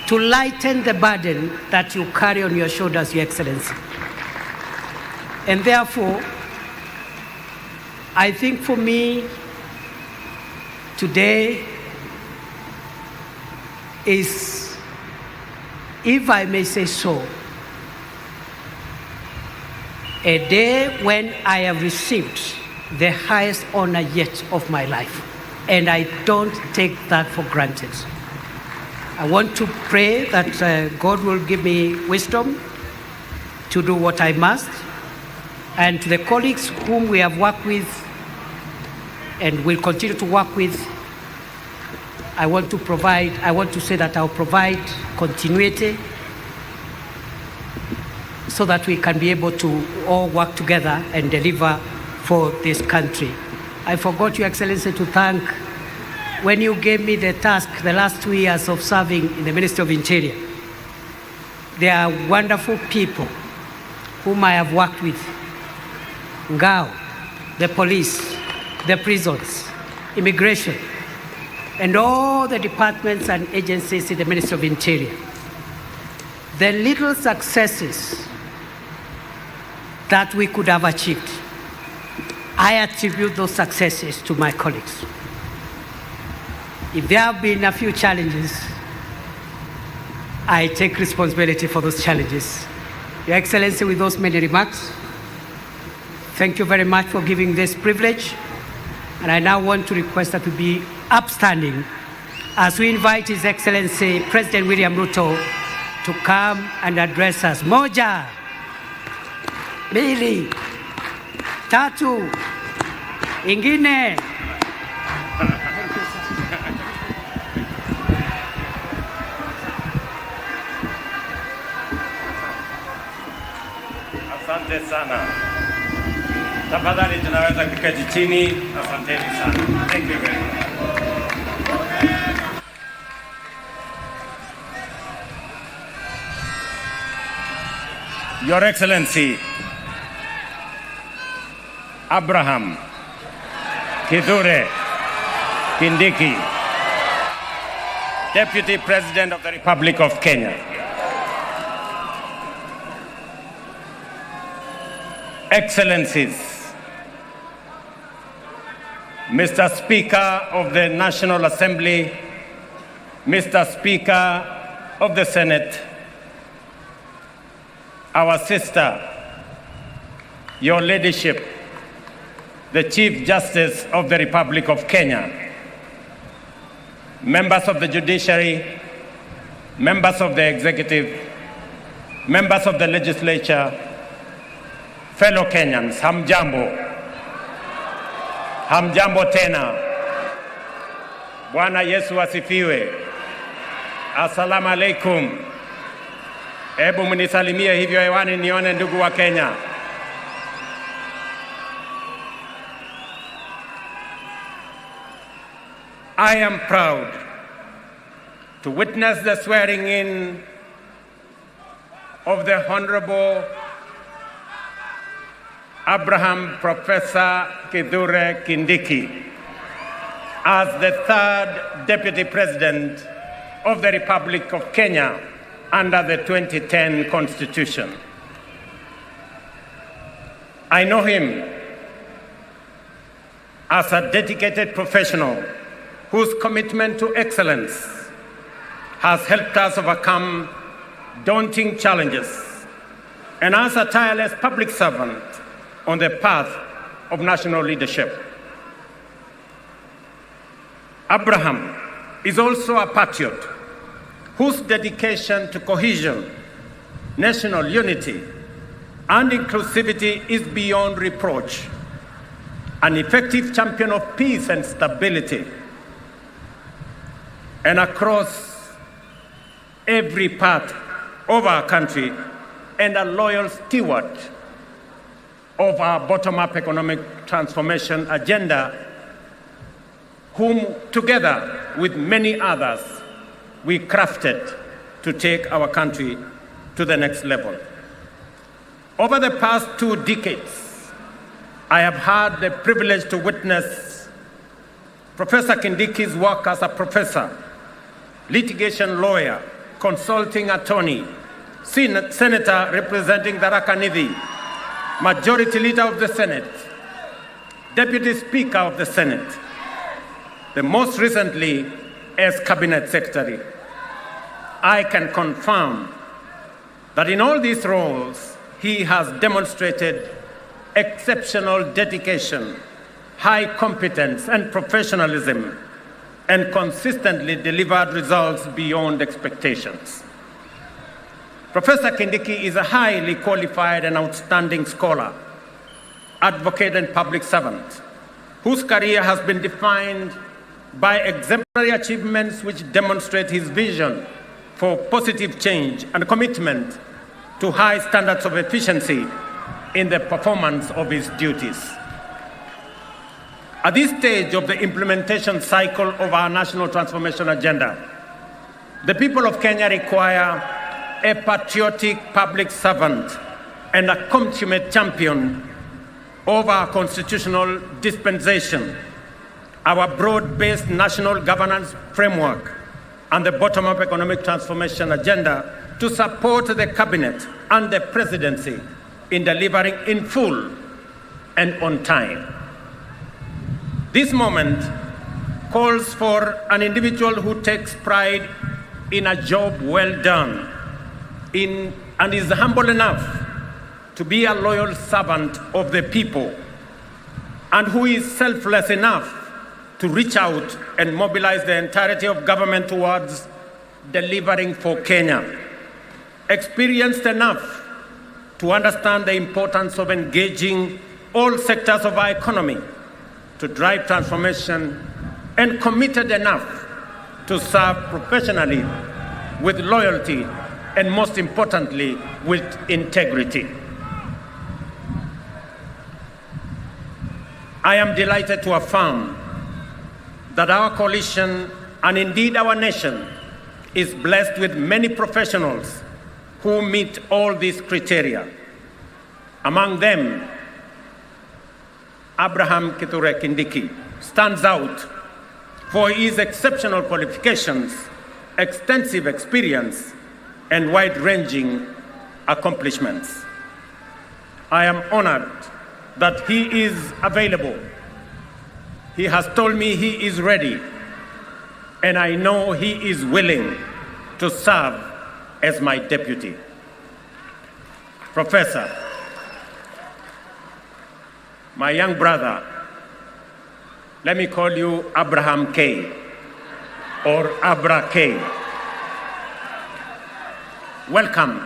to lighten the burden that you carry on your shoulders, Your Excellency. And therefore, I think for me, today is, if I may say so, a day when I have received the highest honor yet of my life. And I don't take that for granted. I want to pray that God will give me wisdom to do what I must. And to the colleagues whom we have worked with and will continue to work with, I want to say that I'll provide continuity so that we can be able to all work together and deliver for this country. I forgot, Your Excellency, to thank when you gave me the task the last 2 years of serving in the Ministry of Interior. There are wonderful people whom I have worked with. Ngao, the police, the prisons, immigration, and all the departments and agencies in the Ministry of Interior. The little successes that we could have achieved, I attribute those successes to my colleagues. If there have been a few challenges, I take responsibility for those challenges. Your Excellency, with those many remarks, thank you very much for giving this privilege. And I now want to request that we be upstanding as we invite His Excellency President William Ruto to come and address us. Moja, mbili, tatu, ingine. Asante sana. Tafadhali tunaweza kuketi chini. Asanteni sana. Thank you very much. Your Excellency, Abraham Kithure Kindiki, Deputy President of the Republic of Kenya. Excellencies, Mr. Speaker of the National Assembly, Mr. Speaker of the Senate, our sister, Your Ladyship, the Chief Justice of the Republic of Kenya, members of the judiciary, members of the executive, members of the legislature, fellow Kenyans, hamjambo. Hamjambo tena. Bwana Yesu asifiwe. Assalamu alaikum. Hebu mnisalimie hivyo hewani nione ndugu wa Kenya. I am proud to witness the swearing in of the Honorable Abraham Professor Kithure Kindiki as the third Deputy President of the Republic of Kenya under the 2010 Constitution. I know him as a dedicated professional whose commitment to excellence has helped us overcome daunting challenges, and as a tireless public servant on the path of national leadership. Abraham is also a patriot whose dedication to cohesion, national unity, and inclusivity is beyond reproach, an effective champion of peace and stability, and across every part of our country, and a loyal steward of our bottom-up economic transformation agenda, whom together with many others we crafted to take our country to the next level. Over the past 2 decades, I have had the privilege to witness Professor Kindiki's work as a professor, litigation lawyer, consulting attorney, senator representing Tharaka Nithi, majority leader of the Senate, deputy speaker of the Senate, the most recently as cabinet secretary. I can confirm that in all these roles, he has demonstrated exceptional dedication, high competence and professionalism, and consistently delivered results beyond expectations. Professor Kindiki is a highly qualified and outstanding scholar, advocate and public servant, whose career has been defined by exemplary achievements which demonstrate his vision for positive change and commitment to high standards of efficiency in the performance of his duties. At this stage of the implementation cycle of our national transformation agenda, the people of Kenya require a patriotic public servant and a consummate champion of our constitutional dispensation, our broad-based national governance framework, and the bottom-up economic transformation agenda to support the cabinet and the presidency in delivering in full and on time. This moment calls for an individual who takes pride in a job well done and is humble enough to be a loyal servant of the people, and who is selfless enough to reach out and mobilize the entirety of government towards delivering for Kenya. Experienced enough to understand the importance of engaging all sectors of our economy to drive transformation, and committed enough to serve professionally with loyalty and, most importantly, with integrity. I am delighted to affirm that our coalition, and indeed our nation, is blessed with many professionals who meet all these criteria. Among them, Abraham Kithure Kindiki stands out for his exceptional qualifications, extensive experience, and wide-ranging accomplishments. I am honored that he is available. He has told me he is ready, and I know he is willing to serve as my deputy. Professor, my young brother, let me call you Abraham K. or Abra K. Welcome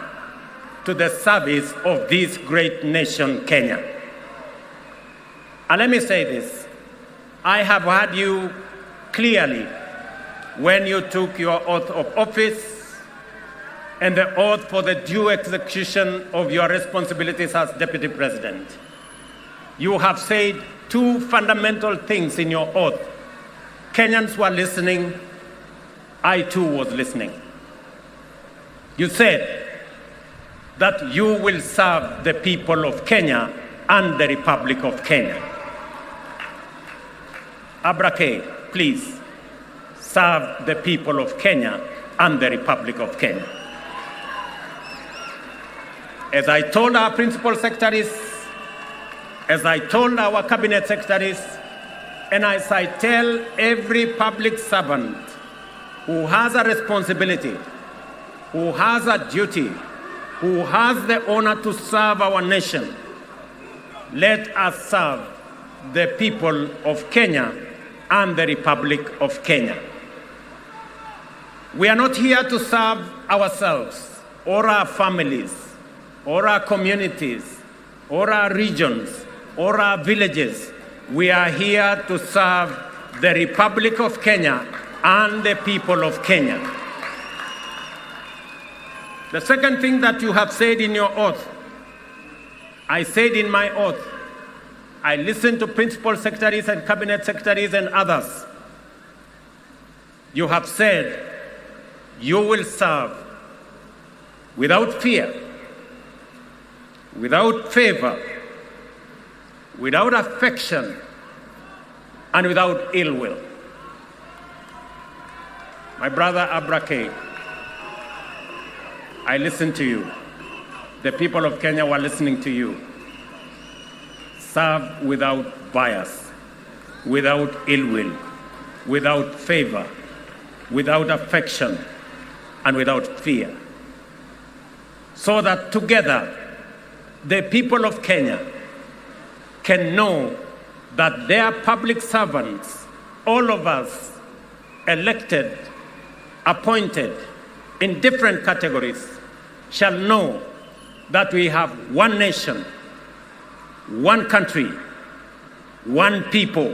to the service of this great nation, Kenya. And let me say this, I have heard you clearly when you took your oath of office and the oath for the due execution of your responsibilities as Deputy President. You have said two fundamental things in your oath. Kenyans were listening. I too was listening. You said that you will serve the people of Kenya and the Republic of Kenya. Abra K, please serve the people of Kenya and the Republic of Kenya. As I told our principal secretaries, as I told our cabinet secretaries, and as I tell every public servant who has a responsibility, who has a duty, who has the honor to serve our nation, let us serve the people of Kenya and the Republic of Kenya. We are not here to serve ourselves or our families or our communities or our regions or our villages. We are here to serve the Republic of Kenya and the people of Kenya. The second thing that you have said in your oath, I said in my oath, I listened to principal secretaries and cabinet secretaries and others. You have said you will serve without fear, without favor, without affection, and without ill will. My brother Abrake, I listened to you. The people of Kenya were listening to you. Serve without bias, without ill will, without favor, without affection, and without fear. So that together, the people of Kenya can know that their public servants, all of us elected, appointed in different categories, shall know that we have one nation, one country, one people,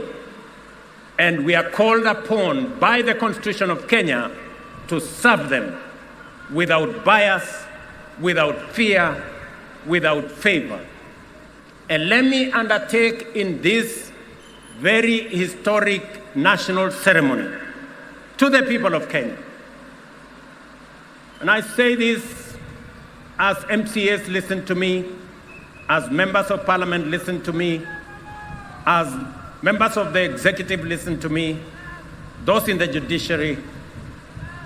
and we are called upon by the Constitution of Kenya to serve them without bias, without fear, without favor. And let me undertake in this very historic national ceremony to the people of Kenya. And I say this as MCAs listen to me, as members of parliament listen to me, as members of the executive listen to me, those in the judiciary,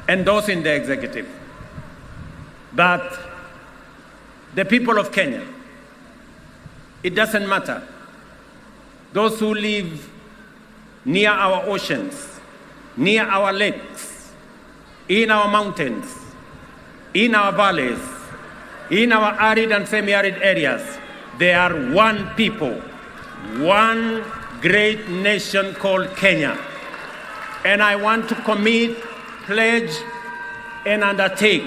and those in the executive, that the people of Kenya, it doesn't matter. Those who live near our oceans, near our lakes, in our mountains, in our valleys, in our arid and semi-arid areas, they are one people, one great nation called Kenya. And I want to commit, pledge, and undertake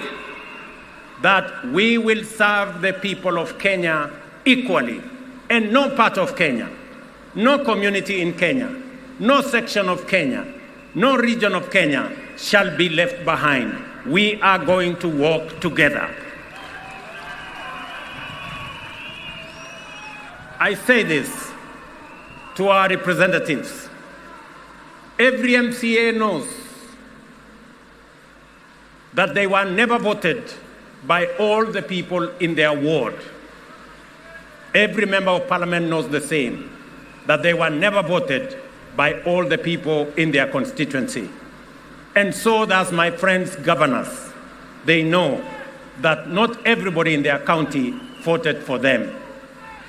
that we will serve the people of Kenya equally, and no part of Kenya, no community in Kenya, no section of Kenya, no region of Kenya shall be left behind. We are going to work together. I say this to our representatives. Every MCA knows that they were never voted by all the people in their ward. Every member of parliament knows the same, that they were never voted by all the people in their constituency. And so does my friends governors. They know that not everybody in their county voted for them.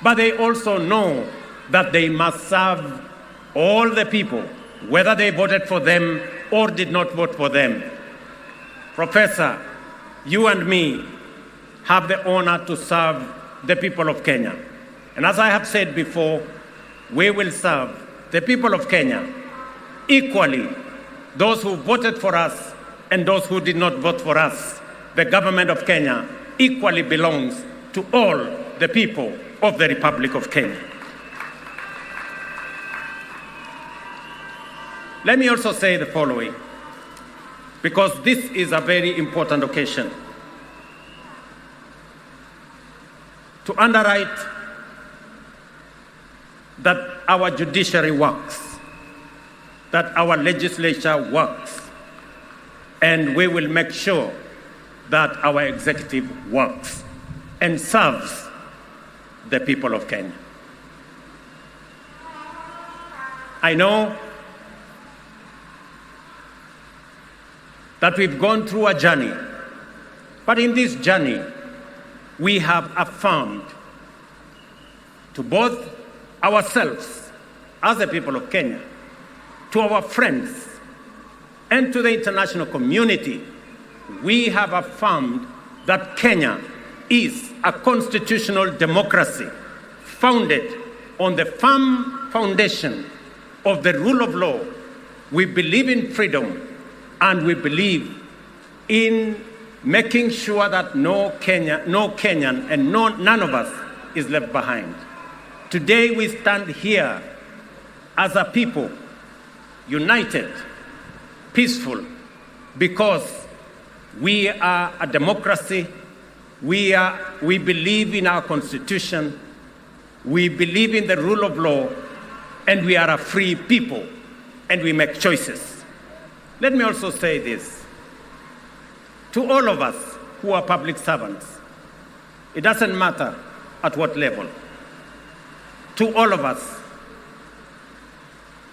But they also know that they must serve all the people, whether they voted for them or did not vote for them. Professor, you and me have the honor to serve the people of Kenya. And as I have said before, we will serve the people of Kenya equally, those who voted for us and those who did not vote for us. The government of Kenya equally belongs to all the people of the Republic of Kenya. Let me also say the following, because this is a very important occasion to underwrite that our judiciary works, that our legislature works, and we will make sure that our executive works and serves the people of Kenya. I know that we've gone through a journey, but in this journey, we have affirmed to both ourselves as the people of Kenya, to our friends, and to the international community, we have affirmed that Kenya is a constitutional democracy founded on the firm foundation of the rule of law. We believe in freedom, and we believe in making sure that no Kenyan and none of us is left behind. Today we stand here as a people, united, peaceful, because we are a democracy, we believe in our constitution, We believe in the rule of law, and we are a free people, and we make choices. Let me also say this to all of us who are public servants, it doesn't matter at what level. To all of us,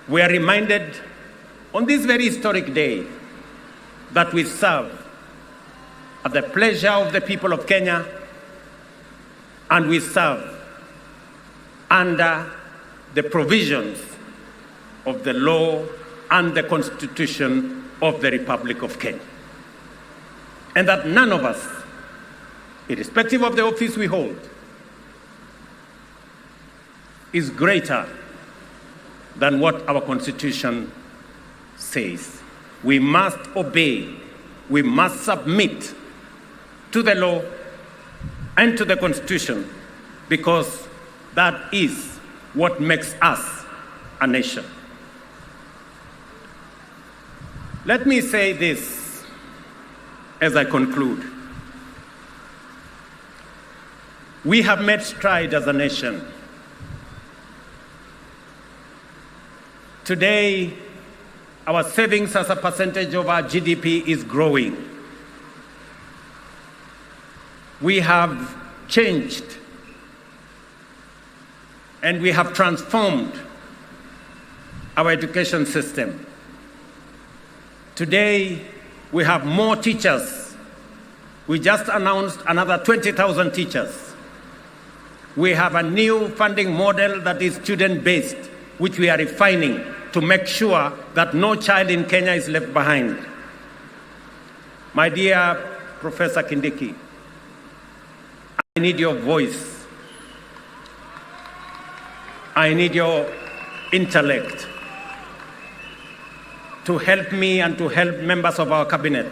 we are reminded on this very historic day that we serve at the pleasure of the people of Kenya, and we serve under the provisions of the law and the Constitution of the Republic of Kenya. And that none of us, irrespective of the office we hold, is greater than what our Constitution says. We must obey, we must submit to the law and to the Constitution, because that is what makes us a nation. Let me say this as I conclude. We have made stride as a nation. Today, our savings as a percentage of our GDP is growing. We have changed and we have transformed our education system. Today, we have more teachers. We just announced another 20,000 teachers. We have a new funding model that is student-based, which we are refining to make sure that no child in Kenya is left behind. My dear Professor Kindiki, I need your voice. I need your intellect to help me and to help members of our cabinet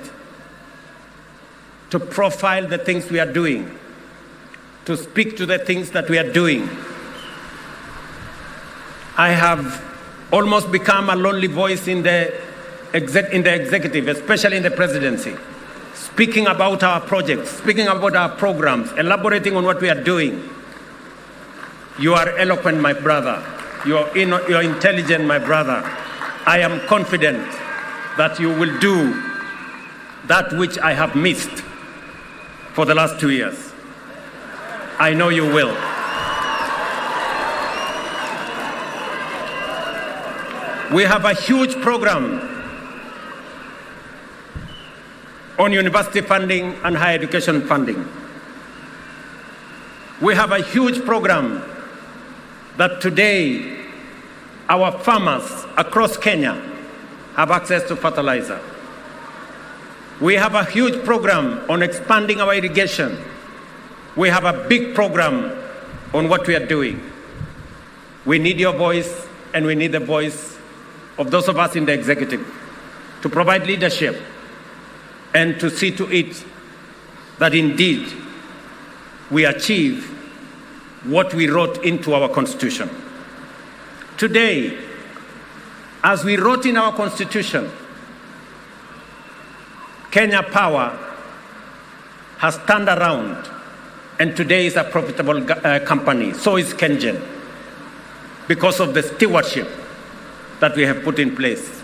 to profile the things we are doing, to speak to the things that we are doing. I have almost become a lonely voice in the executive, especially in the presidency, speaking about our projects, speaking about our programs, elaborating on what we are doing. You are eloquent, my brother. You are intelligent, my brother. I am confident that you will do that which I have missed for the last 2 years. I know you will. We have a huge program on university funding and higher education funding. We have a huge program that today our farmers across Kenya have access to fertilizer. We have a huge program on expanding our irrigation. We have a big program on what we are doing. We need your voice, and we need the voice of those of us in the executive to provide leadership and to see to it that indeed we achieve what we wrote into our Constitution. Today, as we wrote in our Constitution, Kenya Power has turned around and today is a profitable company. So is KenGen, because of the stewardship that we have put in place.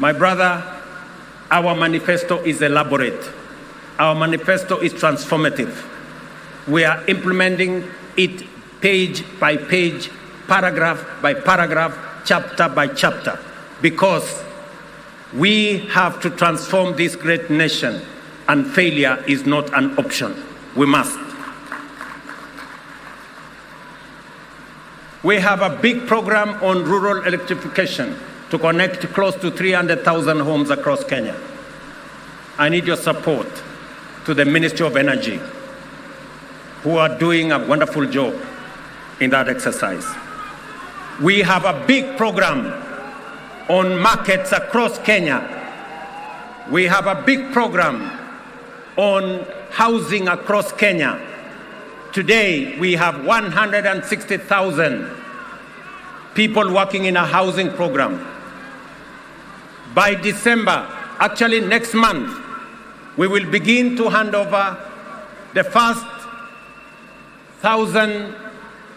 My brother, our manifesto is elaborate. Our manifesto is transformative. We are implementing it page by page, paragraph by paragraph, chapter by chapter, because we have to transform this great nation, and failure is not an option. We must. We have a big program on rural electrification to connect close to 300,000 homes across Kenya. I need your support to the Ministry of Energy, who are doing a wonderful job in that exercise. We have a big program on markets across Kenya. We have a big program on housing across Kenya. Today, we have 160,000 people working in a housing program. By December, actually next month, we will begin to hand over the first 1,000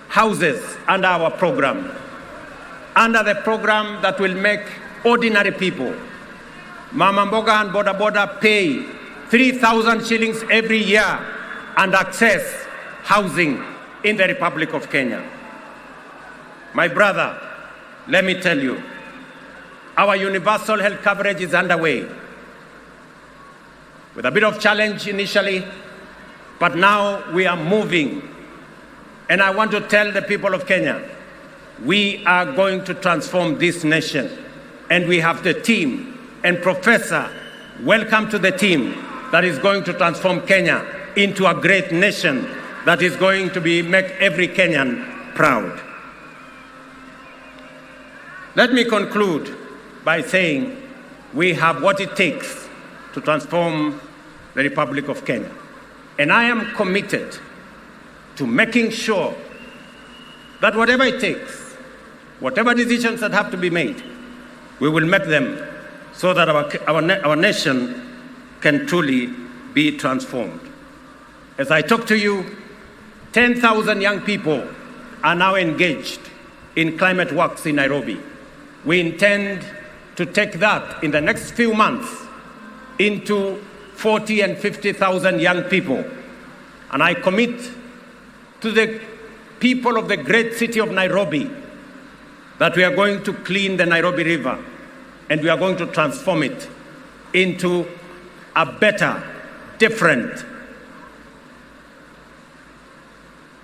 houses under our program, under the program that will make ordinary people, Mama Mboga and Boda Boda, pay 3,000 shillings every year and access housing in the Republic of Kenya. My brother, let me tell you, our universal health coverage is underway. With a bit of challenge initially, but now we are moving. And I want to tell the people of Kenya, we are going to transform this nation. And we have the team. And Professor, welcome to the team that is going to transform Kenya into a great nation that is going to be make every Kenyan proud. Let me conclude by saying we have what it takes to transform the Republic of Kenya. And I am committed to making sure that whatever it takes, whatever decisions that have to be made, we will make them so that our nation can truly be transformed. As I talk to you, 10,000 young people are now engaged in climate works in Nairobi. We intend to take that in the next few months into 40 and 50,000 young people. And I commit to the people of the great city of Nairobi that we are going to clean the Nairobi River and we are going to transform it into a better, different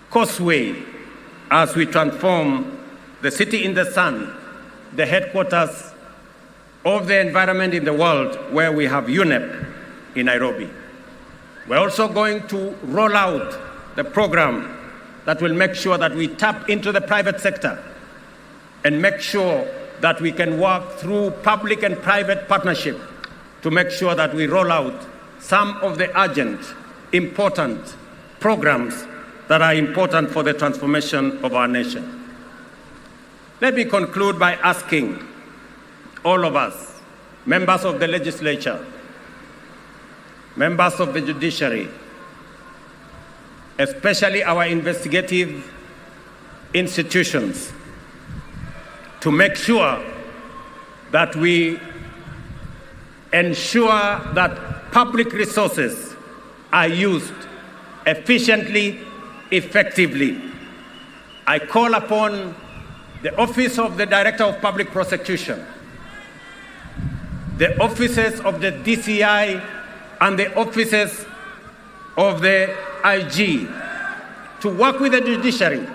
causeway as we transform the city in the sun, the headquarters of the environment in the world, where we have UNEP in Nairobi. We're also going to roll out the program that will make sure that we tap into the private sector and make sure that we can work through public and private partnership to make sure that we roll out some of the urgent, important programs that are important for the transformation of our nation. Let me conclude by asking all of us, members of the legislature, members of the judiciary, especially our investigative institutions, to make sure that we ensure that public resources are used efficiently, effectively. I call upon the Office of the Director of Public Prosecution, the offices of the DCI, and the offices of the IG to work with the judiciary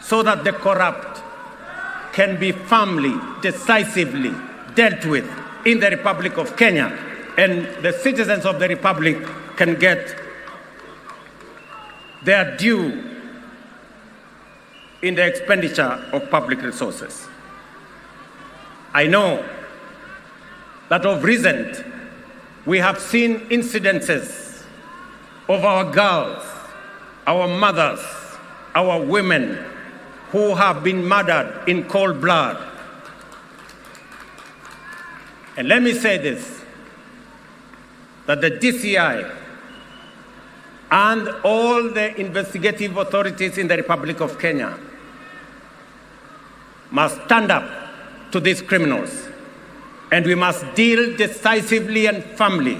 so that the corrupt can be firmly, decisively dealt with in the Republic of Kenya, and the citizens of the Republic can get their due in the expenditure of public resources. I know that of recent, we have seen incidences of our girls, our mothers, our women who have been murdered in cold blood. And let me say this, that the DCI and all the investigative authorities in the Republic of Kenya must stand up to these criminals, and we must deal decisively and firmly.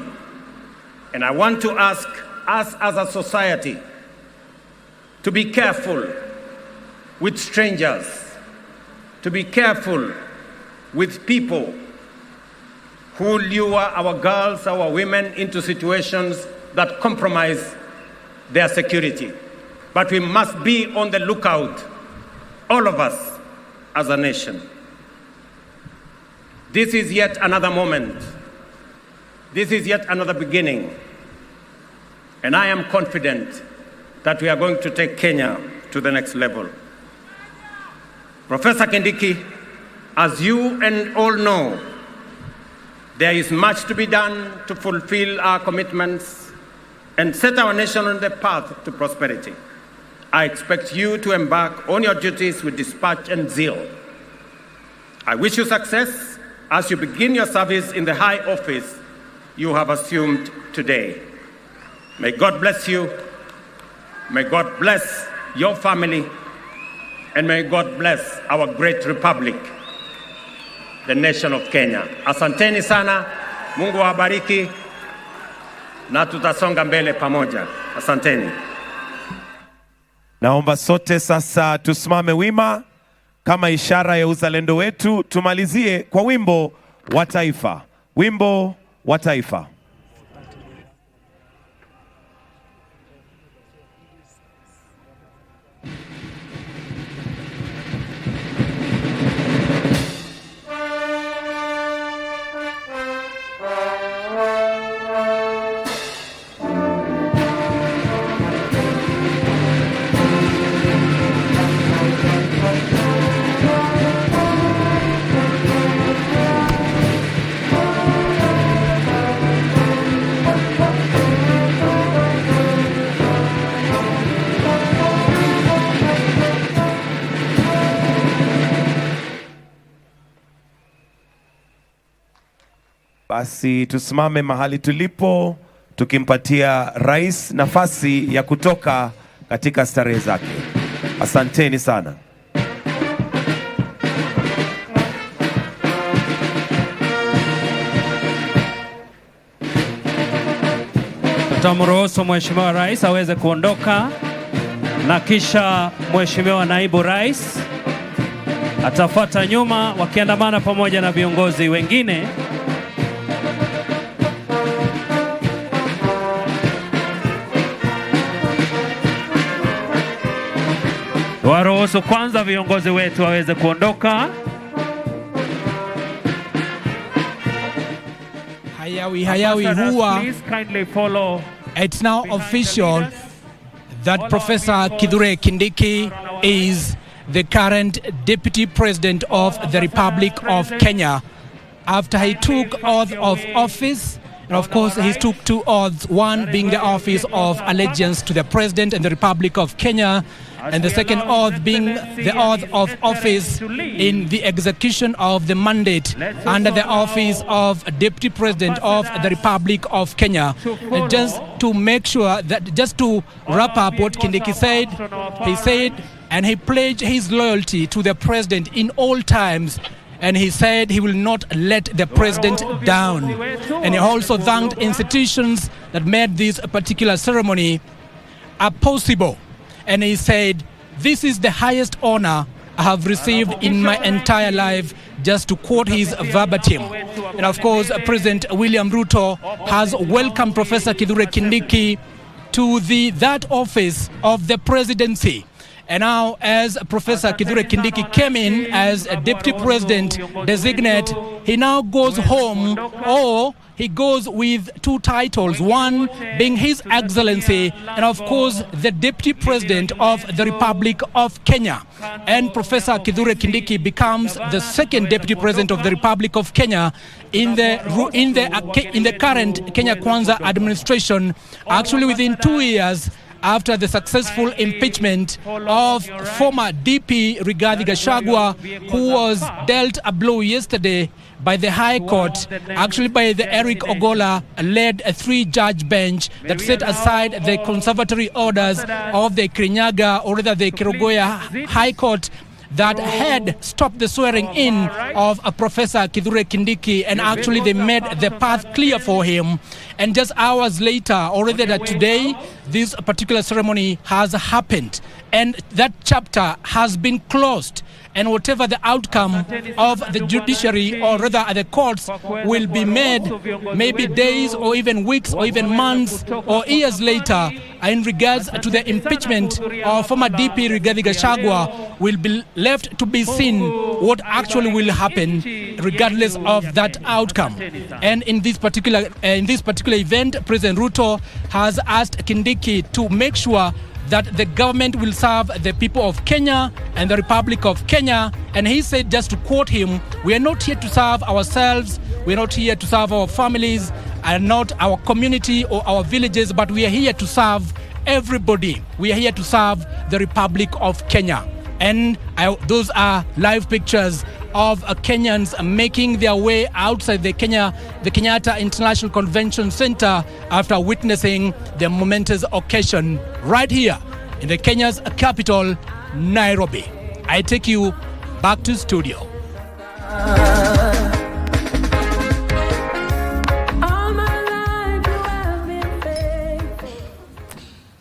And I want to ask us as a society to be careful with strangers, to be careful with people who lure our girls, our women into situations that compromise their security. But we must be on the lookout, all of us as a nation. This is yet another moment. This is yet another beginning. And I am confident that we are going to take Kenya to the next level. Professor Kindiki, as you and all know, there is much to be done to fulfill our commitments and set our nation on the path to prosperity. I expect you to embark on your duties with dispatch and zeal. I wish you success as you begin your service in the high office you have assumed today. May God bless you. May God bless your family and may God bless our great republic, the nation of Kenya. Asanteni sana, Mungu awabariki na tutasonga mbele pamoja. Asanteni. Naomba sote sasa tusimame wima kama ishara ya uzalendo wetu. Tumalizie kwa wimbo wa taifa, wimbo wa taifa. Basi tusimame mahali tulipo tukimpatia rais nafasi ya kutoka katika starehe zake. Asanteni sana. Tutamruhusu Mheshimiwa Rais aweze kuondoka na kisha Mheshimiwa Naibu Rais atafuata nyuma wakiandamana pamoja na viongozi wengine. Waruhusu kwanza viongozi wetu waweze kuondoka. Hayawi, hayawi Ambassadors, huwa. please kindly follow. It's now official that Professor Kithure Kindiki is the current Deputy President of the Republic of Kenya. After he took oath of office, and of course he took two oaths, one being the office of allegiance to the President and the Republic of Kenya, and the second oath being the oath of office in the execution of the mandate under the office of Deputy President of the Republic of Kenya. And just to make sure that, just to wrap up what Kindiki said, he said, and he pledged his loyalty to the president in all times, and he said he will not let the president down. And he also thanked institutions that made this particular ceremony possible. And he said, this is the highest honor I have received in my entire life, just to quote his verbatim. And of course, President William Ruto has welcomed Professor Kithure Kindiki to that office of the presidency. And now, as Professor Kithure Kindiki came in as a deputy president designate, he now goes home, or he goes with two titles, one being His Excellency and of course the Deputy President of the Republic of Kenya. And Professor Kithure Kindiki becomes the second Deputy President of the Republic of Kenya in the current Kenya Kwanza administration, actually within 2 years after the successful impeachment of former DP Rigathi Gachagua, who was dealt a blow yesterday by the High Court, actually by the Eric Ogola-led three-judge bench that set aside the conservatory orders of the Kirinyaga, or rather the Kerugoya High Court, that had stopped the swearing in of a Professor Kithure Kindiki, and actually they made the path clear for him. And just hours later, already that today, this particular ceremony has happened, and that chapter has been closed. And whatever the outcome of the judiciary, or rather the courts, will be made, maybe days or even weeks or even months or years later, in regards to the impeachment of former DP Rigathi Gachagua, will be left to be seen what actually will happen regardless of that outcome. And in this particular event, President Ruto has asked Kindiki to make sure that the government will serve the people of Kenya and the Republic of Kenya. And he said, just to quote him, we are not here to serve ourselves, we are not here to serve our families and not our community or our villages, but we are here to serve everybody. We are here to serve the Republic of Kenya. And those are live pictures of Kenyans making their way outside the Kenyatta International Convention Center after witnessing the momentous occasion right here in the Kenya's capital, Nairobi. I take you back to studio.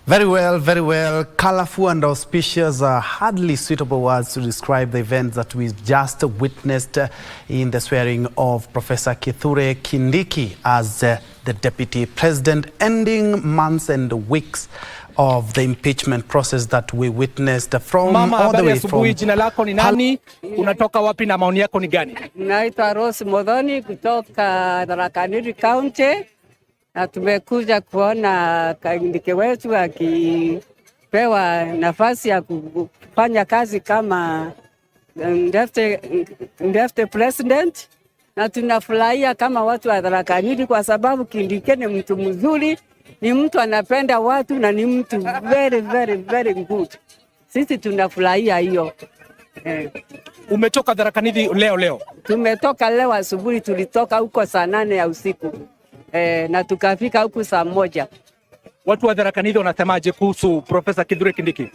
Very well, very well. Colorful and auspicious are hardly suitable words to describe the event that we've just witnessed in the swearing of Professor Kithure Kindiki as the Deputy President, ending months and weeks of the impeachment process that we witnessed from Mama, all the habari way asubuhi. From Jina lako ni nani? Unatoka wapi na maoni yako ni gani? Naitwa Rose Modhoni kutoka Tharaka Nithi County na tumekuja kuona Kindiki wetu akipewa nafasi ya kufanya kazi kama deputy president, na tunafurahia kama watu wa Tharaka Nithi kwa sababu Kindiki ni mtu mzuri, ni mtu anapenda watu na ni mtu very very very good. Sisi tunafurahia hiyo. Eh. Umetoka Tharaka Nithi leo leo? Tumetoka leo asubuhi, tulitoka huko saa 8 ya usiku na tukafika huku saa 1. Watu wa Tharaka Nithi wanasemaje kuhusu Profesa Kithure Kindiki?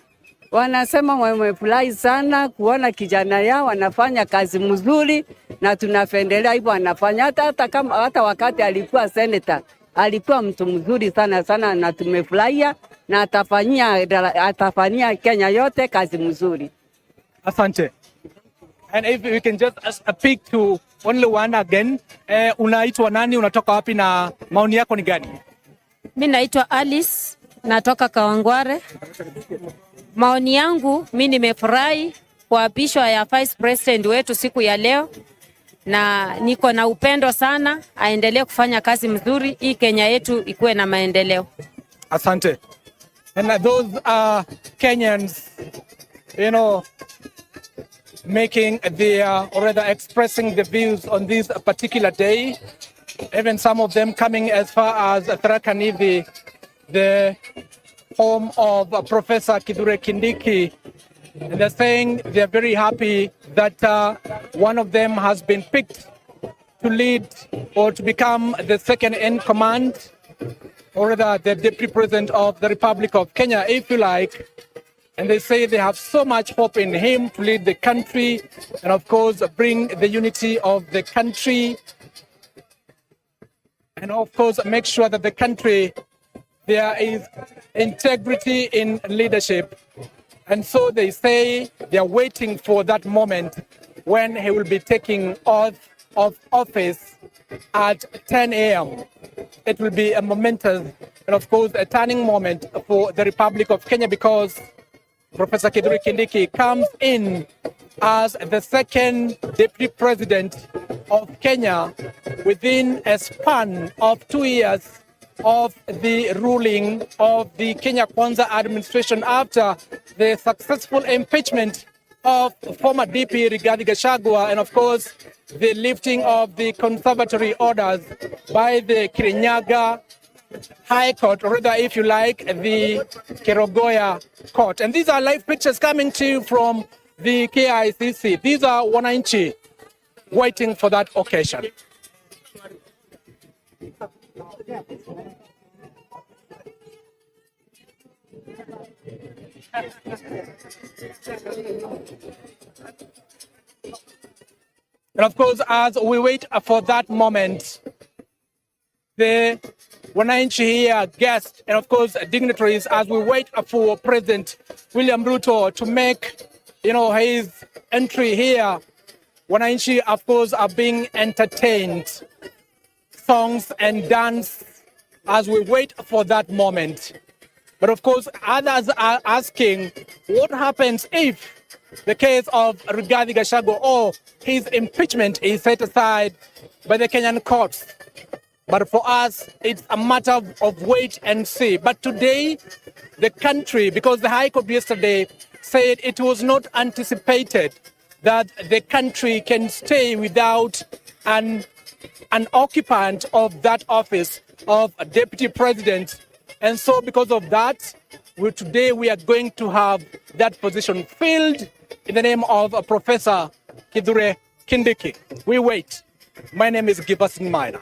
Wanasema wamefurahi sana kuona kijana yao anafanya kazi mzuri, na tunapendelea hivyo anafanya. Hata kama hata wakati alikuwa senator alikuwa mtu mzuri sana sana, na tumefurahia na atafanyia Kenya yote kazi mzuri. Asante. And if we can just pick to only one again. Unaitwa nani? Unatoka wapi na maoni yako ni gani? Mi naitwa Alice, natoka Kawangware. Maoni yangu, mi nimefurahi kuapishwa ya Vice President wetu siku ya leo, na niko na upendo sana, aendelee kufanya kazi mzuri, hii Kenya yetu ikuwe na maendeleo. Asante. And those are Kenyans making their, or rather expressing the views on this particular day. Even some of them coming as far as Tharaka Nithi, the home of Professor Kithure Kindiki. And they're saying they're very happy that one of them has been picked to lead or to become the second in command, or rather the deputy president of the Republic of Kenya, if you like. And they say they have so much hope in him to lead the country and, of course, bring the unity of the country. And, of course, make sure that the country, there is integrity in leadership. And so they say they are waiting for that moment when he will be taking oath of office at 10 a.m. It will be a momentous and, of course, a turning moment for the Republic of Kenya because Professor Kithure Kindiki comes in as the second deputy president of Kenya within a span of 2 years of the ruling of the Kenya Kwanza administration after the successful impeachment of former DP Rigathi Gachagua and, of course, the lifting of the conservatory orders by the Kirinyaga High Court, or rather, if you like, the Kerugoya Court. And these are live pictures coming to you from the KICC. These are wananchi waiting for that occasion. And of course, as we wait for that moment, the wananchi here, guests, and of course, dignitaries, as we wait for President William Ruto to make his entry here, wananchi, of course, are being entertained. Songs and dance as we wait for that moment. But of course, others are asking what happens if the case of Rigathi Gachagua or his impeachment is set aside by the Kenyan courts. But for us, it's a matter of wait and see. But today, the country, because the High Court yesterday said it was not anticipated that the country can stay without an occupant of that office of a deputy president. And so because of that, today we are going to have that position filled in the name of Professor Kithure Kindiki. We wait. My name is Giverson Maina.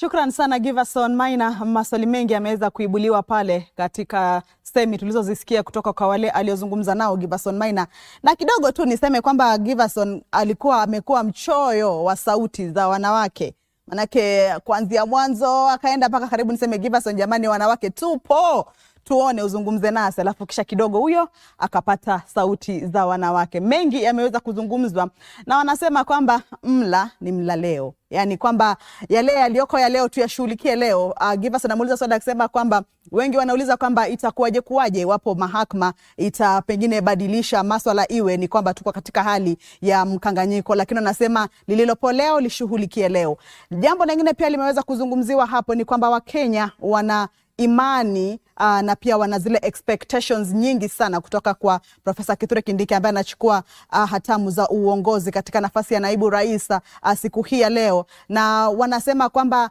Shukran sana Giverson Maina. Maswali mengi yameweza kuibuliwa pale katika semi tulizozisikia kutoka kwa wale aliozungumza nao Giverson Maina, na kidogo tu niseme kwamba Giverson alikuwa amekuwa mchoyo wa sauti za wanawake, manake kuanzia mwanzo akaenda mpaka karibu niseme Giverson, jamani, wanawake tupo tuone uzungumze nasi, alafu kisha kidogo huyo akapata sauti za wanawake. Mengi yameweza kuzungumzwa na wanasema kwamba mla ni mla leo, yaani kwamba yale yaliyoko ya leo tuyashughulikie leo. Giverson anamuuliza swali akisema kwamba wengi wanauliza kwamba itakuwaje kuwaje iwapo mahakama ita pengine badilisha maswala iwe ni kwamba tuko katika hali ya mkanganyiko, lakini wanasema lililopo leo lishughulikie leo. Jambo lingine pia limeweza kuzungumziwa hapo ni kwamba Wakenya wana imani na pia wana zile expectations nyingi sana kutoka kwa Profesa Kithure Kindiki ambaye anachukua hatamu za uongozi katika nafasi ya naibu rais siku hii ya leo, na wanasema kwamba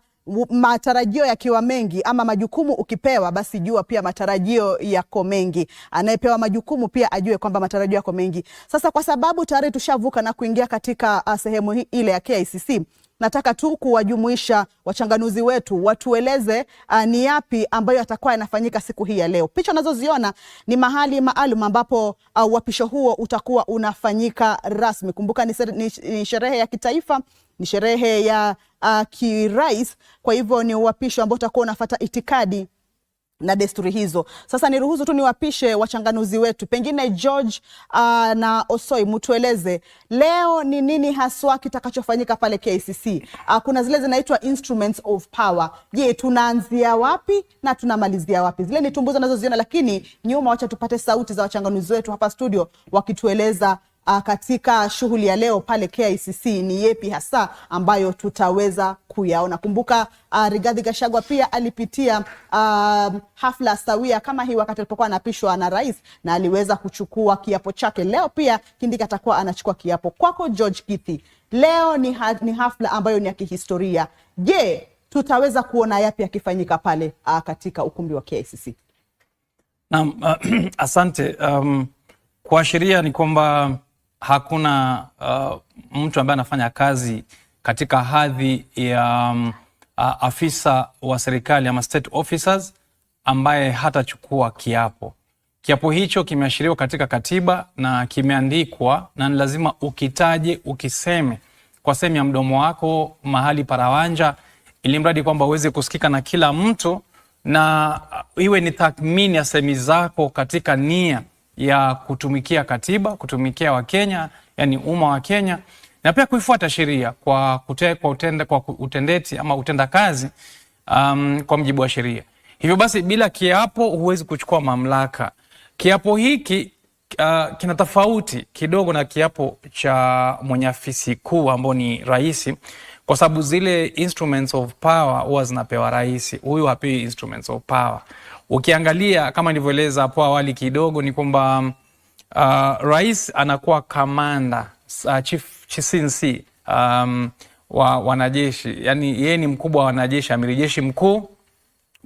matarajio yakiwa mengi ama majukumu ukipewa, basi jua pia matarajio yako mengi. Anayepewa majukumu pia ajue kwamba matarajio yako mengi. Sasa kwa sababu tayari tushavuka na kuingia katika sehemu hii ile ya KICC, nataka tu kuwajumuisha wachanganuzi wetu watueleze ni yapi ambayo yatakuwa yanafanyika siku hii ya leo. Picha unazoziona ni mahali maalum ambapo uapisho huo utakuwa unafanyika rasmi. Kumbuka ni sherehe ya kitaifa, ni sherehe ya kirais, kwa hivyo ni uapisho ambao utakuwa unafuata itikadi na desturi hizo. Sasa niruhusu tu niwapishe wachanganuzi wetu, pengine George na Osoi, mtueleze leo ni nini haswa kitakachofanyika pale KICC. Kuna zile zinaitwa instruments of power. Je, tunaanzia wapi na tunamalizia wapi? Zile ni tumbuzo nazoziona, lakini nyuma, wacha tupate sauti za wachanganuzi wetu hapa studio wakitueleza katika shughuli ya leo pale KICC ni yepi hasa ambayo tutaweza kuyaona. Kumbuka Rigathi Gachagua pia alipitia hafla sawia kama hii wakati alipokuwa anaapishwa na rais na aliweza kuchukua kiapo chake. Leo pia Kindiki atakuwa anachukua kiapo. Kwako George Kithi, leo ni hafla ambayo ni ya kihistoria. Je, tutaweza kuona yapi yakifanyika pale katika ukumbi wa KICC? Naam, asante. Kuashiria ni kwamba hakuna mtu ambaye anafanya kazi katika hadhi ya afisa wa serikali ama state officers ambaye hatachukua kiapo. Kiapo hicho kimeashiriwa katika katiba na kimeandikwa, na ni lazima ukitaje, ukiseme kwa sehemu ya mdomo wako mahali parawanja, ili mradi kwamba uweze kusikika na kila mtu na iwe ni tathmini ya semi zako katika nia ya kutumikia katiba, kutumikia Wakenya, yani umma wa Kenya, na pia kuifuata sheria kwa utendeti ama utendakazi kwa mujibu wa sheria. Hivyo basi bila kiapo huwezi kuchukua mamlaka. Kiapo hiki kina tofauti kidogo na kiapo cha mwenye afisi kuu ambao ni rais, kwa sababu zile instruments of power huwa zinapewa rais, huyu hapewi instruments of power. Ukiangalia kama nilivyoeleza hapo awali kidogo ni kwamba rais anakuwa kamanda, chief chisinsi wa wanajeshi, yani yeye ni mkubwa wa wanajeshi, amiri jeshi mkuu.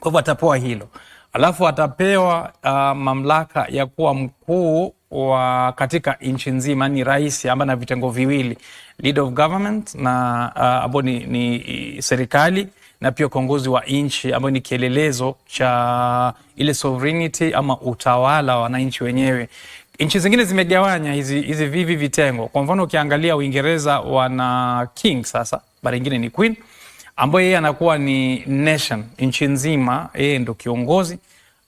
Kwa hivyo atapewa hilo, alafu atapewa mamlaka ya kuwa mkuu wa katika nchi nzima, ni rais ambaye ana vitengo viwili, leader of government na ambao ni serikali na pia kiongozi wa nchi ambayo ni kielelezo cha ile sovereignty ama utawala wa wananchi wenyewe. Nchi zingine zimegawanya hizi vivi vitengo. Kwa mfano ukiangalia Uingereza wana king sasa, bara ingine ni queen, ambayo yeye anakuwa ni nation, nchi nzima, yeye ndo kiongozi.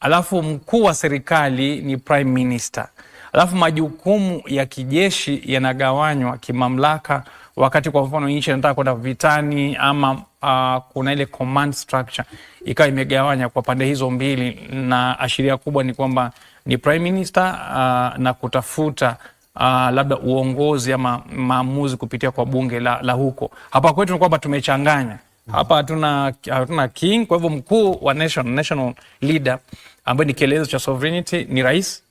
Alafu mkuu wa serikali ni prime minister. Alafu majukumu ya kijeshi yanagawanywa kimamlaka, wakati kwa mfano nchi inataka kwenda vitani ama kuna ile command structure ikawa imegawanya kwa pande hizo mbili, na ashiria kubwa ni kwamba ni prime minister na kutafuta labda uongozi ama maamuzi kupitia kwa bunge la huko. Hapa kwetu ni kwamba tumechanganya hapa, hatuna king. Kwa hivyo mkuu wa national leader ambaye ni kielezo cha sovereignty ni rais.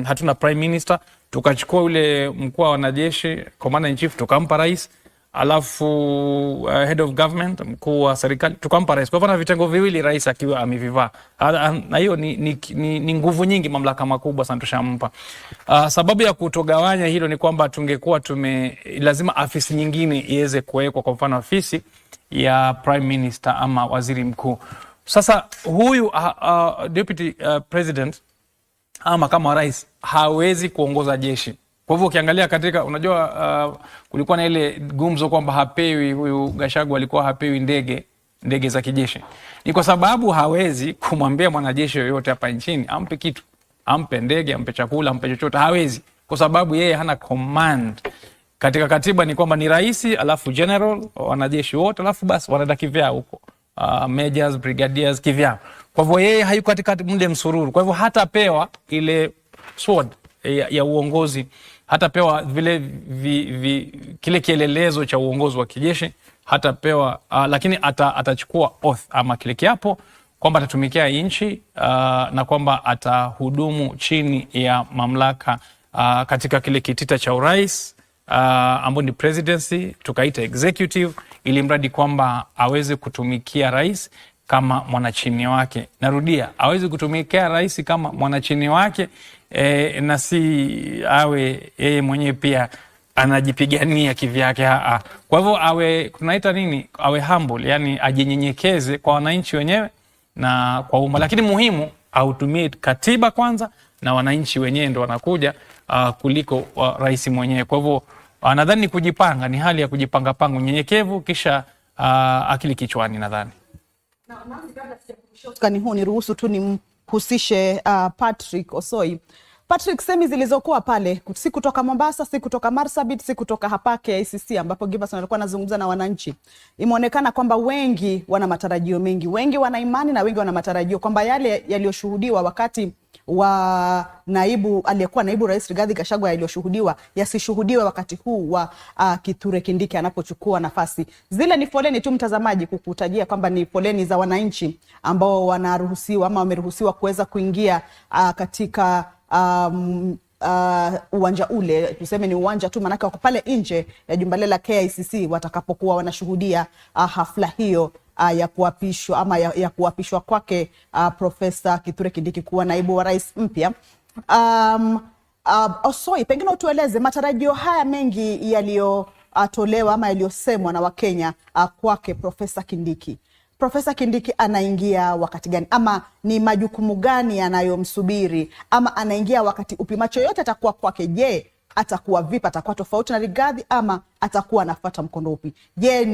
Hatuna prime minister, tukachukua yule mkuu wa wanajeshi commander in chief tukampa rais. Alafu head of government, mkuu wa serikali, tukampa rais. Kwa hivyo na vitengo viwili rais akiwa amevivaa, na hiyo ni nguvu nyingi, mamlaka makubwa sana tushampa. Sababu ya kutogawanya hilo ni kwamba tungekuwa lazima afisi nyingine iweze kuwekwa, kwa mfano afisi ya prime minister ama waziri mkuu. Sasa huyu deputy president ama kama rais hawezi kuongoza jeshi. Kwa hivyo ukiangalia katika, unajua, kulikuwa na ile gumzo kwamba hapewi huyu Gachagua alikuwa hapewi ndege za kijeshi. Ni kwa sababu hawezi kumwambia mwanajeshi yoyote hapa nchini ampe kitu, ampe ndege, ampe chakula, ampe chochote, hawezi kwa sababu yeye hana command. Katika katiba ni kwamba ni rais, alafu general, wanajeshi wote, alafu basi wanaenda kivyao huko. Majors, brigadiers kivyao. Kwa hivyo yeye hayuko katika mle msururu. Kwa hivyo hatapewa ile sword ya uongozi, hatapewa vile kile kielelezo cha uongozi wa kijeshi hatapewa, lakini atachukua oath ama kile kiapo kwamba atatumikia nchi na kwamba atahudumu chini ya mamlaka katika kile kitita cha urais ambao ni presidency, tukaita executive, ili mradi kwamba aweze kutumikia rais kama mwanachini wake. Narudia, aweze kutumikia rais kama mwanachini wake na si awe yeye mwenyewe pia anajipigania kivyake. Kwa hivyo awe, tunaita nini, awe humble, yani ajinyenyekeze kwa wananchi wenyewe na kwa umma, lakini muhimu autumie katiba kwanza na wananchi wenyewe ndo wanakuja kuliko rais mwenyewe. Kwa hivyo nadhani ni kujipanga, ni hali ya kujipanga panga, unyenyekevu, kisha akili kichwani nadhani. Usukani huu niruhusu tu nimhusishe Patrick Osoi. Patrick, semi zilizokuwa pale si kutoka Mombasa, si kutoka Marsabit, si kutoka hapa KICC ambapo Giverson alikuwa anazungumza na wananchi, imeonekana kwamba wengi wana matarajio mengi, wengi wana imani na wengi wana matarajio kwamba yale yaliyoshuhudiwa wakati wa naibu aliyekuwa naibu rais Rigathi Gachagua yaliyoshuhudiwa yasishuhudiwe wakati huu wa Kithure Kindiki anapochukua nafasi. Zile ni foleni tu, mtazamaji, kukutajia kwamba ni foleni za wananchi ambao wanaruhusiwa ama wameruhusiwa kuweza kuingia katika uwanja ule, tuseme ni uwanja tu, maanake wako pale nje ya jumba lile la KICC watakapokuwa wanashuhudia hafla hiyo ya kuapishwa ama ya kuapishwa kwake Profesa Kithure Kindiki kuwa naibu wa rais mpya. Osoi, pengine utueleze matarajio haya mengi yaliyotolewa ama yaliyosemwa na Wakenya kwake Profesa Kindiki. Profesa Kindiki anaingia wakati gani, ama ni majukumu gani yanayomsubiri, ama anaingia wakati upi? Macho yote atakuwa kwake. Je, atakuwa vipi? Atakuwa tofauti na Rigathi ama atakuwa anafuata mkondo upi? Je,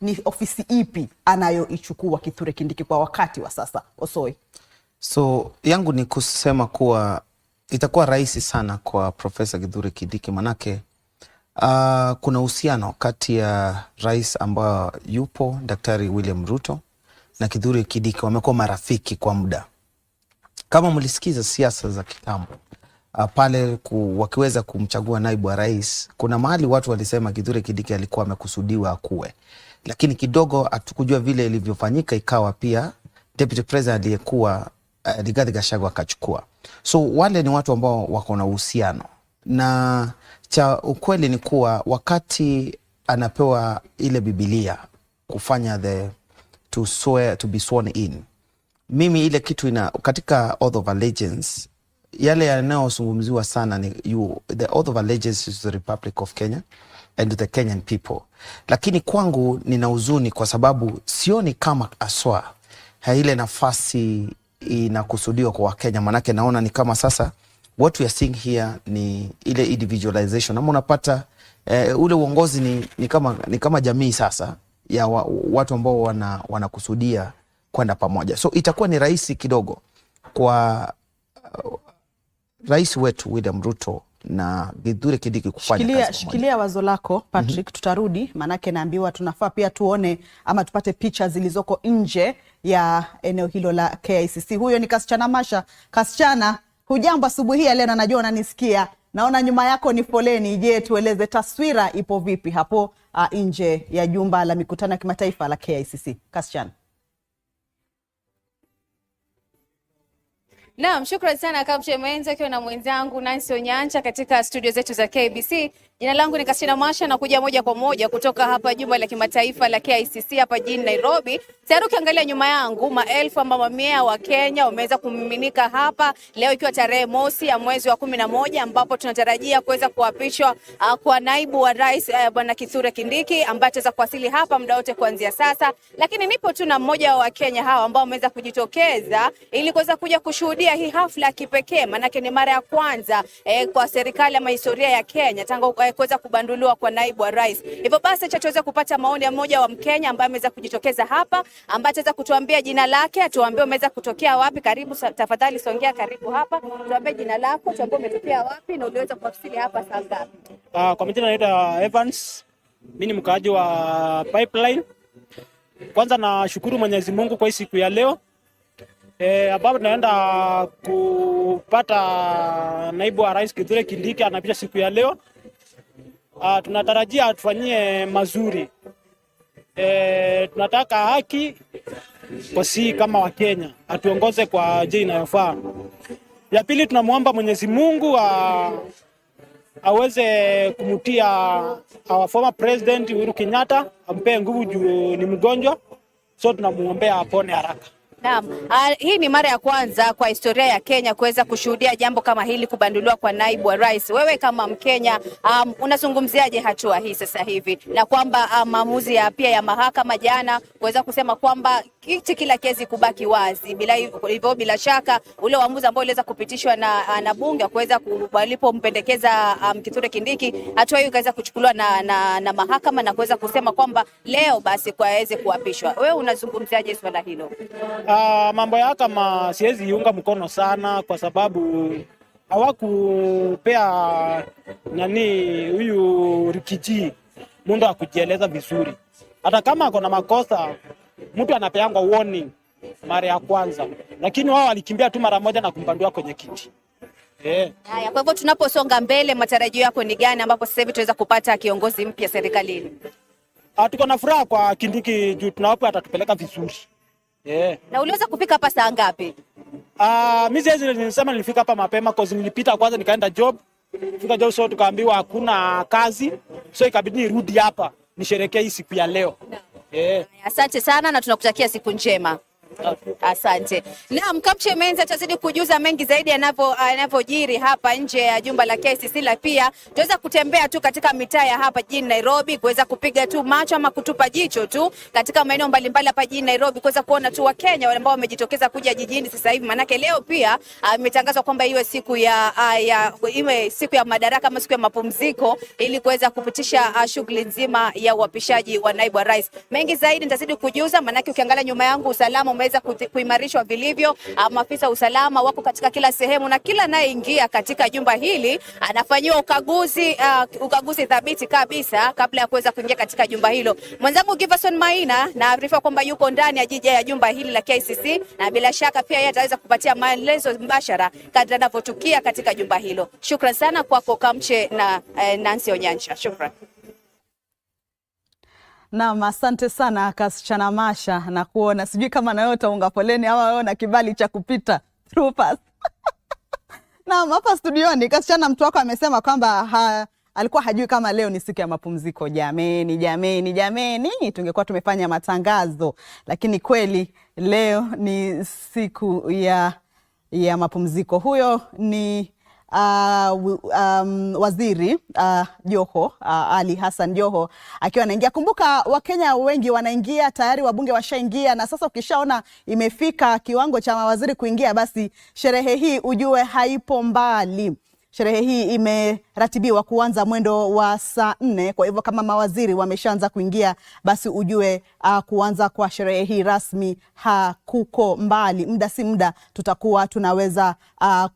ni ofisi ipi anayoichukua Kithure Kindiki kwa wakati wa sasa? Osoi. So yangu ni kusema kuwa itakuwa rahisi sana kwa Profesa Kithure Kindiki manake kuna uhusiano kati ya rais ambayo yupo Daktari William Ruto na Kithure Kindiki, wamekuwa marafiki kwa muda. Kama mlisikiza siasa za kitambo pale wakiweza kumchagua naibu wa rais, kuna mahali watu walisema Kithure Kindiki alikuwa amekusudiwa akuwe, lakini kidogo hatukujua vile ilivyofanyika, ikawa pia deputy president aliyekuwa Rigathi Gachagua akachukua. So wale ni watu ambao wako na uhusiano, na cha ukweli ni kuwa wakati anapewa ile Biblia kufanya the to swear, to be sworn in, mimi ile kitu ina katika oath of allegiance, yale yanayozungumziwa sana ni the oath of allegiance is to the Republic of Kenya and to the Kenyan people, lakini kwangu nina huzuni kwa sababu sioni kama aswa ile nafasi inakusudiwa kwa Wakenya, manake naona ni kama sasa what we are seeing here ni ile individualization, ama unapata ule uongozi ni kama jamii sasa ya watu ambao wanakusudia kwenda pamoja, so itakuwa ni rahisi kidogo kwa rais wetu William Ruto na Kithure Kindiki kufanya Shikilia, kazi pamoja. Shikilia wazo lako Patrick, tutarudi maanake naambiwa tunafaa pia tuone ama tupate picha zilizoko nje ya eneo hilo la KICC. Huyo ni Kasichana Masha. Kasichana, hujambo asubuhi hii ya leo na najua unanisikia. Naona nyuma yako ni foleni. Je, tueleze taswira ipo vipi hapo nje ya jumba la mikutano ya kimataifa la KICC? Kasichana. Naam, shukrani sana Kamche Mwenza akiwa na mwenzangu Nancy Onyancha katika studio zetu za KBC. Jina langu ni Kastina Masha na kuja moja kwa moja kutoka hapa jumba la kimataifa la KICC hapa jijini Nairobi. Tayari ukiangalia nyuma yangu, maelfu ama mamia wa Kenya wameweza kumiminika hapa leo ikiwa tarehe mosi ya mwezi wa 11 ambapo tunatarajia kuweza kuapishwa kwa naibu wa rais Bwana Kithure Kindiki ambaye ataweza kuwasili hapa muda wote kuanzia sasa. Lakini nipo tu na mmoja wa Wakenya hawa ambao wameweza kujitokeza ili kuweza kuja kushuhudia hii hafla ya kipekee, maanake ni mara ya kwanza kwa serikali ama historia ya Kenya tangu kuweza kubanduliwa kwa naibu wa rais. Hivyo basi acha tuweze kupata maoni ya mmoja wa Mkenya ambaye ameweza kujitokeza hapa, ambaye ataweza kutuambia jina lake, atuambie umeweza kutokea wapi. Karibu tafadhali, songea karibu hapa, tuambie jina lako, tuambie umetokea wapi na uliweza kuwasili hapa saa ngapi? Kwa majina naitwa Evans, mimi ni mkaaji wa Pipeline. Kwanza nashukuru Mwenyezi Mungu kwa hii siku ya leo ambapo tunaenda kupata naibu wa rais Kithure Kindiki anapita siku ya leo. Tunatarajia atufanyie mazuri. Tunataka haki kwa si kama Wakenya, atuongoze kwa njia inayofaa. Ya pili, tunamwomba Mwenyezi Mungu aweze kumtia our former president Uhuru Kenyatta, ampe nguvu juu ni mgonjwa, so tunamuombea apone haraka. Naam, hii ni mara ya kwanza kwa historia ya Kenya kuweza kushuhudia jambo kama hili, kubanduliwa kwa naibu wa rais. Wewe kama Mkenya, unazungumziaje hatua hii sasa hivi na kwamba maamuzi ya pia ya mahakama jana kuweza kusema kwamba kiti kila kiwezi kubaki wazi bila hivyo, bila shaka ule uamuzi ambao uliweza kupitishwa na bunge kuweza walipompendekeza Kithure Kindiki, hatua hiyo ikaweza kuchukuliwa na mahakama na kuweza kusema kwamba leo basi kwaweze kuapishwa. Wewe unazungumziaje swala hilo? Mambo ya kama siwezi iunga mkono sana kwa sababu hawakupea nani huyu Rikiji muda wa kujieleza vizuri. Hata kama ako na makosa, mtu anapeangwa warning mara ya kwanza, lakini wao walikimbia tu mara moja na kumpandua kwenye kiti. Haya, kwa hivyo tunaposonga mbele, matarajio yako ni gani ambapo sasa hivi tunaweza kupata kiongozi mpya serikalini? Tuko na furaha kwa Kindiki juu tunawapo atatupeleka vizuri. Na uliweza kufika hapa saa ngapi? Mimi siwezi nilisema nilifika hapa mapema cause nilipita kwanza nikaenda job. Fika job so tukaambiwa hakuna kazi. So ikabidi nirudi hapa nisherehekee hii siku ya leo. Asante sana na tunakutakia siku njema. Asante. Naam, Kamche Menza atazidi kujuza mengi zaidi yanavyojiri hapa nje ya jumba la KICC, la pia tuweza kutembea tu katika mitaa ya hapa jijini Nairobi kuweza kupiga tu macho ama kutupa jicho tu katika maeneo mbalimbali hapa jijini Nairobi kuweza kuona tu Wakenya ambao wamejitokeza kuja jijini sasa hivi, manake leo pia imetangazwa kwamba iwe siku iwe siku ya madaraka ama siku ya mapumziko ili kuweza kupitisha shughuli nzima ya uapishaji wa naibu wa rais. Mengi zaidi nitazidi kujuza, manake ukiangalia nyuma yangu usalama umeweza kuimarishwa vilivyo. Maafisa usalama wako katika kila sehemu na kila anayeingia katika jumba hili anafanyiwa ukaguzi thabiti kabisa kabla ya kuweza kuingia katika jumba hilo. Mwenzangu Giverson Maina naarifa kwamba yuko ndani ya jiji ya jumba hili la KICC na bila shaka pia yeye ataweza kupatia maelezo mbashara kadri anavyotukia katika jumba hilo. Shukran sana kwako Kamche na Nancy Onyancha. Shukran. Naam, asante sana Kasichana Masha, na kuona sijui kama na wewe utaunga foleni ama wewe una kibali cha kupita through pass. Naam, hapa studioni Kasichana, mtu wako amesema kwamba alikuwa hajui kama leo ni siku ya mapumziko. Jameni, jameni, jameni, tungekuwa tumefanya matangazo, lakini kweli leo ni siku ya mapumziko. Huyo ni Waziri Joho, Ali Hassan Joho akiwa anaingia. Kumbuka Wakenya wengi wanaingia tayari, wabunge washaingia, na sasa ukishaona imefika kiwango cha mawaziri kuingia, basi sherehe hii ujue haipo mbali. Sherehe hii imeratibiwa kuanza mwendo wa saa 4. Kwa hivyo kama mawaziri wameshaanza kuingia, basi ujue kuanza kwa sherehe hii rasmi hakuko mbali. Muda si muda tutakuwa tunaweza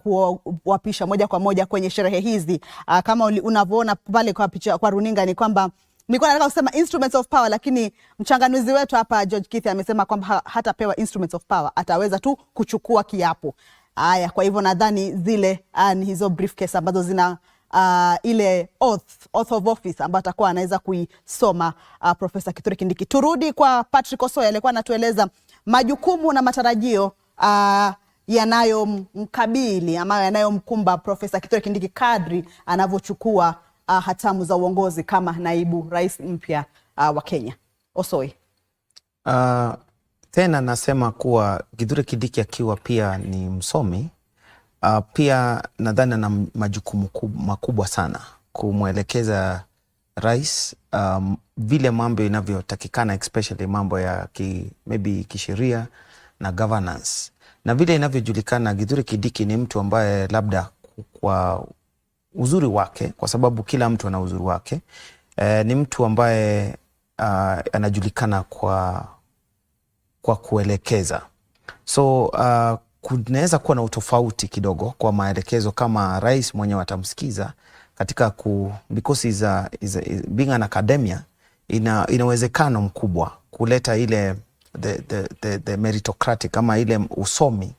kuwapisha moja kwa moja kwenye sherehe hizi. Kama unavyoona pale kwa picha kwa runinga ni kwamba nilikuwa nataka kusema instruments of power, lakini mchanganuzi wetu hapa George Kithi amesema kwamba hatapewa instruments of power, ataweza tu kuchukua kiapo. Aya, kwa hivyo nadhani zile ni hizo briefcase ambazo zina ile oath of office ambayo atakuwa anaweza kuisoma Profesa Kithure Kindiki. Turudi kwa Patrick Osoya alikuwa anatueleza majukumu na matarajio Yanayomkabili ama yanayomkumba Profesa Kithure Kindiki kadri anavyochukua hatamu za uongozi kama naibu rais mpya wa Kenya. Osoi. Tena nasema kuwa Kithure Kindiki akiwa pia ni msomi, pia nadhani ana majukumu makubwa sana kumwelekeza rais vile mambo inavyotakikana, especially mambo ya maybe kisheria na governance. Na vile inavyojulikana, Kithure Kindiki ni mtu ambaye labda kwa uzuri wake, kwa sababu kila mtu ana uzuri wake, ni mtu ambaye anajulikana kwa kuelekeza. So kunaweza kuwa na utofauti kidogo kwa maelekezo kama rais mwenyewe atamsikiza katika because is being an academia, ina uwezekano mkubwa kuleta ile the meritocratic ama ile usomi,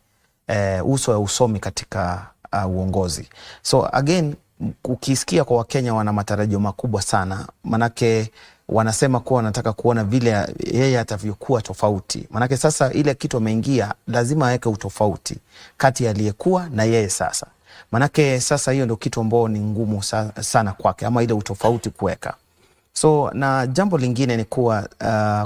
uso ya usomi katika uongozi. So again, ukisikia kwa Wakenya wana matarajio makubwa sana, manake wanasema kuwa wanataka kuona vile yeye atavyokuwa tofauti, manake sasa ile kitu ameingia lazima aweke utofauti kati ya aliyekuwa na yeye sasa, manake sasa hiyo ndio kitu ambao ni ngumu sana kwake, ama ile utofauti kuweka. So na jambo lingine ni kuwa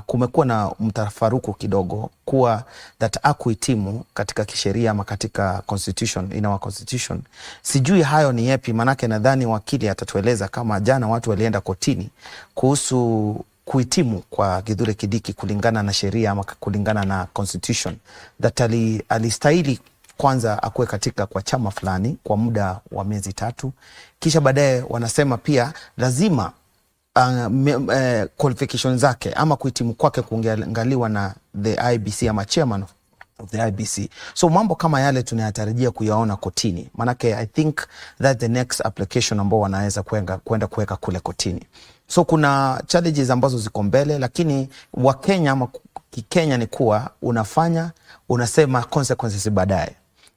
kumekuwa na mtafaruku kidogo kuwa that akuhitimu katika kisheria ama katika constitution, in our constitution. Sijui hayo ni yepi, manake nadhani wakili atatueleza kama jana watu walienda kotini kuhusu kuhitimu kwa Kithure Kindiki kulingana na sheria ama kulingana na constitution, that alistahili kwanza akuwe katika kwa chama fulani kwa muda wa miezi 3, kisha baadaye wanasema pia lazima qualification zake ama kuhitimu kwake kuangaliwa na the IEBC ama chairman of the IEBC. So mambo kama yale tunayatarajia kuyaona kotini, manake I think that the next application ambao wanaweza kwenda kuweka kule kotini. So kuna challenges ambazo ziko mbele, lakini Wakenya ama Kikenya ni kuwa unafanya, unasema consequences baadaye.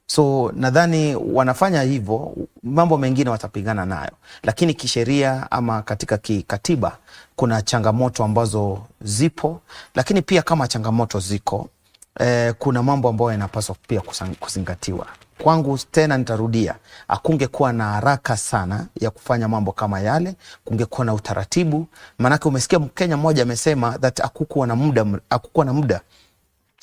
So nadhani wanafanya hivyo, mambo mengine watapigana nayo, lakini kisheria ama katika kikatiba kuna changamoto ambazo zipo, lakini pia kama changamoto ziko, kuna mambo ambayo yanapaswa pia kuzingatiwa. Kwangu tena nitarudia, hakungekuwa na haraka sana ya kufanya mambo kama yale, kungekuwa na utaratibu. Maanake umesikia Mkenya mmoja amesema that hakukuwa na muda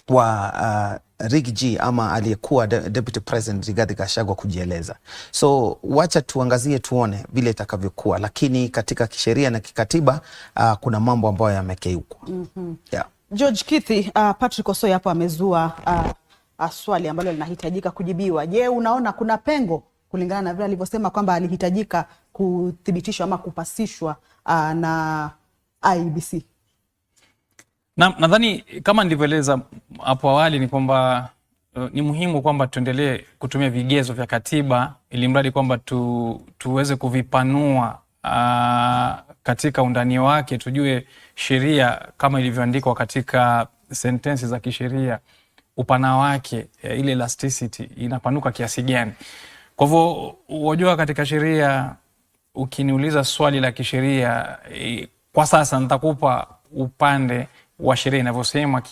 wa Riggy G ama aliyekuwa Deputy President Rigathi Gachagua kujieleza. So wacha tuangazie tuone vile itakavyokuwa, lakini katika kisheria na kikatiba kuna mambo ambayo yamekiukwa. Yeah. George Kithi, Patrick Osoi hapo amezua swali ambalo linahitajika kujibiwa. Je, unaona kuna pengo kulingana na vile alivyosema kwamba alihitajika kuthibitishwa ama kupasishwa na IEBC? Na nadhani kama nilivyoeleza hapo awali ni kwamba ni muhimu kwamba tuendelee kutumia vigezo vya katiba ili mradi kwamba tuweze kuvipanua katika undani wake, tujue sheria kama ilivyoandikwa katika sentensi za kisheria, upana wake, ile elasticity inapanuka kiasi gani. Kwa hivyo wajua, katika sheria ukiniuliza swali la kisheria kwa sasa nitakupa upande wa sheria inavyosema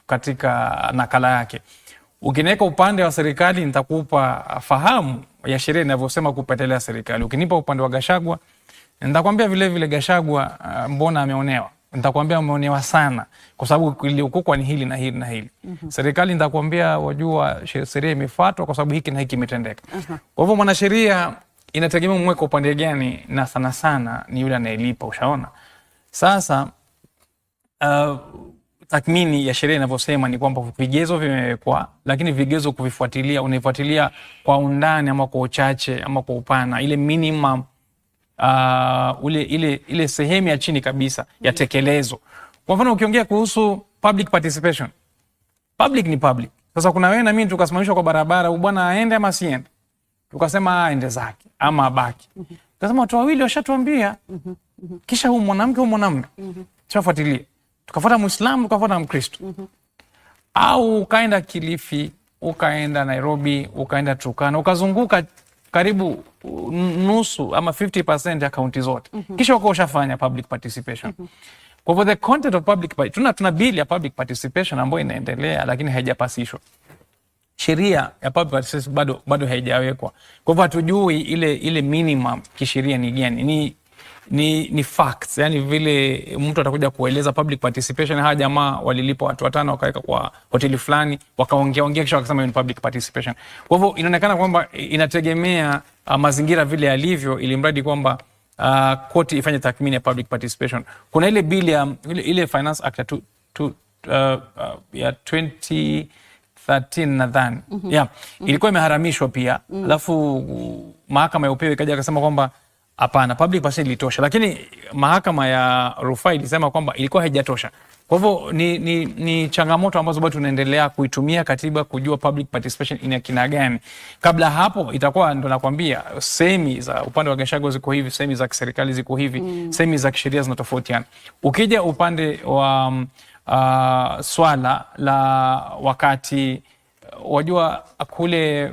katika nakala yake. Ukiniweka upande wa serikali nitakupa fahamu ya sheria inavyosema kupendelea serikali. Ukinipa upande wa Gachagua nitakwambia vile vile Gachagua, mbona ameonewa? Nitakwambia ameonewa sana kwa sababu iliyokuwa ni hili na hili na hili. Serikali nitakwambia wajua sheria imefuatwa kwa sababu hiki na hiki kimetendeka. Kwa hivyo mwanasheria inategemea mweko upande gani, na sana sana ni yule anayelipa, ushaona. Sasa tathmini ya sheria inavyosema ni kwamba vigezo vimewekwa, lakini vigezo kuvifuatilia, unaifuatilia kwa undani ama kwa uchache ama kwa upana, ile minimum ile sehemu ya chini kabisa ya tekelezo. Kwa mfano ukiongea kuhusu public participation, public ni public. Sasa kuna wewe na mimi tukasimamishwa kwa barabara, huyu bwana aende ama asiende? Tukasema aende zake ama abaki. Tukasema watu wawili washatuambia. Kisha huyu mwanamke, huyu mwanamume. Tufuatilie. Tukafuata Muislamu, tukafuata Mkristo. Au ukaenda Kilifi, ukaenda Nairobi, ukaenda Turkana, ukazunguka karibu nusu ama 50% ya kaunti zote. Kisha uko ushafanya public participation. Kwa hivyo the content of public tuna bill ya public participation ambayo inaendelea lakini haijapasishwa. Sheria ya public participation bado haijawekwa, kwa hivyo hatujui ile minimum kisheria ni gani. Ni facts, yani vile mtu atakuja kueleza public participation. Hawa jamaa walilipa watu watano wakaweka kwa hoteli fulani, wakaongea ongea, kisha wakasema hiyo ni public participation. Kwa hivyo inaonekana kwamba inategemea mazingira vile yalivyo, ili mradi kwamba koti ifanye tathmini ya public participation. Kuna ile bill ya ile Finance Act ya 2013 nadhani, yeah, ilikuwa imeharamishwa pia, alafu mahakama ya upeo ikaja akasema kwamba hapana, public participation ilitosha, lakini mahakama ya rufaa ilisema kwamba ilikuwa haijatosha. Kwa hivyo ni changamoto ambazo bado tunaendelea kuitumia katiba kujua public participation ina kina gani. Kabla hapo itakuwa ndo nakwambia semi za upande wa Gachagua ziko hivi, semi za kiserikali ziko hivi, semi za kisheria zinatofautiana. Ukija upande wa swala la wakati, wajua kule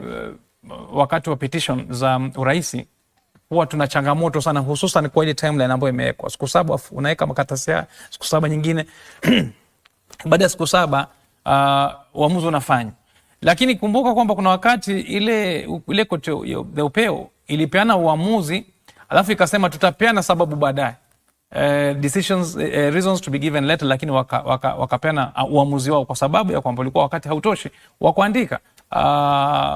wakati wa petition za uraisi huwa tuna changamoto sana, hususan kwa ile timeline ambayo imewekwa siku 7, unaweka makaratasi haya siku 7 nyingine baada ya siku 7 uamuzi unafanya. Lakini kumbuka kwamba kuna wakati ile koti ya upeo ilipeana uamuzi alafu ikasema tutapeana sababu baadaye, decisions, reasons to be given later, lakini wakapeana uamuzi wao kwa sababu ya kwamba ulikuwa wakati hautoshi wa kuandika,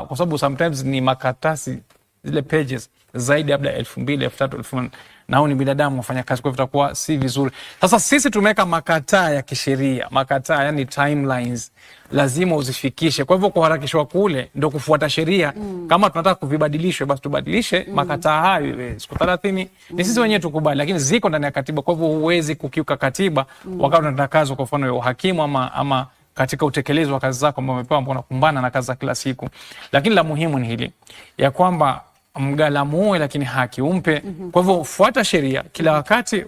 kwa sababu sometimes ni makaratasi zile pages zaidi labda 2000, 3000, 4000, na hao ni binadamu wafanya kazi, kwa hivyo itakuwa si vizuri. Sasa sisi tumeweka makataa ya kisheria, makataa yani timelines lazima uzifikishe. Kwa hivyo kuharakishwa kule ndo kufuata sheria. Kama tunataka kuvibadilishwe basi tubadilishe makataa hayo iwe siku 30, ni sisi wenyewe tukubali, lakini ziko ndani ya katiba. Kwa hivyo huwezi kukiuka katiba wakati unataka kwa mfano ya uhakimu ama katika utekelezo wa kazi zako ambao umepewa, ambao unakumbana na kazi za kila siku. Lakini la muhimu ni hili ya kwamba mgalamuue lakini haki umpe. Kwa hivyo fuata sheria kila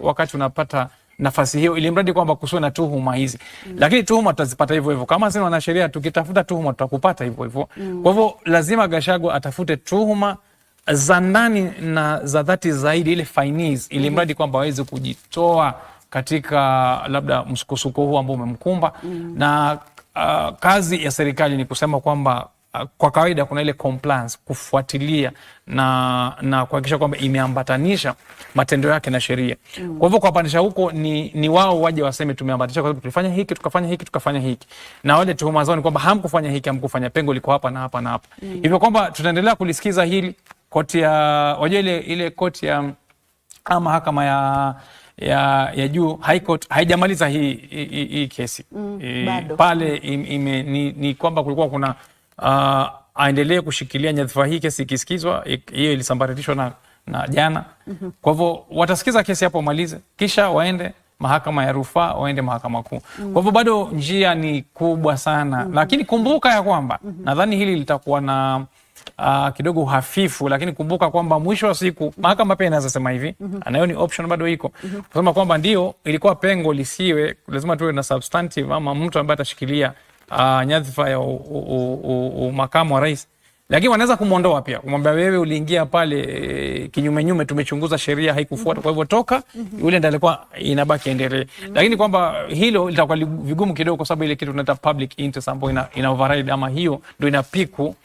wakati unapata nafasi hiyo, ili mradi kwamba kusiwe na tuhuma hizi. Lakini tuhuma tutazipata hivyo hivyo. Kama sisi wanasheria tukitafuta tuhuma tutakupata hivyo hivyo. Kwa hivyo lazima Gachagua atafute tuhuma za ndani na za dhati zaidi, ile fainis, ili mradi kwamba aweze kujitoa katika labda msukosuko huu ambao umemkumba. Na kazi ya serikali ni kusema kwamba kwa kawaida kuna ile compliance, kufuatilia na kuhakikisha kwamba imeambatanisha matendo yake na sheria. Kwa hivyo kuambatanisha huko ni wao waje waseme tumeambatanisha kwa sababu tulifanya hiki, tukafanya hiki, tukafanya hiki. Na wale tuhuma zao ni kwamba hamkufanya hiki, hamkufanya, pengo liko hapa na hapa na hapa. Hivyo kwamba tutaendelea kulisikiza hili koti ya wajua ile koti ya ama mahakama ya juu High Court haijamaliza hii kesi. Pale ni kwamba kulikuwa kuna aendelee kushikilia nyadhifa hii, kesi ikisikizwa hiyo ilisambaratishwa na jana. Kwa hivyo watasikiza kesi hapo wamalize, kisha waende mahakama ya rufaa, waende mahakama kuu. Kwa hivyo bado njia ni kubwa sana. Lakini kumbuka ya kwamba nadhani hili litakuwa na kidogo hafifu, lakini kumbuka kwamba mwisho wa siku mahakama pia inaweza sema hivi, anayo ni option bado iko. Kusema kwamba ndio ilikuwa pengo lisiwe, lazima tuwe na substantive ama mtu ambaye atashikilia nyadhifa ya makamu wa rais. Lakini wanaweza kumuondoa pia, kumwambia wewe uliingia pale kinyume nyume, tumechunguza sheria haikufuata, kwa hivyo toka. Yule ndiye alikuwa inabaki endelee. Lakini kwamba hilo litakuwa vigumu kidogo, kwa sababu ile kitu tunaita public interest ambayo ina override, ama hiyo ndio inapiku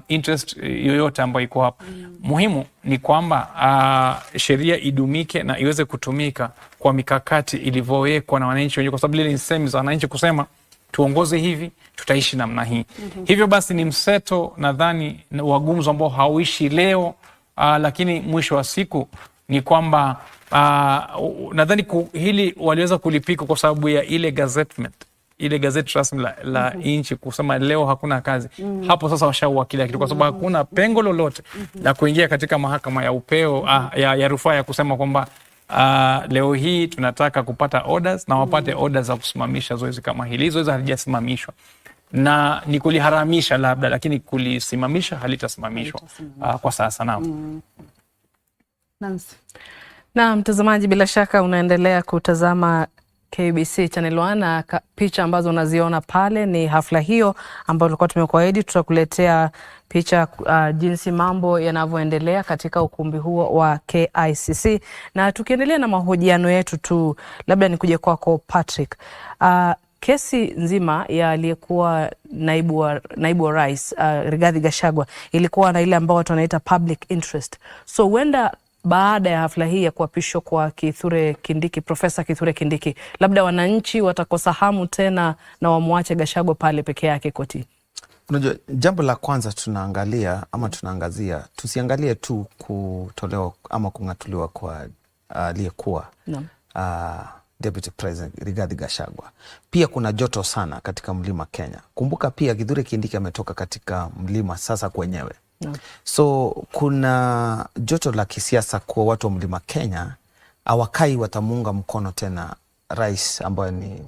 interest yoyote ambayo iko hapo. Muhimu ni kwamba sheria idumike na iweze kutumika kwa mikakati ilivyowekwa na wananchi wenyewe, kwa sababu ile ni sehemu za wananchi kusema tuongoze hivi, tutaishi namna hii. Hivyo basi ni mseto nadhani wa gumzo ambao hauishi leo, lakini mwisho wa siku ni kwamba nadhani hili waliweza kulipika kwa sababu ya ile gazettement, ile gazeti rasmi la nchi kusema leo hakuna kazi. Hapo sasa washaua kila kitu, kwa sababu hakuna pengo lolote la kuingia katika mahakama ya upeo ya rufaa ya kusema kwamba leo hii tunataka kupata orders na wapate orders za kusimamisha zoezi kama hili. Zoezi halijasimamishwa na ni kuliharamisha labda, lakini kulisimamisha halitasimamishwa kwa sasa. Naam. Nancy. Na mtazamaji, bila shaka unaendelea kutazama KBC Channel 1 na picha ambazo unaziona pale ni hafla hiyo ambayo tulikuwa tumekuahidi tutakuletea picha jinsi mambo yanavyoendelea katika ukumbi huo wa KICC. Na tukiendelea na mahojiano yetu tu, labda nikuje kwako Patrick. Kesi nzima ya aliyekuwa naibu wa rais Rigathi Gachagua ilikuwa na ile ambao watu wanaita public interest. So huenda baada ya hafla hii ya kuapishwa kwa Kithure Kindiki, Profesa Kithure Kindiki, labda wananchi watakosa hamu tena na wamwache Gachagua pale peke yake kotini. Unajua, jambo la kwanza tunaangalia ama tunaangazia, tusiangalie tu kutolewa ama kung'atuliwa kwa aliyekuwa Deputy President Rigathi Gachagua. Pia kuna joto sana katika mlima Kenya. Kumbuka pia Kithure Kindiki ametoka katika mlima sasa kwenyewe. So kuna joto la kisiasa kwa watu wa mlima Kenya hawakai watamuunga mkono tena rais ambaye ni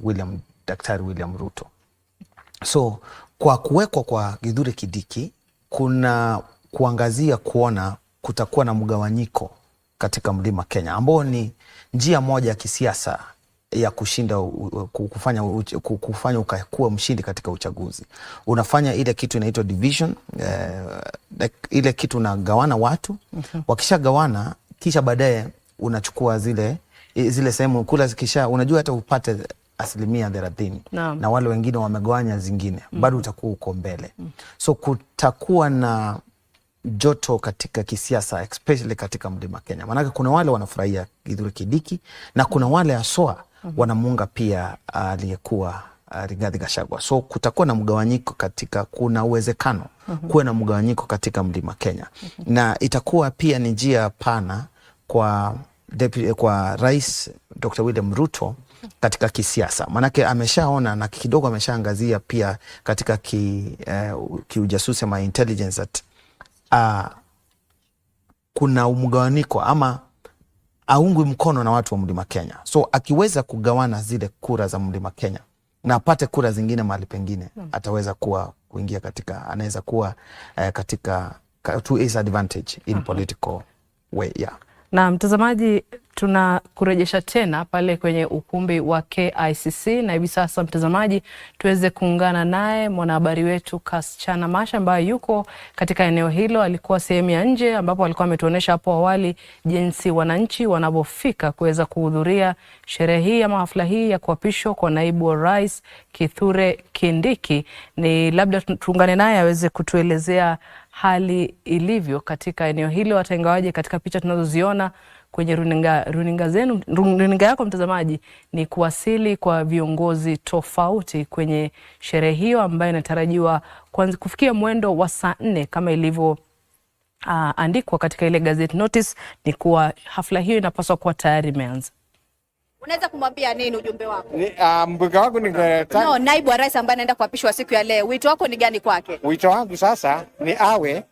Daktari William Ruto. So kwa kuwekwa kwa Kithure Kindiki kuna kuangazia kuona kutakuwa na mgawanyiko katika mlima Kenya ambao ni njia moja ya kisiasa ya kushinda kufanya ukakuwa mshindi katika uchaguzi. Unafanya ile kitu inaitwa division, like ile kitu unagawana watu. Wakishagawana kisha baadaye unachukua zile sehemu kula, kisha unajua hata upate 30% na wale wengine wamegawanya zingine, bado utakuwa uko mbele. So kutakuwa na joto katika kisiasa, especially katika mlima Kenya, maanake kuna wale wanafurahia Kithure Kindiki na kuna wale haswa wanamuunga pia aliyekuwa Rigathi Gachagua. So kutakuwa na mgawanyiko katika, kuna uwezekano kuwe na mgawanyiko katika mlima Kenya na itakuwa pia ni njia pana kwa Rais Dr. William Ruto katika kisiasa, maanake ameshaona na kidogo ameshaangazia pia katika kiujasusi ama intelligence that kuna mgawanyiko ama aungwi mkono na watu wa mlima Kenya. So akiweza kugawana zile kura za mlima Kenya na apate kura zingine mahali pengine, ataweza kuwa kuingia katika, anaweza kuwa katika to his advantage in political way, yeah. Na mtazamaji, tunakurejesha tena pale kwenye ukumbi wa KICC na hivi sasa mtazamaji, tuweze kuungana naye mwanahabari wetu Kasichana Masha ambaye yuko katika eneo hilo. Alikuwa sehemu ya nje ambapo alikuwa ametuonyesha hapo awali jinsi wananchi wanavyofika kuweza kuhudhuria sherehe hii ama hafla hii ya kuapishwa kwa naibu wa rais Kithure Kindiki. Ni labda tuungane naye aweze kutuelezea hali ilivyo katika eneo hilo, hata ingawaje katika picha tunazoziona kwenye runinga zenu, runinga yako mtazamaji, ni kuwasili kwa viongozi tofauti kwenye sherehe hiyo ambayo inatarajiwa kufikia mwendo wa saa 4 kama ilivyo andikwa katika ile gazette notice, ni kuwa hafla hiyo inapaswa kuwa tayari imeanza. Unaweza kumwambia nini ujumbe wako? Mbunge wangu ningetaka No, naibu wa rais ambaye anaenda kuapishwa siku ya leo, wito wako ni gani kwake? Wito wangu sasa ni awe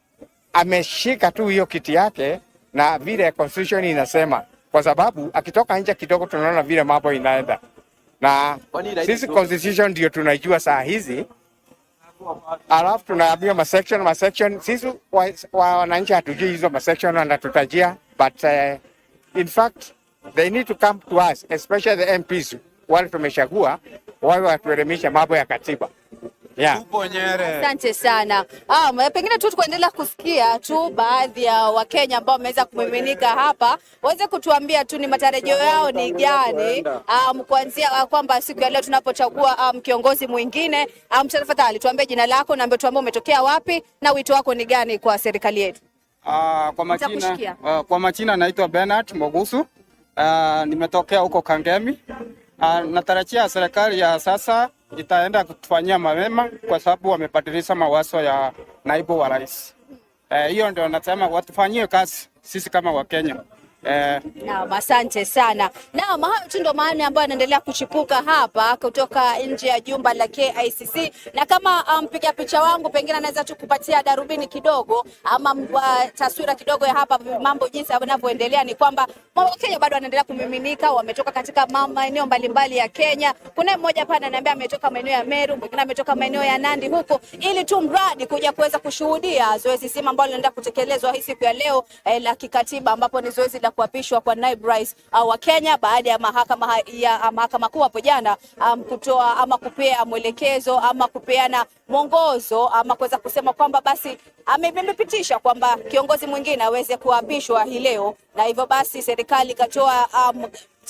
ameshika tu hiyo kiti yake na vile constitution inasema, kwa sababu akitoka nje kidogo tunaona vile mambo inaenda, na sisi constitution ndio tunajua saa hizi, alafu tunaambiwa ma section ma section. Sisi wananchi hatujui hizo ma section wanatutajia, but in fact they need to come to us, especially the MPs wale tumechagua, wawe watuelimisha mambo ya katiba, yeah. Asante sana. Pengine tu kuendelea kusikia tu baadhi ya Wakenya ambao wameweza kumiminika hapa waweze kutuambia tu ni matarajio yao ni gani, kuanzia kwamba siku ya leo tunapochagua kiongozi mwingine. Tafadhali tuambie jina lako na tuambie umetokea wapi na wito wako ni gani kwa serikali yetu. Kwa majina, Nitakushikia. Kwa majina naitwa Bernard Mogusu. Nimetokea huko Kangemi. Natarajia serikali ya sasa itaenda kutufanyia mema kwa sababu wamebadilisha mawazo ya naibu wa rais. Hiyo ndio nasema watufanyie kazi sisi kama Wakenya. Naam, asante sana. Naam, hayo tu ndo maoni ambayo yanaendelea kuchipuka hapa kutoka nje ya jumba la KICC, na kama mpiga picha wangu pengine anaweza tu kupatia darubini kidogo ama taswira kidogo ya hapa mambo jinsi yanavyoendelea, ni kwamba Wakenya bado wanaendelea kumiminika, wametoka katika maeneo mbalimbali ya Kenya. Kuna mmoja hapa ananiambia ametoka maeneo ya Meru, mwingine ametoka maeneo ya Nandi huko, ili tu mradi kuja kuweza kushuhudia zoezi zima ambalo linaenda kutekelezwa hii siku ya leo la kikatiba, ambapo ni zoezi la kuapishwa kwa naibu rais wa Kenya baada ya mahakama kuu hapo jana kutoa ama kupea mwelekezo ama kupeana mwongozo ama kuweza kusema kwamba basi amepitisha kwamba kiongozi mwingine aweze kuapishwa hii leo, na hivyo basi serikali ikatoa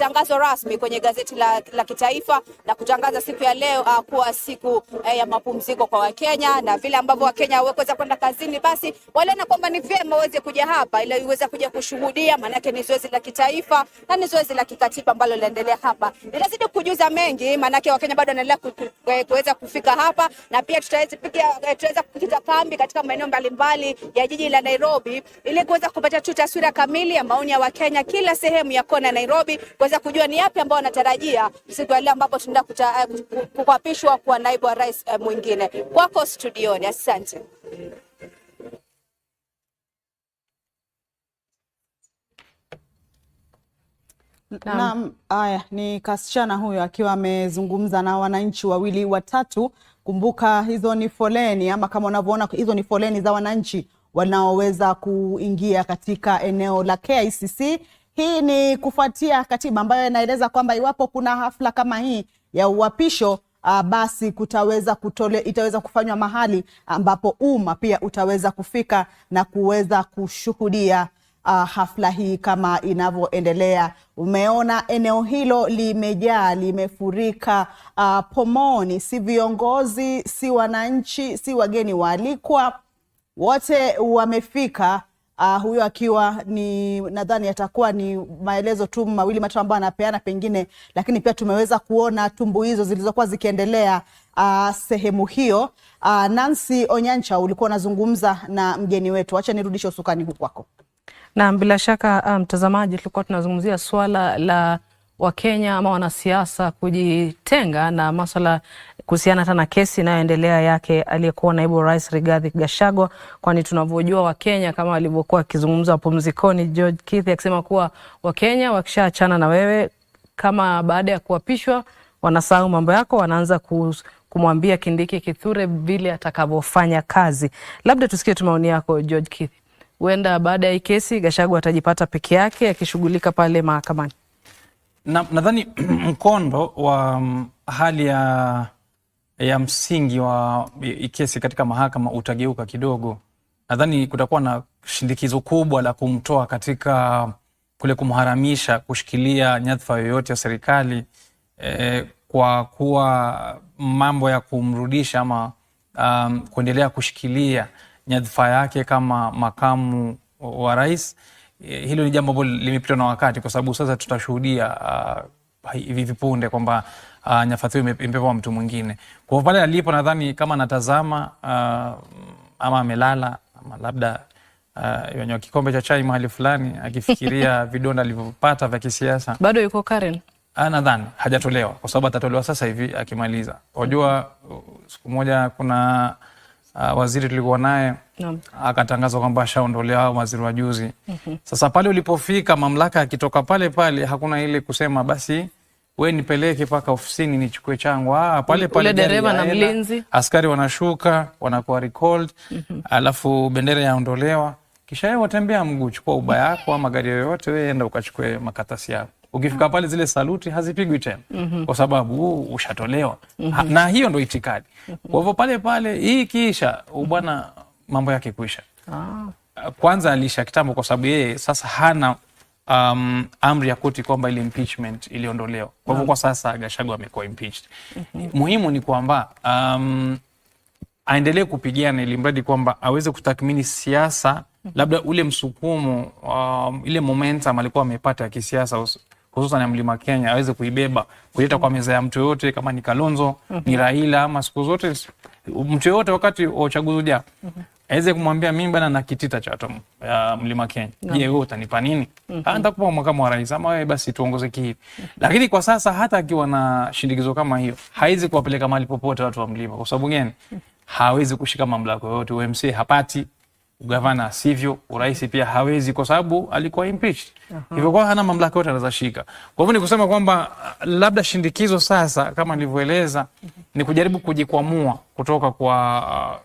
Ilitangazwa rasmi kwenye gazeti la kitaifa na kutangaza siku ya leo kuwa siku ya mapumziko kwa Wakenya, na vile ambavyo Wakenya hawakuweza kwenda kazini, basi waliona kwamba ni vyema waweze kuja hapa ili iweze kuja kushuhudia, maanake ni zoezi la kitaifa na ni zoezi la kikatiba ambalo linaendelea hapa. Nitazidi kujuza mengi, maanake Wakenya bado wanaendelea kuweza kufika hapa, na pia tutaweza kukita kambi katika maeneo mbalimbali ya jiji la Nairobi ili kuweza kupata tu taswira kamili ya maoni ya Wakenya kila sehemu ya kona Nairobi, kuweza kujua ni yapi ambao wanatarajia siku ya leo ambapo tunaenda kuapishwa kwa naibu wa rais mwingine. Kwako studioni, asante. Naam, haya ni kasichana huyo akiwa amezungumza na wananchi wawili watatu. Kumbuka hizo ni foleni, ama kama unavyoona hizo ni foleni za wananchi wanaoweza kuingia katika eneo la KICC. Hii ni kufuatia katiba ambayo inaeleza kwamba iwapo kuna hafla kama hii ya uapisho, basi kutaweza itaweza kufanywa mahali ambapo umma pia utaweza kufika na kuweza kushuhudia hafla hii kama inavyoendelea. Umeona eneo hilo limejaa, limefurika pomoni, si viongozi, si wananchi, si wageni waalikwa, wote wamefika. Huyo akiwa ni nadhani atakuwa ni maelezo tu mawili matatu ambayo anapeana pengine, lakini pia tumeweza kuona tumbuizo zilizokuwa zikiendelea sehemu hiyo. Nancy Onyancha, ulikuwa unazungumza na mgeni wetu, acha nirudishe usukani huku kwako. Na bila shaka mtazamaji, tulikuwa tunazungumzia swala la Wakenya ama wanasiasa kujitenga na masuala kuhusiana hata na kesi inayoendelea yake aliyekuwa naibu rais Rigathi Gachagua, kwani tunavyojua Wakenya kama walivyokuwa akizungumza pumzikoni George Kithi akisema kuwa Wakenya wakishaachana na wewe kama baada ya kuapishwa wanasahau mambo yako, wanaanza kumwambia Kindiki Kithure vile atakavyofanya kazi. Labda tusikie tu maoni yako George Kithi. Huenda baada ya hii kesi Gachagua atajipata peke yake akishughulika pale mahakamani. Nadhani mkondo wa hali ya msingi wa kesi katika mahakama utageuka kidogo. Nadhani kutakuwa na shindikizo kubwa la kumtoa katika kule kumharamisha kushikilia nyadhifa yoyote ya serikali, kwa kuwa mambo ya kumrudisha ama kuendelea kushikilia nyadhifa yake kama makamu wa rais, hilo ni jambo ambalo limepitwa na wakati, kwa sababu sasa tutashuhudia hivi vipunde kwamba nyadhifa hiyo imepewa mtu mwingine. Kwa pale alipo, nadhani kama anatazama ama amelala ama labda yanywa kikombe cha chai mahali fulani akifikiria vidonda alivyopata vya kisiasa, bado yuko Karen. Nadhani hajatolewa, kwa sababu atatolewa sasa hivi akimaliza. Unajua siku moja kuna waziri tulikuwa naye akatangazwa kwamba ashaondolewa waziri wa juzi. Sasa pale ulipofika mamlaka akitoka pale pale, hakuna ile kusema basi we nipeleke paka ofisini nichukue changu. Pale pale dereva na mlinzi, askari wanashuka wanakuwa recalled, alafu bendera yaondolewa, kisha wewe watembea mguu, chukua uba yako ama gari yoyote, wewe enda ukachukue makatasi yako. Ukifika pale zile saluti hazipigwi tena kwa sababu ushatolewa. Na hiyo ndo itikadi. Kwa hivyo pale pale hii kisha bwana mambo yake kuisha. Kwanza alisha kitambo, kwa sababu yeye sasa hana amri ya koti kwamba ile impeachment iliondolewa. Kwa hivyo kwa sasa Gachagua amekuwa impeached. Muhimu ni kwamba aendelee kupigana ili mradi kwamba aweze kutathmini siasa, labda ule msukumo, ile momentum alikuwa amepata ya kisiasa hususan ya Mlima Kenya aweze kuibeba kuleta kwa meza ya mtu yote, kama ni Kalonzo, ni Raila, ama siku zote mtu yote wakati wa uchaguzi ujao aweze kumwambia mimi bana na kitita cha watu Mlima Kenya, je, wewe utanipa nini? Nitakupa makamu wa rais ama wewe basi tuongoze kihivi. Lakini kwa sasa hata akiwa na shindikizo kama hiyo haizi kuwapeleka mahali popote watu wa Mlima. Kwa sababu gani? Hawezi kushika mamlaka yoyote, UMC hapati, ugavana sivyo, urais pia hawezi kwa sababu alikuwa impeached. Hivyo kwa hana mamlaka yote anaweza shika. Kwa hivyo ni kusema kwamba labda shindikizo sasa kama nilivyoeleza ni kujaribu kujikwamua kutoka kwa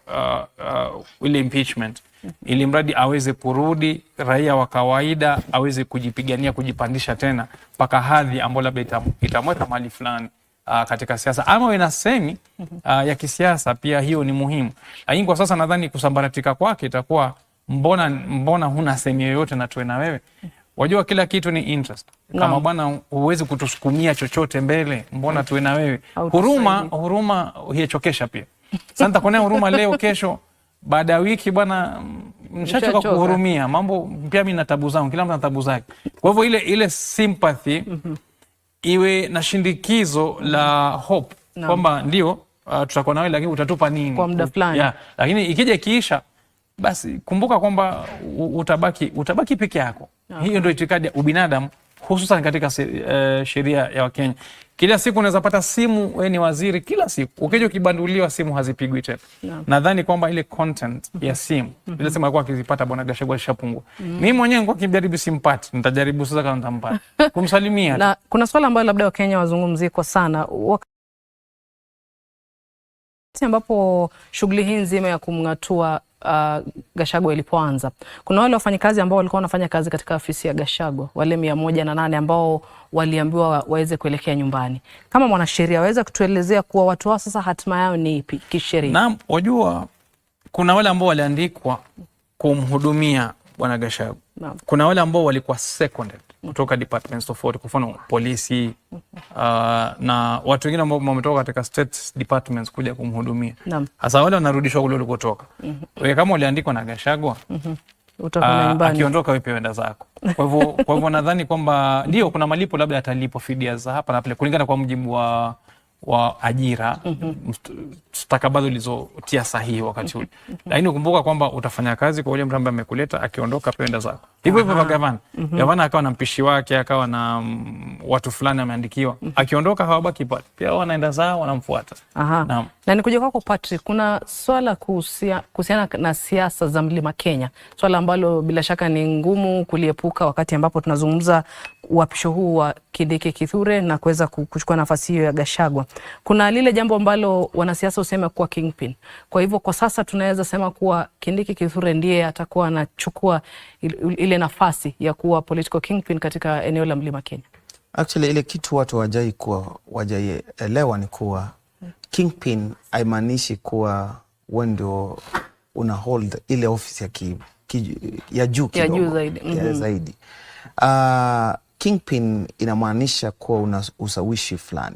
ile impeachment, ili mradi aweze kurudi raia wa kawaida, aweze kujipigania, kujipandisha tena mpaka hadhi ambayo labda itamweka mahali fulani katika siasa ama ina semi ya kisiasa pia, hiyo ni muhimu. Lakini kwa sasa nadhani kusambaratika kwake itakuwa mbona huna semi yoyote na tuwe na wewe. Wajua kila kitu ni interest. Kama bwana huwezi kutusukumia chochote mbele, mbona tuwe na wewe? Huruma hiachokesha pia. Sasa nitakuonea huruma leo, kesho baada ya wiki bwana mshachoka kuhurumia. Mambo pia mimi na tabu zangu, kila mtu ana tabu zake. Kwa hivyo ile sympathy iwe na shindikizo la hope kwamba ndio tutakuwa nawe, lakini utatupa nini kwa muda fulani. Yeah. Lakini ikija kiisha, basi kumbuka kwamba utabaki peke yako. Hiyo ndio itikadi ya ubinadamu, hususan katika sheria ya Wakenya. Kila siku unaweza pata simu, wewe ni waziri kila siku. Ukija ukibanduliwa simu hazipigwi tena. Nadhani kwamba ile content ya simu, ile simu alikuwa akizipata bwana Gachagua ishapungua. Mimi mwenyewe nilikuwa nikijaribu simpati, nitajaribu sasa kama nitampata. Kumsalimia. Na kuna swala ambalo labda Wakenya wazungumzie kwa sana. Wakati ambapo shughuli hii nzima ya kumngatua Gachagua ilipoanza, kuna wale wafanyikazi ambao walikuwa wanafanya kazi katika ofisi ya Gachagua, wale 108 ambao waliambiwa waweze kuelekea nyumbani. Kama mwanasheria, waweza kutuelezea kuwa watu hao sasa hatima yao ni ipi kisheria? Naam, wajua kuna wale ambao waliandikwa kumhudumia bwana Gachagua. Kuna wale ambao walikuwa seconded kutoka departments tofauti, kwa mfano polisi, na watu wengine ambao wametoka katika state departments kuja kumhudumia. Sasa wale wanarudishwa kule walikotoka. Wewe kama uliandikwa na Gachagua, akiondoka wewe pia wenda zako. Kwa hivyo nadhani kwamba ndio kuna malipo, labda atalipwa fidia za hapa na pale kulingana kwa mujibu wa ajira, stakabadhi ulizotia sahihi wakati ule. Lakini kumbuka kwamba utafanya kazi kwa yule mtu ambaye amekuleta, akiondoka pia enda zako. Hivyo hivyo kwa gavana. Gavana akawa na mpishi wake, akawa na watu fulani ameandikiwa. Akiondoka hawabaki pale. Pia wanaenda zao, wanamfuata. Naam. Na nikuja kwako Patrick, kuna swala kuhusiana na siasa za Mlima Kenya. Swala ambalo bila shaka ni ngumu kuliepuka wakati ambapo tunazungumza uapisho huu wa Kindiki Kithure na kuweza kuchukua nafasi hiyo ya Gachagua. Kuna lile jambo ambalo wanasiasa husema kuwa kingpin. Kwa hivyo kwa sasa tunaweza sema kuwa Kindiki Kithure ndiye atakuwa anachukua ile nafasi ya kuwa political kingpin katika eneo la Mlima Kenya. Actually ile kitu watu hawajaielewa ni kuwa kingpin haimaanishi kuwa wewe ndio una hold ile ofisi ya juu kidogo. Ya juu zaidi. Ya zaidi. Kingpin inamaanisha kuwa una ushawishi fulani.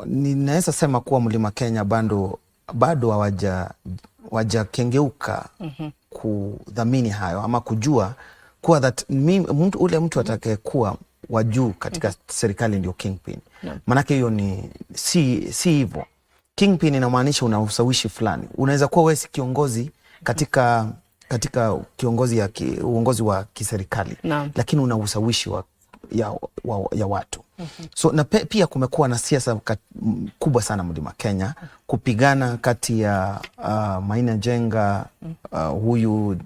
Ninaweza sema kuwa Mlima Kenya bado hawajakengeuka kudhamini hayo ama kujua kuwa that ule mtu atakayekuwa wa juu katika serikali ndio kingpin. Manake hiyo ni si hivyo. Kingpin inamaanisha una ushawishi fulani. Unaweza kuwa wewe si kiongozi katika kiongozi ya uongozi wa kiserikali, lakini una ushawishi ya watu. So na pia kumekuwa na siasa kubwa sana Mlima Kenya, kupigana kati ya Maina Njenga, huyu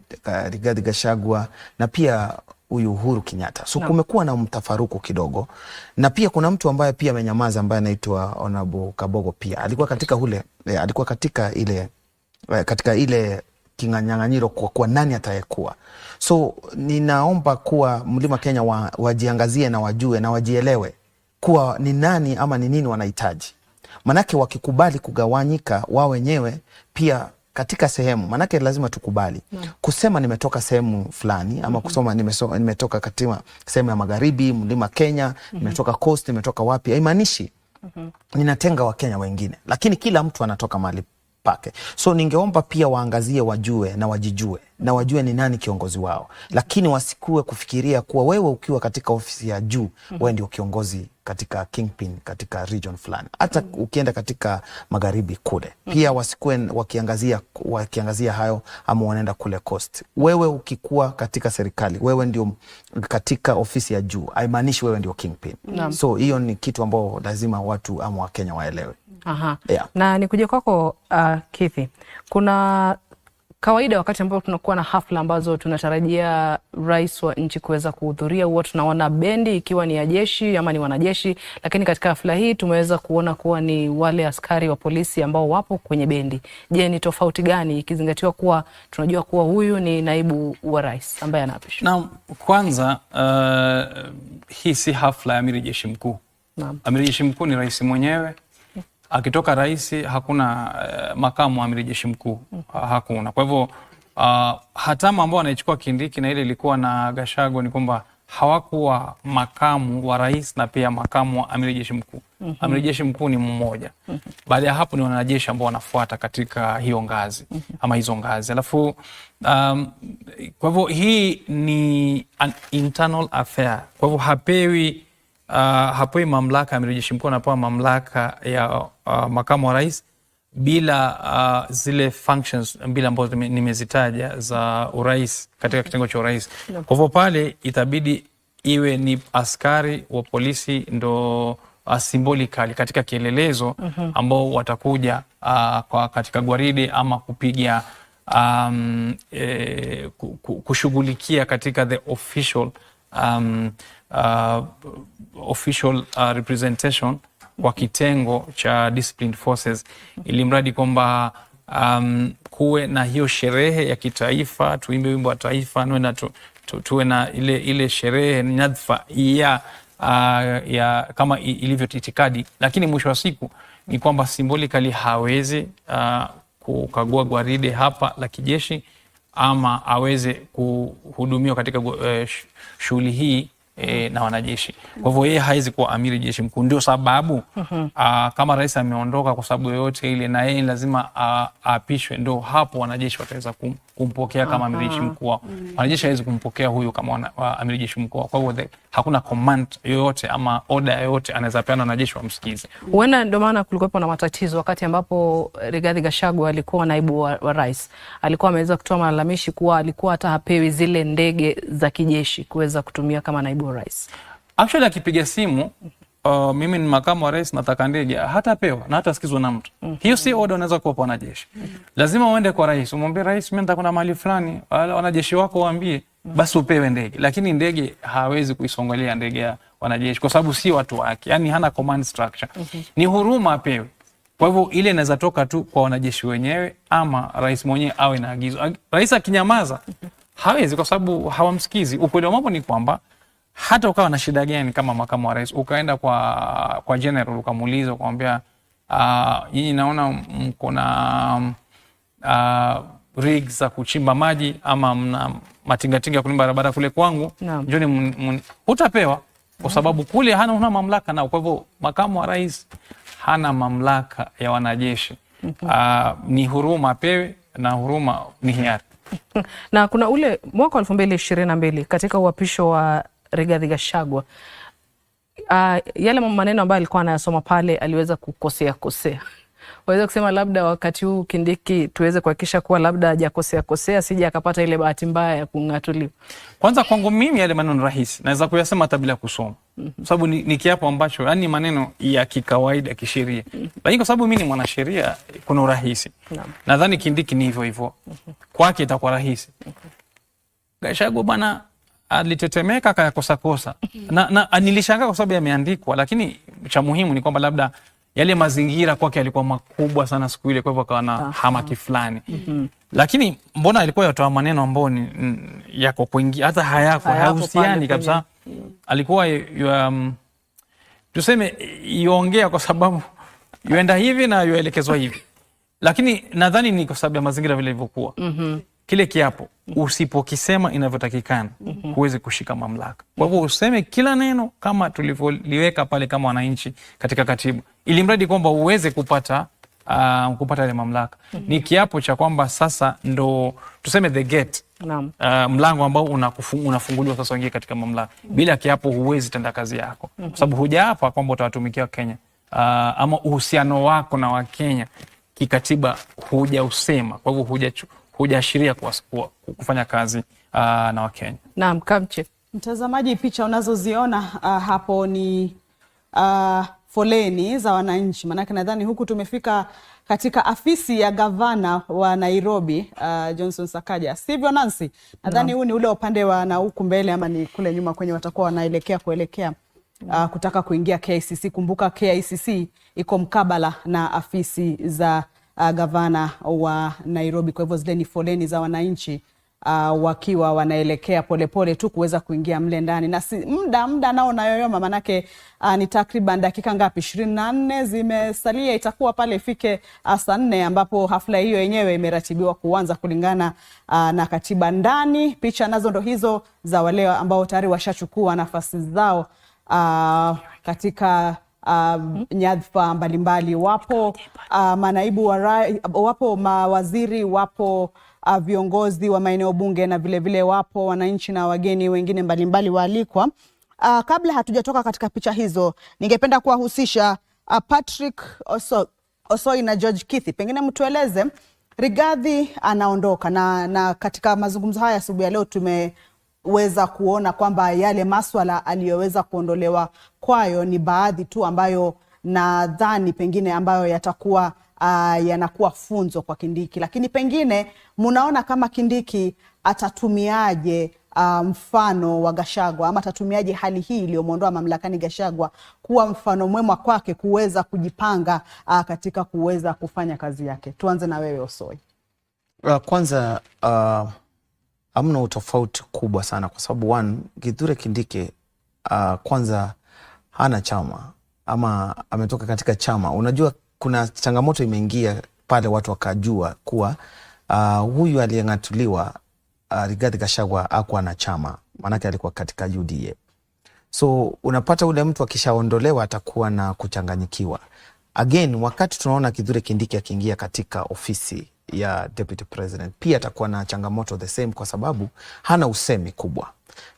Rigathi Gachagua na pia huyu Uhuru Kenyatta. So kumekuwa na mtafaruku kidogo, na pia kuna mtu ambaye pia amenyamaza ambaye anaitwa Honorable Kabogo, pia alikuwa katika ile katika ile kinganyang'anyiro kwa kuwa nani atayekuwa. So ninaomba kuwa Mlima Kenya wajiangazie na wajue na wajielewe kuwa ni nani ama ni nini wanahitaji. Manake wakikubali kugawanyika wao wenyewe pia katika sehemu, manake lazima tukubali kusema nimetoka sehemu fulani ama kusoma nimetoka katika sehemu ya magharibi Mlima Kenya, nimetoka coast, nimetoka wapi, haimaanishi ninatenga Wakenya wengine, lakini kila mtu anatoka mahali pake. So ningeomba pia waangazie, wajue na wajijue na wajue ni nani kiongozi wao, lakini wasikue kufikiria kuwa wewe ukiwa katika ofisi ya juu wewe ndio kiongozi katika kingpin katika region fulani. Hata ukienda katika magharibi kule pia wasikue wakiangazia hayo ama wanaenda kule coast. Wewe ukikuwa katika serikali, wewe ndio katika ofisi ya juu, haimaanishi wewe ndio kingpin. So hiyo ni kitu ambao lazima watu ama Wakenya waelewe. Aha. Yeah. Na nikuje kwako Kithi, kuna kawaida wakati ambapo tunakuwa na hafla ambazo tunatarajia rais wa nchi kuweza kuhudhuria, huwa tunaona bendi ikiwa ni ya jeshi ama ni wanajeshi, lakini katika hafla hii tumeweza kuona kuwa ni wale askari wa polisi ambao wapo kwenye bendi. Je, ni tofauti gani ikizingatiwa kuwa tunajua kuwa huyu ni naibu wa rais ambaye anaapishwa? Naam, kwanza hii si hafla ya amiri jeshi mkuu. Naam. Amiri jeshi mkuu ni rais mwenyewe. Akitoka rais hakuna makamu amiri jeshi mkuu, hakuna. Kwa hivyo Hatamu ambao anaichukua Kindiki na ile ilikuwa na Gachagua ni kwamba hawakuwa makamu wa rais na pia makamu wa amiri jeshi mkuu. Amiri jeshi mkuu ni mmoja. Baada ya hapo ni wanajeshi ambao wanafuata katika hiyo ngazi ama hizo ngazi. Alafu kwa hivyo hii ni an internal affair. Kwa hivyo hapewi mamlaka amiri jeshi mkuu, anapewa mamlaka ya makamu wa rais bila zile functions mbili ambazo nimezitaja za urais katika kitengo cha urais. Kwa hivyo pale itabidi iwe ni askari wa polisi ndo symbolically katika kielelezo ambao watakuja katika gwaride ama kupiga kushughulikia katika the official representation kwa kitengo cha disciplined forces, ili mradi kwamba kuwe na hiyo sherehe ya kitaifa, tuimbe wimbo wa taifa, na tuwe na ile sherehe nyadhifa ya kama ilivyo itikadi, lakini mwisho wa siku ni kwamba symbolically hawezi kukagua gwaride hapa la kijeshi ama aweze kuhudumiwa katika shughuli hii na wanajeshi. Kwa hivyo yeye hawezi kuwa amiri jeshi mkuu. Ndio sababu kama rais ameondoka kwa sababu yoyote ile, na yeye lazima aapishwe, ndio hapo wanajeshi wataweza kumpokea kama amiri jeshi mkuu wao. Wanajeshi hawezi kumpokea huyu kama amiri jeshi mkuu. Kwa hivyo hakuna command yoyote ama order yoyote anaweza peana wanajeshi wamsikize. Huenda ndio maana kulikuwepo na matatizo wakati ambapo Rigathi Gachagua alikuwa naibu wa rais. Alikuwa ameweza kutoa malalamishi kuwa alikuwa hata hapewi zile ndege za kijeshi kuweza kutumia kama naibu wa rais. Actually akipiga simu mimi ni makamu wa rais nataka ndege, hatapewa na hatasikizwa na mtu. Hiyo si order unaweza kuwapa wanajeshi. Lazima uende kwa rais, umwambie rais, mimi nataka mahali fulani, wanajeshi wako waambie, basi upewe ndege. Lakini ndege hawezi kuisongelea ndege ya wanajeshi kwa sababu si watu wake, yani hana command structure. Ni huruma apewe. Kwa hivyo ile inaweza toka tu kwa wanajeshi wenyewe ama rais mwenyewe awe na agizo. Rais akinyamaza hawezi, kwa sababu hawamsikizi. Ukweli wa mambo ni kwamba hata ukawa na shida gani kama makamu wa rais, ukaenda kwa general ukamuuliza, ukamwambia nyinyi naona mko na rigs za kuchimba maji ama mna matingatinga kulima barabara kule kwangu, njoni, utapewa kwa sababu kule hana mamlaka nao. Kwa hivyo makamu wa rais hana mamlaka ya wanajeshi. Ni huruma apewe, na huruma ni hiari. Na kuna ule mwaka 2022 katika uapisho wa Rigathi Gachagua, yale maneno ambayo alikuwa anayasoma pale aliweza kukosea kosea. Waweza kusema labda wakati huu Kindiki tuweze kuhakikisha kuwa labda hajakosea kosea, sija akapata ile bahati mbaya ya kung'atuliwa. Kwanza kwangu mimi yale maneno rahisi naweza kuyasema hata bila kusoma, sababu ni kiapo ambacho yani maneno ya kikawaida kisheria, lakini kwa sababu mimi ni mwanasheria kuna urahisi. Nadhani Kindiki ni hivyo hivyo, kwake itakuwa rahisi. Gachagua bwana alitetemeka akayakosa kosa, na nilishangaa kwa sababu yameandikwa, lakini cha muhimu ni kwamba labda yale mazingira kwake yalikuwa makubwa sana siku ile, kwa hivyo akawa na hamaki fulani. Lakini mbona alikuwa yatoa maneno ambayo ni yako kuingia hata hayako hayahusiani kabisa. Alikuwa tuseme iongea kwa sababu yuenda hivi na yuelekezwa hivi, lakini nadhani ni kwa sababu ya mazingira vile ilivyokuwa. Kile kiapo usipokisema inavyotakikana huwezi kushika mamlaka. Kwa hivyo useme kila neno kama tulivyoliweka pale kama wananchi katika katiba, ili mradi kwamba uweze kupata ile mamlaka. Ni kiapo cha kwamba sasa ndo tuseme the gate, mlango ambao unafunguliwa sasa uingie katika mamlaka. Bila kiapo huwezi tenda kazi yako, kwa sababu hujaapa kwamba utawatumikia Kenya, ama uhusiano wako na Wakenya kikatiba hujausema. Kwa hivyo hujaashiria kufanya kazi na Wakenya. Naam, Kamche. Mtazamaji, picha unazoziona hapo ni foleni za wananchi. Maanake nadhani huku tumefika katika afisi ya gavana wa Nairobi, Johnson Sakaja. Sivyo Nancy? Nadhani huu ni ule upande wa na huku mbele ama ni kule nyuma kwenye watakuwa wanaelekea kuelekea kutaka kuingia KICC. Kumbuka KICC iko mkabala na afisi za gavana wa Nairobi. Kwa hivyo zile ni foleni za wananchi Wakiwa wanaelekea polepole tu kuweza kuingia mle ndani na si, muda nao nayoyoma, manake ni takriban dakika ngapi, 24 zimesalia, itakuwa pale ifike saa 4 ambapo hafla hiyo yenyewe imeratibiwa kuanza kulingana na katiba ndani. Picha nazo ndo hizo za wale ambao tayari washachukua nafasi zao katika nyadhifa mbalimbali. Wapo manaibu wapo mawaziri, wapo viongozi wa maeneo bunge na vilevile wapo wananchi na wageni wengine mbalimbali waalikwa. Kabla hatujatoka katika picha hizo, ningependa kuwahusisha Patrick Osoi na George Kithi, pengine mtueleze, Rigathi anaondoka na katika mazungumzo haya asubuhi ya leo tumeweza kuona kwamba yale maswala aliyoweza kuondolewa kwayo ni baadhi tu ambayo nadhani pengine ambayo yatakuwa yanakuwa funzo kwa Kindiki, lakini pengine munaona kama Kindiki atatumiaje mfano wa Gachagua ama atatumiaje hali hii iliyomwondoa mamlakani Gachagua kuwa mfano mwema kwake kuweza kujipanga katika kuweza kufanya kazi yake? Tuanze na wewe Osoi. Kwanza hamna utofauti kubwa sana kwa sababu one, Kithure Kindiki kwanza hana chama ama ametoka katika chama. Unajua kuna changamoto imeingia pale, watu wakajua kuwa huyu aliyeng'atuliwa Rigathi Gachagua hakuwa na chama, maanake alikuwa katika UDA. So unapata ule mtu akishaondolewa atakuwa na kuchanganyikiwa. Again, wakati tunaona Kithure Kindiki akiingia katika ofisi ya deputy president, pia atakuwa na changamoto the same, kwa sababu hana usemi kubwa.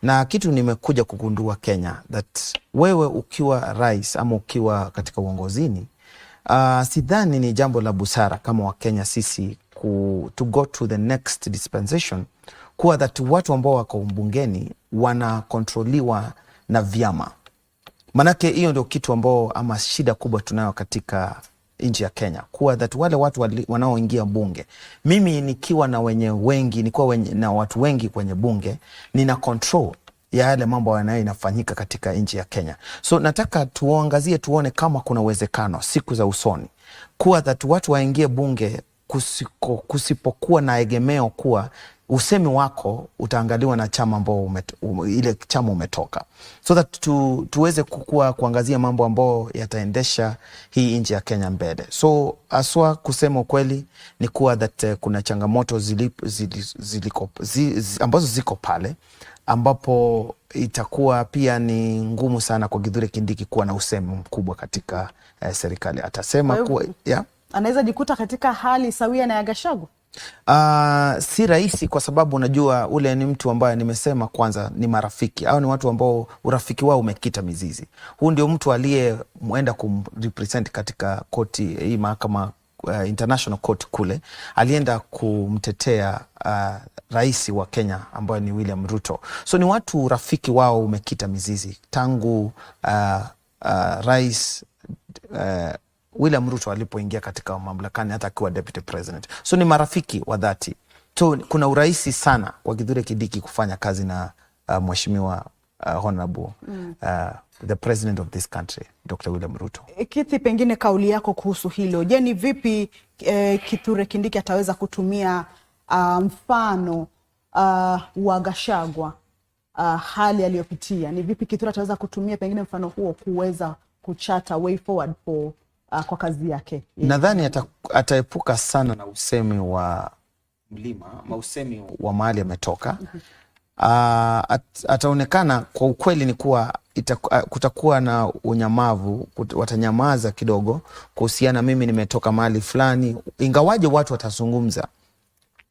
Na kitu nimekuja kugundua Kenya, that wewe ukiwa rais ama ukiwa katika uongozini, sidhani ni jambo la busara kama Wakenya sisi to go to the next dispensation kuwa that watu ambao wako bungeni wanakontroliwa na vyama. Manake hiyo ndio kitu ambao ama shida kubwa tunayo katika nchi ya Kenya, kuwa that wale watu wanaoingia bunge, mimi nikiwa na wenye wengi, nikiwa na watu wengi kwenye bunge, nina control ya yale mambo yanayo inafanyika katika nchi ya Kenya. So nataka tuangazie tuone kama kuna uwezekano siku za usoni kuwa that watu waingie bunge kusipokuwa na egemeo kuwa usemi wako utaangaliwa na chama ambao ile chama umetoka, so that tuweze kuangazia mambo ambayo yataendesha hii nchi ya Kenya mbele. So aswa kusema ukweli ni kuwa that kuna changamoto ambazo ziko pale ambapo itakuwa pia ni ngumu sana kwa Kithure Kindiki kuwa na usemi mkubwa katika serikali. Atasema kuwa, yeah. Anaweza jikuta katika hali sawia na ya Gachagua? Si rahisi kwa sababu unajua ule ni mtu ambaye nimesema kwanza ni marafiki au ni watu ambao urafiki wao umekita mizizi. Huu ndio mtu aliyeenda kumrepresent katika koti hii mahakama international court kule, alienda kumtetea rais wa Kenya ambaye ni William Ruto. So ni watu urafiki wao umekita mizizi tangu rais William Ruto alipoingia katika mamlakani hata akiwa deputy president. So ni marafiki wa dhati. So kuna urahisi sana kwa Kithure Kindiki kufanya kazi na mheshimiwa honorable the president of this country Dr. William Ruto. Kithi, pengine kauli yako kuhusu hilo. Je, ni vipi Kithure Kindiki ataweza kutumia mfano wa Gachagua, hali aliyopitia? Ni vipi Kithure ataweza kutumia pengine mfano huo kuweza kuchart way forward for kwa kazi yake? Nadhani ataepuka sana na usemi wa mlima ama usemi wa mahali ametoka. Ataonekana kwa ukweli ni kuwa kutakuwa na unyamavu, watanyamaza kidogo kuhusiana mimi nimetoka mahali fulani, ingawaje watu watazungumza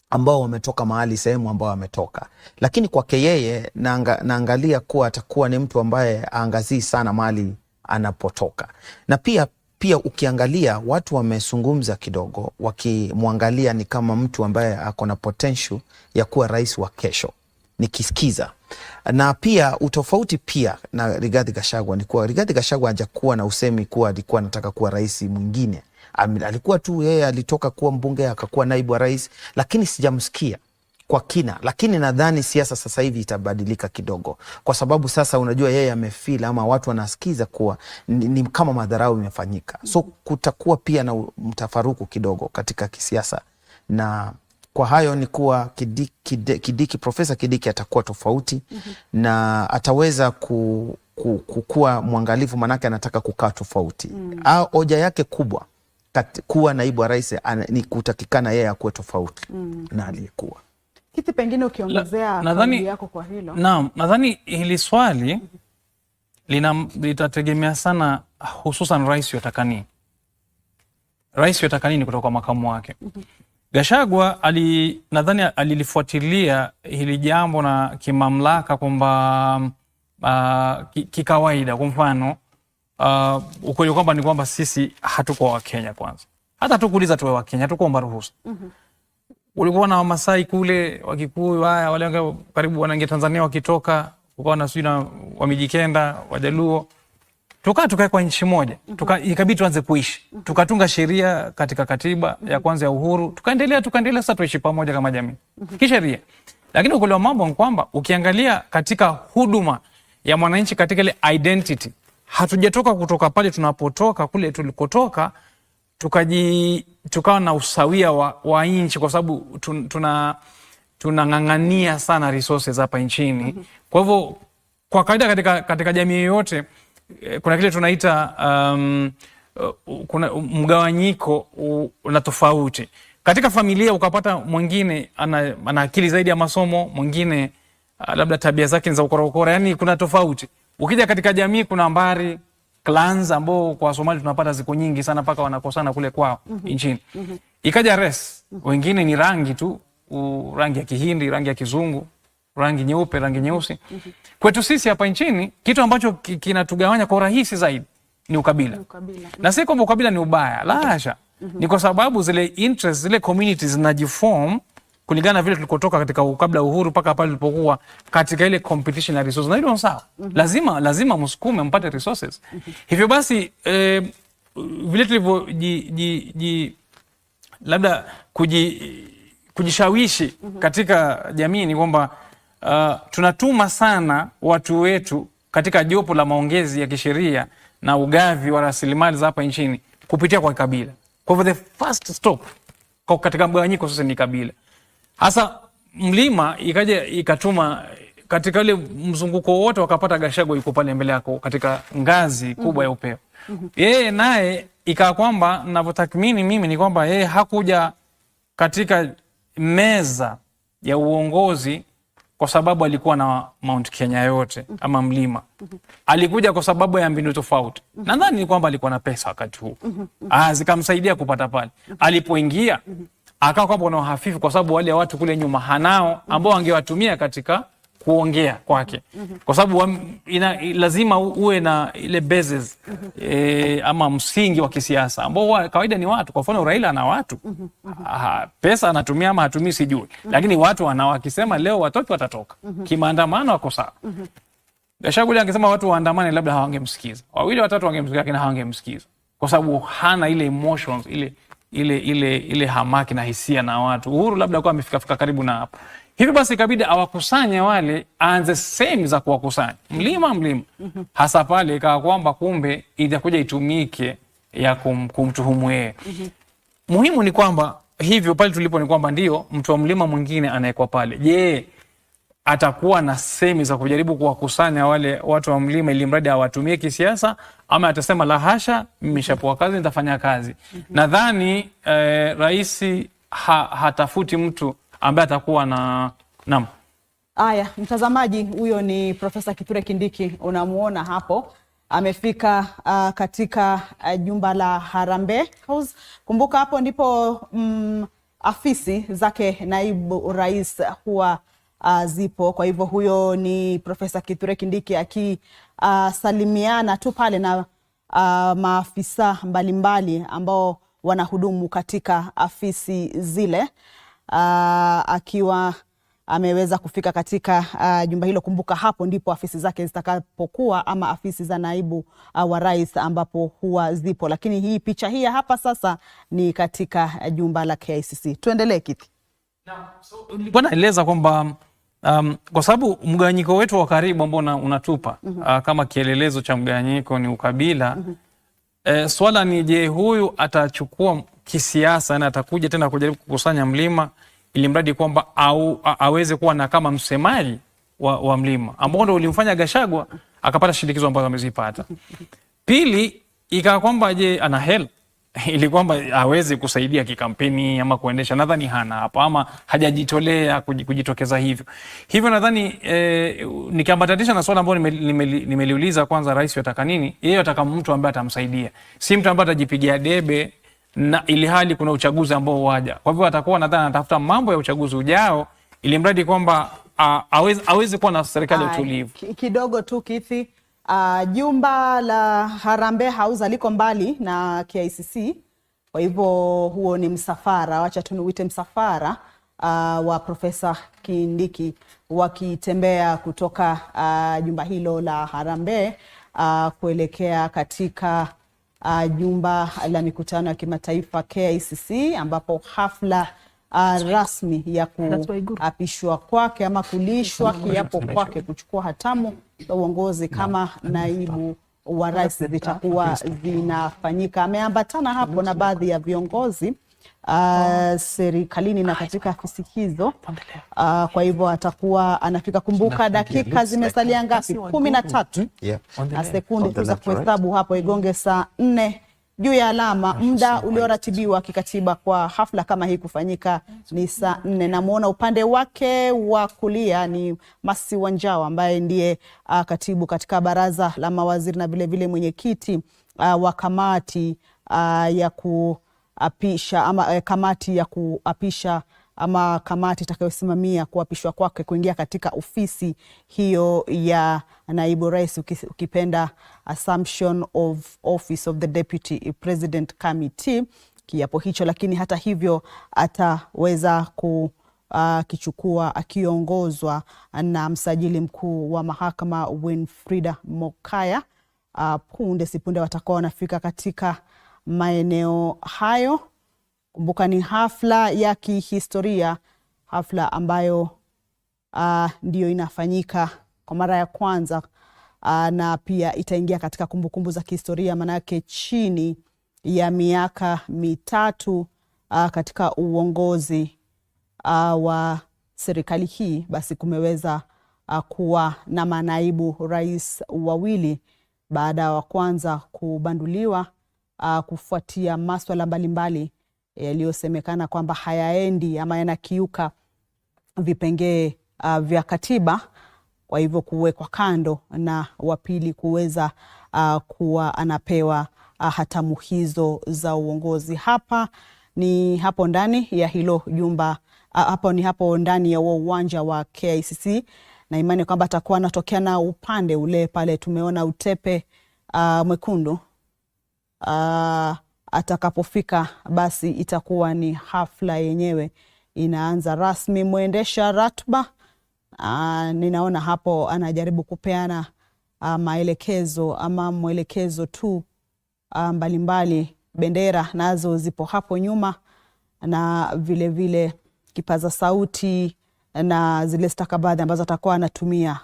ambao wametoka mahali sehemu ambao wametoka, lakini kwake yeye naangalia kuwa atakuwa ni mtu ambaye aangazii sana mahali anapotoka. Na pia ukiangalia watu wamezungumza kidogo, wakimwangalia ni kama mtu ambaye ako na potential ya kuwa rais wa kesho, nikisikiza. Na pia utofauti pia na Rigathi Gachagua ni kuwa Rigathi Gachagua hajakuwa na usemi kuwa alikuwa anataka kuwa rais mwingine. Alikuwa tu yeye alitoka kuwa mbunge akakuwa naibu wa rais, lakini sijamsikia kwa kina. Lakini nadhani siasa sasa hivi itabadilika kidogo, kwa sababu sasa unajua yeye amefeel ama watu wanasikiza kuwa ni kama madharau imefanyika. So kutakuwa pia na mtafaruku kidogo katika kisiasa, na Kwa hayo ni kuwa Kindiki, Profesa Kindiki atakuwa tofauti na ataweza kukuwa mwangalifu, manake anataka kukaa tofauti. Hoja yake kubwa kuwa naibu wa rais ni kutakikana yeye akuwe tofauti na aliyekuwa. Kiti, pengine ukiongezea kauli yako kwa hilo. Naam, nadhani hili swali litategemea sana hususan rais yataka nini. Rais yataka nini kutoka kwa makamu wake. Gachagua nadhani alilifuatilia hili jambo na kimamlaka kwamba kikawaida. Kwa mfano ukweli kwamba ni kwamba sisi hatukuwa Wakenya kwanza, hata tukuuliza tuwe Wakenya, hatukuomba ruhusa. Ulikuwa na Wamasai kule, Wakikuyu, haya wale karibu wanaingia Tanzania wakitoka, ukawa na sijui na Wamijikenda, Wajaluo, tukae kwa nchi moja, ikabidi tuanze kuishi, tukatunga sheria katika katiba ya kwanza ya uhuru, tukaendelea, sasa tuishi pamoja kama jamii kisheria. Lakini ukweli wa mambo ni kwamba ukiangalia katika huduma ya mwananchi katika ile identity, hatujatoka kutoka pale tunapotoka kule tulikotoka tukawa na usawia wa nchi kwa sababu tunang'ang'ania sana resources hapa nchini. Kwa hivyo kwa kawaida katika jamii yoyote kuna kile tunaita kuna mgawanyiko na tofauti katika familia. Ukapata mwingine ana akili zaidi ya masomo, mwingine labda tabia zake ni za ukora ukora, yani kuna tofauti. Ukija katika jamii kuna mbari clans ambao kwa Somali tunapata ziko nyingi sana mpaka wanakosana kule kwao nchini. Ikaja race, wengine ni rangi tu, rangi ya Kihindi, rangi ya Kizungu, rangi nyeupe, rangi nyeusi. Kwetu sisi hapa nchini kitu ambacho kinatugawanya kwa urahisi zaidi ni ukabila. Ukabila. Na si kwamba ukabila ni ubaya, la hasha. Ni kwa sababu zile interest, zile communities zinajiform kulingana na vile tulikotoka katika kabla uhuru mpaka pale tulipokuwa katika ile competition ya resources. Na hilo ni sawa. Lazima msukume mpate resources. Hivyo basi vile tulivyo ji, labda kujishawishi katika jamii ni kwamba tunatuma sana watu wetu katika jopo la maongezi ya kisheria na ugavi wa rasilimali za hapa nchini kupitia kwa kabila. Kwa hivyo the first stop kwa katika mgawanyiko sasa ni kabila. Hasa mlima ikaja ikatuma katika ule mzunguko wote wakapata Gachagua yuko pale mbele yako katika ngazi kubwa ya upeo. Yeye naye ikawa kwamba ninavyotathmini mimi ni kwamba yeye hakuja katika meza ya uongozi kwa sababu alikuwa na Mount Kenya yote ama mlima. Alikuja kwa sababu ya mbinu tofauti. Nadhani ni kwamba alikuwa na pesa wakati huu. Zikamsaidia kupata pale. Alipoingia akawa kwamba kuna uhafifu kwa sababu wale watu kule nyuma hanao ambao wangewatumia katika kuongea kwake, kwa sababu lazima uwe na ile basis ama msingi wa kisiasa ambao kawaida ni watu. Kwa mfano Raila ana watu, pesa anatumia ama hatumii sijui, lakini watu wana, wakisema leo watoke watatoka, kimaandamano wako sawa. Gachagua angesema watu waandamane, labda hawangemsikiza, wawili watatu wangemsikiza, lakini hawangemsikiza kwa sababu hana ile emotions ile hamaki na hisia na watu. Uhuru labda kwa amefika fika karibu na hapo. Hivyo basi ikabidi awakusanye wale, aanze sehemu za kuwakusanya mlima mlima, hasa pale ikawa kwamba kumbe itakuja itumike ya kumtuhumu yeye. Muhimu ni kwamba hivyo pale tulipo ni kwamba ndio mtu wa mlima mwingine anawekwa pale. Je, atakuwa na semi za kujaribu kuwakusanya wale watu wa mlima ili mradi awatumie kisiasa, ama atasema la hasha, mimi nishapewa kazi nitafanya kazi. Nadhani rais hatafuti mtu ambaye atakuwa na naam. Aya, mtazamaji, huyo ni Profesa Kithure Kindiki, unamuona hapo amefika katika jumba la Harambee House. Kumbuka hapo ndipo afisi zake naibu rais huwa zipo. Kwa hivyo huyo ni Profesa Kithure Kindiki akisalimiana tu pale na maafisa mbalimbali ambao wanahudumu katika afisi zile akiwa ameweza kufika katika jumba hilo. Kumbuka hapo ndipo afisi zake zitakapokuwa ama afisi za naibu wa rais ambapo huwa zipo, lakini hii picha hii ya hapa sasa ni katika jumba la KICC. Tuendelee Kiti. Nilikuwa naeleza kwamba kwa sababu mgawanyiko wetu wa karibu ambao unatupa kama kielelezo cha mgawanyiko ni ukabila. Swala ni je, huyu atachukua kisiasa na atakuja tena kujaribu kukusanya mlima ili mradi kwamba aweze kuwa na kama msemaji wa mlima ambao ndio ulimfanya Gachagua akapata shinikizo ambazo amezipata. Pili, ikawa kwamba je, ana hela ili kwamba aweze kusaidia kikampeni ama kuendesha? Nadhani hana hapo ama hajajitolea kujitokeza hivyo hivyo. Nadhani nikiambatanisha na swala ambalo nimeliuliza kwanza, rais ataka nini? Yeye ataka mtu ambaye atamsaidia, si mtu ambaye atajipigia debe na ili hali kuna uchaguzi ambao waja. Kwa hivyo atakuwa nadhani anatafuta mambo ya uchaguzi ujao, ili mradi kwamba aweze kuwa na serikali ya utulivu. Kidogo tu Kithi, jumba la Harambee House liko mbali na KICC, kwa hivyo huo ni msafara, wacha tunuite msafara wa Profesa Kindiki wakitembea kutoka jumba hilo la Harambee kuelekea katika jumba la mikutano ya kimataifa KICC, ambapo hafla rasmi ya kuapishwa kwake ama kulishwa kiapo kwake kuchukua hatamu za uongozi kama naibu wa rais zitakuwa zinafanyika. Ameambatana hapo na baadhi ya viongozi serikalini na katika afisi hizo. Kwa hivyo atakuwa anafika. Kumbuka dakika zimesalia ngapi? 13 na sekunde tu za kuhesabu hapo igonge saa 4 juu ya alama. Muda ulioratibiwa kikatiba kwa hafla kama hii kufanyika ni saa 4. Namuona upande wake wa kulia ni Masi Wanjao ambaye ndiye katibu katika baraza la mawaziri na vilevile mwenyekiti wa kamati ya kuapisha ama kamati ya kuapisha ama kamati itakayosimamia kuapishwa kwake kuingia katika ofisi hiyo ya naibu rais, ukipenda Assumption of Office of the Deputy President Committee, kiapo hicho. Lakini hata hivyo ataweza kukichukua akiongozwa na msajili mkuu wa mahakama Winfrida Mokaya. Punde si punde watakuwa wanafika katika maeneo hayo. Kumbuka ni hafla ya kihistoria, hafla ambayo ndiyo inafanyika kwa mara ya kwanza, na pia itaingia katika kumbukumbu za kihistoria, manake chini ya miaka 3 katika uongozi wa serikali hii, basi kumeweza kuwa na manaibu rais wawili baada wa kwanza kubanduliwa kufuatia maswala mbalimbali yaliyosemekana kwamba hayaendi ama yanakiuka vipengee vya katiba, kwa hivyo kuwekwa kando na wa pili kuweza kuwa anapewa hatamu hizo za uongozi. Hapa ni hapo ndani ya hilo jumba, hapo ni hapo ndani ya uwanja wa KICC, na imani kwamba atakuwa anatokea na upande ule pale tumeona utepe mwekundu. Atakapofika basi itakuwa ni hafla yenyewe inaanza rasmi. Mwendesha ratiba ninaona hapo anajaribu kupeana maelekezo ama mwelekezo tu mbalimbali. Bendera nazo zipo hapo nyuma na vile vile kipaza sauti na zile stakabadhi ambazo atakuwa anatumia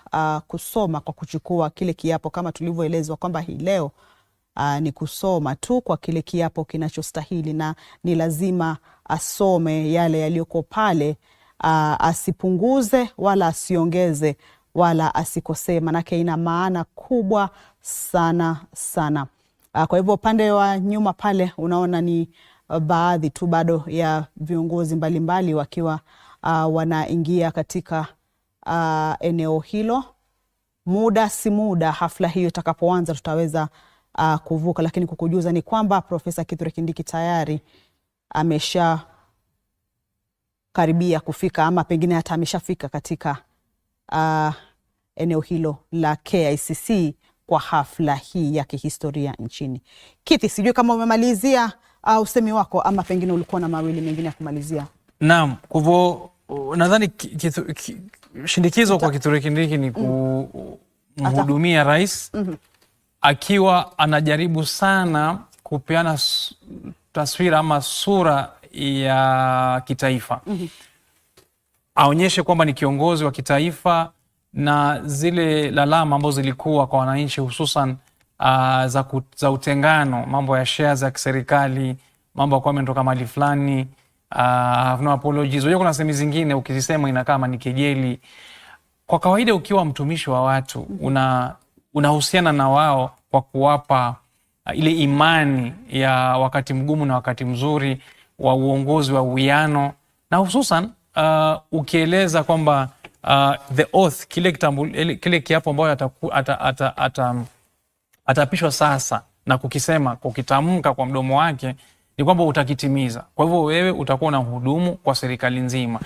kusoma kwa kuchukua kile kiapo, kama tulivyoelezwa kwamba hii leo ni kusoma tu kwa kile kiapo kinachostahili, na ni lazima asome yale yaliyoko pale, asipunguze wala asiongeze wala asikosee, manake ina maana kubwa sana sana. Kwa hivyo upande wa nyuma pale unaona ni baadhi tu bado ya viongozi mbalimbali wakiwa wanaingia katika eneo hilo. Muda si muda hafla hiyo itakapoanza tutaweza kuvuka, lakini kukujuza ni kwamba Profesa Kithure Kindiki tayari amesha karibia kufika ama pengine hata ameshafika katika eneo hilo la KICC kwa hafla hii ya kihistoria nchini. Kithi, sijui kama umemalizia usemi wako ama pengine ulikuwa na mawili mengine ya kumalizia. Naam, kwa hivyo nadhani shindikizo kwa Kithure Kindiki ni kumhudumia rais akiwa anajaribu sana kupeana taswira ama sura ya kitaifa. Aonyeshe kwamba ni kiongozi wa kitaifa, na zile lalama ambazo zilikuwa kwa wananchi hususan za utengano, mambo ya shares za kiserikali, mambo ya kuwa ametoka mahali fulani, I have no apologies. Unajua kuna sehemu zingine ukizisema inakaa kama ni kejeli. Kwa kawaida ukiwa mtumishi wa watu unahusiana na wao kwa kuwapa ile imani ya wakati mgumu na wakati mzuri wa uongozi wa uwiano na hususan ukieleza kwamba the oath, kile kiapo ambayo ataapishwa sasa na kukisema, kukitamka kwa mdomo wake ni kwamba utakitimiza. Kwa hivyo wewe utakuwa na hudumu kwa serikali nzima.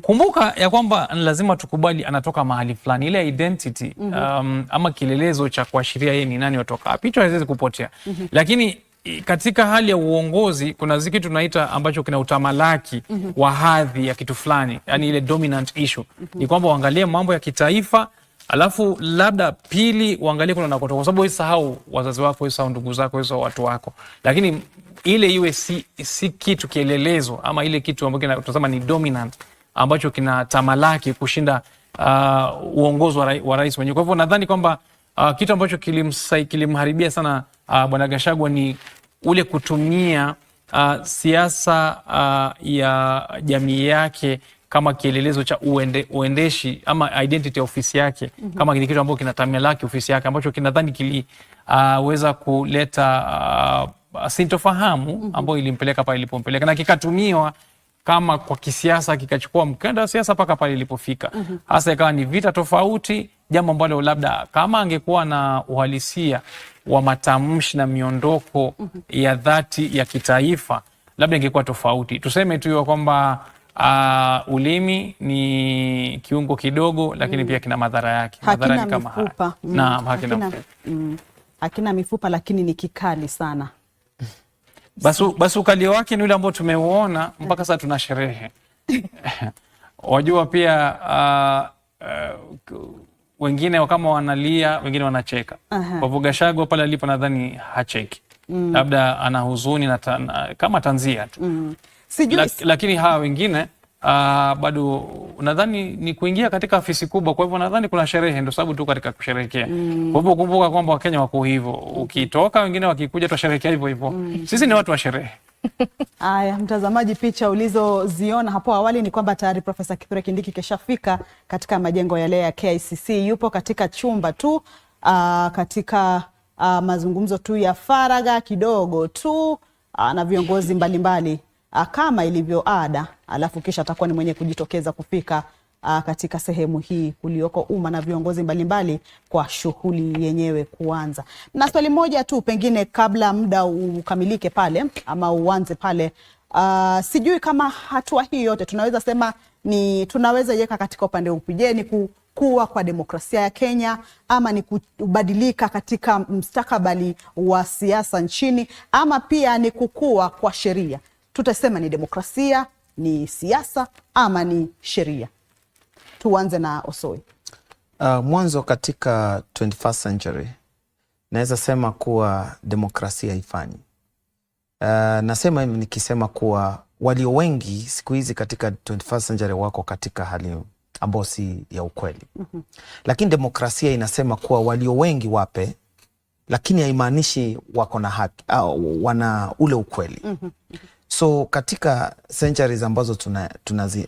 Kumbuka ya kwamba lazima tukubali anatoka mahali fulani, ile identity ama kielelezo cha kuashiria yeye ni nani, watoka wapi, hicho haiwezi kupotea. Lakini katika hali ya uongozi kuna ziki tunaita ambacho kina utamalaki wa hadhi ya kitu fulani, yani ile dominant issue ni kwamba uangalie mambo ya kitaifa, alafu labda pili uangalie kuna unakotoka, kwa sababu usahau wazazi wako, usahau ndugu zako, usahau watu wako, lakini ile iwe si kitu kielelezo ama ile kitu ambacho tunasema ni dominant ambacho kina tamalaki kushinda uongozi wa rais mwenyewe. Kwa hivyo nadhani kwamba kitu ambacho kilimharibia sana Bwana Gachagua ni ule kutumia siasa ya jamii yake kama kielelezo cha uendeshi ama identity ya ofisi yake kama ni kitu ambacho kinatamalaki ofisi yake ambacho kinadhani kiliweza kuleta sintofahamu ambayo ilimpeleka pale ilipompeleka na kikatumiwa kama kwa kisiasa, kikachukua mkanda wa siasa mpaka pale ilipofika. Hasa ikawa ni vita tofauti, jambo ambalo labda kama angekuwa na uhalisia wa matamshi na miondoko ya dhati ya kitaifa labda ingekuwa tofauti. Tuseme tu kwamba ulimi ni kiungo kidogo, lakini pia kina madhara yake. Madhara Hakina ni kama haya. mifupa. Naam, hakina mifupa. Hakina mifupa lakini ni kikali sana. Basi ukali wake ni ule ambao tumeuona mpaka sasa tuna sherehe. Wajua pia wengine kama wanalia, wengine wanacheka. Kwa hivyo Gachagua pale alipo nadhani hacheki. Labda ana huzuni na kama tanzia tu. Sijui Lakini hawa wengine bado nadhani ni kuingia katika afisi kubwa, kwa hivyo nadhani kuna sherehe, ndio sababu tu katika kusherehekea. Kwa hivyo kumbuka kwamba Wakenya wako hivyo, ukitoka wengine wakikuja tutasherehekea hivyo hivyo. Sisi ni watu wa sherehe. Aya, mtazamaji, picha ulizoziona hapo awali ni kwamba tayari Profesa Kithure Kindiki keshafika katika majengo yale ya KICC. Yupo katika chumba tu katika mazungumzo tu ya faragha kidogo tu na viongozi mbalimbali kama ilivyo ada, alafu kisha atakuwa ni mwenye kujitokeza kufika katika sehemu hii kulioko umma na viongozi mbalimbali kwa shughuli yenyewe kuanza. Na swali moja tu pengine kabla muda ukamilike pale ama uanze pale, sijui kama hatua hii yote tunaweza sema ni tunaweza iweka katika upande upi? Je, ni kukua kwa demokrasia ya Kenya ama ni kubadilika katika mustakabali wa siasa nchini ama pia ni kukua kwa sheria? Tutasema ni demokrasia, ni siasa ama ni sheria? Tuanze na Osoi. Mwanzo katika 21st century naweza sema kuwa demokrasia haifanyi. Nasema hivi nikisema kuwa walio wengi siku hizi katika 21st century wako katika hali ambayo si ya ukweli. Lakini demokrasia inasema kuwa walio wengi wape, lakini haimaanishi wako na haki, wana ule ukweli. So katika centuries ambazo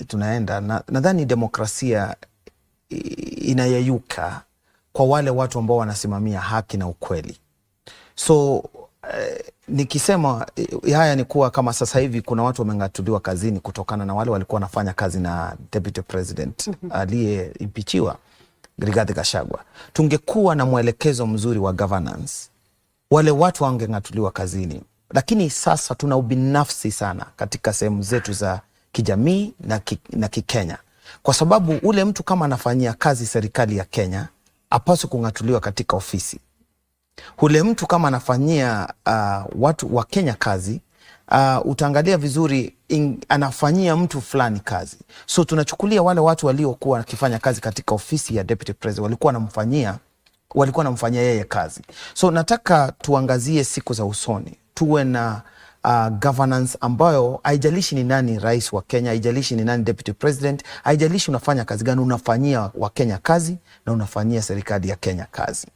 tunaenda nadhani demokrasia inayeyuka kwa wale watu ambao wanasimamia haki na ukweli. So nikisema haya ni kuwa kama sasa hivi kuna watu wameng'atuliwa kazini kutokana na wale walikuwa wanafanya kazi na Deputy President aliyeimpeachiwa Rigathi Gachagua. Tungekuwa na mwelekezo mzuri wa governance, wale watu wangeng'atuliwa kazini, lakini sasa tuna ubinafsi sana katika sehemu zetu za kijamii na kikenya, kwa sababu ule mtu kama anafanyia kazi serikali ya Kenya apaswi kung'atuliwa katika ofisi. Ule mtu kama anafanyia watu wa Kenya kazi utaangalia vizuri anafanyia mtu fulani kazi. So tunachukulia wale watu waliokuwa wakifanya kazi katika ofisi ya Deputy President walikuwa wanamfanyia yeye kazi. So nataka tuangazie siku za usoni, tuwe na governance ambayo haijalishi ni nani rais wa Kenya, haijalishi ni nani deputy president, haijalishi unafanya kazi gani, unafanyia wa Kenya kazi na unafanyia serikali ya Kenya kazi.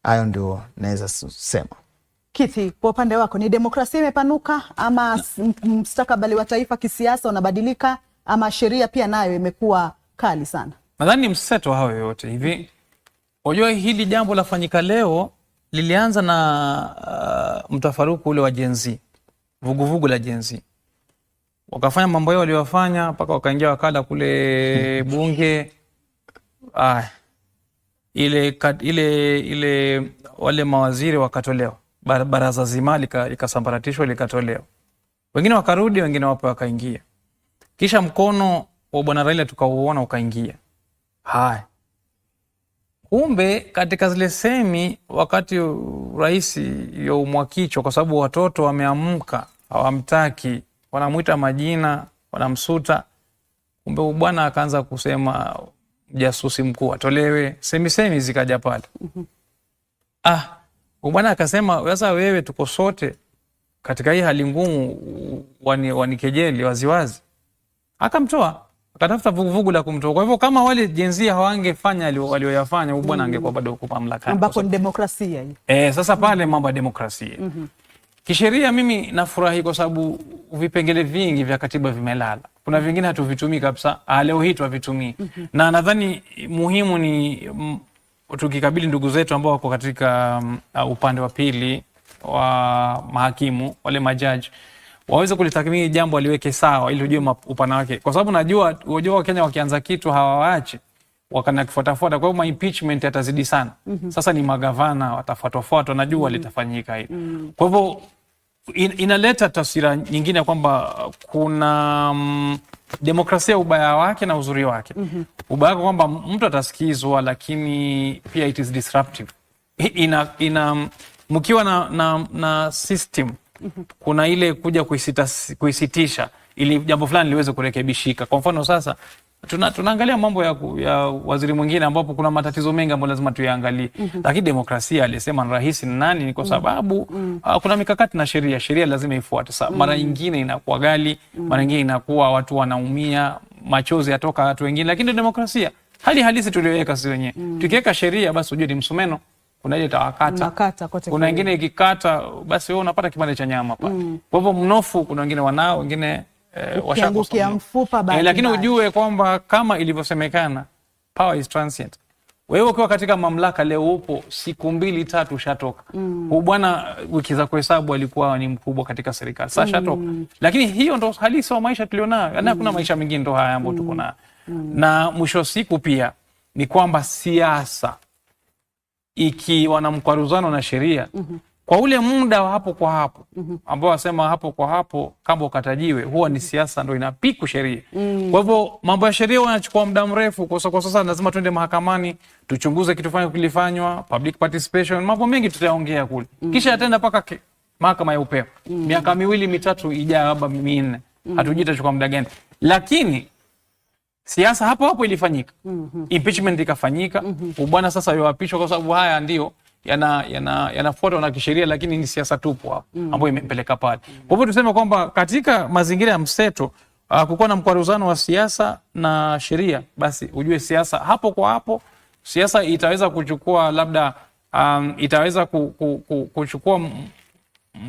Hayo ndio naweza sema. Kithi, kwa upande wako ni demokrasia imepanuka ama mustakabali wa taifa kisiasa unabadilika ama sheria pia nayo imekuwa kali sana? Nadhani ni mseto hayo yote hivi. Unajua hili jambo lafanyika leo lilianza na mtafaruku ule wa Gen Z, vuguvugu la Gen Z. Wakafanya mambo yao waliyofanya mpaka wakaingia wakala kule bunge. Ile wale mawaziri wakatolewa, baraza zima likasambaratishwa likatolewa. Wengine wakarudi, wengine wapo wakaingia. Kisha mkono wa Bwana Raila tukauona ukaingia. Haya. Kumbe katika zile semi wakati rais youmwa kichwa kwa sababu watoto wameamka, hawamtaki, wanamuita majina, wanamsuta. Kumbe bwana akaanza kusema jasusi mkuu atolewe, semi zikaja pale. Bwana akasema sasa wewe tuko sote katika hii hali ngumu, wanikejeli waziwazi. Akamtoa, akatafuta vuguvugu la kumtoa. Kwa hivyo kama wale jinsia hawangefanya walioyafanya, huyu bwana angekuwa bado yuko mamlakani. Ambapo ni demokrasia hii. Sasa pale mambo ya demokrasia. Kisheria mimi nafurahi kwa sababu vipengele vingi vya katiba vimelala. Kuna vingine hatuvitumii kabisa, leo hii tuvitumii. Na nadhani muhimu ni tukikabili ndugu zetu ambao wako katika upande wa pili wa mahakimu, wale majaji, waweze kulitathmini jambo waliweke sawa ili ujue upana wake. Kwa sababu najua unajua Wakenya wakianza kitu hawawaachi, wakanakifuatafuata. Kwa hiyo impeachment yatazidi sana. Sasa ni magavana watafuatwafuatwa, najua litafanyika hili. Kwa hivyo inaleta taswira nyingine kwamba kuna demokrasia ubaya wake na uzuri wake. Ubaya wake kwamba mtu atasikizwa, lakini pia it is disruptive. Ina mkiwa na system, kuna ile kuja kuisitisha ili jambo fulani liweze kurekebishika. Kwa mfano sasa tunaangalia mambo ya waziri mwingine ambapo kuna matatizo mengi ambayo lazima tuyaangalie. Lakini demokrasia alisema ni rahisi ni nani? Ni kwa sababu kuna mikakati na sheria, sheria lazima ifuate. Sasa mara nyingine inakuwa ghali, mara nyingine inakuwa watu wanaumia, machozi yatoka watu wengine, lakini demokrasia hali halisi tulioweka sisi wenyewe. Tukiweka sheria basi ujue ni msumeno, kuna ile itawakata. Kuna wengine ikikata basi wewe unapata kipande cha nyama pale. Kwa hivyo mnofu kuna wengine wanao, wengine washakuangukia mfupa baada. Lakini ujue kwamba kama ilivyosemekana power is transient. Wewe ukiwa katika mamlaka leo upo siku 2 3 ushatoka. Huyu bwana wiki za kuhesabu alikuwa ni mkubwa katika serikali. Sasa shatoka. Lakini hiyo ndo halisi wa maisha tulionayo. Yaani hakuna maisha mengine, ndo haya ambayo tuko nayo. Na mwisho siku pia ni kwamba siasa ikiwa na mkwaruzano na sheria, kwa ule muda wa hapo kwa hapo, ambao wasema hapo kwa hapo kama ukatajiwe, huwa ni siasa ndo inapiku sheria. Kwa hivyo mambo ya sheria yanachukua muda mrefu. Kwa sasa lazima tuende mahakamani tuchunguze kitu fulani kilifanywa, public participation, mambo mengi tutaongea kule. Kisha yataenda paka mahakama ya upeo. Miaka 2 3 ijayo, labda 4. Hatujui itachukua muda gani. Lakini siasa hapo hapo ilifanyika. Impeachment ikafanyika. Bwana sasa yoapishwa kwa sababu haya ndio yanafuatwa na kisheria, lakini ni siasa tupu hapo ambayo imempeleka pale. Kwa hivyo tuseme kwamba katika mazingira ya mseto kukuwa na mkwaruzano wa siasa na sheria, basi ujue siasa hapo kwa hapo, siasa itaweza kuchukua labda itaweza kuchukua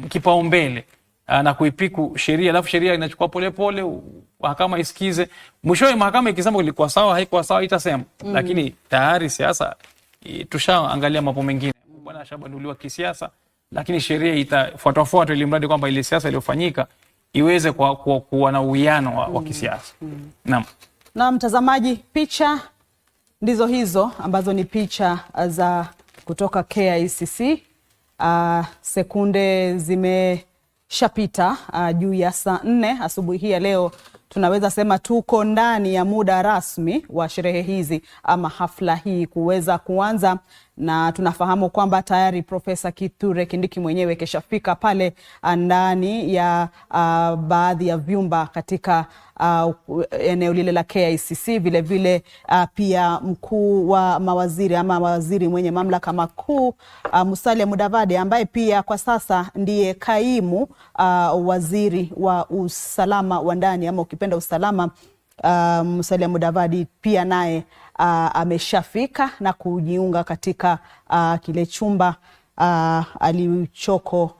kipaumbele na kuipiku sheria, alafu sheria inachukua polepole, mahakama isikize. Mwishowe mahakama ikisema ilikuwa sawa haikuwa sawa itasema. Lakini tayari siasa tushaangalia mambo mengine. Bwana ashabanduliwa kisiasa, lakini sheria itafuatwa ili mradi kwamba ile siasa iliyofanyika iweze kuwa na uwiano wa kisiasa. Naam. Na mtazamaji, picha ndizo hizo ambazo ni picha za kutoka KICC. Sekunde zimeshapita juu ya saa 4 asubuhi hii ya leo. Tunaweza sema tuko ndani ya muda rasmi wa sherehe hizi ama hafla hii kuweza kuanza, na tunafahamu kwamba tayari Profesa Kithure Kindiki mwenyewe keshafika pale ndani ya baadhi ya vyumba katika eneo lile la KICC. Vile vile pia mkuu wa mawaziri ama waziri mwenye mamlaka makuu Musalia Mudavadi, ambaye pia kwa sasa ndiye kaimu waziri wa usalama wa ndani ama ukipenda usalama, Musalia Mudavadi pia naye ameshafika na kujiunga katika kile chumba alichoko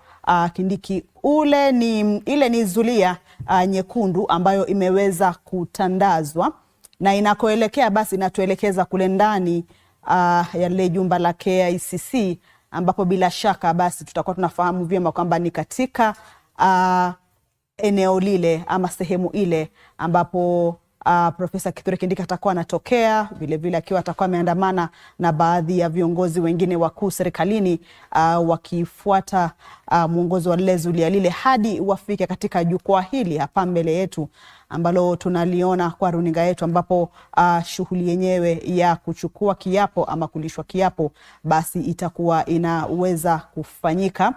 Kindiki. Ile ni zulia nyekundu ambayo imeweza kutandazwa na inakoelekea basi inatuelekeza kule ndani ya lile jumba la KICC, ambapo bila shaka basi tutakuwa tunafahamu vyema kwamba ni katika eneo lile ama sehemu ile ambapo Profesa Kithure Kindiki atakuwa anatokea, vilevile akiwa atakuwa ameandamana na baadhi ya viongozi wengine wakuu serikalini, wakifuata mwongozo wa lile zulia lile hadi wafike katika jukwaa hili hapa mbele yetu ambalo tunaliona kwa runinga yetu, ambapo shughuli yenyewe ya kuchukua kiapo ama kulishwa kiapo basi itakuwa inaweza kufanyika.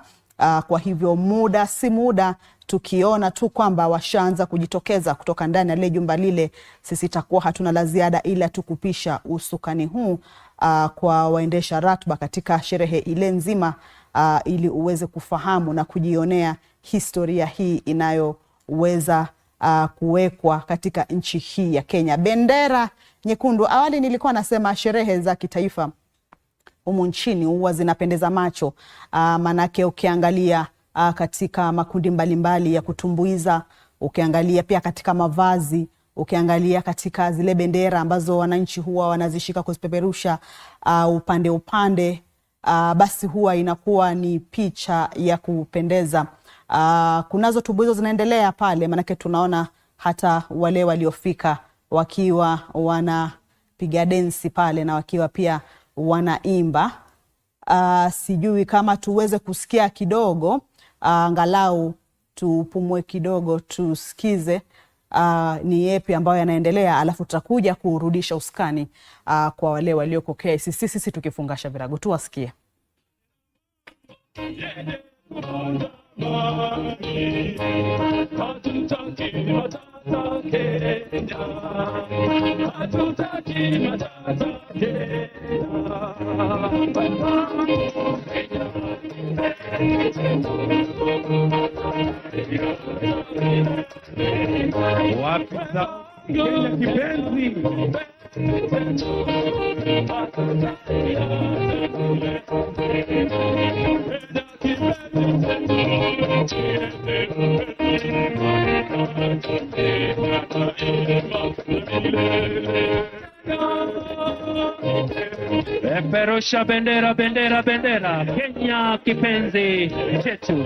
Kwa hivyo muda si muda tukiona tu kwamba washaanza kujitokeza kutoka ndani ya lile jumba lile, sisi takuwa hatuna la ziada ila tukupisha usukani huu kwa waendesha ratiba katika sherehe ile nzima, ili uweze kufahamu na kujionea historia hii inayoweza kuwekwa katika nchi hii ya Kenya. Bendera nyekundu, awali nilikuwa nasema sherehe za kitaifa humu nchini huwa zinapendeza macho, manake ukiangalia katika makundi mbalimbali mbali ya kutumbuiza, ukiangalia pia katika mavazi, ukiangalia katika zile bendera ambazo wananchi huwa wanazishika kuzipeperusha upande upande, basi huwa inakuwa ni picha ya kupendeza. Kunazo tumbuizo zinaendelea pale, manake tunaona hata wale waliofika wakiwa wanapiga densi pale na wakiwa pia wanaimba. Sijui kama tuweze kusikia kidogo, angalau tupumue kidogo tusikize ni yepi ambayo yanaendelea, alafu tutakuja kurudisha usukani kwa wale walioko KICC, sisi tukifungasha virago tuwasikie. Wapi za Kenya kipenzi? Peperusha bendera, bendera, bendera, Kenya kipenzi chetu.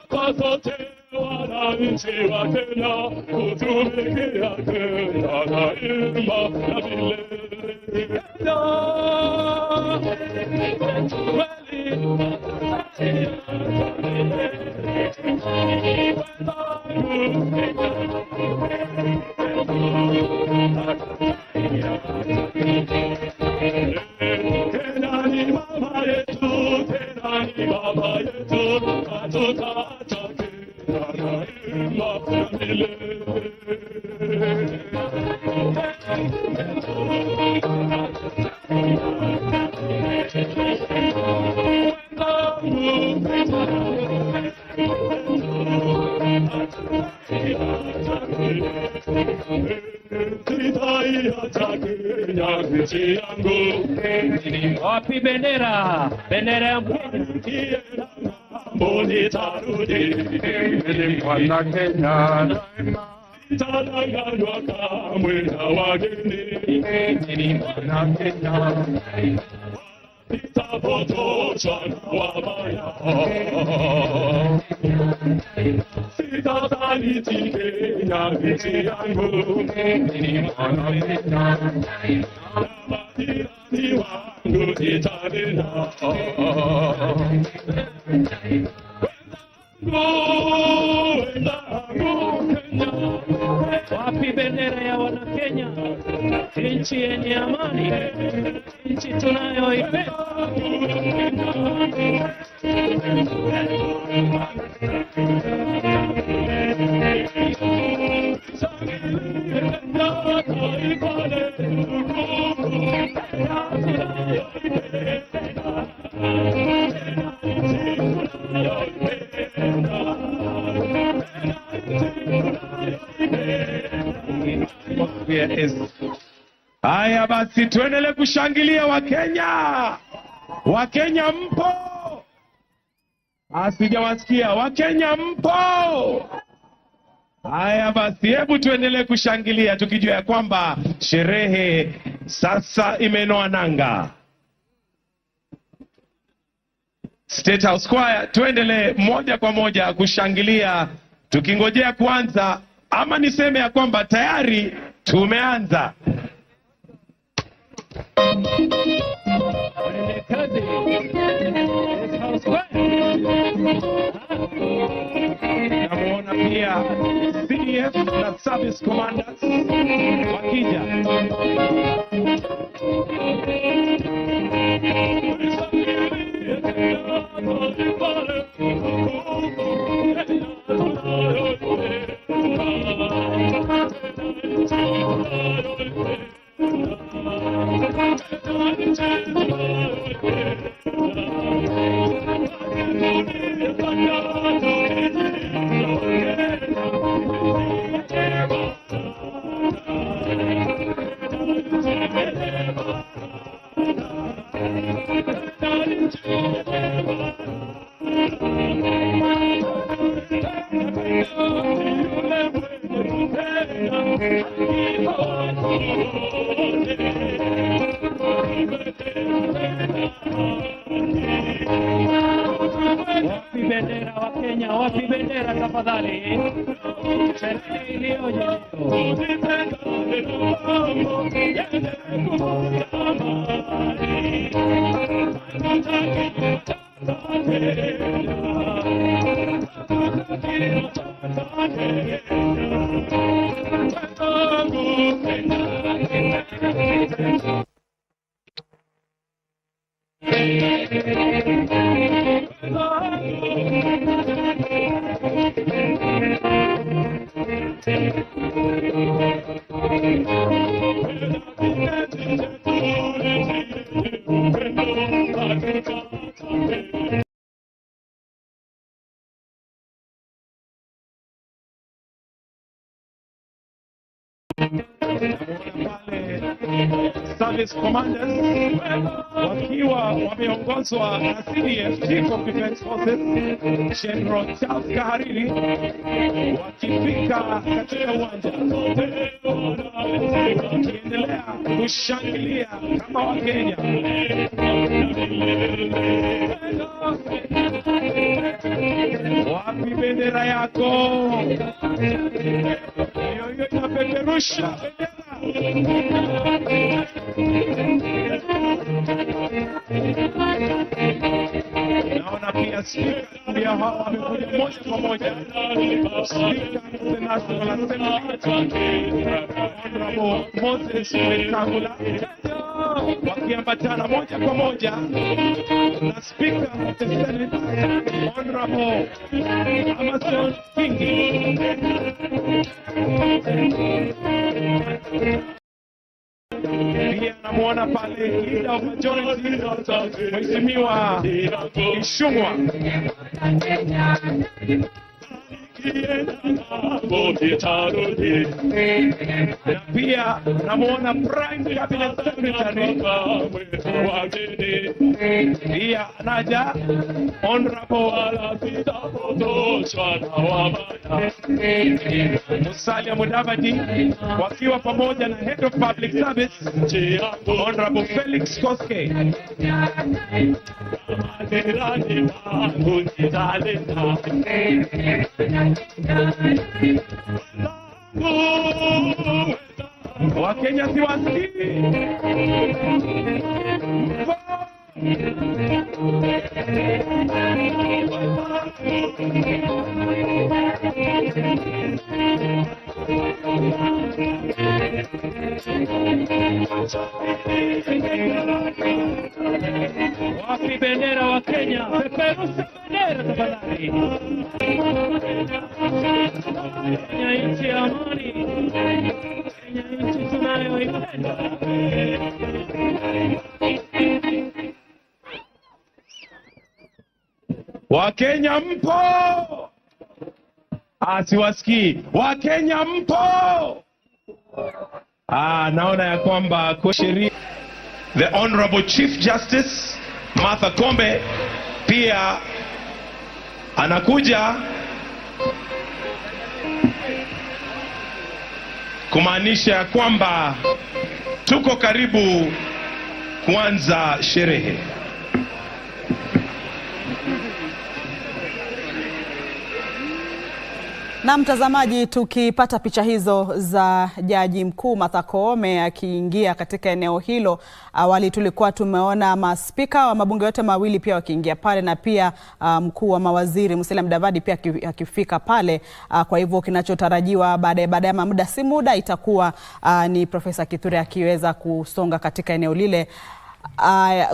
Kwa sote wananchi wa Kenya kutumikia Kenya daima na milele. Kenya ni mama yetu, tena ni baba yetu, hatutaacha Kenya daima na milele. Wapi bendera? Bendera ya Kenya. Mwana Kenya Sitadanganywa kamwe na wageni, Mwana Kenya sitapotoshwa na wabaya, sitasaliti Kenya nchi yangu, Mwana Kenya na majirani wangu nitalinda. Wapi bendera ya Wanakenya? Nchi yenye amani, nchi tunayoipenda. Haya basi, tuendelee kushangilia Wakenya. Wakenya mpo? Sijawasikia. Wakenya mpo? Haya basi, hebu tuendelee kushangilia tukijua ya kwamba sherehe sasa imenoa nanga. State House Choir, tuendelee moja kwa moja kushangilia tukingojea kuanza, ama niseme ya kwamba tayari tumeanza. Namuona pia CDF na service commanders wakija. Wapi bendera wa Kenya? Wapi bendera tafadhali? Sherehe iliyoje Service commanders wakiwa wameongozwa na CDF Chief of Defence Forces General Charles Kahariri wakifika katika uwanja wakiendelea kushangilia kama Wakenya. Wapi bendera yako? Hiyo hiyo inapeperusha bendera. Naona pia spika ndio hawa wamekuja moja kwa moja. Speaker of the National Assembly Honorable Moses Wetangula wakiambatana moja kwa moja na Speaker of the Senate Honorable Amason Kingi. Pia namuona pale leader of majority Mheshimiwa Ichung'wah. Na pia namuona Prime Cabinet Secretary pia anaja Honorable Musalia Mudavadi wakiwa pamoja na Head of Public Service Honorable Felix Koskei. Wakenya siwasikii. Wapi bendera wa Kenya? Peperusha bendera tafadhali. Kenya nchi ya amani, Kenya nchi tunayoipenda. Wakenya mpo? Siwasikii. Wakenya mpo? Naona ya kwamba kwa sheria the Honorable Chief Justice Martha Koome pia anakuja, kumaanisha kwamba tuko karibu kuanza sherehe. Na mtazamaji, tukipata picha hizo za Jaji Mkuu Martha Koome akiingia katika eneo hilo, awali tulikuwa tumeona maspika wa mabunge yote mawili pia wakiingia pale na pia mkuu wa mawaziri Musalia Mudavadi pia akifika pale. Kwa hivyo kinachotarajiwa baadaye muda si muda itakuwa ni Profesa Kithure akiweza kusonga katika eneo lile.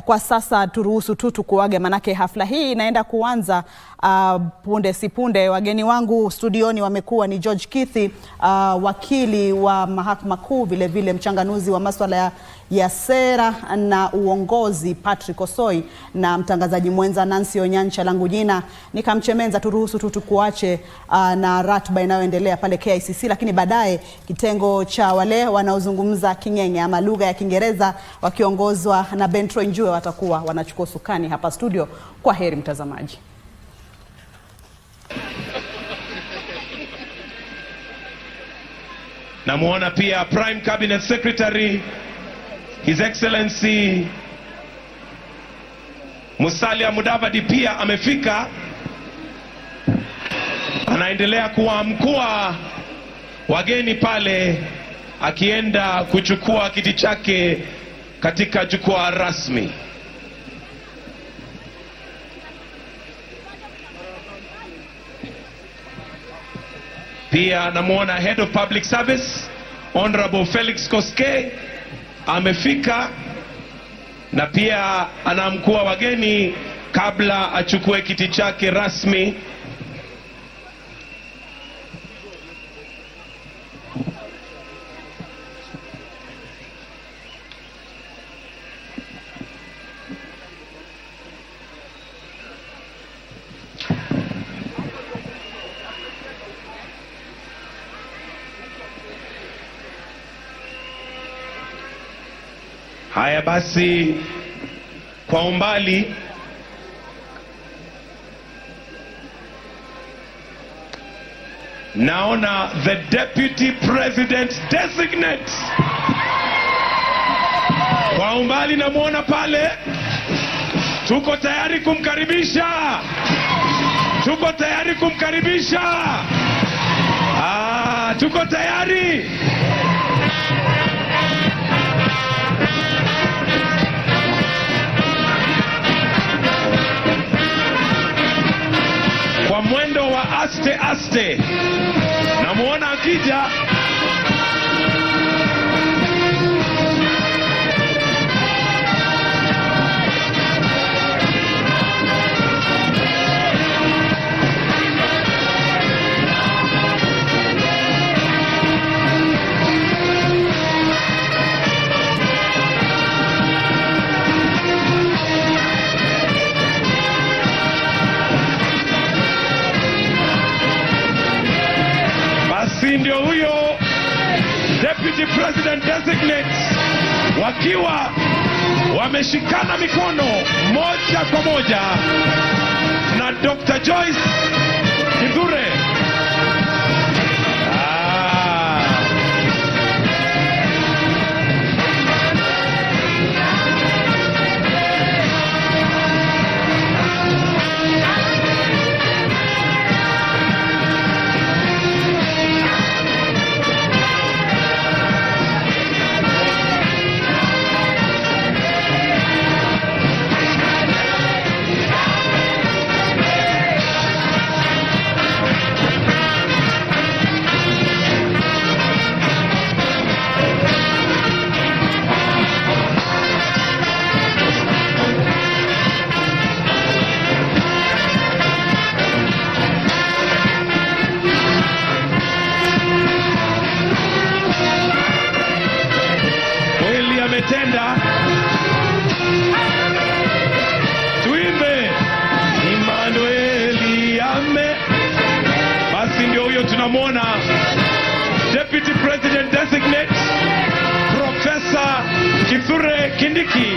Kwa sasa turuhusu tu tukuage, manake hafla hii inaenda kuanza punde si punde. Wageni wangu studioni wamekuwa ni George Kithi, wakili wa Mahakama Kuu, vile vile mchanganuzi wa masuala ya sera na uongozi Patrick Osoi, na mtangazaji mwenza Nancy Onyancha. Langu jina ni Kamchemenza. Turuhusu tu tukuache na ratiba inayoendelea pale KICC, lakini baadaye kitengo cha wale wanaozungumza King'eng'e ama lugha ya Kiingereza wakiongozwa na Bentro Njue watakuwa wanachukua usukani hapa studio. Kwa heri mtazamaji. Namuona pia Prime Cabinet Secretary His Excellency Musalia Mudavadi pia amefika, anaendelea kuwaamkua wageni pale akienda kuchukua kiti chake katika jukwaa rasmi. Pia namuona Head of Public Service Honorable Felix Koskei amefika na pia anamkua wageni kabla achukue kiti chake rasmi. Haya basi, kwa umbali naona the Deputy President Designate. Kwa umbali namuona pale, tuko tayari kumkaribisha, tuko tayari kumkaribisha. Tuko tayari. Kwa mwendo wa aste aste, namuona akija. Basi ndio huyo Deputy President Designate wakiwa wameshikana mikono moja kwa moja na Dr. Joyce Kithure. Ametenda. Tuimbe Emmanueli ame. Basi ndio huyo tunamwona Deputy President Designate. Kindiki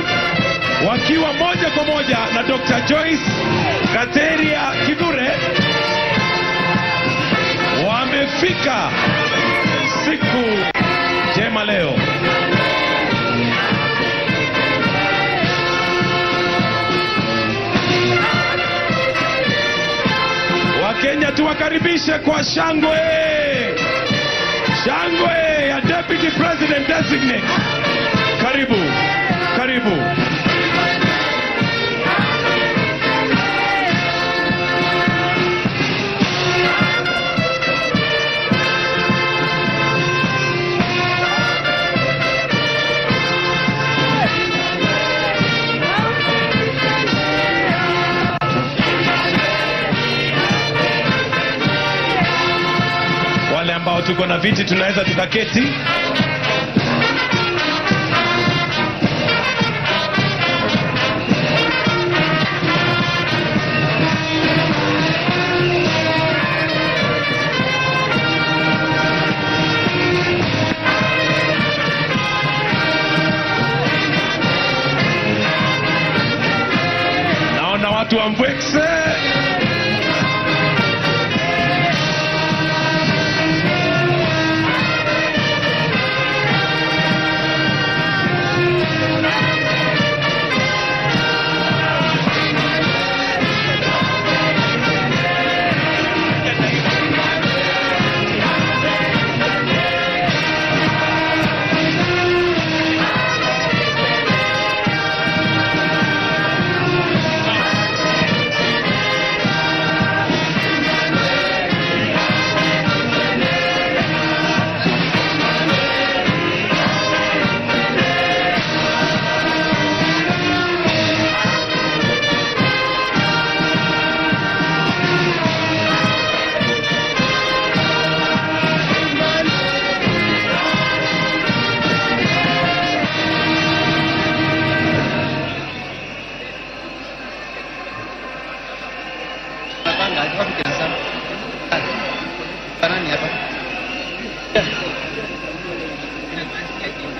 wakiwa moja kwa moja na Dr. Joyce Gateria Kithure wamefika siku njema leo. Wakenya tuwakaribishe kwa shangwe, shangwe ya Deputy President Designate. Karibu, karibu. Wale ambao tuko na viti tunaweza tukaketi. Naona watu wa Mbwekse.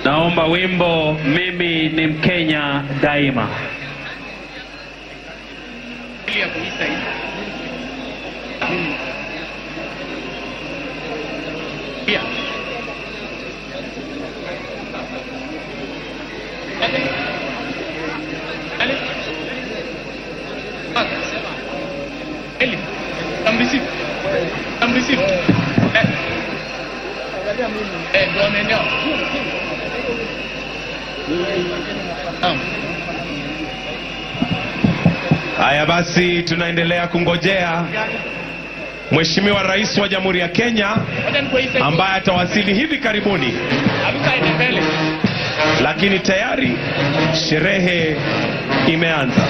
Naomba wimbo mimi ni Mkenya daima. Haya basi, tunaendelea kungojea Mheshimiwa Rais wa Jamhuri ya Kenya ambaye atawasili hivi karibuni, lakini tayari sherehe imeanza.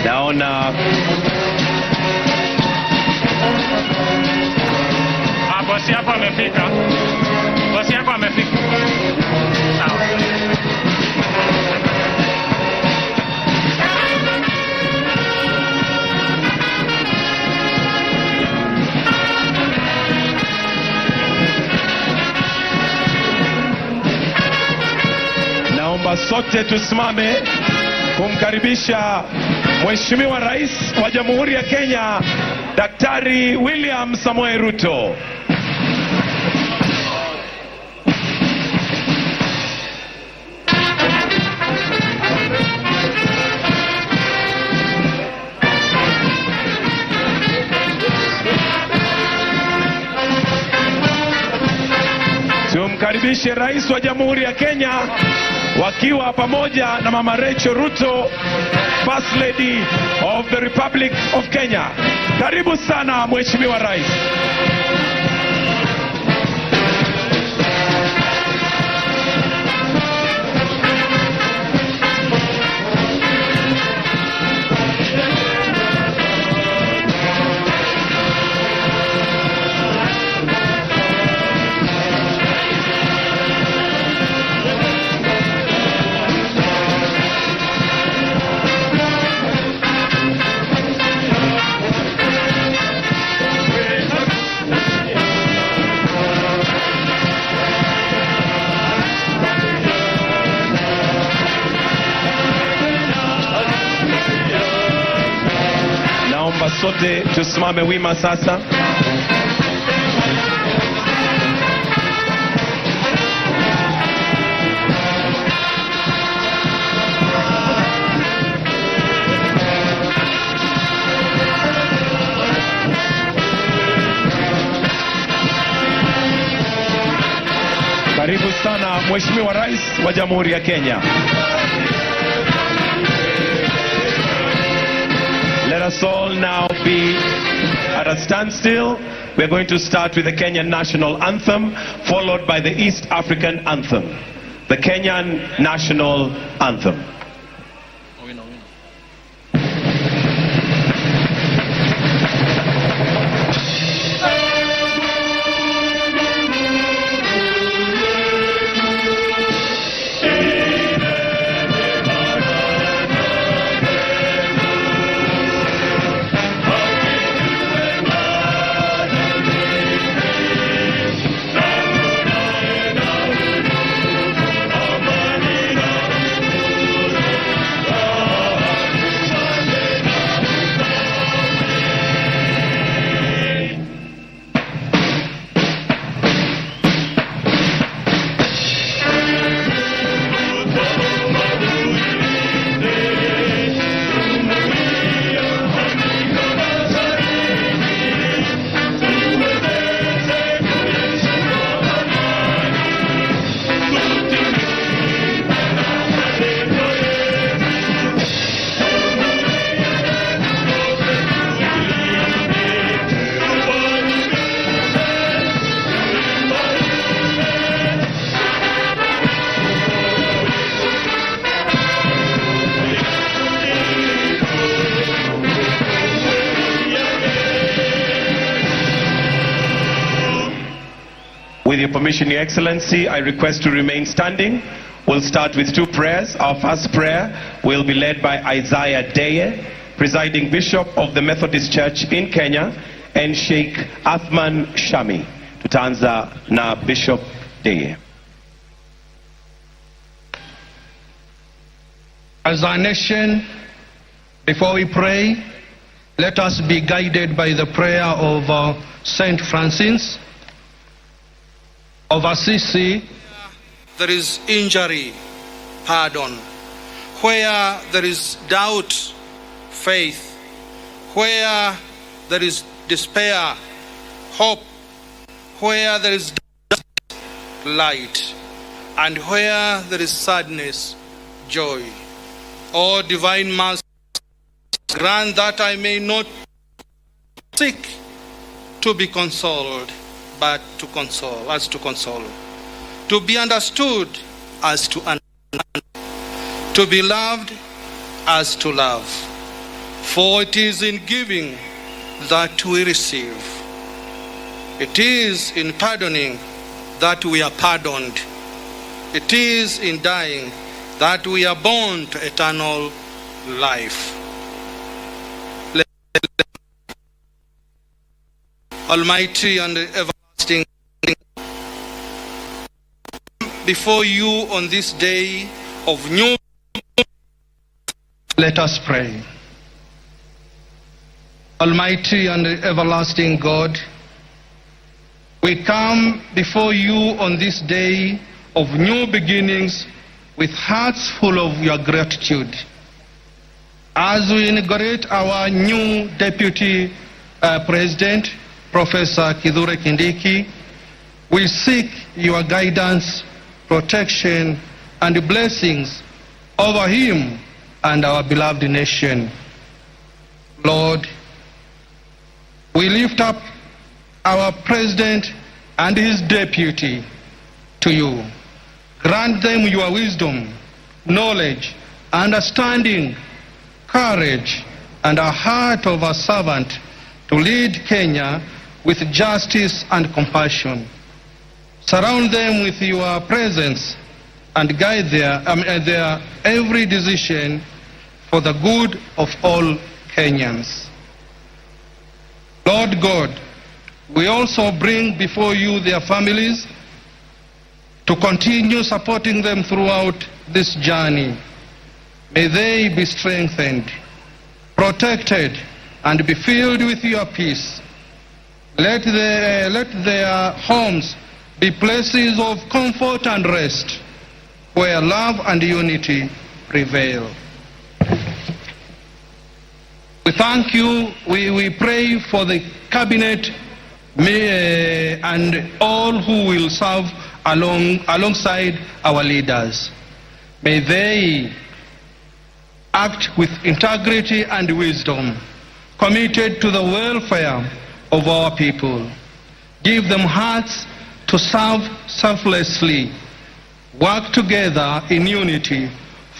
Naona Bosi yako amefika. Bosi yako amefika. Sawa. Naomba sote tusimame kumkaribisha Mheshimiwa Rais wa Jamhuri ya Kenya, Daktari William Samoei Ruto. Tumkaribishe Rais wa Jamhuri ya Kenya wakiwa pamoja na Mama Rachel Ruto, First Lady of the Republic of Kenya. Karibu sana Mheshimiwa Rais. Naomba sote tusimame wima sasa. Karibu sana Mheshimiwa Rais wa Jamhuri ya Kenya. Let us all now be at a standstill. We're going to start with the Kenyan National Anthem, followed by the East African Anthem. The Kenyan National Anthem. With your permission, Your Excellency, I request to remain standing. We'll start with two prayers. Our first prayer will be led by Isaiah Deye, presiding bishop of the Methodist Church in Kenya, and Sheikh Athman Shami. Tutaanza na Bishop Deye. As a nation, before we pray, let us be guided by the prayer of Saint Francis of Assisi. There is injury, pardon. Where there is doubt, faith. Where there is despair, hope. Where there is light. And where there is sadness, joy. O divine mercy, grant that I may not seek to be consoled, but to console, as to console, to be understood as to understand, to be loved as to love. For it is in giving that we receive. It is in pardoning that we are pardoned. It is in dying that we are born to eternal life. Almighty and everlasting, before you on this day of new. Let us pray. Almighty and everlasting God, we come before you on this day of new beginnings with hearts full of your gratitude. As we inaugurate our new Deputy President, Professor Kithure Kindiki, we seek your guidance, protection, and blessings over him and our beloved nation. Lord, we lift up our president and his deputy to you. Grant them your wisdom, knowledge, understanding, courage, and a heart of a servant to lead Kenya with justice and compassion. Surround them with your presence and guide their every decision for the good of all Kenyans. Lord God, we also bring before you their families to continue supporting them throughout this journey. May they be strengthened, protected, and be filled with your peace. Let their homes be places of comfort and rest, where love and unity prevail. We thank you. We pray for the cabinet and all who will serve alongside our leaders. May they act with integrity and wisdom, committed to the welfare of our people. Give them hearts to serve selflessly, work together in unity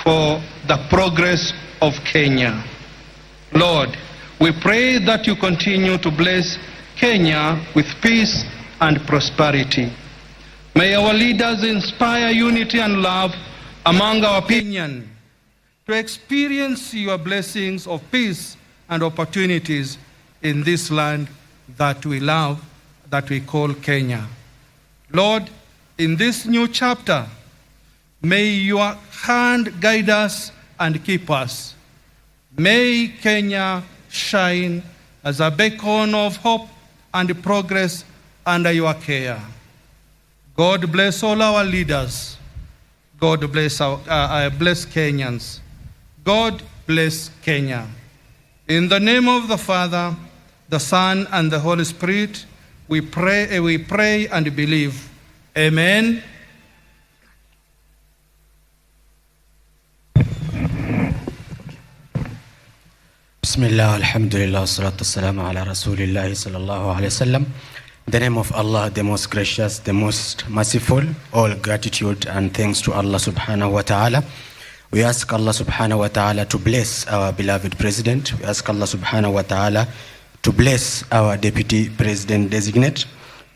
for the progress of Kenya. Lord, we pray that you continue to bless Kenya with peace and prosperity. May our leaders inspire unity and love among our people to experience your blessings of peace and opportunities in this land that we love, that we call Kenya. Lord, in this new chapter, may your hand guide us and keep us. May Kenya shine as a beacon of hope and progress under your care. God bless all our leaders. God bless bless Kenyans. God bless Kenya. In the name of the Father, the Son, and the Holy Spirit, we pray and believe. Amen. Bismillah, alhamdulillah, salatu wassalamu ala rasulillahi sallallahu alayhi wasallam. In the name of Allah, the most gracious, the most merciful, all gratitude and thanks to Allah subhanahu wa ta'ala. We ask Allah subhanahu wa ta'ala to bless our beloved president. We ask Allah subhanahu wa ta'ala to bless our deputy president designate.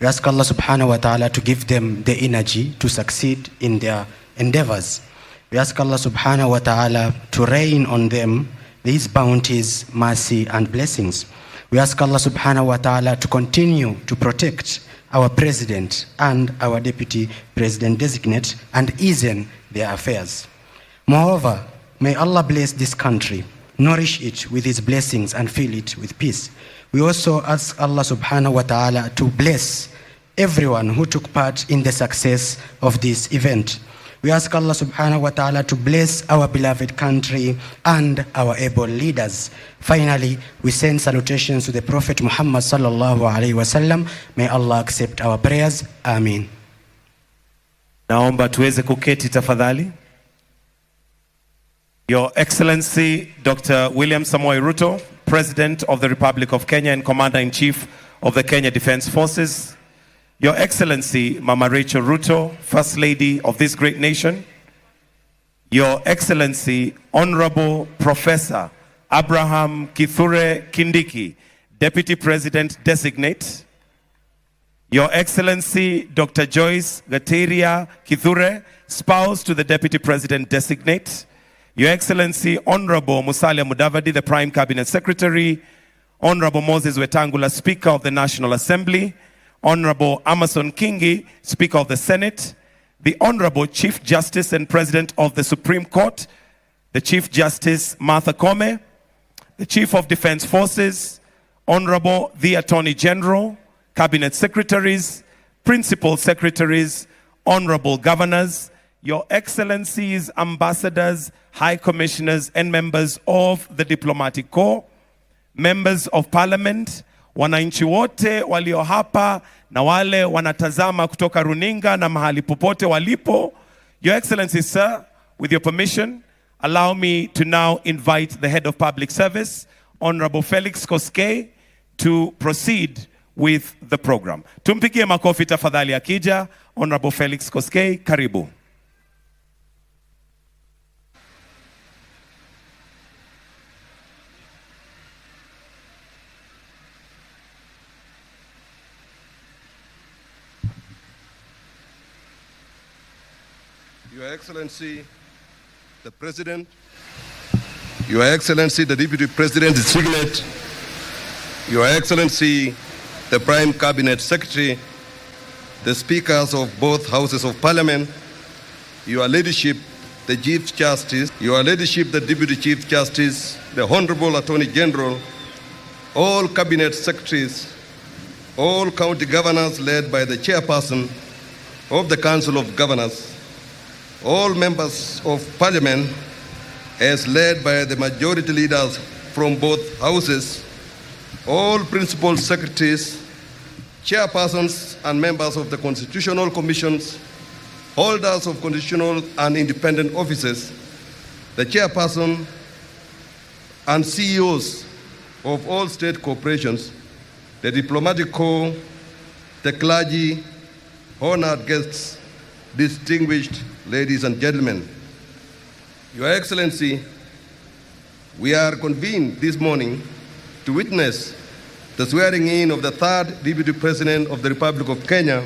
We ask Allah subhanahu wa ta'ala to give them the energy to succeed in their endeavors. We ask Allah subhanahu wa ta'ala to rain on them these bounties, mercy, and blessings. We ask Allah subhanahu wa ta'ala to continue to protect our president and our deputy president designate and easen their affairs. Moreover, may Allah bless this country, nourish it with His blessings, and fill it with peace. We also ask Allah subhanahu wa ta'ala to bless everyone who took part in the success of this event. We ask Allah subhanahu wa ta'ala to bless our beloved country and our able leaders. Finally, we send salutations to the Prophet Muhammad sallallahu alaihi wasallam. May Allah accept our prayers. Amin. Naomba tuweze kuketi tafadhali. Your Excellency Dr. William Samoei Ruto, President of the Republic of Kenya and Commander-in-Chief of the Kenya Defence Forces. Your Excellency Mama Rachel Ruto, First Lady of this great nation. Your Excellency Honorable Professor Abraham Kithure Kindiki, Deputy President Designate. Your Excellency Dr. Joyce Gatiria Kithure, spouse to the Deputy President Designate. Your Excellency Honorable Musalia Mudavadi, the Prime Cabinet Secretary. Honorable Moses Wetangula, Speaker of the National Assembly. Honorable Amason Kingi, Speaker of the Senate. The Honorable Chief Justice and President of the Supreme Court, the Chief Justice Martha Koome, the Chief of Defense Forces, Honorable the Attorney General, Cabinet Secretaries, Principal Secretaries, Honorable Governors, Your Excellencies, Ambassadors, High Commissioners, and members of the Diplomatic Corps, members of Parliament, wananchi wote walio hapa na wale wanatazama kutoka runinga na mahali popote walipo. Your Excellency, sir, with your permission, allow me to now invite the Head of Public Service, Honorable Felix Koskei, to proceed with the program. Tumpigie makofi tafadhali akija. Honorable Felix Koskei, karibu. Your Excellency, the President, Your Excellency, the Deputy President Designate, Your Excellency, the Prime Cabinet Secretary, the Speakers of both Houses of Parliament, Your Ladyship, the Chief Justice, Your Ladyship, the Deputy Chief Justice, the Honorable Attorney General, all Cabinet Secretaries, all county governors led by the Chairperson of the Council of Governors, all members of Parliament as led by the majority leaders from both houses, all principal secretaries, chairpersons and members of the constitutional commissions, holders of constitutional and independent offices, the chairperson and CEOs of all state corporations, the diplomatic corps, the clergy, honored guests, distinguished ladies and gentlemen. Your Excellency, we are convened this morning to witness the swearing in of the third Deputy President of the Republic of Kenya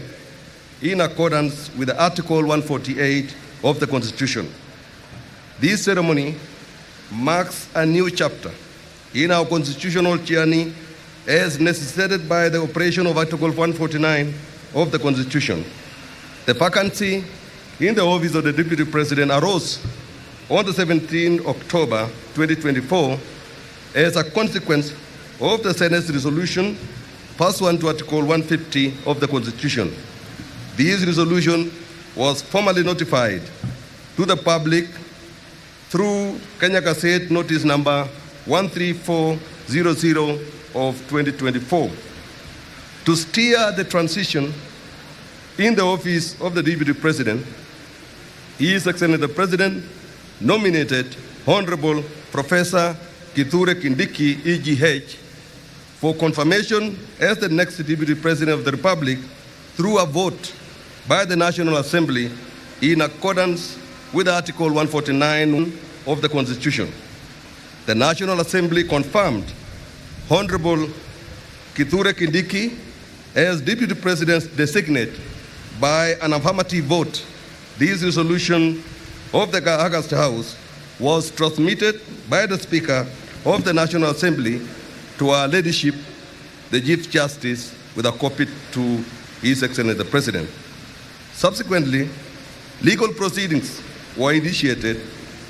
in accordance with the Article 148 of the Constitution. This ceremony marks a new chapter in our constitutional journey as necessitated by the operation of Article 149 of the Constitution. The vacancy in the office of the Deputy President arose on the 17th October 2024 as a consequence of the Senate's resolution pursuant to Article 150 of the Constitution. This resolution was formally notified to the public through Kenya Gazette Notice Number 13400 of 2024. To steer the transition in the office of the Deputy President, His Excellency the President nominated Honorable Professor Kithure Kindiki, EGH, for confirmation as the next Deputy President of the Republic through a vote by the National Assembly in accordance with Article 149 of the Constitution. The National Assembly confirmed Honorable Kithure Kindiki as Deputy President designate by an affirmative vote. This resolution of the August House was transmitted by the Speaker of the National Assembly to our leadership, the Chief Justice, with a copy to His Excellency the President. Subsequently, legal proceedings were initiated,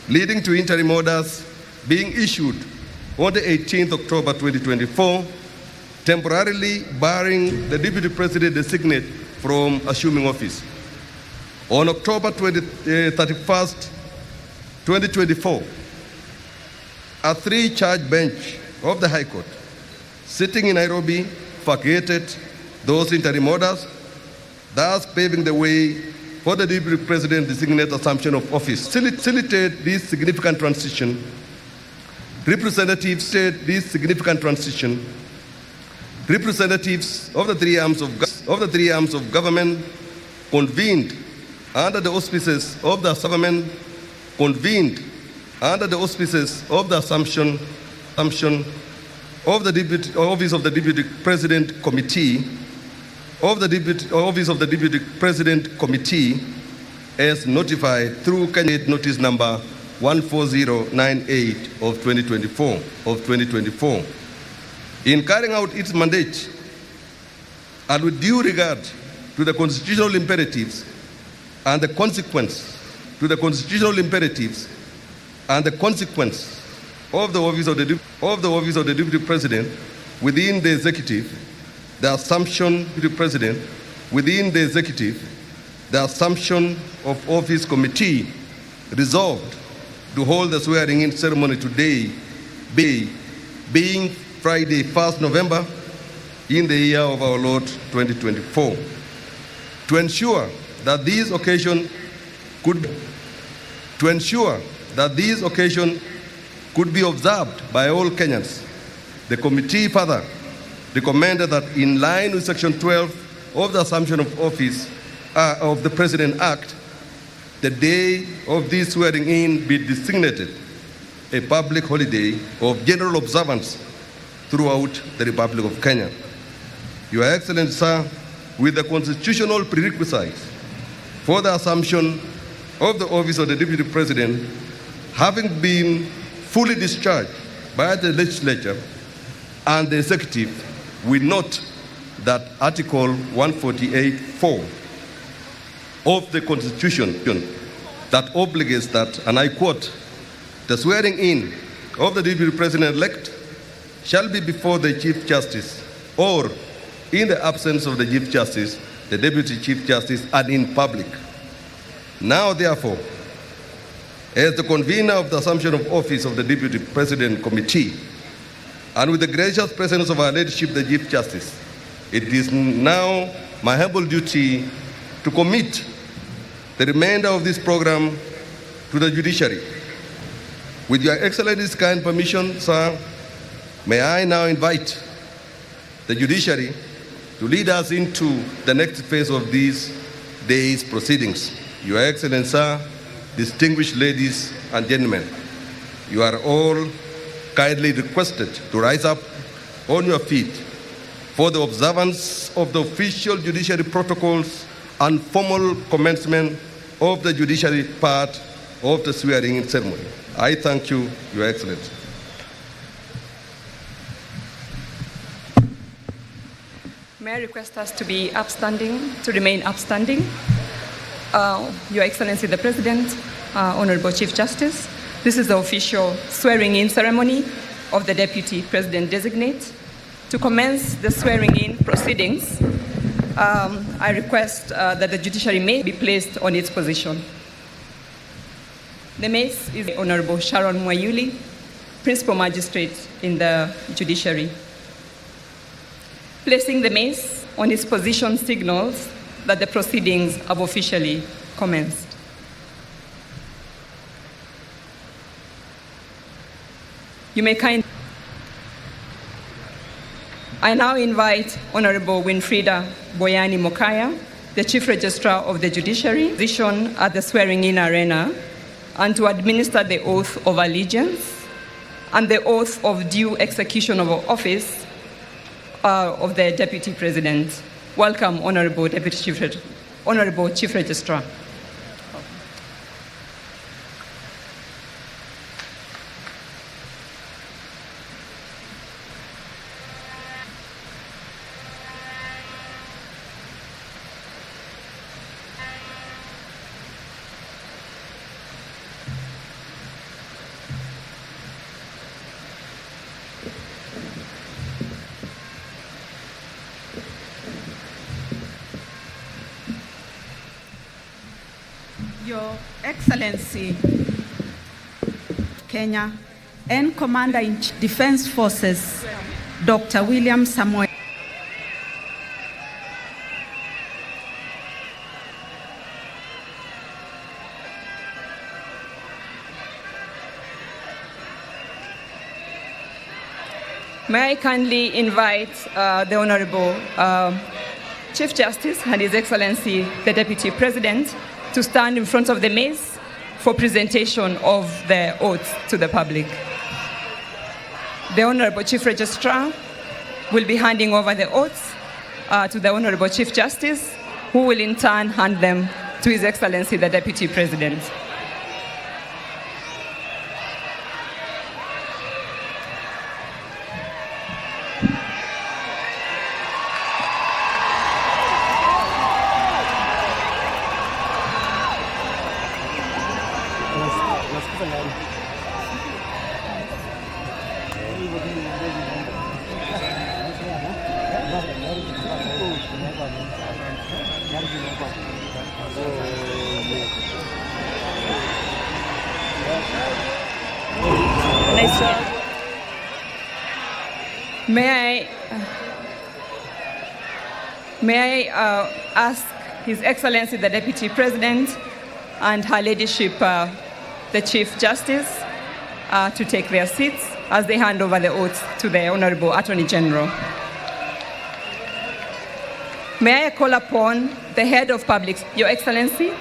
leading to interim orders being issued on the 18th October 2024, temporarily barring the Deputy President designate from assuming office. On October 31st, 2024, a three-charge bench of the High Court sitting in Nairobi vacated those interim orders, thus paving the way for the Deputy President designate assumption of office. Facilitate this significant transition. Representatives said this significant transition. Representatives of the three arms of, of the three arms of government convened under the auspices of the government convened under the auspices of the assumption of the Deputy Office of the Deputy President Committee of the Deputy Office of the Deputy President Committee as notified through candidate notice number 14098 of 2024 of 2024. In carrying out its mandate and with due regard to the constitutional imperatives and the consequence to the constitutional imperatives and the consequence of the office of the, of the office of the Deputy President within the executive, the assumption of the President within the executive, the assumption of office committee resolved to hold the swearing-in ceremony today, being Friday, 1st November, in the year of our Lord 2024. To ensure that this occasion could, to ensure that this occasion could be observed by all Kenyans, the committee further recommended that in line with Section 12 of the Assumption of Office of the President Act, the day of this swearing in be designated a public holiday of general observance throughout the Republic of Kenya. Your Excellency, sir, with the constitutional prerequisites for the assumption of the office of the Deputy President having been fully discharged by the legislature and the executive, we note that Article 148.4 of the Constitution that obligates that, and I quote, the swearing in of the Deputy President-elect shall be before the Chief Justice or, in the absence of the Chief Justice, the Deputy Chief Justice, and in public. Now, therefore, as the convener of the Assumption of Office of the Deputy President Committee, and with the gracious presence of our Ladyship, the Chief Justice, it is now my humble duty to commit the remainder of this program to the judiciary. With Your Excellency's kind permission, sir, may I now invite the judiciary to lead us into the next phase of these day's proceedings. Your Excellency, sir, distinguished ladies and gentlemen, you are all kindly requested to rise up on your feet for the observance of the official judiciary protocols and formal commencement of the judiciary part of the swearing-in ceremony. I thank you, Your Excellency. May I request us to be upstanding, to remain upstanding? Your Excellency the President, Honorable Chief Justice, this is the official swearing-in ceremony of the Deputy President-designate. To commence the swearing-in proceedings, I request that the judiciary may be placed on its position. The mace is Honorable Sharon Mwayuli, Principal Magistrate in the Judiciary. Placing the mace on its position signals that the proceedings have officially commenced. You may kindly. I now invite Honorable Winfrida Boyani Mokaya, the Chief Registrar of the Judiciary, position at the swearing-in arena, and to administer the oath of allegiance and the oath of due execution of office of the Deputy President. Welcome, Honorable Deputy Chief, Honorable Chief Registrar. Your Excellency, Kenya, and Commander-in-Chief Defense Forces, Dr. William Samoei. May I kindly invite the Honorable Chief Justice and His Excellency, the Deputy President, to stand in front of the mace for presentation of the oaths to the public. The Honorable Chief Registrar will be handing over the oaths to the Honorable Chief Justice, who will in turn hand them to His Excellency, the Deputy President. May I ask His Excellency the Deputy President and Her Ladyship the Chief Justice to take their seats as they hand over the oaths to the Honorable Attorney General. May I call upon the Head of Public, Your Excellency,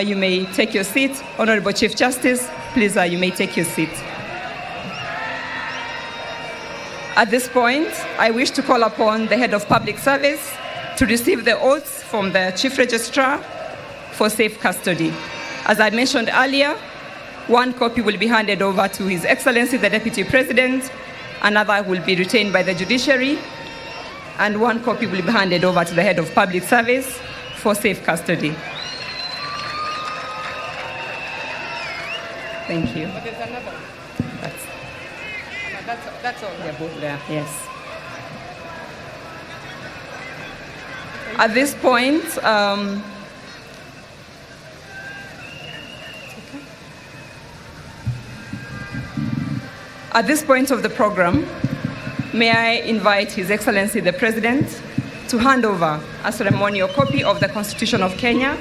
you may take your seat. Honorable Chief Justice, please, you may take your seat. At this point, I wish to call upon the Head of Public Service to receive the oaths from the Chief Registrar for safe custody. As I mentioned earlier, one copy will be handed over to His Excellency the Deputy President, another will be retained by the judiciary, and one copy will be handed over to the Head of Public Service for safe custody. Thank you. But there's another one. That's all. They're both there, yes. At this point, at this point of the program, may I invite His Excellency the President to hand over a ceremonial copy of the Constitution of Kenya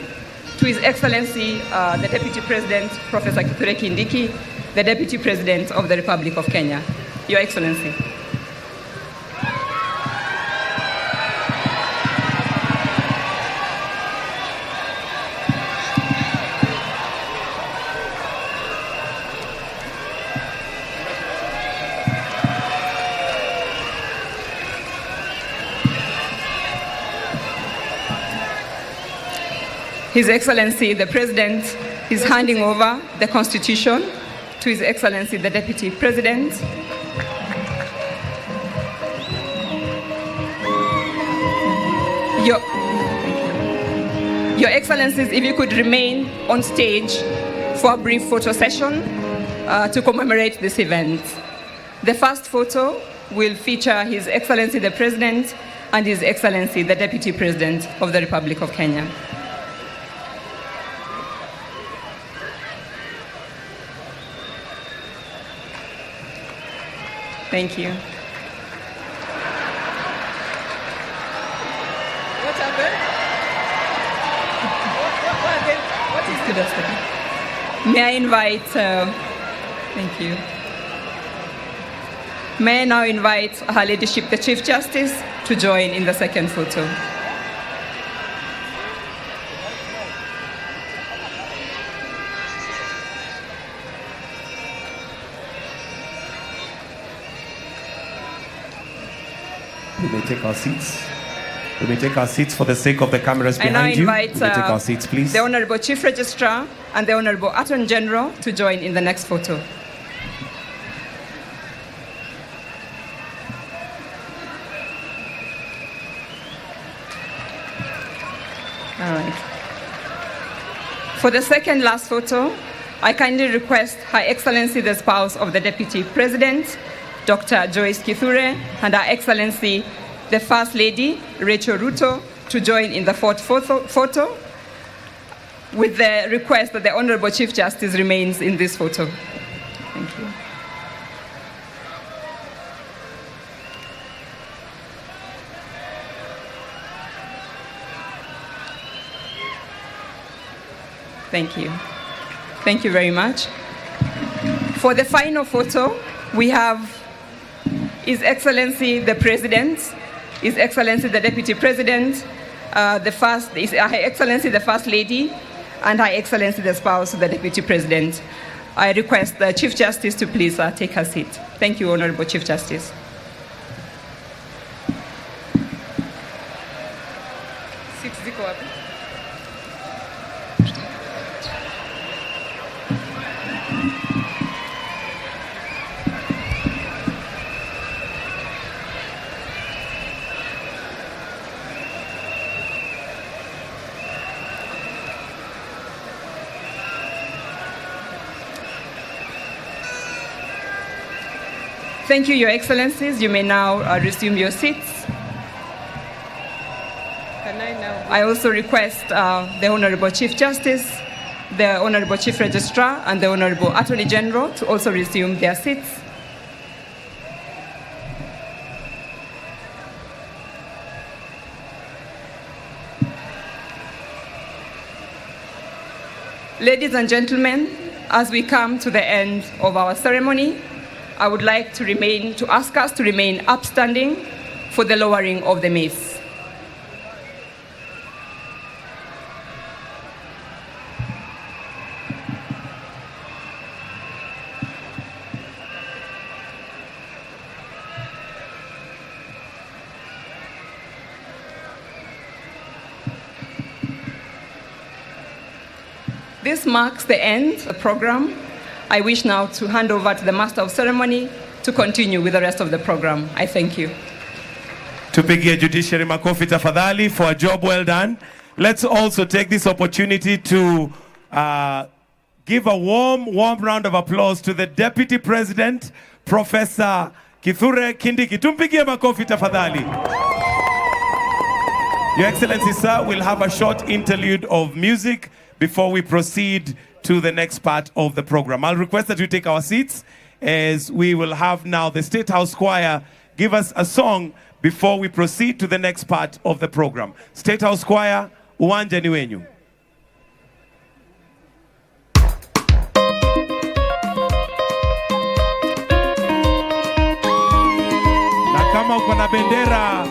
to His Excellency the Deputy President, Professor Kithure Kindiki, the Deputy President of the Republic of Kenya. Your Excellency. His Excellency the President is handing over the Constitution to His Excellency the Deputy President. Your Excellencies, if you could remain on stage for a brief photo session to commemorate this event. The first photo will feature His Excellency the President and His Excellency the Deputy President of the Republic of Kenya. Thank you. What happened? What is good? May I invite, thank you. May I now invite Her Ladyship the Chief Justice to join in the second photo. We may take our seats. We may take our seats for the sake of the cameras I now behind you. invite We may take our seats, please. the Honorable Chief Registrar and the Honorable Attorney General to join in the next photo. All right. For the second last photo, I kindly request Her Excellency the spouse of the Deputy President, Dr. Joyce Kithure, and Her Excellency the First Lady, Rachel Ruto, to join in the fourth photo with the request that the Honorable Chief Justice remains in this photo. Thank you. Thank you. Thank you very much. For the final photo, we have His Excellency the President, His Excellency the Deputy President, Her Excellency the First Lady, and Her Excellency the spouse of the Deputy President. I request the Chief Justice to please take her seat. Thank you, Honorable Chief Justice. Seats ziko wapi? Thank you, Your Excellencies. You may now resume your seats. Can I now? I also request the Honorable Chief Justice, the Honorable Chief Registrar, and the Honorable Attorney General to also resume their seats. Ladies and gentlemen, as we come to the end of our ceremony, I would like to ask us to remain upstanding for the lowering of the mace. This marks the end of the program. I wish now to hand over to the Master of Ceremony to continue with the rest of the program. I thank you. Tupigie judiciary makofi tafadhali for a job well done. Let's also take this opportunity to give a warm, warm round of applause to the Deputy President, Professor Kithure Kindiki. Tumpigie makofi tafadhali. Your Excellency, sir, we'll have a short interlude of music before we proceed to the next part of the program. I'll request that we take our seats as we will have now the State House Choir give us a song before we proceed to the next part of the program. State House Choir, uwanja ni wenyu. Na kama uko na bendera,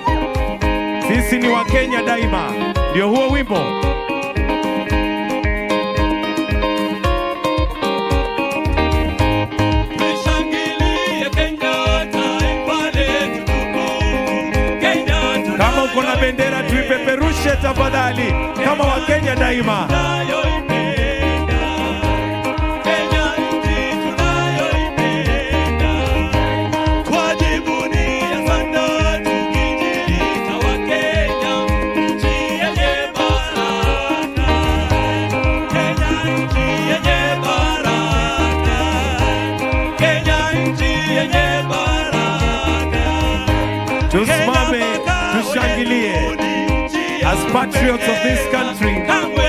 sisi ni wa Kenya daima. Ndio huo wimbo. Kama uko na bendera tuipeperushe tafadhali, kama wa Kenya daima. Tusimame, tushangilie. As patriots of this country,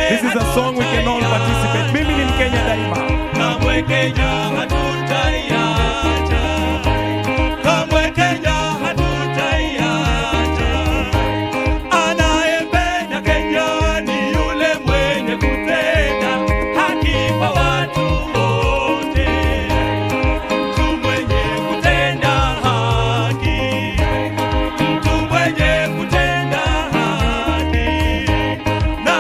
this is a song we can all participate. Mimi ni Mkenya daima. Kamwe Kenya hatutaiacha. Kamwe Kenya hatutaiacha. Anayependa Kenya ni yule mwenye kutenda haki kwa watu wote. Mtu mwenye kutenda haki. Mtu mwenye kutenda haki. Na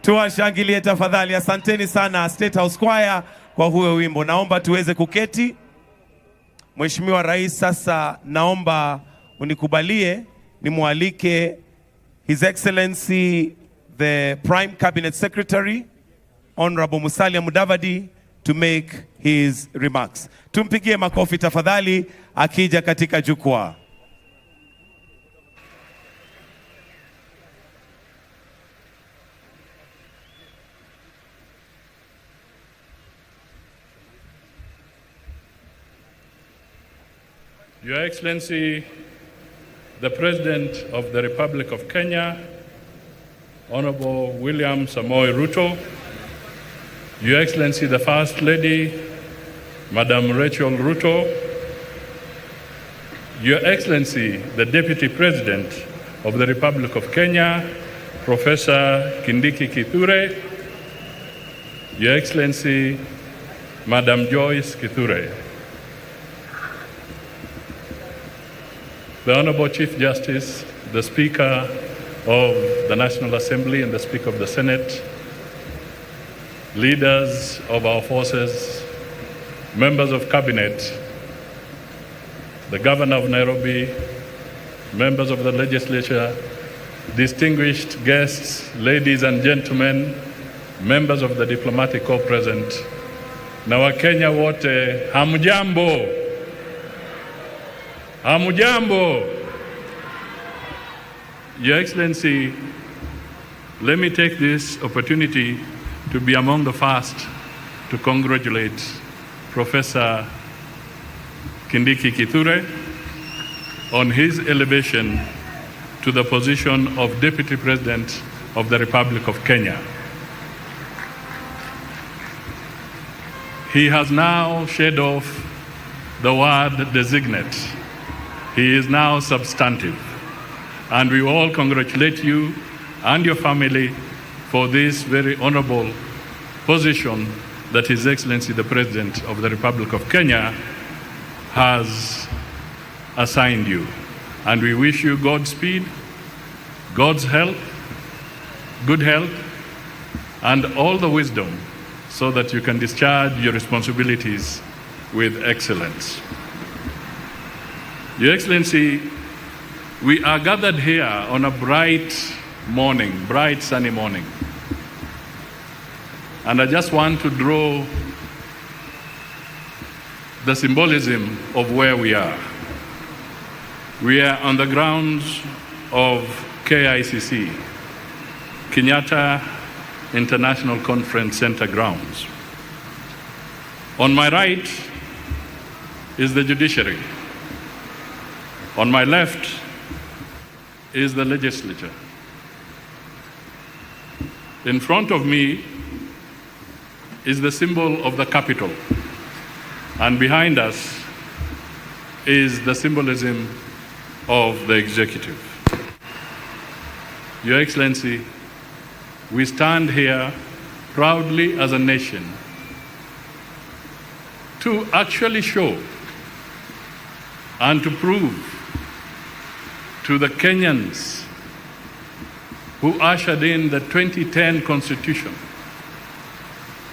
Tuwashangilie tafadhali. Asanteni sana State House Choir kwa huo wimbo. Naomba tuweze kuketi. Mheshimiwa Rais, sasa naomba unikubalie nimwalike His Excellency the Prime Cabinet Secretary Honorable Musalia Mudavadi to make his remarks. Tumpigie makofi tafadhali akija katika jukwaa. Your Excellency, the President of the Republic of Kenya, Honorable William Samoei Ruto, Your Excellency, the First Lady, Madam Rachel Ruto, Your Excellency, the Deputy President of the Republic of Kenya, Professor Kindiki Kithure, Your Excellency, Madam Joyce Kithure, the Honorable Chief Justice, the Speaker of the National Assembly and the Speaker of the Senate, leaders of our forces, members of Cabinet, the Governor of Nairobi, members of the legislature, distinguished guests, ladies and gentlemen, members of the diplomatic corps present, na Wakenya wote, hamjambo? Hamjambo? Your Excellency, let me take this opportunity to be among the first to congratulate Professor Kindiki Kithure on his elevation to the position of Deputy President of the Republic of Kenya. He has now shed off the word designate. He is now substantive. And we all congratulate you and your family for this very honorable position that His Excellency the President of the Republic of Kenya has assigned you. And we wish you Godspeed, God's help, good health, and all the wisdom so that you can discharge your responsibilities with excellence. Your Excellency, we are gathered here on a bright morning, bright sunny morning. And I just want to draw the symbolism of where we are. We are on the grounds of KICC, Kenyatta International Conference Center grounds. On my right is the judiciary. On my left is the legislature. In front of me is the symbol of the capital, and behind us is the symbolism of the executive. Your Excellency, we stand here proudly as a nation to actually show and to prove to the Kenyans who ushered in the 2010 Constitution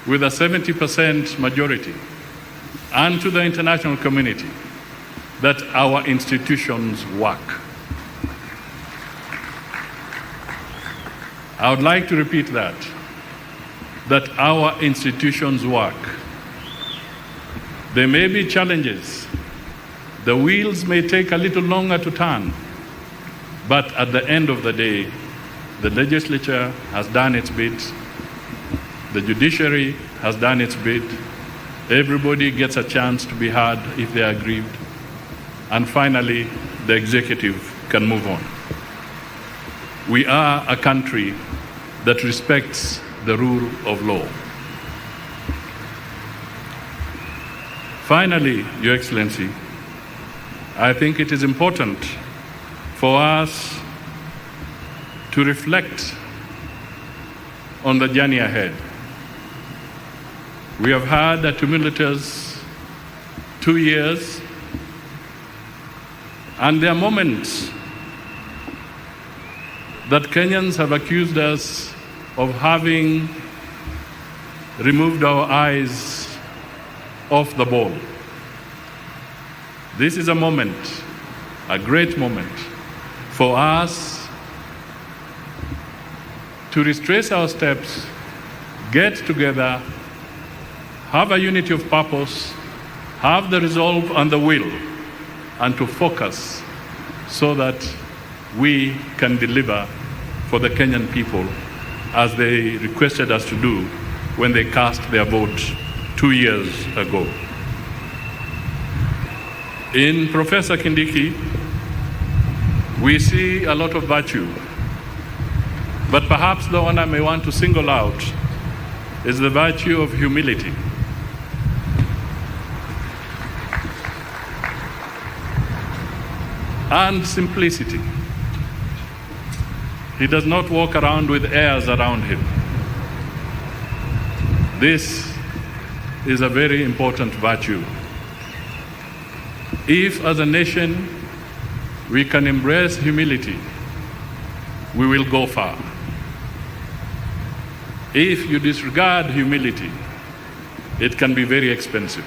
with a 70% majority, and to the international community, that our institutions work. I would like to repeat that our institutions work. There may be challenges. The wheels may take a little longer to turn, but at the end of the day, the legislature has done its bit, the judiciary has done its bit, everybody gets a chance to be heard if they are aggrieved, and finally, the executive can move on. We are a country that respects the rule of law. Finally, Your Excellency, I think it is important for us to reflect on the journey ahead. We have had a tumultuous 2 years, and there are moments that Kenyans have accused us of having removed our eyes off the ball. This is a moment, a great moment, for us to retrace our steps, get together, have a unity of purpose, have the resolve and the will, and to focus so that we can deliver for the Kenyan people as they requested us to do when they cast their vote 2 years ago. In Professor Kindiki, we see a lot of virtue, but perhaps the one I may want to single out is the virtue of humility. And simplicity. He does not walk around with airs around him. This is a very important virtue. If, as a nation, we can embrace humility, we will go far. If you disregard humility, it can be very expensive.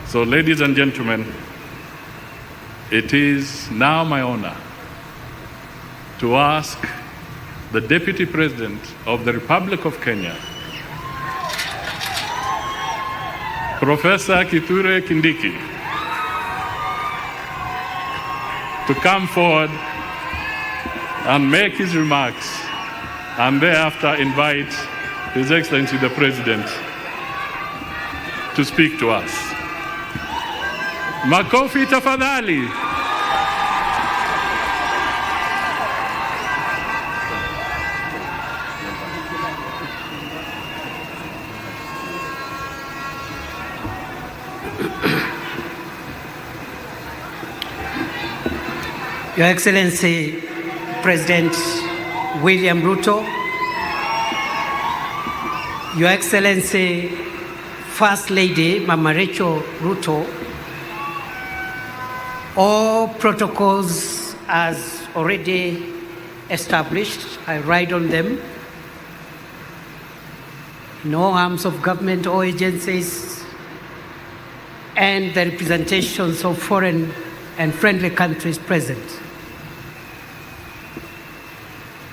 So, ladies and gentlemen, it is now my honor to ask the Deputy President of the Republic of Kenya, Professor Kithure Kindiki, to come forward and make his remarks and thereafter invite His Excellency the President to speak to us. Makofi tafadhali. Your Excellency, President William Ruto, Your Excellency, First Lady Mama Rachel Ruto, all protocols as already established, I ride on them. No arms of government or agencies and the representations of foreign and friendly countries present.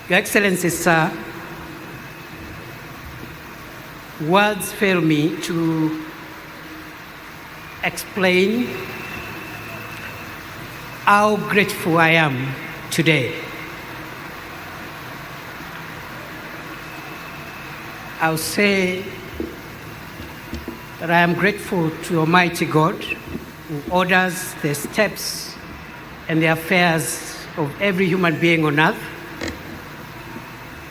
Your Excellency, sir, words fail me to explain how grateful I am today. I'll say that I am grateful to Almighty God, who orders the steps and the affairs of every human being on earth.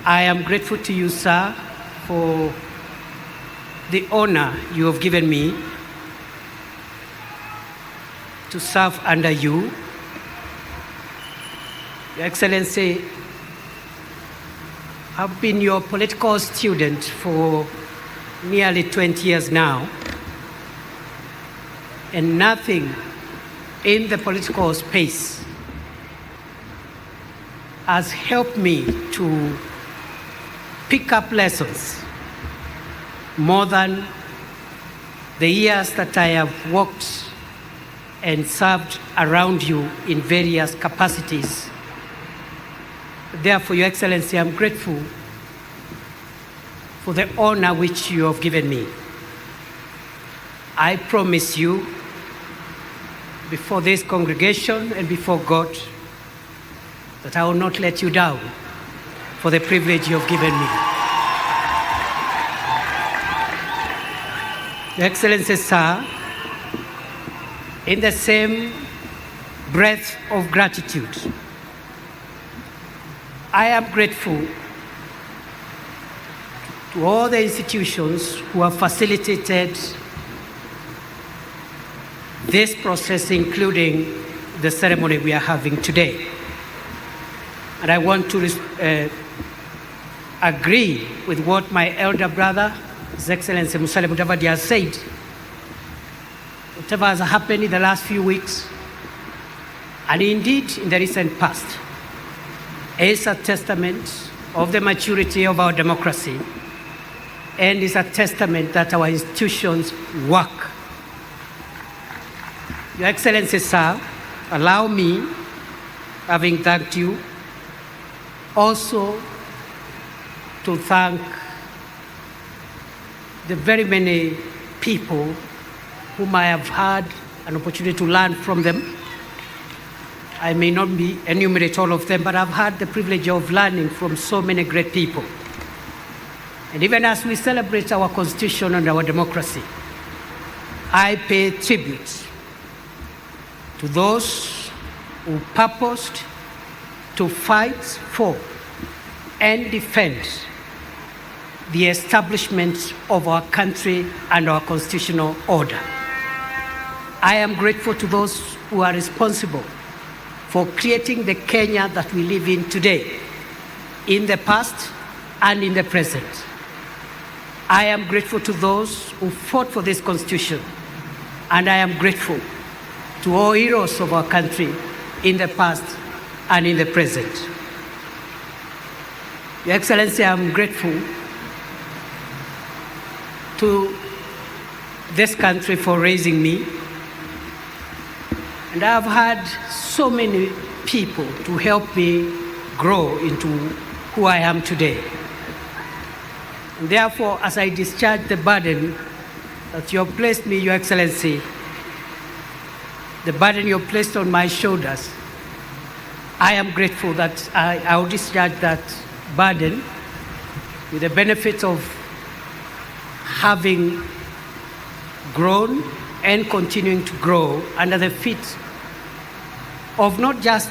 I am grateful to you, sir, for the honor you have given me to serve under you. Your Excellency, I've been your political student for nearly 20 years now, and nothing in the political space has helped me to pick up lessons more than the years that I have worked and served around you in various capacities. Therefore, Your Excellency, I'm grateful for the honor which you have given me. I promise you, before this congregation and before God, that I will not let you down for the privilege you have given me. Your Excellency, sir, in the same breath of gratitude, I am grateful to all the institutions who have facilitated this process, including the ceremony we are having today. And I want to agree with what my elder brother, His Excellency Musalia Mudavadi, has said. Whatever has happened in the last few weeks, and indeed in the recent past, is a testament of the maturity of our democracy and is a testament that our institutions work. Your Excellency, sir, allow me, having thanked you, also to thank the very many people whom I have had an opportunity to learn from them. I may not be enumerate all of them, but I've had the privilege of learning from so many great people. And even as we celebrate our constitution and our democracy, I pay tribute to those who purposed to fight for and defend the establishment of our country and our constitutional order. I am grateful to those who are responsible for creating the Kenya that we live in today, in the past and in the present. I am grateful to those who fought for this constitution, and I am grateful to all heroes of our country in the past and in the present. Your Excellency, I am grateful to this country for raising me. And I've had so many people to help me grow into who I am today. And therefore, as I discharge the burden that you have placed me, Your Excellency, the burden you have placed on my shoulders, I am grateful that I will discharge that burden with the benefit of having grown and continuing to grow under the feet of not just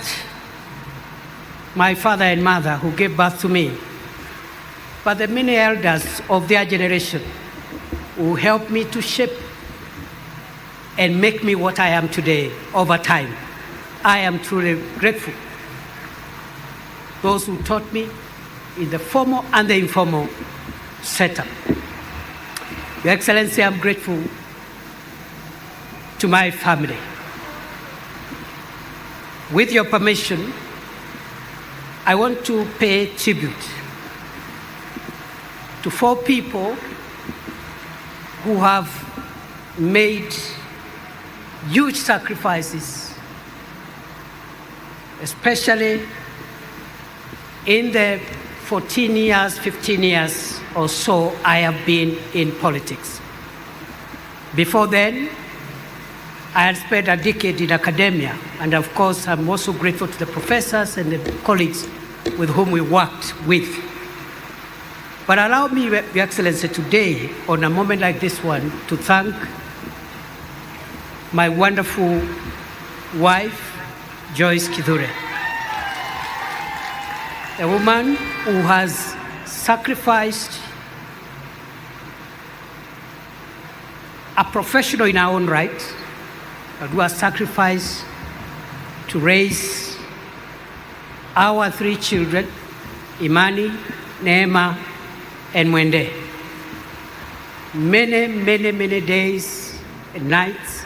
my father and mother who gave birth to me, but the many elders of their generation who helped me to shape and make me what I am today over time. I am truly grateful. Those who taught me in the formal and the informal setup. Your Excellency, I'm grateful to my family. With your permission, I want to pay tribute to four people who have made huge sacrifices, especially in the 14 years, 15 years or so I have been in politics. Before then, I had spent a decade in academia, and of course, I'm also grateful to the professors and the colleagues with whom we worked with. But allow me, Your Excellency, today, on a moment like this one, to thank my wonderful wife, Joyce Kithure, a woman who has sacrificed, a professional in her own right, but who has sacrificed to raise our three children, Imani, Neema, and Mwende. Many, many, many days and nights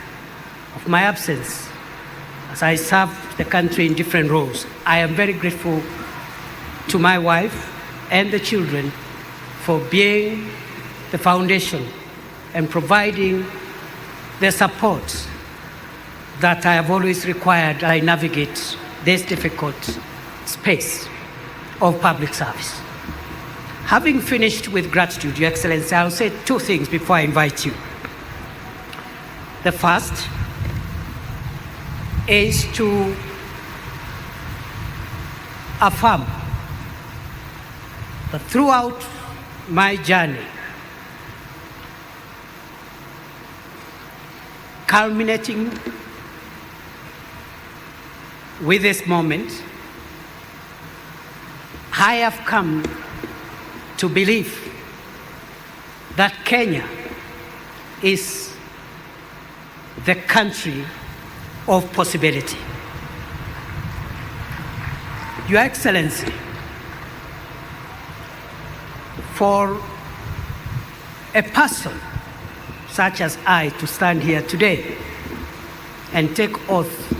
of my absence as I served the country in different roles. I am very grateful to my wife and the children for being the foundation and providing the support that I have always required I navigate this difficult space of public service. Having finished with gratitude, Your Excellency, I'll say two things before I invite you. The first is to affirm that throughout my journey, culminating with this moment, I have come to believe that Kenya is the country of possibility. Your Excellency, for a person such as I to stand here today and take oath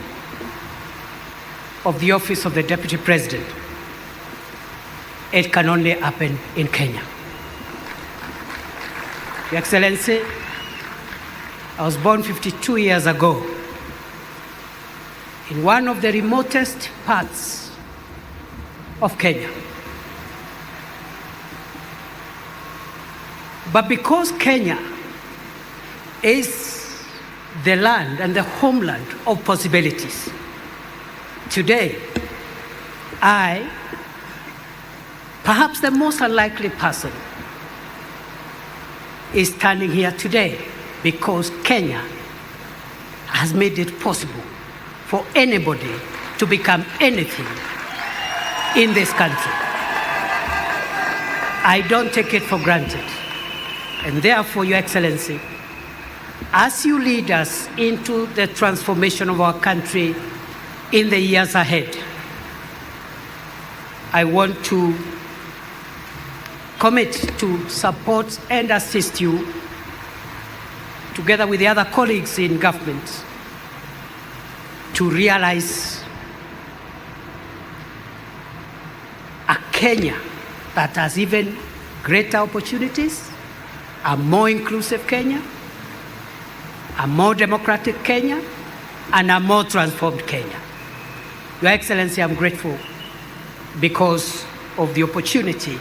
of the office of the Deputy President It can only happen in Kenya. Your Excellency, I was born 52 years ago in one of the remotest parts of Kenya. But because Kenya is the land and the homeland of possibilities, today, I, perhaps the most unlikely person, is standing here today because Kenya has made it possible for anybody to become anything in this country. I don't take it for granted. And therefore, Your Excellency, as you lead us into the transformation of our country in the years ahead, I want to commit to support and assist you, together with the other colleagues in government, to realize a Kenya that has even greater opportunities, a more inclusive Kenya, a more democratic Kenya, and a more transformed Kenya. Your Excellency, I'm grateful because of the opportunity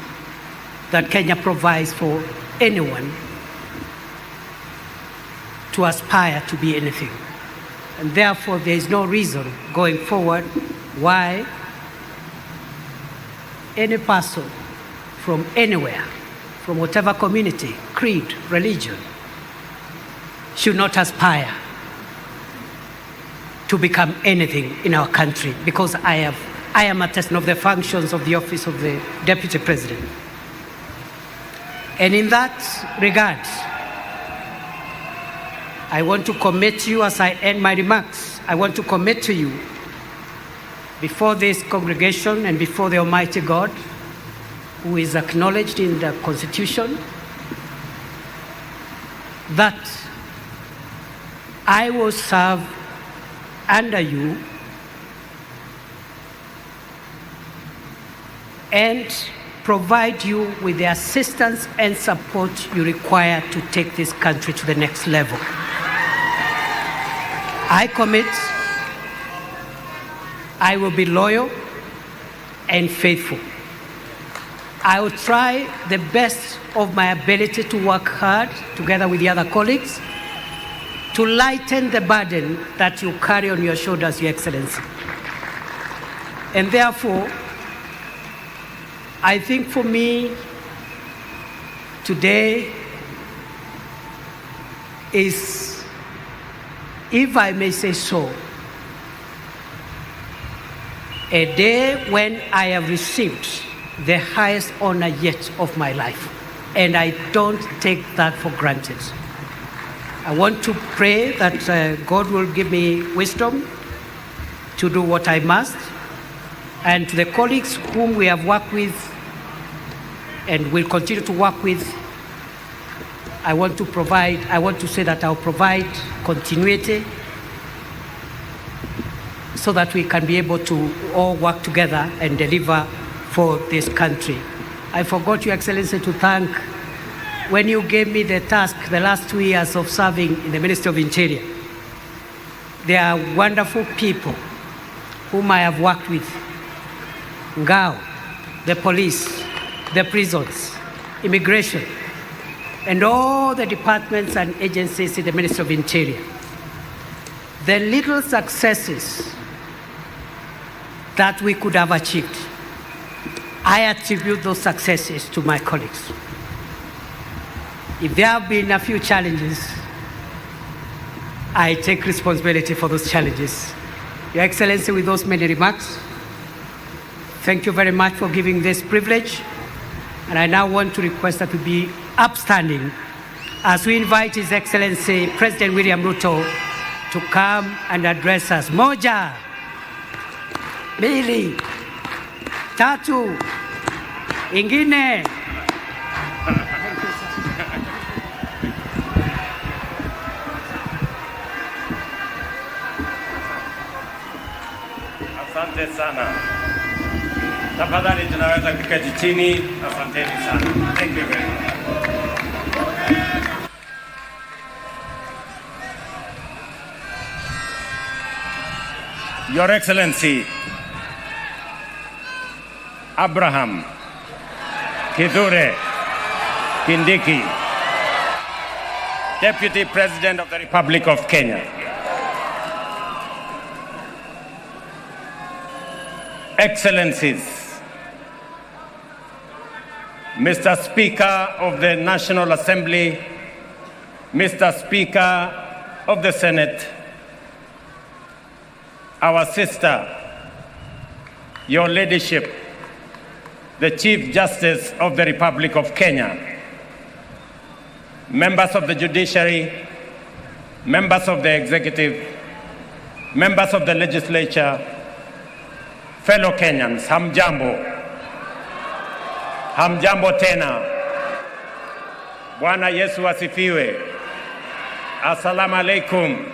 that Kenya provides for anyone to aspire to be anything. And therefore, there is no reason going forward why any person from anywhere, from whatever community, creed, religion, should not aspire to become anything in our country, because I am attesting of the functions of the office of the Deputy President. And in that regard, I want to commit you, as I end my remarks, I want to commit to you before this congregation and before the Almighty God, who is acknowledged in the Constitution, that I will serve under you and provide you with the assistance and support you require to take this country to the next level. I commit, I will be loyal and faithful. I will try the best of my ability to work hard together with the other colleagues to lighten the burden that you carry on your shoulders, Your Excellency. And therefore, I think for me, today is, if I may say so, a day when I have received the highest honor yet of my life. And I don't take that for granted. I want to pray that God will give me wisdom to do what I must, and to the colleagues whom we have worked with and will continue to work with, I want to say that I'll provide continuity so that we can be able to all work together and deliver for this country. I forgot, Your Excellency, to thank when you gave me the task the last 2 years of serving in the Ministry of Interior. There are wonderful people whom I have worked with. Ngao, the police, the prisons, immigration, and all the departments and agencies in the Ministry of Interior. The little successes that we could have achieved, I attribute those successes to my colleagues. If there have been a few challenges, I take responsibility for those challenges. Your Excellency, with those many remarks, thank you very much for giving this privilege. And I now want to request that we be upstanding as we invite His Excellency President William Ruto to come and address us. Moja, mbili, tatu, ingine. Asante sana. Tafadhali tunaweza kuketi chini. Asanteni sana. Thank you very much. Your Excellency, Abraham Kithure Kindiki, Deputy President of the Republic of Kenya. Excellencies, Mr. Speaker of the National Assembly, Mr. Speaker of the Senate, our sister, Your Ladyship, the Chief Justice of the Republic of Kenya, members of the judiciary, members of the executive, members of the legislature, fellow Kenyans, hamjambo. Hamjambo tena. Bwana Yesu asifiwe. Assalamu alaikum.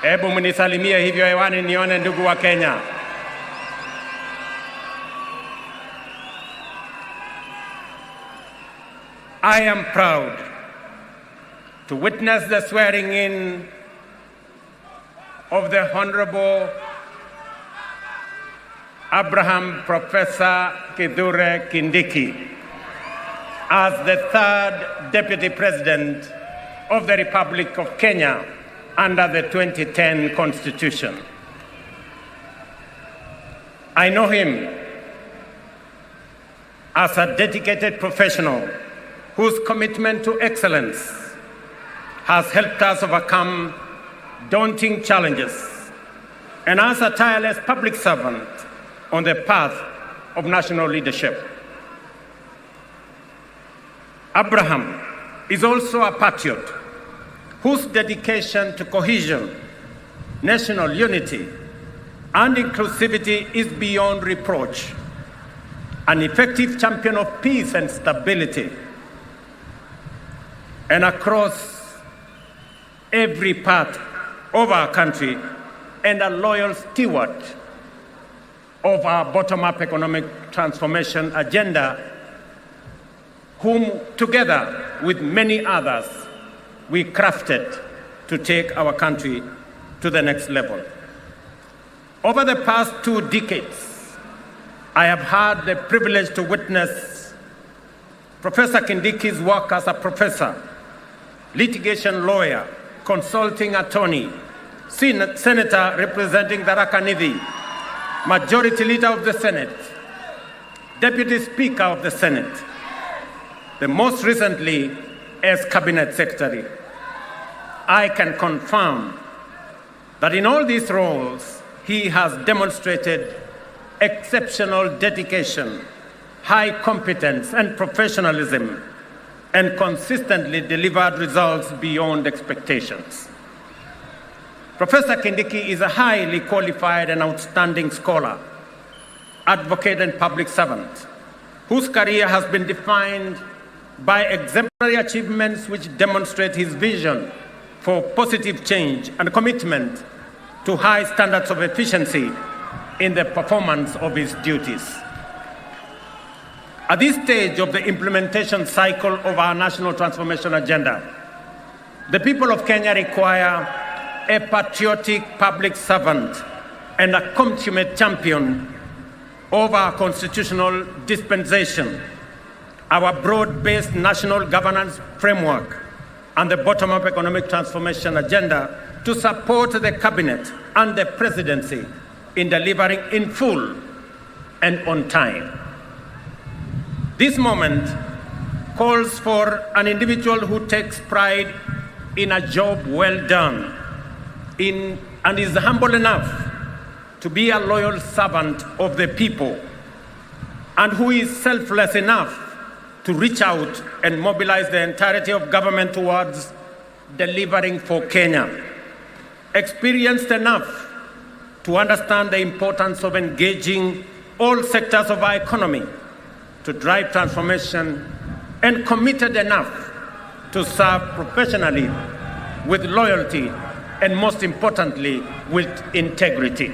Hebu mnisalimie hivyo hewani nione, ndugu wa Kenya. I am proud to witness the swearing in of the Honorable Abraham Professor Kithure Kindiki as the third Deputy President of the Republic of Kenya under the 2010 Constitution. I know him as a dedicated professional whose commitment to excellence has helped us overcome daunting challenges, and as a tireless public servant on the path of national leadership. Abraham is also a patriot whose dedication to cohesion, national unity, and inclusivity is beyond reproach, an effective champion of peace and stability, and across every part of our country, and a loyal steward of our bottom-up economic transformation agenda, whom together with many others we crafted to take our country to the next level. Over the past 2 decades, I have had the privilege to witness Professor Kindiki's work as a professor, litigation lawyer, consulting attorney, senator representing Tharaka Nithi, majority leader of the Senate, deputy speaker of the Senate, the most recently as cabinet secretary. I can confirm that in all these roles, he has demonstrated exceptional dedication, high competence and professionalism, and consistently delivered results beyond expectations. Professor Kindiki is a highly qualified and outstanding scholar, advocate and public servant, whose career has been defined by exemplary achievements which demonstrate his vision for positive change and commitment to high standards of efficiency in the performance of his duties. At this stage of the implementation cycle of our national transformation agenda, the people of Kenya require a patriotic public servant and a consummate champion of our constitutional dispensation, our broad-based national governance framework, and the bottom-up economic transformation agenda to support the cabinet and the presidency in delivering in full and on time. This moment calls for an individual who takes pride in a job well done and is humble enough to be a loyal servant of the people, and who is selfless enough to reach out and mobilize the entirety of government towards delivering for Kenya. Experienced enough to understand the importance of engaging all sectors of our economy to drive transformation, and committed enough to serve professionally with loyalty and, most importantly, with integrity.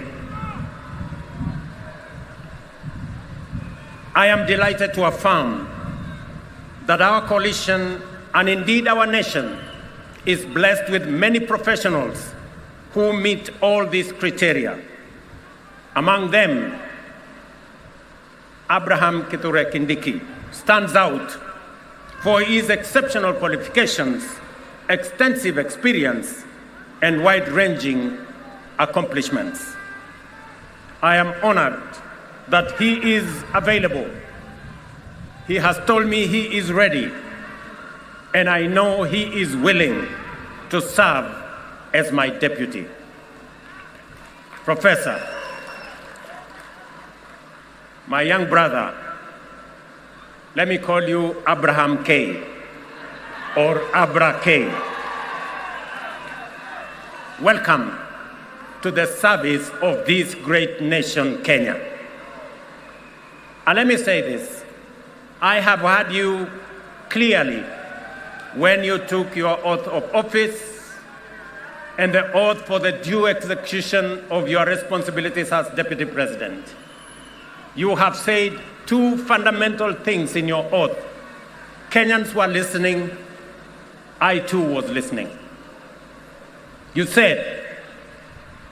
I am delighted to affirm that our coalition, and indeed our nation, is blessed with many professionals who meet all these criteria. Among them, Abraham Kithure Kindiki stands out for his exceptional qualifications, extensive experience, and wide-ranging accomplishments. I am honored that he is available. He has told me he is ready, and I know he is willing to serve as my deputy. Professor, my young brother, let me call you Abraham K. or Abra K. Welcome to the service of this great nation, Kenya. And let me say this. I have heard you clearly when you took your oath of office and the oath for the due execution of your responsibilities as Deputy President. You have said two fundamental things in your oath. Kenyans were listening. I too was listening. You said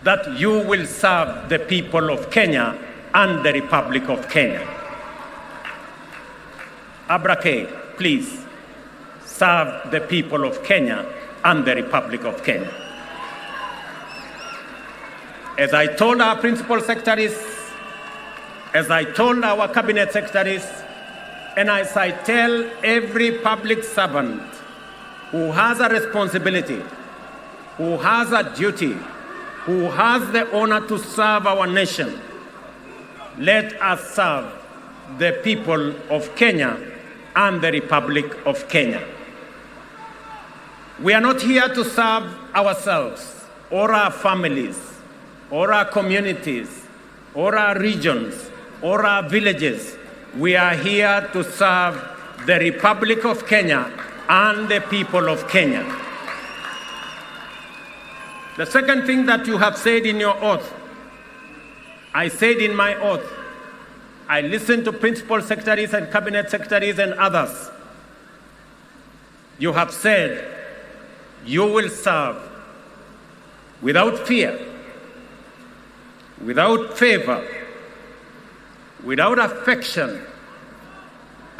that you will serve the people of Kenya and the Republic of Kenya. Abra K, please serve the people of Kenya and the Republic of Kenya. As I told our principal secretaries, as I told our cabinet secretaries, and as I tell every public servant who has a responsibility, who has a duty, who has the honor to serve our nation, let us serve the people of Kenya and the Republic of Kenya. We are not here to serve ourselves or our families or our communities or our regions or our villages. We are here to serve the Republic of Kenya and the people of Kenya. The second thing that you have said in your oath, I said in my oath, I listened to principal secretaries and cabinet secretaries and others. You have said you will serve without fear, without favor, without affection,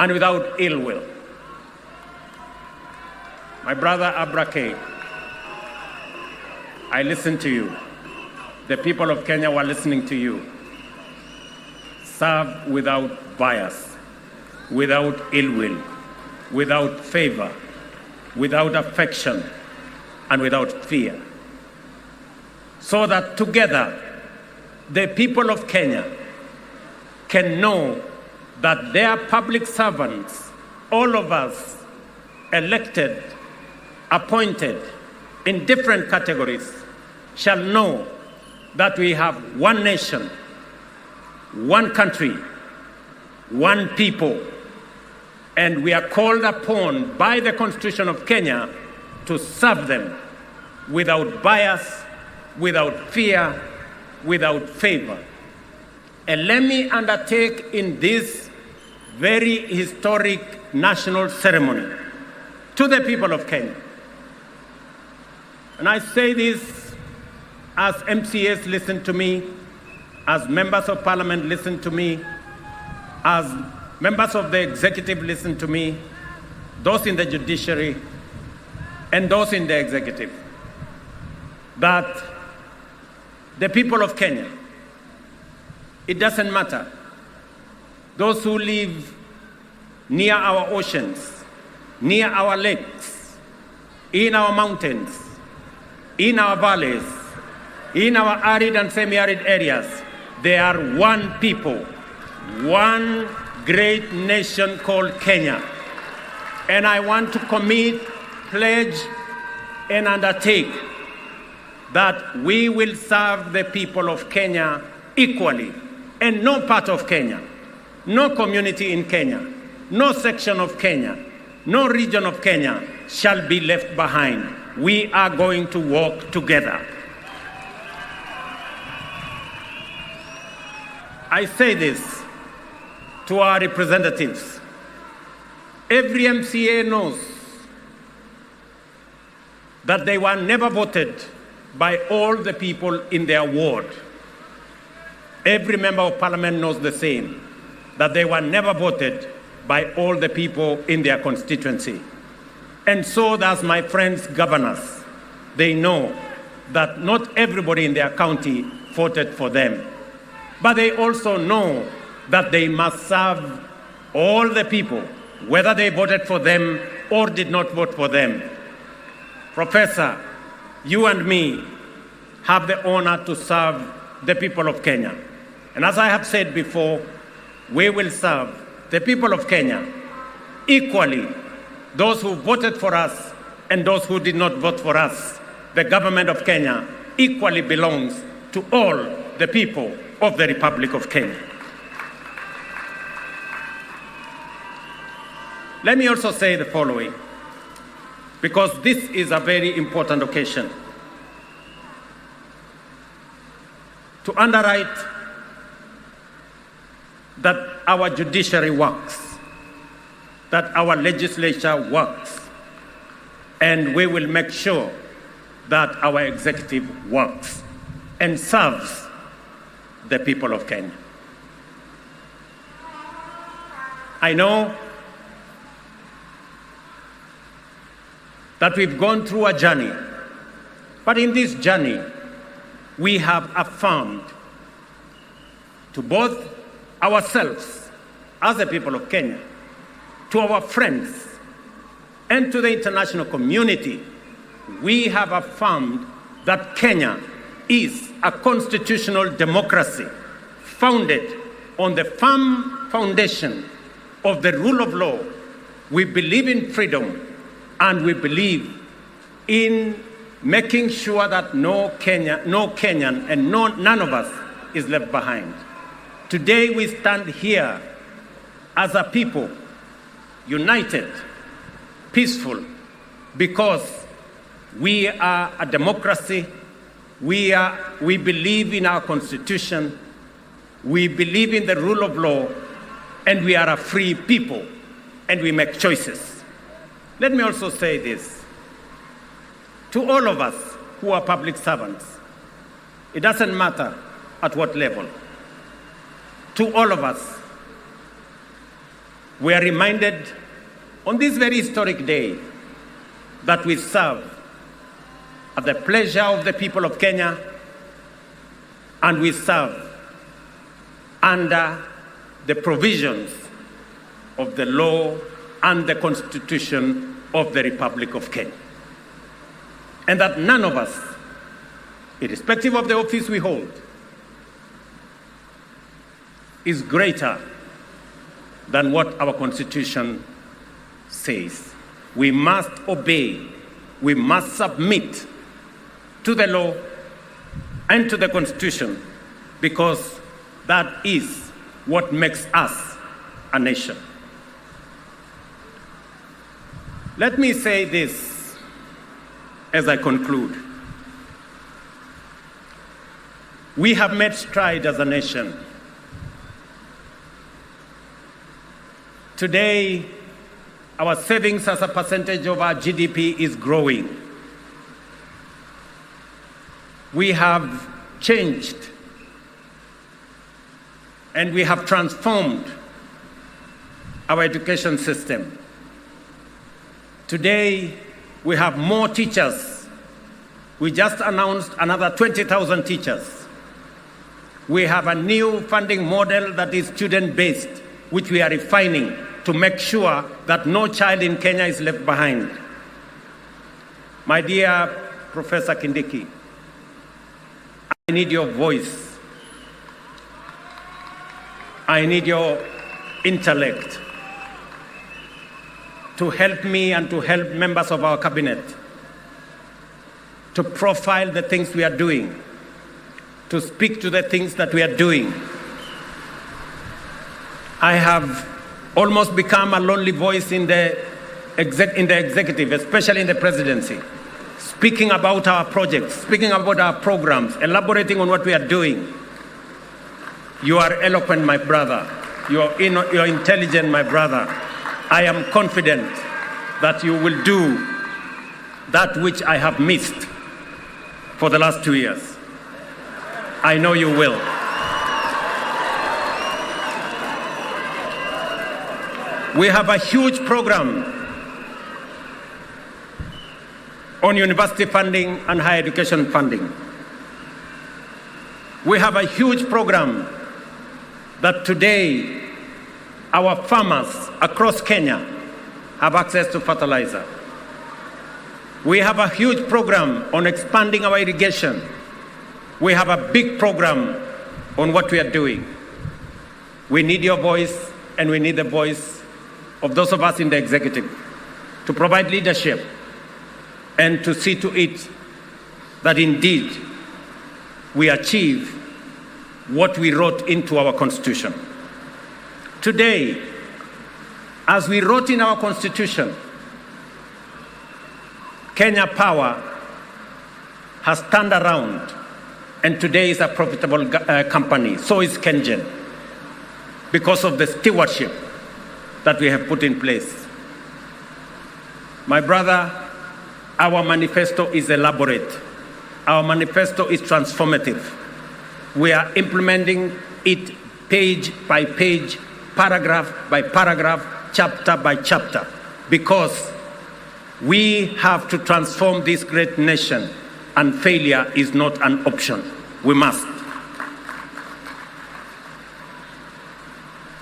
and without ill will. My brother Abra K, I listened to you. The people of Kenya were listening to you. Serve without bias, without ill will, without favor, without affection, and without fear. So that together, the people of Kenya can know that their public servants, all of us elected, appointed in different categories, shall know that we have one nation, one country, one people, and we are called upon by the Constitution of Kenya to serve them without bias, without fear, without favor. And let me undertake in this very historic national ceremony to the people of Kenya. And I say this as MCAs listen to me, as members of parliament listen to me, as members of the executive listen to me, those in the judiciary, and those in the executive, that the people of Kenya, it doesn't matter, those who live near our oceans, near our lakes, in our mountains, in our valleys, in our arid and semi-arid areas, they are one people, one great nation called Kenya. And I want to commit, pledge, and undertake that we will serve the people of Kenya equally, and no part of Kenya, no community in Kenya, no section of Kenya, no region of Kenya shall be left behind. We are going to work together. I say this to our representatives. Every MCA knows that they were never voted by all the people in their ward. Every member of parliament knows the same, that they were never voted by all the people in their constituency. And so does my friends governors. They know that not everybody in their county voted for them. But they also know that they must serve all the people, whether they voted for them or did not vote for them. Professor, you and me have the honor to serve the people of Kenya. And as I have said before, we will serve the people of Kenya equally, those who voted for us and those who did not vote for us. The government of Kenya equally belongs to all the people of the Republic of Kenya. Let me also say the following, because this is a very important occasion. To underwrite that our judiciary works, that our legislature works, and we will make sure that our executive works and serves the people of Kenya. I know that we've gone through a journey, but in this journey, we have affirmed to both ourselves as the people of Kenya, to our friends, and to the international community, we have affirmed that Kenya is a constitutional democracy founded on the firm foundation of the rule of law. We believe in freedom, and we believe in making sure that no Kenyan and none of us is left behind. Today we stand here as a people, united, peaceful, because we are a democracy, we believe in our constitution, we believe in the rule of law, and we are a free people, and we make choices. Let me also say this. To all of us who are public servants, it doesn't matter at what level. To all of us, we are reminded on this very historic day that we serve at the pleasure of the people of Kenya, and we serve under the provisions of the law and the Constitution of the Republic of Kenya. And that none of us, irrespective of the office we hold, is greater than what our Constitution says. We must obey, we must submit to the law and to the Constitution, because that is what makes us a nation. Let me say this as I conclude. We have made strides as a nation. Today, our savings as a percentage of our GDP is growing. We have changed and we have transformed our education system. Today, we have more teachers. We just announced another 20,000 teachers. We have a new funding model that is student-based, which we are refining to make sure that no child in Kenya is left behind. My dear Professor Kindiki, I need your voice. I need your intellect to help me and to help members of our cabinet to profile the things we are doing, to speak to the things that we are doing. I have almost become a lonely voice in the executive, especially in the presidency, speaking about our projects, speaking about our programs, elaborating on what we are doing. You are eloquent, my brother. You're intelligent, my brother. I am confident that you will do that which I have missed for the last 2 years. I know you will. We have a huge program on university funding and higher education funding. We have a huge program that today our farmers across Kenya have access to fertilizer. We have a huge program on expanding our irrigation. We have a big program on what we are doing. We need your voice, and we need the voice of those of us in the executive to provide leadership and to see to it that indeed we achieve what we wrote into our constitution. Today, as we wrote in our constitution, Kenya Power has turned around and today is a profitable company. So is KenGen, because of the stewardship that we have put in place. My brother, our manifesto is elaborate. Our manifesto is transformative. We are implementing it page by page, paragraph by paragraph, chapter by chapter, because we have to transform this great nation, and failure is not an option. We must.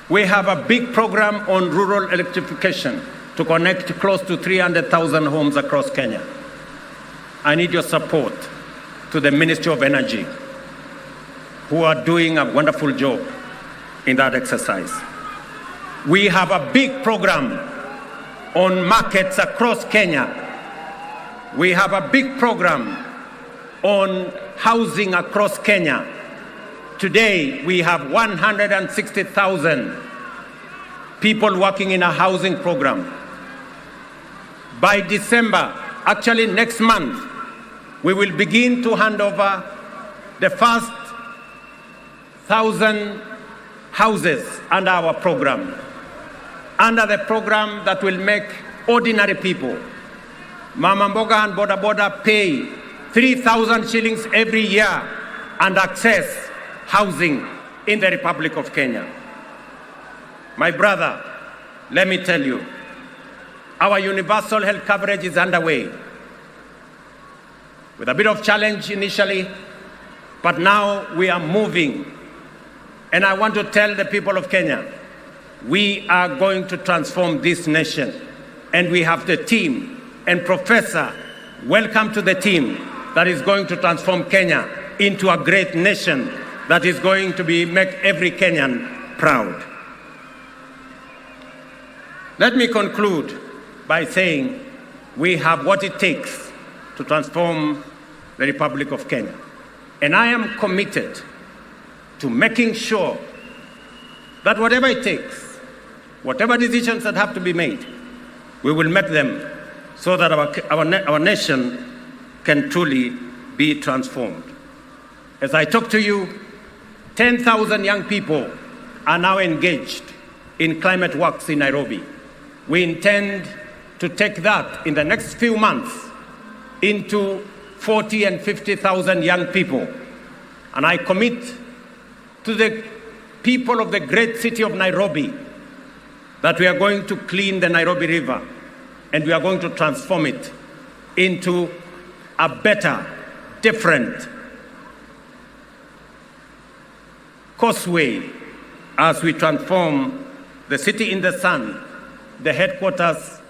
We have a big program on rural electrification to connect close to 300,000 homes across Kenya. I need your support to the Ministry of Energy, who are doing a wonderful job in that exercise. We have a big program on markets across Kenya. We have a big program on housing across Kenya. Today, we have 160,000 people working in a housing program. By December, actually next month, we will begin to hand over the first 1,000 houses under our program. Under the program that will make ordinary people, Mama Mboga and Boda Boda, pay 3,000 shillings every year and access housing in the Republic of Kenya. My brother, let me tell you, our universal health coverage is underway. With a bit of challenge initially, but now we are moving. And I want to tell the people of Kenya, we are going to transform this nation. And we have the team. And Professor, welcome to the team that is going to transform Kenya into a great nation that is going to make every Kenyan proud. Let me conclude by saying we have what it takes to transform the Republic of Kenya. And I am committed to making sure that whatever it takes, whatever decisions that have to be made, we will make them so that our nation can truly be transformed. As I talk to you, 10,000 young people are now engaged in climate works in Nairobi. We intend to take that in the next few months into 40 and 50,000 young people. And I commit to the people of the great city of Nairobi that we are going to clean the Nairobi River and we are going to transform it into a better, different causeway as we transform the city in the sun, the headquarters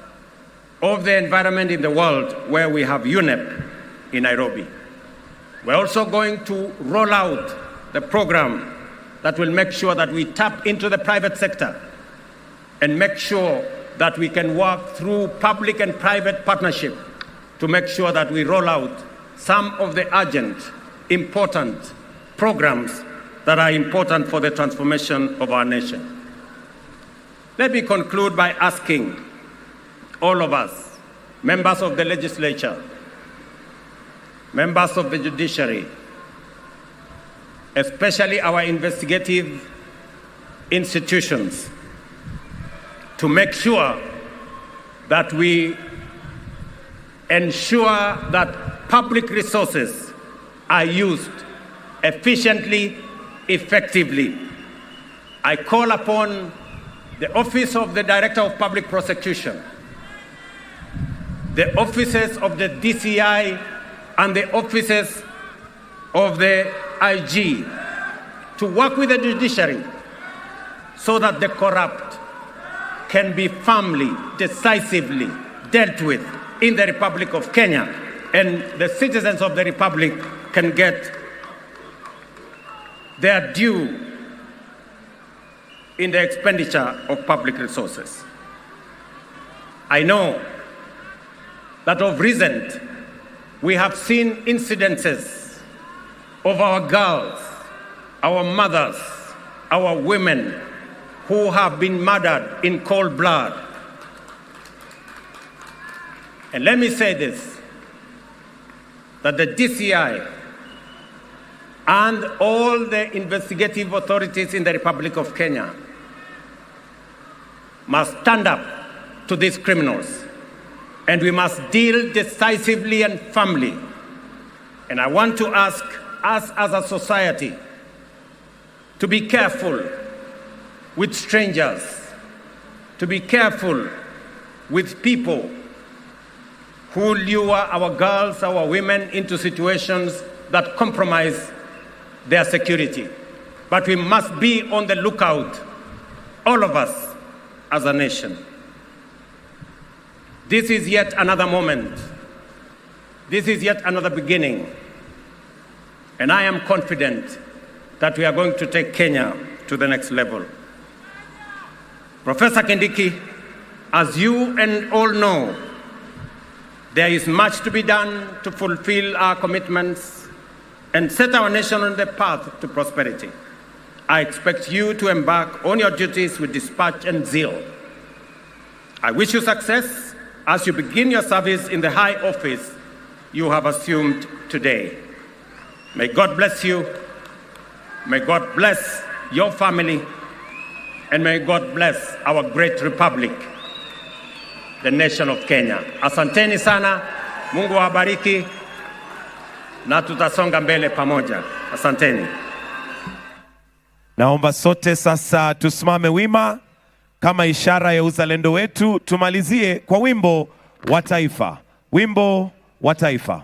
of the environment in the world, where we have UNEP in Nairobi. We're also going to roll out the program that will make sure that we tap into the private sector and make sure that we can work through public and private partnership to make sure that we roll out some of the urgent, important programs that are important for the transformation of our nation. Let me conclude by asking all of us, members of the legislature, members of the judiciary, especially our investigative institutions to make sure that we ensure that public resources are used efficiently, effectively. I call upon the Office of the Director of Public Prosecution, the offices of the DCI, and the offices of the IG to work with the judiciary so that the corrupt can be firmly, decisively dealt with in the Republic of Kenya, and the citizens of the Republic can get their due in the expenditure of public resources. I know that of recent we have seen incidences of our girls, our mothers, our women who have been murdered in cold blood. And let me say this, that the DCI and all the investigative authorities in the Republic of Kenya must stand up to these criminals, and we must deal decisively and firmly. And I want to ask us as a society to be careful with strangers, to be careful with people who lure our girls, our women into situations that compromise their security. But we must be on the lookout, all of us as a nation. This is yet another moment. This is yet another beginning. And I am confident that we are going to take Kenya to the next level. Professor Kindiki, as you and all know, there is much to be done to fulfill our commitments and set our nation on the path to prosperity. I expect you to embark on your duties with dispatch and zeal. I wish you success as you begin your service in the high office you have assumed today. May God bless you. May God bless your family. And may God bless our great republic, the nation of Kenya. Asanteni sana. Mungu awabariki na tutasonga mbele pamoja. Asanteni. Naomba sote sasa tusimame wima kama ishara ya uzalendo wetu. Tumalizie kwa wimbo wa taifa. Wimbo wa taifa.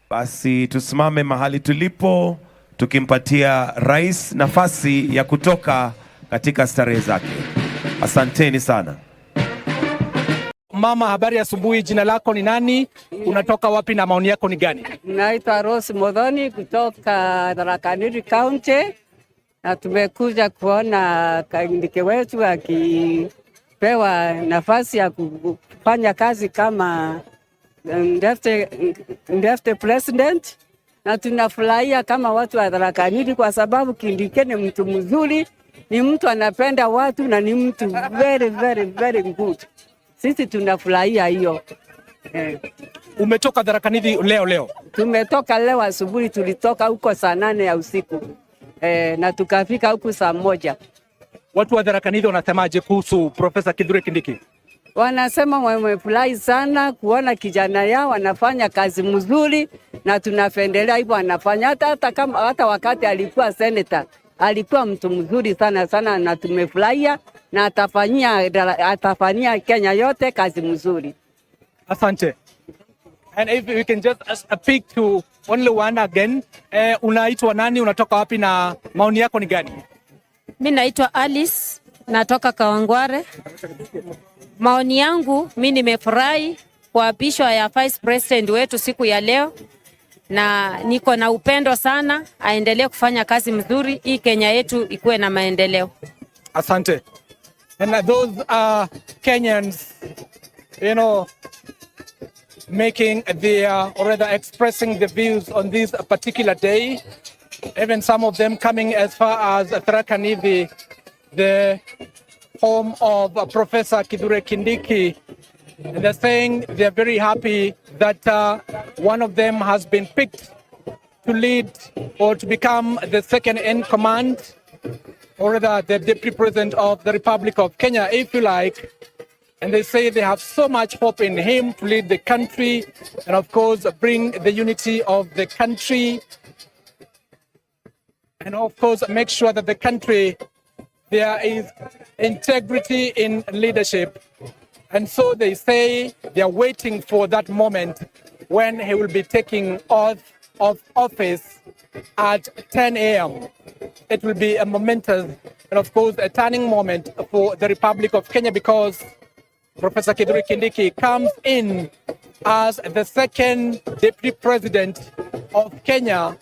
Basi tusimame mahali tulipo tukimpatia rais nafasi ya kutoka katika starehe zake. Asanteni sana. Mama, habari ya asubuhi. Jina lako ni nani? Unatoka wapi na maoni yako ni gani? Naitwa Rose Modhoni kutoka Tharaka Nithi County, na tumekuja kuona Kindiki wetu akipewa nafasi ya kufanya kazi kama deputy president, na tunafurahia kama watu wa Tharaka Nithi kwa sababu Kindiki ni mtu mzuri, ni mtu anapenda watu na ni mtu very, very, very good. Sisi tunafurahia hiyo. Umetoka Tharaka Nithi leo leo? Tumetoka leo asubuhi, tulitoka huko saa 8 ya usiku. Na tukafika huku saa 1. Watu wa Tharaka Nithi wanasemaje kuhusu Profesa Kithure Kindiki? Wanasema wamefurahi sana kuona kijana yao anafanya kazi mzuri, na tunapendelea hivyo anafanya. Hata wakati alikuwa senator alikuwa mtu mzuri sana sana, na tumefurahia na atafanyia Kenya yote kazi mzuri. Asante. And if we can just speak to only one again. Unaitwa nani, unatoka wapi na maoni yako ni gani? Mimi naitwa Alice Natoka Kawangware. Maoni yangu mi nimefurahi kuapishwa ya Vice President wetu siku ya leo, na niko na upendo sana, aendelee kufanya kazi mzuri, hii Kenya yetu ikuwe na maendeleo. Asante. And those are Kenyans making their, or rather expressing the views on this particular day. Even some of them coming as far as Tharaka Nithi, the home of Professor Kithure Kindiki. And they're saying they're very happy that one of them has been picked to lead or to become the second in command, or rather the deputy president of the Republic of Kenya, if you like. And they say they have so much hope in him to lead the country and, of course, bring the unity of the country. And, of course, make sure that the country, there is integrity in leadership. And so they say they are waiting for that moment when he will be taking oath of office at 10 a.m. It will be a momentous and, of course, a turning moment for the Republic of Kenya, because Professor Kithure Kindiki comes in as the second deputy president of Kenya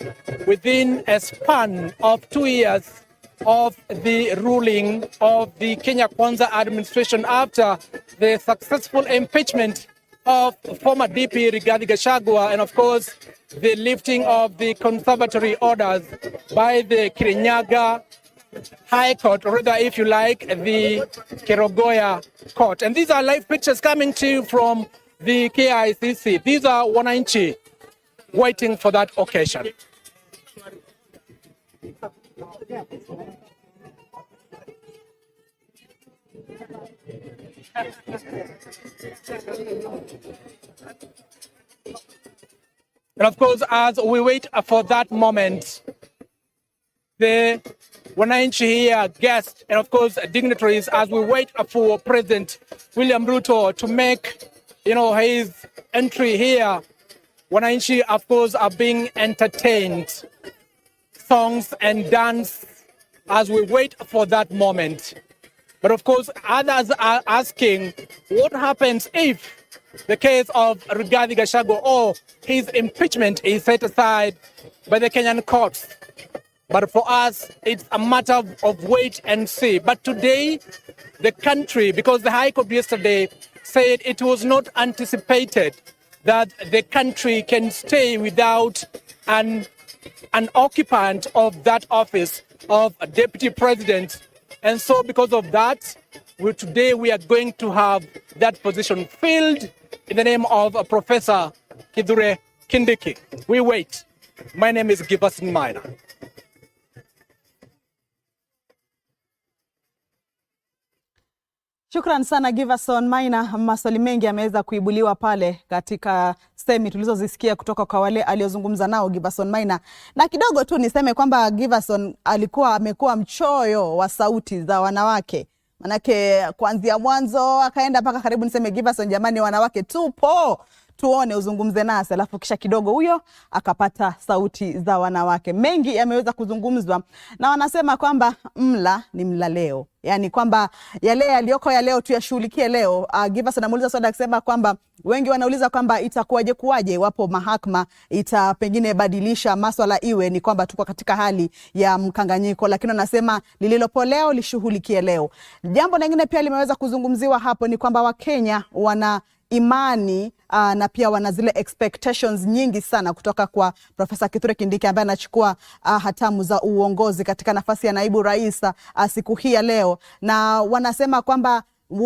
within a span of 2 years of the ruling of the Kenya Kwanza administration after the successful impeachment of former DP Rigathi Gachagua and, of course, the lifting of the conservatory orders by the Kirinyaga High Court, or rather, if you like, the Kerogoya Court. And these are live pictures coming to you from the KICC. These are wananchi waiting for that occasion. And of course, as we wait for that moment, the wananchi here, guests, and of course, dignitaries, as we wait for President William Ruto to make his entry here, wananchi, of course, are being entertained. Songs and dance as we wait for that moment. But of course, others are asking what happens if the case of Rigathi Gachagua or his impeachment is set aside by the Kenyan courts. But for us, it's a matter of wait and see. But today, the country, because the High Court yesterday said it was not anticipated that the country can stay without an occupant of that office of a deputy president. And so because of that, today we are going to have that position filled in the name of Professor Kithure Kindiki. We wait. My name is Giverson Maina. Shukran sana Giverson Maina. Maswali mengi yameweza kuibuliwa pale katika semi tulizozisikia kutoka kwa wale aliozungumza nao Giverson Maina, na kidogo tu niseme kwamba Giverson alikuwa amekuwa mchoyo wa sauti za wanawake, manake kuanzia mwanzo akaenda mpaka karibu niseme Giverson, jamani, wanawake tupo tuone uzungumze nasi, alafu kisha kidogo huyo akapata sauti za wanawake. Mengi yameweza kuzungumzwa na wanasema kwamba mla ni mla leo, yaani kwamba yale yaliyoko ya leo tuyashughulikie leo. Giverson anamuuliza swali akisema kwamba wengi wanauliza kwamba itakuwaje kuwaje iwapo mahakama ita pengine badilisha maswala iwe ni kwamba tuko katika hali ya mkanganyiko, lakini wanasema lililopo leo lishughulikie leo. Jambo lingine pia limeweza kuzungumziwa hapo ni kwamba Wakenya wana imani na pia wana zile expectations nyingi sana kutoka kwa Profesa Kithure Kindiki ambaye anachukua hatamu za uongozi katika nafasi ya naibu rais siku hii ya leo, na wanasema kwamba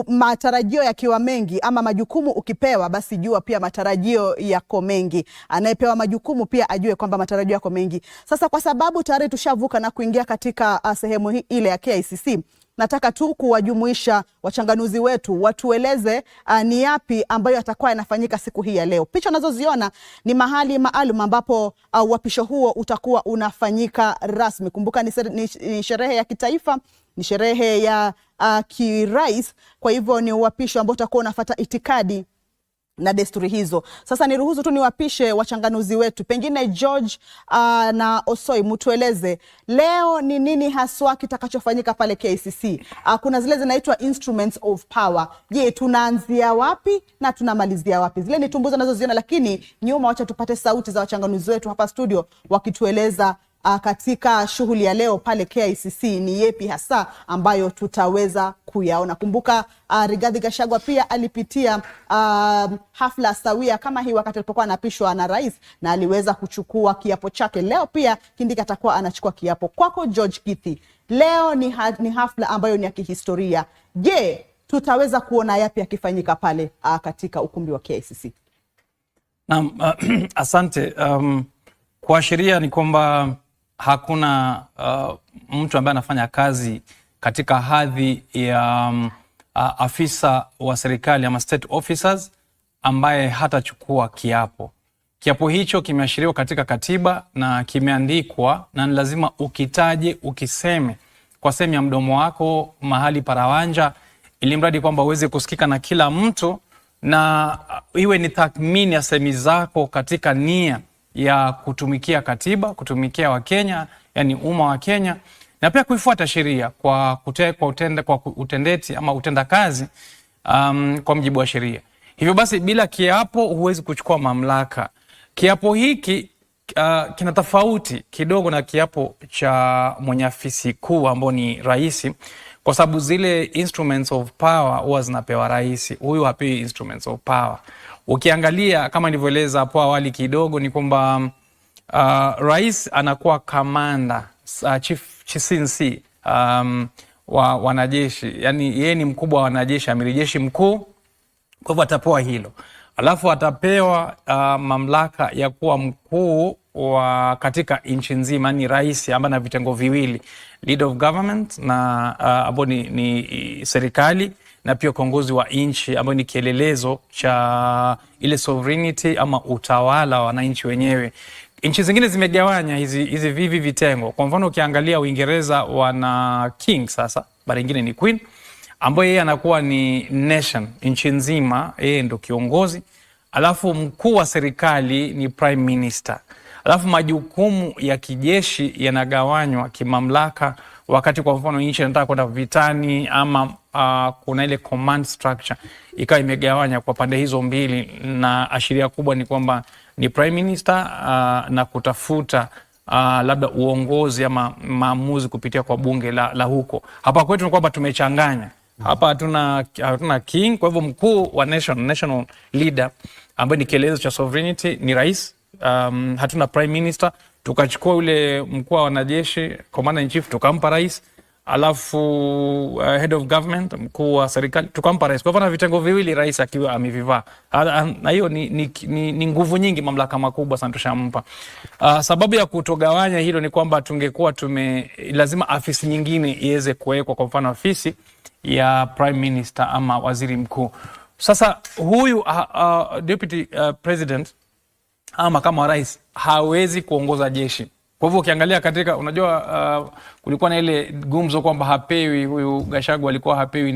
matarajio yakiwa mengi ama majukumu ukipewa, basi jua pia matarajio yako mengi. Anayepewa majukumu pia ajue kwamba matarajio yako mengi. Sasa kwa sababu tayari tushavuka na kuingia katika sehemu hii ile ya KICC, nataka tu kuwajumuisha wachanganuzi wetu watueleze ni yapi ambayo yatakuwa yanafanyika siku hii ya leo. Picha unazoziona ni mahali maalum ambapo uapisho huo utakuwa unafanyika rasmi. Kumbuka ni sherehe ya kitaifa, ni sherehe ya kirais, kwa hivyo ni uapisho ambao utakuwa unafuata itikadi na desturi hizo. Sasa niruhusu tu niwapishe wachanganuzi wetu, pengine George na Osoi, mtueleze leo ni nini haswa kitakachofanyika pale KICC. Kuna zile zinaitwa instruments of power. Je, tunaanzia wapi na tunamalizia wapi? Zile ni tumbuzo nazoziona, lakini nyuma, wacha tupate sauti za wachanganuzi wetu hapa studio wakitueleza katika shughuli ya leo pale KICC ni yepi hasa ambayo tutaweza kuyaona. Kumbuka Rigathi Gachagua pia alipitia hafla sawia kama hii wakati alipokuwa anaapishwa na rais na aliweza kuchukua kiapo chake. Leo pia Kindiki atakuwa anachukua kiapo. Kwako George Kithi, leo ni hafla ambayo ni ya kihistoria. Je, tutaweza kuona yapi yakifanyika pale katika ukumbi wa KICC? Naam, asante. Kwa sheria ni kwamba hakuna mtu ambaye anafanya kazi katika hadhi ya afisa wa serikali ama state officers ambaye hatachukua kiapo. Kiapo hicho kimeashiriwa katika katiba na kimeandikwa, na ni lazima ukitaje, ukiseme kwa sehemu ya mdomo wako mahali parawanja, ili mradi kwamba uweze kusikika na kila mtu na iwe ni tathmini ya semi zako katika nia ya kutumikia katiba, kutumikia Wakenya, yani umma wa Kenya, na pia kuifuata sheria kwa utendeti ama utendakazi kwa mjibu wa sheria. Hivyo basi bila kiapo huwezi kuchukua mamlaka. Kiapo hiki kina tofauti kidogo na kiapo cha mwenye afisi kuu ambao ni rais, kwa sababu zile instruments of power huwa zinapewa rais, huyu hapewi instruments of power. Ukiangalia kama nilivyoeleza hapo awali kidogo ni kwamba rais anakuwa kamanda chief chisinsi wa wanajeshi, yani yeye ni mkubwa wa wanajeshi, amiri jeshi mkuu. Kwa hivyo atapewa hilo, alafu atapewa mamlaka ya kuwa mkuu wa katika nchi nzima, ni rais ambaye ana vitengo viwili, leader of government na ambao ni serikali na pia kiongozi wa nchi ambayo ni kielelezo cha ile sovereignty ama utawala wa wananchi wenyewe. Nchi zingine zimegawanya hizi vivi vitengo. Kwa mfano ukiangalia Uingereza wana king sasa, bara ingine ni queen, ambayo yeye anakuwa ni nation, nchi nzima, yeye ndo kiongozi. Alafu mkuu wa serikali ni prime minister. Alafu majukumu ya kijeshi yanagawanywa kimamlaka, wakati kwa mfano nchi inataka kwenda vitani ama kuna ile command structure ikawa imegawanya kwa pande hizo mbili, na ashiria kubwa ni kwamba ni prime minister na kutafuta labda uongozi ama maamuzi kupitia kwa bunge la huko. Hapa kwetu ni kwamba tumechanganya hapa, hatuna king. Kwa hivyo mkuu wa national leader ambaye ni kielezo cha sovereignty ni rais. Hatuna prime minister, tukachukua yule mkuu wa wanajeshi commander in chief tukampa rais, alafu head of government mkuu wa serikali tukampa rais. Kwa hivyo na vitengo viwili rais akiwa amevivaa, na hiyo ni nguvu nyingi, mamlaka makubwa sana tushampa. Sababu ya kutogawanya hilo ni kwamba tungekuwa lazima afisi nyingine iweze kuwekwa, kwa mfano afisi ya prime minister ama waziri mkuu. Sasa huyu deputy president ama kama rais hawezi kuongoza jeshi. Kwa hivyo ukiangalia katika, unajua kulikuwa na ile gumzo kwamba hapewi huyu Gachagua alikuwa hapewi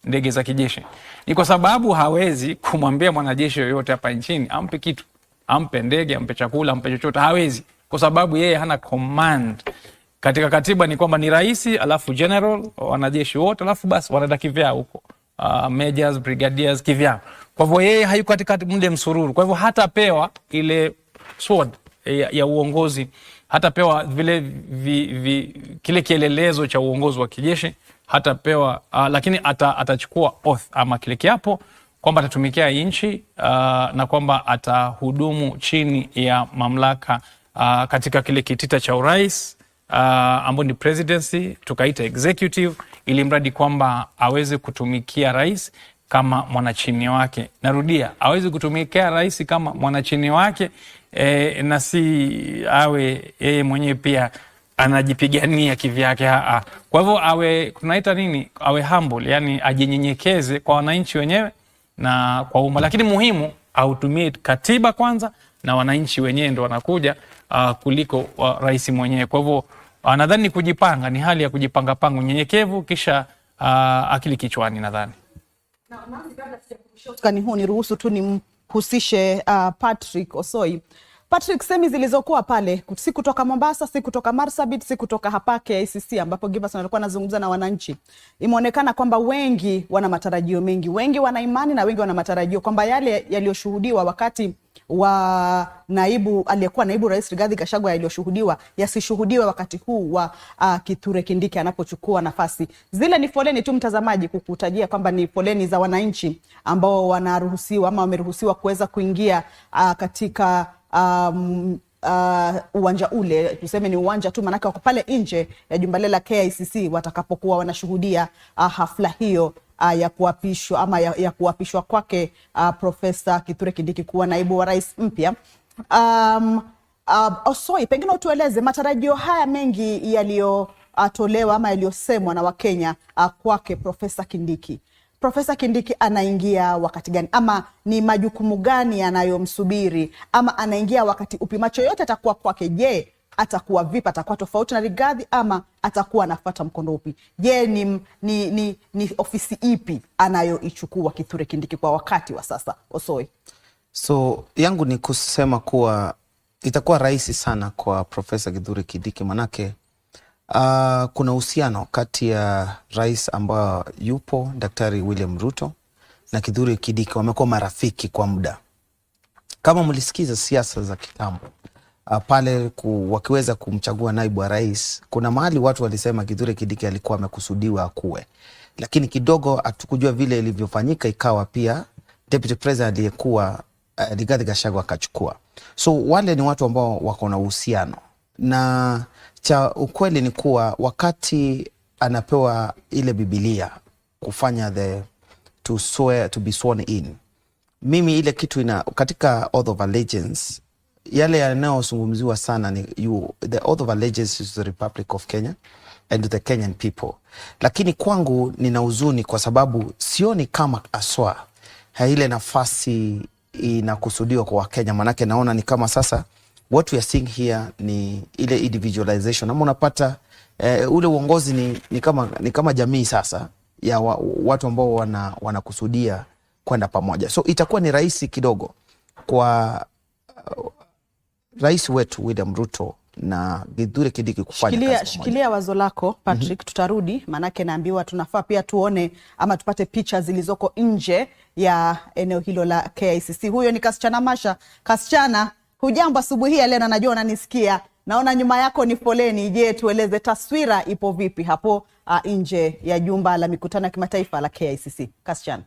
ndege za kijeshi. Ni kwa sababu hawezi kumwambia mwanajeshi yoyote hapa nchini ampe kitu, ampe ndege, ampe chakula, ampe chochote, hawezi kwa sababu yeye hana command. Katika katiba ni kwamba ni rais, alafu general, wanajeshi wote, alafu basi wanaenda kivyao huko. Majors, brigadiers kivyao. Kwa hivyo yeye hayuko katika mle msururu. Kwa hivyo hatapewa ile sword ya uongozi, hatapewa vile kile kielelezo cha uongozi wa kijeshi hatapewa, lakini atachukua oath ama kile kiapo kwamba atatumikia nchi na kwamba atahudumu chini ya mamlaka katika kile kitita cha urais ambao ni presidency, tukaita executive, ili mradi kwamba aweze kutumikia rais kama mwanachini wake. Narudia, aweze kutumikia rais kama mwanachini wake na si awe yeye mwenyewe pia anajipigania kivyake. Kwa hivyo awe, tunaita nini, awe humble, yani ajinyenyekeze kwa wananchi wenyewe na kwa umma, lakini muhimu autumie katiba kwanza na wananchi wenyewe ndo wanakuja kuliko rais mwenyewe. Kwa hivyo nadhani ni kujipanga, ni hali ya kujipanga panga, unyenyekevu, kisha akili kichwani nadhani. Usukani huu niruhusu tu nimhusishe Patrick Osoi. Patrick, semi zilizokuwa pale si kutoka Mombasa, si kutoka Marsabit, si kutoka hapa KICC ambapo Giverson alikuwa anazungumza na wananchi, imeonekana kwamba wengi wana matarajio mengi, wengi wana imani na wengi wana matarajio kwamba yale yaliyoshuhudiwa wakati wa naibu aliyekuwa naibu rais Rigathi Gachagua yaliyoshuhudiwa yasishuhudiwe wakati huu wa Kithure Kindiki anapochukua nafasi. Zile ni foleni tu, mtazamaji, kukutajia kwamba ni foleni za wananchi ambao wanaruhusiwa ama wameruhusiwa kuweza kuingia katika uwanja ule, tuseme ni uwanja tu, maanake wako pale nje ya jumba lile la KICC watakapokuwa wanashuhudia hafla hiyo ya kuapishwa ama ya kuapishwa kwake Profesa Kithure Kindiki kuwa naibu wa rais mpya. Osoi, pengine utueleze matarajio haya mengi yaliyotolewa ama yaliyosemwa na Wakenya kwake Profesa Kindiki. Profesa Kindiki anaingia wakati gani, ama ni majukumu gani yanayomsubiri, ama anaingia wakati upi? Macho yote atakuwa kwake. Je, atakuwa vipi? Atakuwa tofauti na Rigathi ama atakuwa anafuata mkondo upi? Je, ni ofisi ipi anayoichukua Kithure Kindiki kwa wakati wa sasa? Osoi. So yangu ni kusema kuwa itakuwa rahisi sana kwa Profesa Kithure Kindiki manake kuna uhusiano kati ya rais ambayo yupo Daktari William Ruto na Kithure Kindiki, wamekuwa marafiki kwa muda. Kama mlisikiza siasa za kitambo pale wakiweza kumchagua naibu wa rais, kuna mahali watu walisema Kithure Kindiki alikuwa amekusudiwa akuwe, lakini kidogo hatukujua vile ilivyofanyika, ikawa pia deputy president aliyekuwa Rigathi Gachagua akachukua. So wale ni watu ambao wako na uhusiano, na cha ukweli ni kuwa wakati anapewa ile Bibilia kufanya the to swear, to be sworn in, mimi ile kitu ina katika oath of allegiance yale yanayozungumziwa sana ni the oath of allegiance is to the Republic of Kenya and to the Kenyan people, lakini kwangu nina huzuni kwa sababu sioni kama aswa ile nafasi inakusudiwa kwa Wakenya, manake naona ni kama sasa what we are seeing here ni ile individualization, ama unapata ule uongozi ni kama jamii sasa ya watu ambao wanakusudia kwenda pamoja, so itakuwa ni rahisi kidogo kwa rais wetu William Ruto na Kithure Kindiki kufanya Shikilia, kazi pamoja. Shikilia wazo lako Patrick, tutarudi maanake naambiwa tunafaa pia tuone ama tupate picha zilizoko nje ya eneo hilo la KICC. Huyo ni Kasichana Masha. Kasichana, hujambo asubuhi hii ya leo na najua unanisikia. Naona nyuma yako ni foleni. Je, tueleze taswira ipo vipi hapo nje ya jumba la mikutano ya kimataifa la KICC? Kasichana.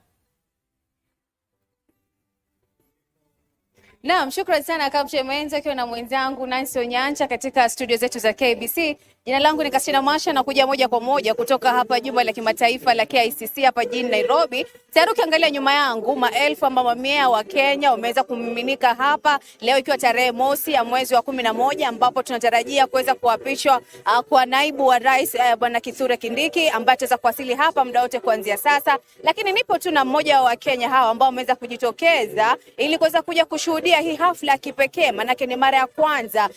Naam, shukrani sana Kamche Mwenza akiwa na mwenzangu Nancy Onyancha katika studio zetu za KBC. Jina langu ni Kastina Masha na kuja moja kwa moja kutoka hapa jumba la kimataifa la KICC hapa jijini Nairobi. Tayari ukiangalia nyuma yangu, maelfu ama mamia wa Kenya wameweza kumiminika hapa leo ikiwa tarehe 1 ya mwezi wa 11 ambapo tunatarajia kuweza kuapishwa kwa naibu wa rais Bwana Kithure Kindiki ambaye ataweza kuwasili hapa muda wote kuanzia sasa. Lakini nipo tu na mmoja wa Wakenya hawa ambao wameweza kujitokeza ili kuweza kuja kushuhudia hii hafla ya kipekee, maanake ni mara ya kwanza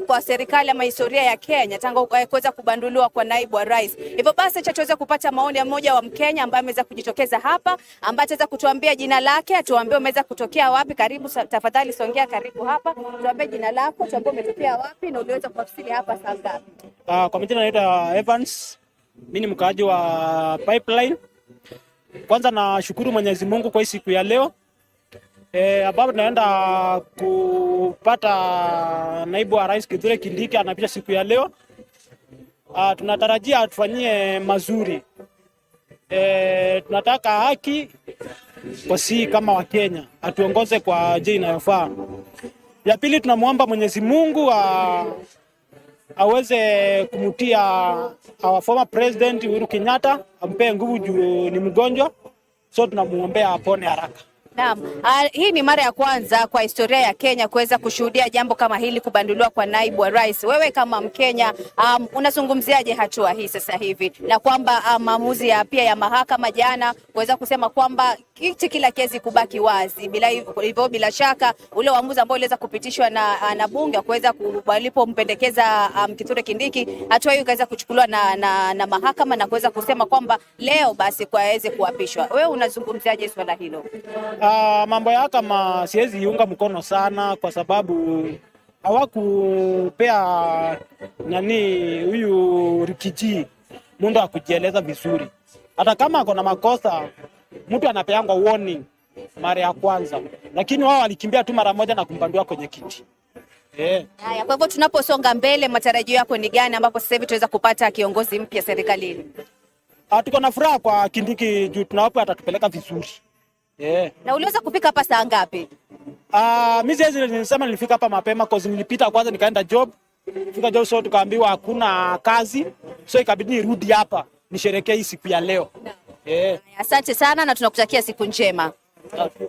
kwa serikali ama historia ya Kenya tangu kuweza kubanduliwa kwa naibu wa rais. Hivyo basi acha tuweze kupata maoni ya mmoja wa Mkenya ambaye ameweza kujitokeza hapa, ambaye ataweza kutuambia jina lake, atuambie umeweza kutokea wapi. Karibu tafadhali, songea karibu hapa, tuambie jina lako, tuambie umetokea wapi na uliweza kuwasili hapa saa ngapi? Kwa majina naitwa Evans, mimi ni mkaaji wa Pipeline. Kwanza nashukuru Mwenyezi Mungu kwa hii siku ya leo ambapo tunaenda kupata naibu wa rais Kithure Kindiki anapisha siku ya leo. Tunatarajia atufanyie mazuri. Tunataka haki kwa si kama Wakenya, atuongoze kwa njia inayofaa. Ya pili tunamwomba Mwenyezi Mungu aweze kumtia our former president Uhuru Kenyatta, ampee nguvu juu ni mgonjwa, so tunamuombea apone haraka. Naam, hii ni mara ya kwanza kwa historia ya Kenya kuweza kushuhudia jambo kama hili, kubanduliwa kwa naibu wa rais. Wewe kama Mkenya, unazungumziaje hatua hii sasa hivi na kwamba maamuzi ya pia ya mahakama jana kuweza kusema kwamba Kiti kila kiwezi kubaki wazi bila hivyo, bila shaka ule uamuzi ambao uliweza kupitishwa na bunge kuweza walipompendekeza Kithure Kindiki, hatua hiyo ikaweza kuchukuliwa na mahakama na kuweza kusema kwamba leo basi kwaweze kuapishwa. Wewe unazungumziaje swala hilo? Mambo ya kama siwezi iunga mkono sana kwa sababu hawakupea nani huyu Riggy G muda wa kujieleza vizuri. Hata kama ako na makosa, mtu anapeangwa warning mara ya kwanza, lakini wao walikimbia tu mara moja na kumbandua kwenye kiti. Haya, kwa hivyo tunaposonga mbele, matarajio yako ni gani ambapo sasa hivi tunaweza kupata kiongozi mpya serikalini? Tuko na furaha kwa Kindiki juu tunahope atatupeleka vizuri. Na uliweza kufika hapa saa ngapi? Mimi siwezi nilisema nilifika hapa mapema cause nilipita kwanza nikaenda job. Fika job, so tukaambiwa hakuna kazi. So ikabidi nirudi hapa nisherekee hii siku ya leo. Asante sana na tunakutakia siku njema.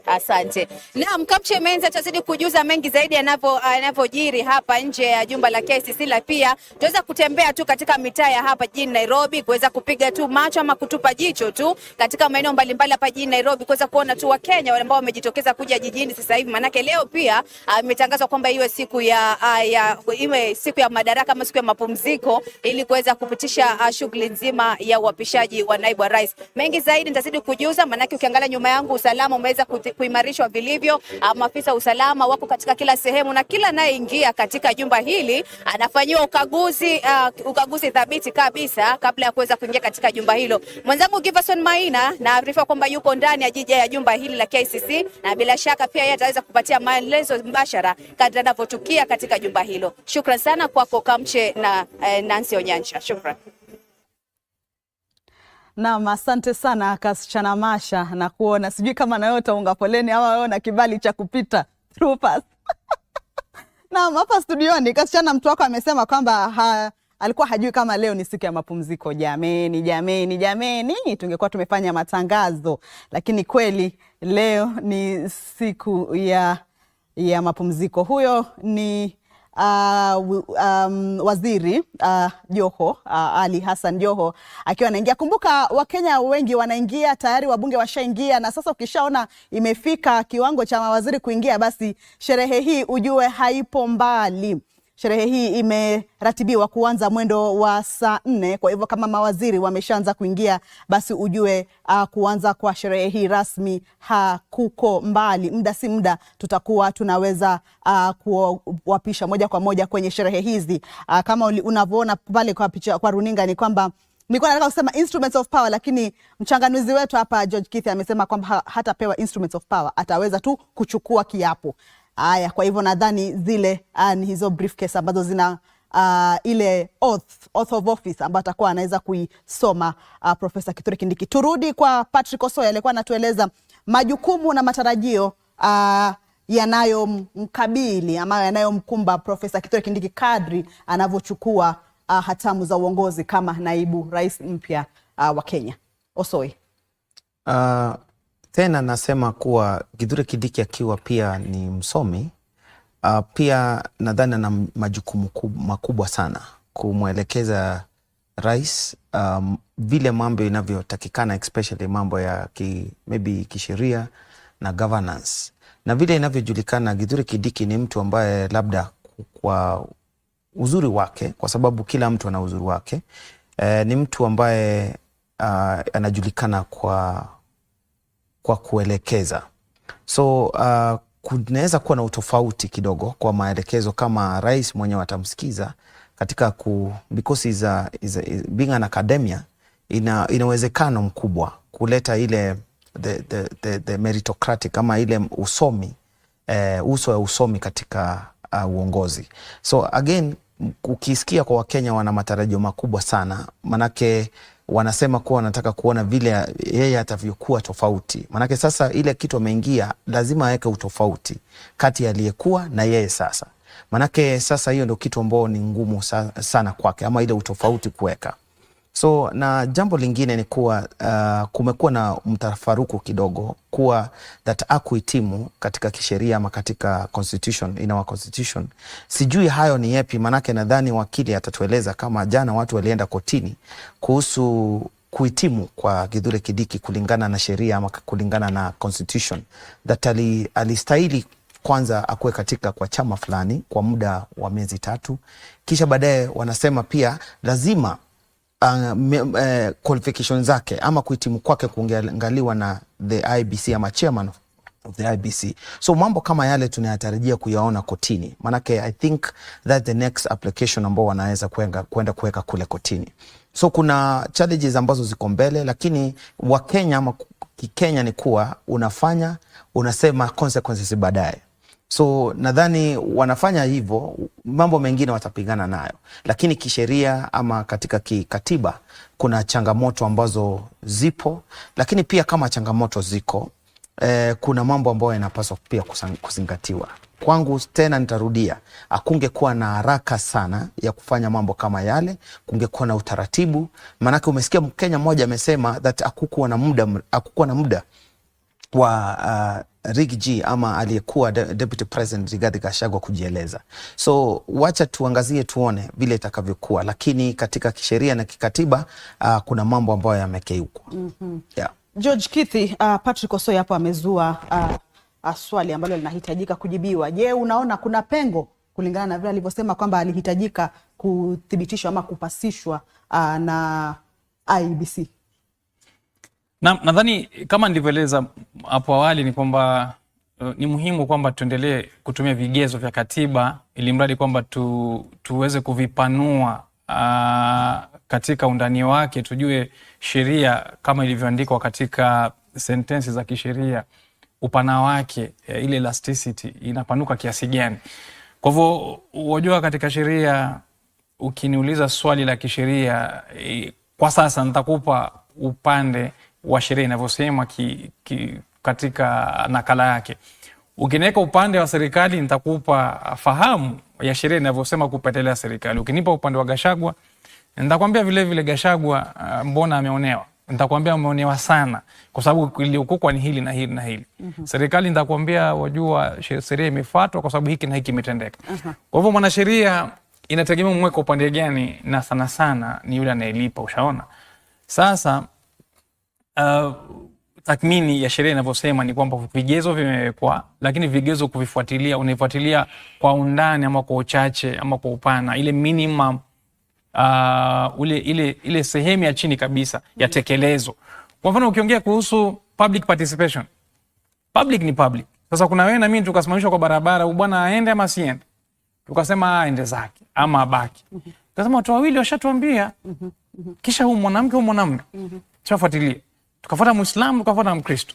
Asante. Naam, Kapche Menza atazidi kujuza mengi zaidi yanavyojiri hapa nje ya jumba la KICC, la pia tuweza kutembea tu katika mitaa ya hapa jijini Nairobi, kuweza kupiga tu macho ama kutupa jicho tu katika maeneo mbalimbali hapa jijini Nairobi, kuweza kuona tu Wakenya ambao wamejitokeza kuja jijini sasa hivi, manake leo pia imetangazwa kwamba iwe siku ya iwe siku ya madaraka ama siku ya mapumziko ili kuweza kupitisha shughuli nzima ya uapishaji wa naibu wa rais. Mengi zaidi nitazidi kujuza, manake ukiangalia nyuma yangu usalama umeweza kuimarishwa vilivyo. Maafisa usalama wako katika kila sehemu na kila anayeingia katika jumba hili anafanyiwa ukaguzi thabiti kabisa kabla ya kuweza kuingia katika jumba hilo. Mwenzangu Giverson Maina naarifa kwamba yuko ndani ya jiji ya jumba hili la KICC na bila shaka pia yeye ataweza kupatia maelezo mbashara kadri anavyotukia katika jumba hilo. Shukran sana kwako Kamche na Nancy Onyancha. Shukran. Naam, asante sana Kasichana Masha na kuona sijui kama na wewe utaunga foleni ama wewe una kibali cha kupita through pass. Naam, hapa studioni Kasichana, mtu wako amesema kwamba alikuwa hajui kama leo ni siku ya mapumziko. Jameni, jameni, jameni, tungekuwa tumefanya matangazo, lakini kweli leo ni siku ya mapumziko. Huyo ni waziri Joho Ali Hassan Joho akiwa anaingia. Kumbuka Wakenya wengi wanaingia tayari, wabunge washaingia, na sasa ukishaona imefika kiwango cha mawaziri kuingia, basi sherehe hii ujue haipo mbali. Sherehe hii imeratibiwa kuanza mwendo wa saa 4. Kwa hivyo kama mawaziri wameshaanza kuingia, basi ujue kuanza kwa sherehe hii rasmi hakuko mbali. Muda si muda tutakuwa tunaweza kuwapisha moja kwa moja kwenye sherehe hizi. Kama unavyoona pale kwa picha, kwa runinga ni kwamba nilikuwa nataka kusema instruments of power, lakini mchanganuzi wetu hapa George Kithi amesema kwamba hatapewa instruments of power, ataweza tu kuchukua kiapo. Haya, kwa hivyo nadhani zile ni hizo briefcase ambazo zina ile oath of office ambayo atakuwa anaweza kuisoma Profesa Kithure Kindiki. Turudi kwa Patrick Osoi alikuwa anatueleza majukumu na matarajio yanayomkabili ama yanayomkumba Profesa Kithure Kindiki kadri anavyochukua hatamu za uongozi kama naibu rais mpya wa Kenya. Osoi. Tena nasema kuwa Kithure Kindiki akiwa pia ni msomi pia nadhani ana majukumu makubwa sana kumwelekeza rais vile mambo inavyotakikana, especially mambo ya maybe kisheria na governance, na vile inavyojulikana Kithure Kindiki ni mtu ambaye labda kwa uzuri wake, kwa sababu kila mtu ana uzuri wake, ni mtu ambaye anajulikana kwa kuelekeza. So kunaweza kuwa na utofauti kidogo kwa maelekezo kama rais mwenyewe atamsikiza katika because is being an academia, ina uwezekano mkubwa kuleta ile the meritocratic ama ile usomi uso ya usomi katika uongozi. So again, ukisikia kwa Wakenya wana matarajio makubwa sana, manake wanasema kuwa wanataka kuona vile yeye atavyokuwa tofauti, manake sasa ile kitu ameingia lazima aweke utofauti kati ya aliyekuwa na yeye sasa, manake sasa hiyo ndio kitu ambao ni ngumu sana kwake, ama ile utofauti kuweka. So na jambo lingine ni kuwa kumekuwa na mtafaruku kidogo kuwa that akuhitimu katika kisheria ama katika constitution, in our constitution. Sijui hayo ni yepi, manake nadhani wakili atatueleza kama jana watu walienda kotini kuhusu Kuhitimu kwa Kithure Kindiki kulingana na sheria ama kulingana na constitution that alistahili kwanza akuwe katika kwa chama fulani kwa muda wa miezi 3, kisha baadaye wanasema pia lazima qualification zake ama kuhitimu kwake kuangaliwa na the IEBC ama chairman of the IEBC. So mambo kama yale tunayatarajia kuyaona kotini, manake I think that the next application ambao wanaweza kwenda kuweka kule kotini. So kuna challenges ambazo ziko mbele, lakini Wakenya ama Kikenya ni kuwa unafanya, unasema consequences baadaye. So nadhani wanafanya hivyo, mambo mengine watapigana nayo, lakini kisheria ama katika kikatiba kuna changamoto ambazo zipo, lakini pia kama changamoto ziko kuna mambo ambayo yanapaswa pia kuzingatiwa. Kwangu tena nitarudia, hakungekuwa na haraka sana ya kufanya mambo kama yale, kungekuwa na utaratibu. Maanake umesikia Mkenya mmoja amesema that hakukuwa na muda wa Riggy G ama aliyekuwa Deputy President Rigathi Gachagua kujieleza. So wacha tuangazie tuone vile itakavyokuwa, lakini katika kisheria na kikatiba kuna mambo ambayo yamekiukwa. Yeah. George Kithi, Patrick Osoi hapo amezua swali ambalo linahitajika kujibiwa. Je, unaona kuna pengo kulingana na vile alivyosema kwamba alihitajika kuthibitishwa ama kupasishwa na IEBC? Na nadhani kama nilivyoeleza hapo awali ni kwamba ni muhimu kwamba tuendelee kutumia vigezo vya katiba ili mradi kwamba tuweze kuvipanua katika undani wake, tujue sheria kama ilivyoandikwa katika sentensi za kisheria, upana wake, ile elasticity inapanuka kiasi gani. Kwa hivyo wajua, katika sheria ukiniuliza swali la kisheria kwa sasa nitakupa upande wa sheria inavyosema katika nakala yake. Ukiniweka upande wa serikali nitakupa fahamu ya sheria inavyosema kupendelea serikali. Ukinipa upande wa Gachagua nitakwambia vile vile Gachagua, mbona ameonewa? Nitakwambia ameonewa sana kwa sababu iliokukwa ni hili na hili na hili. Serikali nitakwambia wajua, sheria imefuatwa kwa sababu hiki na hiki imetendeka. Kwa hivyo mwanasheria inategemea mweko upande gani, na sana sana ni yule anayelipa. Ushaona? Sasa tathmini ya sheria inavyosema ni kwamba vigezo vimewekwa, lakini vigezo kuvifuatilia, unaifuatilia kwa undani ama kwa uchache ama kwa upana, ile minimum ile sehemu ya chini kabisa ya tekelezo. Kwa mfano ukiongea kuhusu public participation, public ni public. Sasa kuna wewe na mimi tukasimamishwa kwa barabara, huyu bwana aende ama asiende? Tukasema aende zake ama abaki. Tukasema watu wawili washatuambia. Kisha huyu mwanamke, huyu mwanamume. Tunafuatilia. Tukafuata Muislamu, tukafuata Mkristo.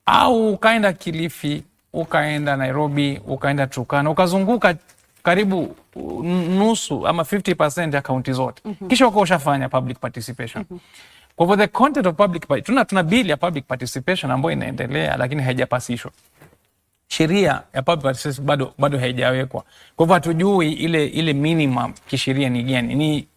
Au ukaenda Kilifi, ukaenda Nairobi, ukaenda Turkana, ukazunguka karibu nusu ama 50% ya kaunti zote. Kisha ukawa ushafanya public participation. Kwa hivyo the content of public tuna bill ya public participation ambayo inaendelea lakini haijapasishwa. Sheria ya public participation bado haijawekwa. Kwa hivyo hatujui ile minimum kisheria ni gani.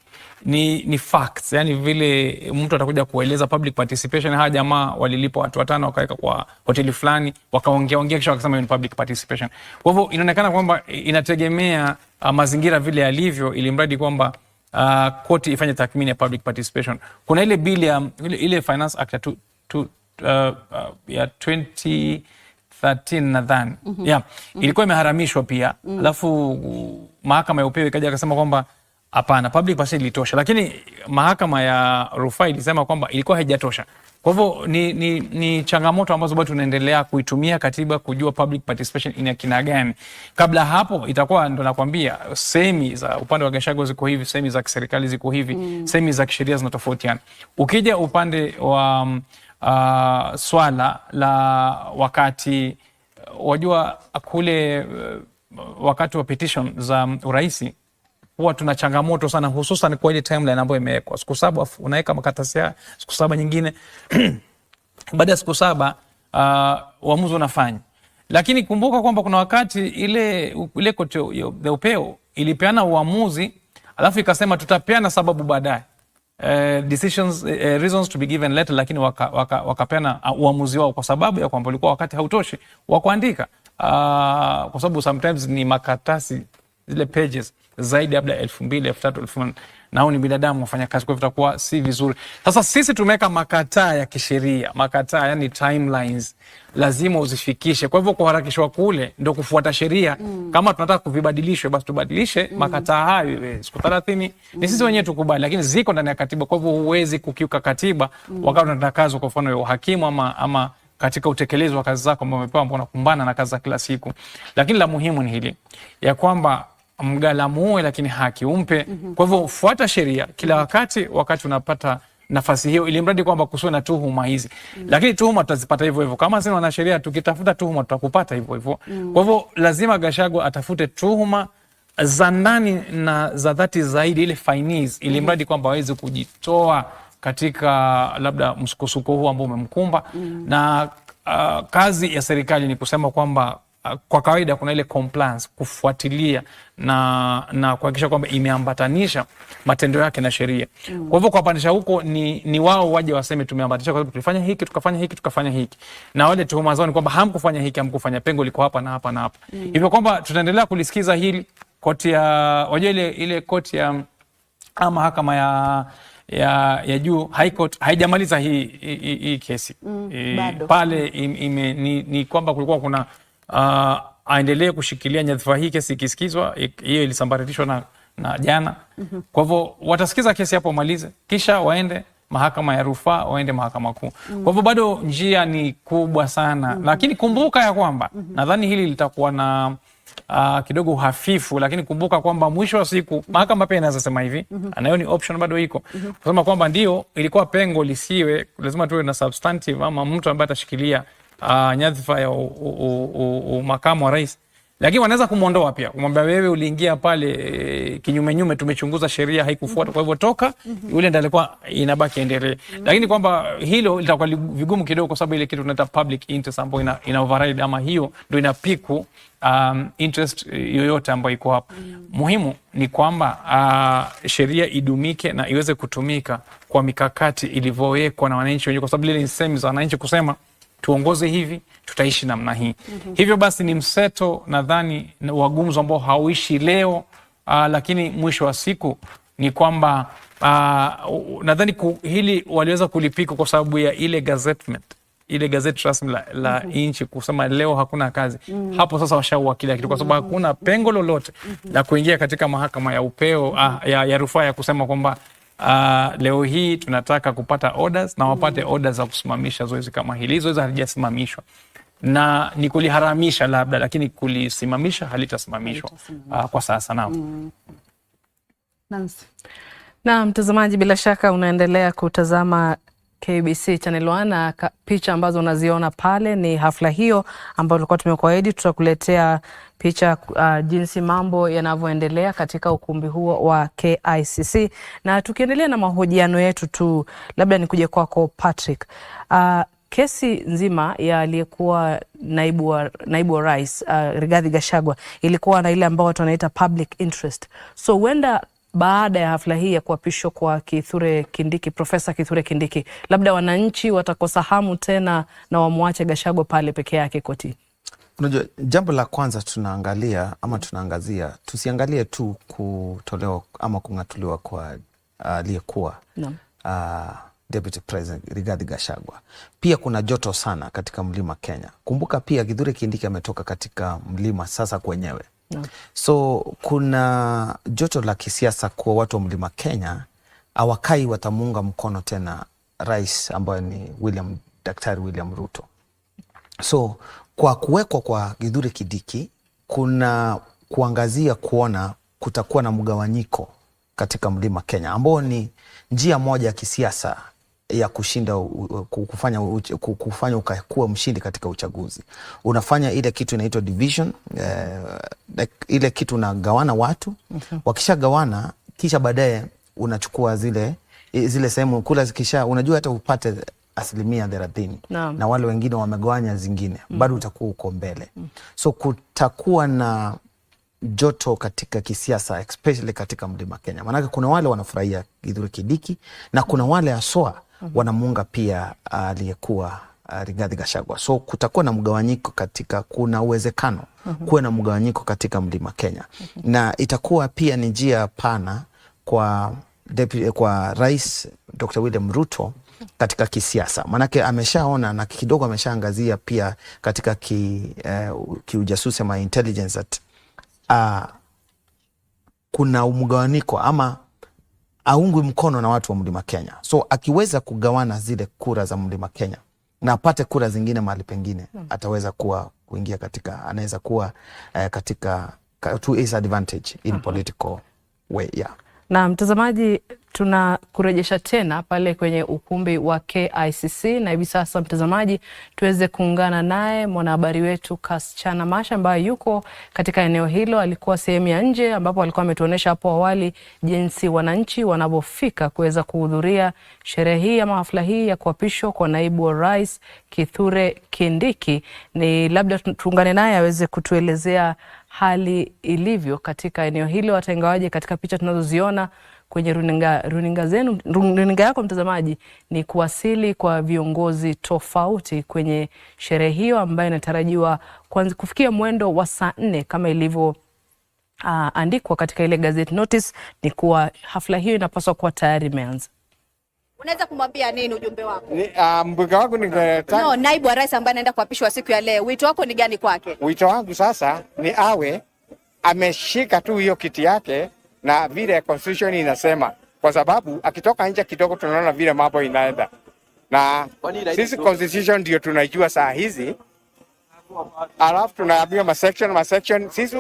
Ni facts, yani vile mtu atakuja kueleza public participation, hawa jamaa walilipwa watu watano wakaweka kwa hoteli fulani wakaongea ongea kisha wakasema hiyo ni public participation. Kwa hivyo inaonekana kwamba inategemea mazingira vile yalivyo, ili mradi kwamba koti ifanye tathmini ya public participation. Kuna ile bill ya ile Finance Act ya 2013 nadhani. Yeah, ilikuwa imeharamishwa pia. Alafu mahakama ya upeo ikaja akasema kwamba hapana, public participation ilitosha, lakini mahakama ya rufaa ilisema kwamba ilikuwa haijatosha. Kwa hivyo ni changamoto ambazo bado tunaendelea kuitumia katiba kujua public participation ina kina gani. Kabla hapo itakuwa ndo nakwambia semi za upande wa Gachagua ziko hivi, semi za kiserikali ziko hivi, semi za kisheria zinatofautiana. Ukija upande wa swala la wakati, wajua kule wakati wa petition za uraisi huwa tuna changamoto sana, hususan kwa ile timeline ambayo imewekwa siku 7, afu unaweka makaratasi ya siku 7 nyingine baada ya siku 7 uamuzi unafanya. Lakini kumbuka kwamba kuna wakati ile koti ya upeo ilipeana uamuzi alafu ikasema tutapeana sababu baadaye, decisions, reasons to be given later, lakini wakapeana uamuzi wao kwa sababu ya kwamba ulikuwa wakati hautoshi wa kuandika, kwa sababu sometimes ni makaratasi zile pages zaidi labda 2000, 3000, 4000, na hao ni binadamu wafanya kazi, kwa hivyo itakuwa si vizuri. Sasa sisi tumeweka makataa ya kisheria, makataa yani timelines lazima uzifikishe. Kwa hivyo kuharakishwa kule ndo kufuata sheria. Kama tunataka kuvibadilishwe, basi tubadilishe makataa hayo iwe siku 30, ni sisi wenyewe tukubali, lakini ziko ndani ya katiba. Kwa hivyo huwezi kukiuka katiba wakati unataka kazi, kwa mfano ya uhakimu ama katika utekelezo wa kazi zako ambao umepewa, ambao unakumbana na kazi za kila siku. Lakini la muhimu ni hili ya kwamba mgala muue, lakini haki umpe. Kwa hivyo fuata sheria kila wakati, wakati unapata nafasi hiyo, ili mradi kwamba kusiwe na tuhuma hizi. Lakini tuhuma tutazipata hivyo hivyo, kama sisi wanasheria tukitafuta tuhuma tutakupata hivyo hivyo. Kwa hivyo lazima Gachagua atafute tuhuma za ndani na za dhati zaidi, ile fainis, ili mradi kwamba aweze kujitoa katika labda msukosuko huu ambao umemkumba. Na kazi ya serikali ni kusema kwamba kwa kawaida kuna ile compliance, kufuatilia na kuhakikisha kwamba imeambatanisha matendo yake na sheria. Kwa hivyo kuwapandisha huko ni wao waje waseme tumeambatanisha kwa sababu tulifanya hiki, tukafanya hiki, tukafanya hiki, na wale tuhuma zao ni kwamba hamkufanya hiki, hamkufanya, pengo liko hapa na hapa na hapa. Hivyo kwamba tutaendelea kulisikiza hili koti ya wajua ile koti ya ama mahakama ya juu, High Court, haijamaliza hii kesi. Bado. Pale ni kwamba kulikuwa kuna aendelee kushikilia nyadhifa hii kesi ikisikizwa, hiyo ilisambaratishwa na jana. Kwa hivyo watasikiza kesi hapo wamalize, kisha waende mahakama ya rufaa, waende mahakama kuu. Kwa hivyo bado njia ni kubwa sana. Lakini kumbuka ya kwamba nadhani hili litakuwa na kidogo hafifu, lakini kumbuka kwamba mwisho wa siku mahakama pia inaweza sema hivi, nayo ni option bado iko, kusema kwamba ndio ilikuwa pengo lisiwe, lazima tuwe na substantive ama mtu ambaye atashikilia nyadhifa ya makamu wa rais, lakini wanaweza kumwondoa pia, kumwambia wewe uliingia pale kinyumenyume, tumechunguza sheria haikufuata, kwa hivyo toka. Yule ndiye alikuwa inabaki endelee, lakini kwamba hilo litakuwa vigumu kidogo, kwa sababu ile kitu tunaita public interest ambayo ina override ama hiyo ndio inapiku interest yoyote ambayo iko hapo. Muhimu ni kwamba sheria idumike na iweze kutumika kwa mikakati ilivyowekwa na wananchi wenyewe, kwa sababu lile ni sehemu za wananchi kusema tuongoze hivi, tutaishi namna hii. Hivyo basi ni mseto nadhani wa gumzo ambao hauishi leo, lakini mwisho wa siku ni kwamba nadhani hili waliweza kulipika kwa sababu ya ile gazettement, ile gazeti rasmi la nchi kusema leo hakuna kazi. Hapo sasa washaua kila kitu, kwa sababu hakuna pengo lolote la kuingia katika mahakama ya upeo ya rufaa ya kusema kwamba leo hii tunataka kupata orders na wapate orders za kusimamisha zoezi kama hili. Zoezi halijasimamishwa na ni kuliharamisha labda, lakini kulisimamisha halitasimamishwa kwa sasa. Naam. Nancy. Na mtazamaji, bila shaka unaendelea kutazama KBC Channel 1 na picha ambazo unaziona pale ni hafla hiyo ambayo tulikuwa tumekuahidi tutakuletea picha jinsi mambo yanavyoendelea katika ukumbi huo wa KICC. Na tukiendelea na mahojiano yetu tu, labda nikuje kwako Patrick. Kesi nzima ya aliyekuwa naibu wa rais Rigathi Gachagua ilikuwa na ile ambao watu wanaita public interest, so huenda baada ya hafla hii ya kuapishwa kwa Kithure Kindiki, Profesa Kithure Kindiki, labda wananchi watakosa hamu tena na wamwache Gachagua pale peke yake kotini. Unajua, jambo la kwanza tunaangalia ama tunaangazia, tusiangalie tu kutolewa ama kung'atuliwa kwa aliyekuwa Deputy President Rigathi Gachagua. Pia kuna joto sana katika mlima Kenya. Kumbuka pia Kithure Kindiki ametoka katika mlima sasa kwenyewe. So kuna joto la kisiasa kwa watu wa mlima Kenya hawakai watamuunga mkono tena rais ambaye ni Daktari William Ruto. So kwa kuwekwa kwa Kithure Kindiki kuna kuangazia kuona kutakuwa na mgawanyiko katika mlima Kenya ambao ni njia moja ya kisiasa ya kushinda kufanya ukakuwa mshindi katika uchaguzi. Unafanya ile kitu inaitwa division, like ile kitu unagawana watu. Wakishagawana kisha baadaye unachukua zile sehemu kula, kisha unajua hata upate 30% na wale wengine wamegawanya zingine, bado utakuwa uko mbele. So kutakuwa na joto katika kisiasa especially katika mlima Kenya, maanake kuna wale wanafurahia Kithure Kindiki na kuna wale haswa wanamuunga pia aliyekuwa Rigathi Gachagua. So kutakuwa na mgawanyiko katika, kuna uwezekano kuwe na mgawanyiko katika Mlima Kenya. Na itakuwa pia ni njia pana kwa Rais Dr. William Ruto katika kisiasa, maanake ameshaona na kidogo ameshaangazia pia katika kiujasusi ama intelligence that kuna mgawanyiko ama aungwi mkono na watu wa Mlima Kenya. So akiweza kugawana zile kura za Mlima Kenya na apate kura zingine mahali pengine, ataweza kuwa kuingia katika, anaweza kuwa katika to his advantage in political way, yeah. Na mtazamaji, tunakurejesha tena pale kwenye ukumbi wa KICC na hivi sasa mtazamaji, tuweze kuungana naye mwanahabari wetu Kasichana Masha ambaye yuko katika eneo hilo. Alikuwa sehemu ya nje ambapo alikuwa ametuonyesha hapo awali jinsi wananchi wanavyofika kuweza kuhudhuria sherehe hii ama hafla hii ya kuapishwa kwa naibu wa rais Kithure Kindiki. Ni labda tuungane naye aweze kutuelezea hali ilivyo katika eneo hilo, hata ingawaje katika picha tunazoziona kwenye runinga yako mtazamaji, ni kuwasili kwa viongozi tofauti kwenye sherehe hiyo ambayo inatarajiwa kufikia mwendo wa saa 4 kama ilivyo andikwa katika ile gazette notice, ni kuwa hafla hiyo inapaswa kuwa tayari imeanza. Unaweza kumwambia nini ujumbe wako? Mbunge wangu ningetaka No, naibu wa rais ambaye anaenda kuapishwa siku ya leo, wito wako ni gani kwake? Wito wangu sasa ni awe ameshika tu hiyo kiti yake na vile constitution inasema, kwa sababu akitoka nje kidogo tunaona vile mambo inaenda, na sisi constitution ndio tunajua saa hizi, alafu tunaambiwa ma section. Sisi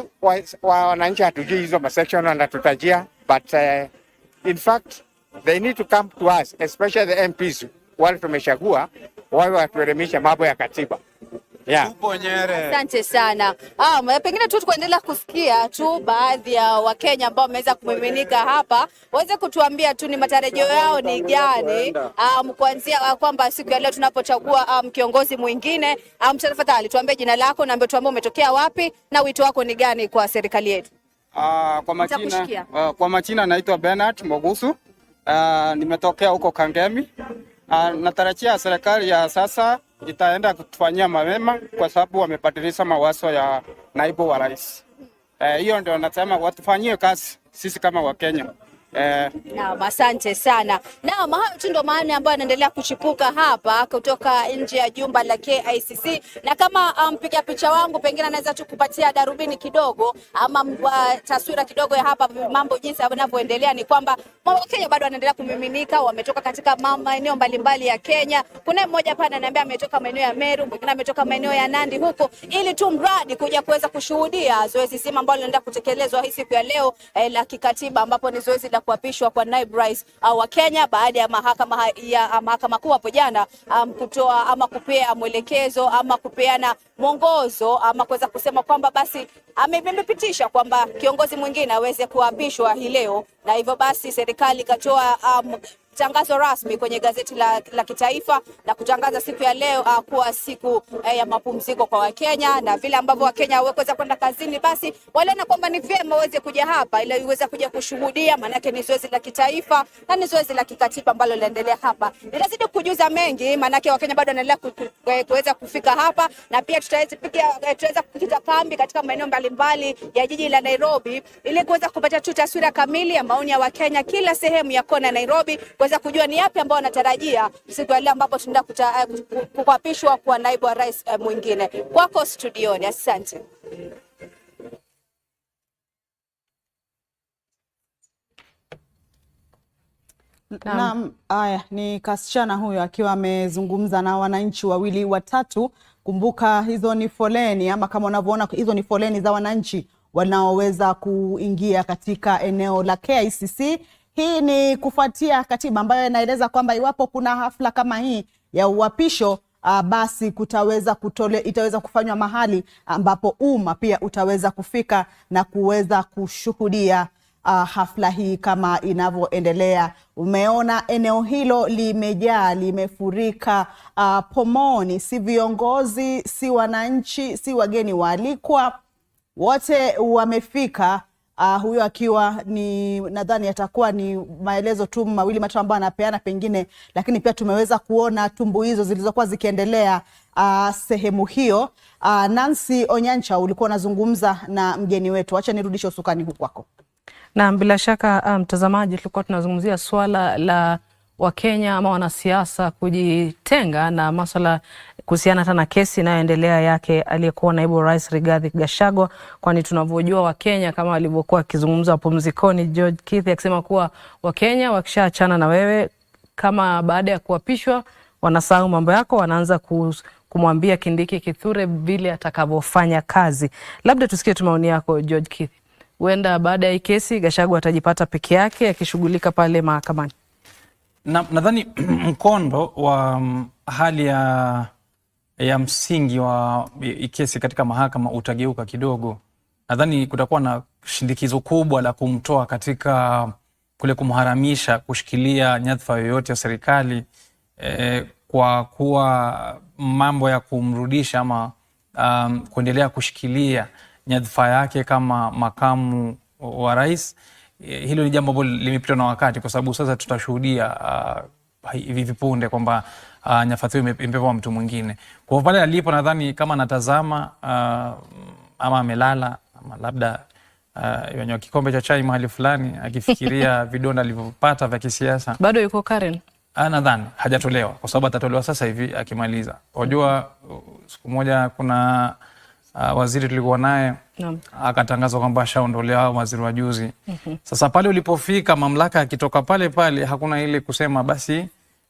wananchi hatujui hizo ma section wanatutajia, but in fact they need to come to us, especially the MPs wale tumechagua, wawe watuelimisha mambo ya katiba, yeah. Asante sana. Pengine tu kuendelea kusikia tu baadhi ya Wakenya ambao wameweza kumiminika hapa waweze kutuambia tu ni matarajio yao ni gani, kuanzia kwamba siku ya leo tunapochagua kiongozi mwingine. Tafadhali tuambie jina lako na tuambie umetokea wapi na wito wako ni gani kwa serikali yetu. Kwa majina, Nitakushikia. kwa majina naitwa Bernard Mogusu. Nimetokea huko Kangemi. Natarajia serikali ya sasa itaenda kutufanyia mema kwa sababu wamebadilisha mawazo ya naibu wa rais. Hiyo ndio nasema watufanyie kazi sisi kama Wakenya. Naam, asante sana. Naam, hayo tu ndo maana ambayo yanaendelea kuchipuka hapa kutoka nje ya jumba la KICC, na kama mpiga picha wangu pengine anaweza tu kupatia darubini kidogo ama taswira kidogo ya hapa mambo jinsi yanavyoendelea, ni kwamba Wakenya bado wanaendelea kumiminika, wametoka katika maeneo mbalimbali ya Kenya. Kuna mmoja hapa ananiambia ametoka maeneo ya Meru, mwingine ametoka maeneo ya Nandi huko, ili tu mradi kuja kuweza kushuhudia zoezi zima ambalo linaenda kutekelezwa hii siku ya leo la kikatiba, ambapo ni zoezi la kuapishwa kwa naibu rais wa Kenya baada ya mahakama kuu hapo jana kutoa ama kupea mwelekezo ama kupeana mwongozo ama kuweza kusema kwamba basi amepitisha kwamba kiongozi mwingine aweze kuapishwa hii leo, na hivyo basi serikali ikatoa tangazo rasmi kwenye gazeti la kitaifa na kutangaza siku ya leo kuwa siku ya mapumziko kwa Wakenya, na vile ambavyo Wakenya hawakuweza kwenda kazini, basi waliona kwamba ni vyema waweze kuja hapa ili iweze kuja kushuhudia, maanake ni zoezi la kitaifa na ni zoezi la kikatiba ambalo linaendelea hapa. Nitazidi kujuza mengi, maanake Wakenya bado wanaendelea kuweza kufika hapa, na pia tutaweza kukita kambi katika maeneo mbalimbali ya jiji la Nairobi ili kuweza kupata tu taswira kamili ya maoni ya Wakenya kila sehemu ya kona ya Nairobi, kuweza kujua ni yapi ambao wanatarajia siku ya leo ambapo tunaenda kuapishwa kwa naibu wa rais mwingine. Kwako studioni, asante. Naam, haya ni kasichana huyo akiwa amezungumza na wananchi wawili watatu. Kumbuka hizo ni foleni ama kama unavyoona hizo ni foleni za wananchi wanaoweza kuingia katika eneo la KICC. Hii ni kufuatia katiba ambayo inaeleza kwamba iwapo kuna hafla kama hii ya uapisho, basi itaweza kufanywa mahali ambapo umma pia utaweza kufika na kuweza kushuhudia hafla hii kama inavyoendelea. Umeona eneo hilo limejaa, limefurika pomoni, si viongozi, si wananchi, si wageni waalikwa, wote wamefika. Huyo akiwa ni nadhani atakuwa ni maelezo tu mawili matatu ambayo anapeana pengine, lakini pia tumeweza kuona tumbuizo zilizokuwa zikiendelea sehemu hiyo. Nancy Onyancha, ulikuwa unazungumza na mgeni wetu, acha nirudishe usukani huu kwako. Na bila shaka mtazamaji, tulikuwa tunazungumzia swala la Wakenya ama wanasiasa kujitenga na masuala kuhusiana hata na kesi inayoendelea yake aliyekuwa naibu rais Rigathi Gachagua, kwani tunavyojua Wakenya kama alivyokuwa akizungumza pumzikoni George Kithi akisema kuwa Wakenya wakishaachana na wewe kama baada ya kuapishwa wanasahau mambo yako, wanaanza kumwambia Kindiki Kithure vile atakavyofanya kazi. Labda tusikie tu maoni yako George Kithi. Huenda baada ya hii kesi Gachagua atajipata peke yake akishughulika pale mahakamani. Nadhani mkondo wa hali ya msingi wa kesi katika mahakama utageuka kidogo. Nadhani kutakuwa na shindikizo kubwa la kumtoa katika kule kumharamisha kushikilia nyadhifa yoyote ya serikali, kwa kuwa mambo ya kumrudisha ama kuendelea kushikilia nyadhifa yake kama makamu wa rais, hilo ni jambo ambalo limepitwa na wakati, kwa sababu sasa tutashuhudia hivi punde kwamba nyadhifa hiyo imepewa mtu mwingine. Kwa hivyo pale alipo, nadhani kama anatazama ama amelala ama labda yanywa kikombe cha chai mahali fulani akifikiria vidonda alivyopata vya kisiasa, bado yuko Karen. Nadhani hajatolewa, kwa sababu atatolewa sasa hivi akimaliza. Unajua, siku moja kuna waziri tulikuwa naye akatangazwa kwamba ashaondolewa, waziri wa juzi. Sasa pale ulipofika mamlaka akitoka pale pale, hakuna ile kusema basi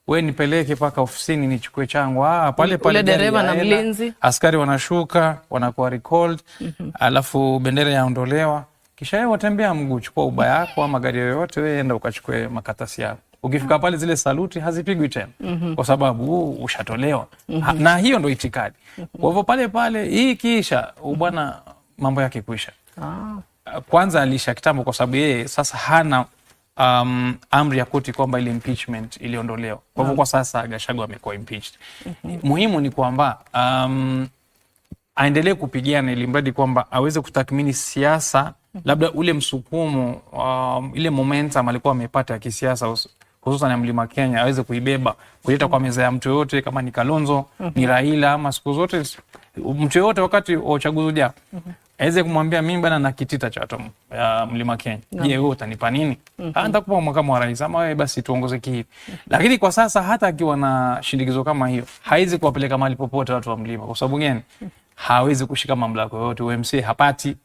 we nipeleke paka ofisini nichukue changu. Pale pale dereva na mlinzi, askari wanashuka, wanakuwa recalled, alafu bendera yaondolewa, kisha wewe watembea mguu, chukua uba yako ama gari yoyote, wewe enda ukachukue makatasi yako. Ukifika pale zile saluti hazipigwi tena kwa sababu ushatolewa. Na hiyo ndo itikadi. Kwa hivyo pale pale hii kisha bwana mambo yake kuisha. Kwanza alisha kitambo, kwa sababu yeye sasa hana amri ya koti kwamba ile impeachment iliondolewa. Kwa hivyo kwa sasa Gachagua amekuwa impeached. Muhimu ni kwamba aendelee kupigana ili mradi kwamba aweze kutathmini siasa, labda ule msukumo, ile momentum alikuwa amepata ya kisiasa hususan ya Mlima Kenya aweze kuibeba kuleta kwa meza ya mtu yoyote, kama ni Kalonzo, ni Raila ama siku zote mtu yoyote wakati wa uchaguzi ujao aweze kumwambia mimi bana na kitita cha watu Mlima Kenya. Je, wewe utanipa nini? Nitakupa makamu wa rais ama wewe basi tuongoze kihivi. Lakini kwa sasa hata akiwa na shindikizo kama hiyo haiwezi kuwapeleka mahali popote watu wa mlima. Kwa sababu gani? Hawezi kushika mamlaka yoyote, UMC hapati,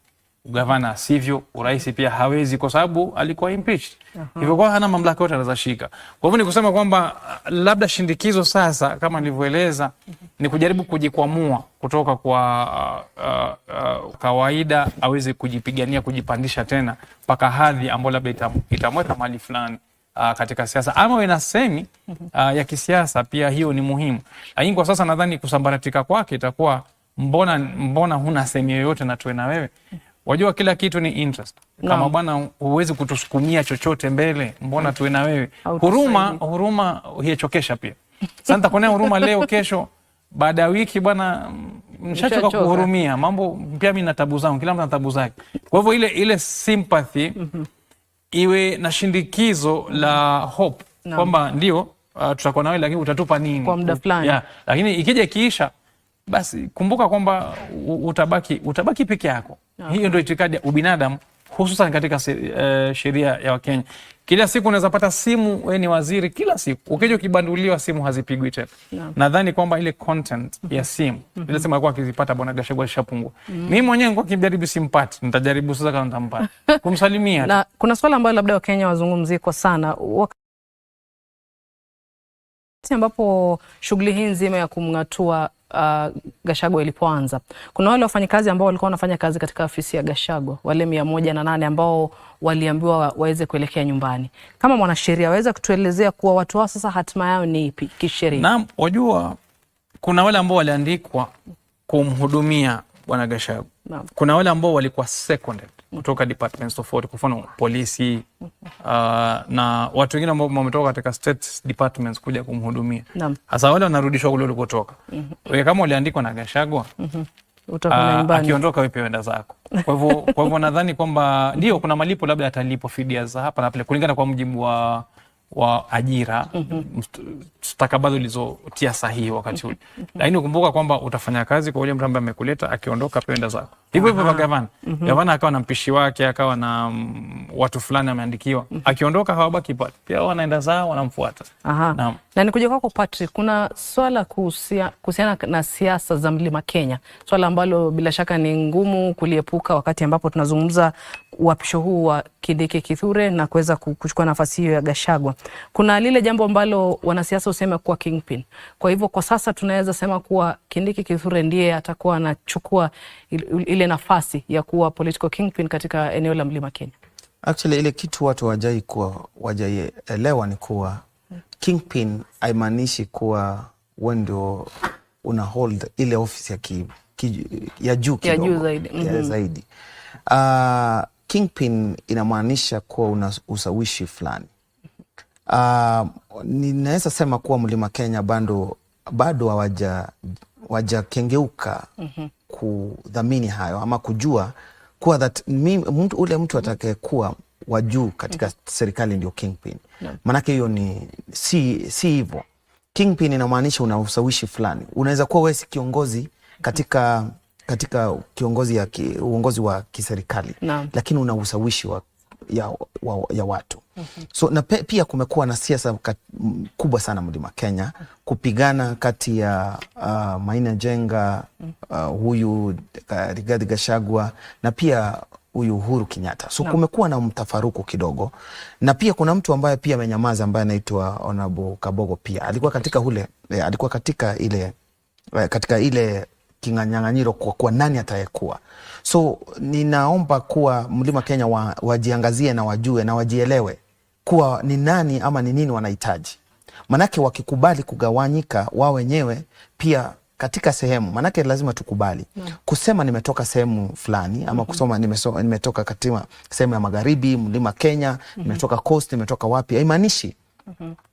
gavana sivyo, urais pia hawezi kwa sababu alikuwa impeached. Hivyo kwa hana mamlaka yote anaweza shika. Kwa hivyo ni kusema kwamba labda shindikizo sasa kama nilivyoeleza ni kujaribu kujikwamua kutoka kwa kawaida, aweze kujipigania, kujipandisha tena mpaka hadhi ambayo labda itamweka mahali fulani katika siasa ama we na semi ya kisiasa pia, hiyo ni muhimu. Lakini kwa sasa nadhani kusambaratika kwake itakuwa mbona huna semi yoyote na tuwe na wewe. Wajua kila kitu ni interest. Kama bwana huwezi kutusukumia chochote mbele, mbona tuwe na wewe? Huruma hichokesha pia. Sasa nitakuonea huruma leo, kesho, baada ya wiki bwana mshachoka kuhurumia. Mambo pia mimi na tabu zangu, kila mtu ana tabu zake. Kwa hivyo ile sympathy iwe na shindikizo la hope kwamba ndio tutakuwa na wewe, lakini utatupa nini kwa muda fulani. Yeah. Lakini ikija kiisha basi kumbuka kwamba utabaki peke yako. Hiyo ndio itikadi ya ubinadamu hususan katika sheria ya Wakenya. Kila siku unaweza pata simu, wewe ni waziri kila siku. Ukija ukibanduliwa simu hazipigwi tena. Nadhani kwamba ile content ya simu, ile simu alikuwa akizipata bwana Gachagua alishapungua. Mimi mwenyewe nilikuwa nikijaribu simpati, nitajaribu sasa kama nitampata. Kumsalimia. Na kuna swala ambalo labda Wakenya wazungumzie kwa sana. Wakati ambapo shughuli hii nzima ya kumngatua Gachagua ilipoanza, kuna wale wafanyikazi ambao walikuwa wanafanya kazi katika ofisi ya Gachagua, wale 108 ambao waliambiwa waweze kuelekea nyumbani. Kama mwanasheria waweza kutuelezea kuwa watu hao sasa hatima yao ni ipi kisheria? Naam, wajua kuna wale ambao waliandikwa kumhudumia bwana Gachagua. Kuna wale ambao walikuwa seconded kutoka departments tofauti, kwa mfano polisi na watu wengine ambao wametoka katika state departments kuja kumhudumia. Sasa wale wanarudishwa kule walikotoka. Wewe kama uliandikwa na Gachagua, akiondoka wewe pia wenda zako. Kwa hivyo nadhani kwamba ndio kuna malipo, labda atalipwa fidia za hapa na pale kulingana kwa mujibu wa ajira, stakabadhi ulizotia sahihi wakati ule, lakini ukumbuka kwamba utafanya kazi kwa ule mtu ambaye amekuleta, akiondoka pia enda zako. Hivyo hivyo kwa gavana. Gavana akawa na mpishi wake, akawa na watu fulani ameandikiwa, akiondoka hawabaki pale, pia wanaenda zao, wanamfuata. Naam. Na nikuja kwako Patrick, kuna swala kuhusiana na siasa za Mlima Kenya, swala ambalo bila shaka ni ngumu kuliepuka wakati ambapo tunazungumza uapisho huu wa Kindiki Kithure na kuweza kuchukua nafasi hiyo ya Gachagua. Kuna lile jambo ambalo wanasiasa husema kuwa kingpin. Kwa hivyo kwa sasa tunaweza sema kuwa Kindiki Kithure ndiye atakuwa anachukua ile nafasi ya kuwa political kingpin katika eneo la Mlima Kenya. Actually, ile kitu watu wajai kuwa wajaielewa ni kuwa kingpin haimaanishi kuwa wewe ndio una hold ile ofisi ya juu Ya juu kidogo, zaidi. ya zaidi. Kingpin inamaanisha kuwa una ushawishi fulani. Ninaweza sema kuwa Mlima Kenya bado hawajakengeuka kudhamini hayo ama kujua kuwa that ule mtu atakayekuwa wa juu katika serikali ndio kingpin. Maanake hiyo ni si hivyo. Kingpin inamaanisha una ushawishi fulani. Unaweza kuwa wewe si kiongozi katika uongozi wa kiserikali, lakini una ushawishi wa watu. So na pia kumekuwa na siasa kubwa sana Mlima Kenya kupigana kati ya Maina Njenga, huyu Rigathi Gachagua na pia huyu Uhuru Kenyatta. So kumekuwa na mtafaruku kidogo, na pia kuna mtu ambaye pia amenyamaza ambaye anaitwa Honorable Kabogo, pia alikuwa katika ule alikuwa katika ile kinyang'anyiro kwa nani atayekuwa. So ninaomba kuwa Mlima Kenya wajiangazie na wajue na wajielewe kuwa ni nani ama ni nini wanahitaji. Manake wakikubali kugawanyika wao wenyewe pia katika sehemu, manake lazima tukubali kusema nimetoka sehemu fulani ama kusoma nimetoka katika sehemu ya magharibi, Mlima Kenya, nimetoka coast, nimetoka wapi, haimaanishi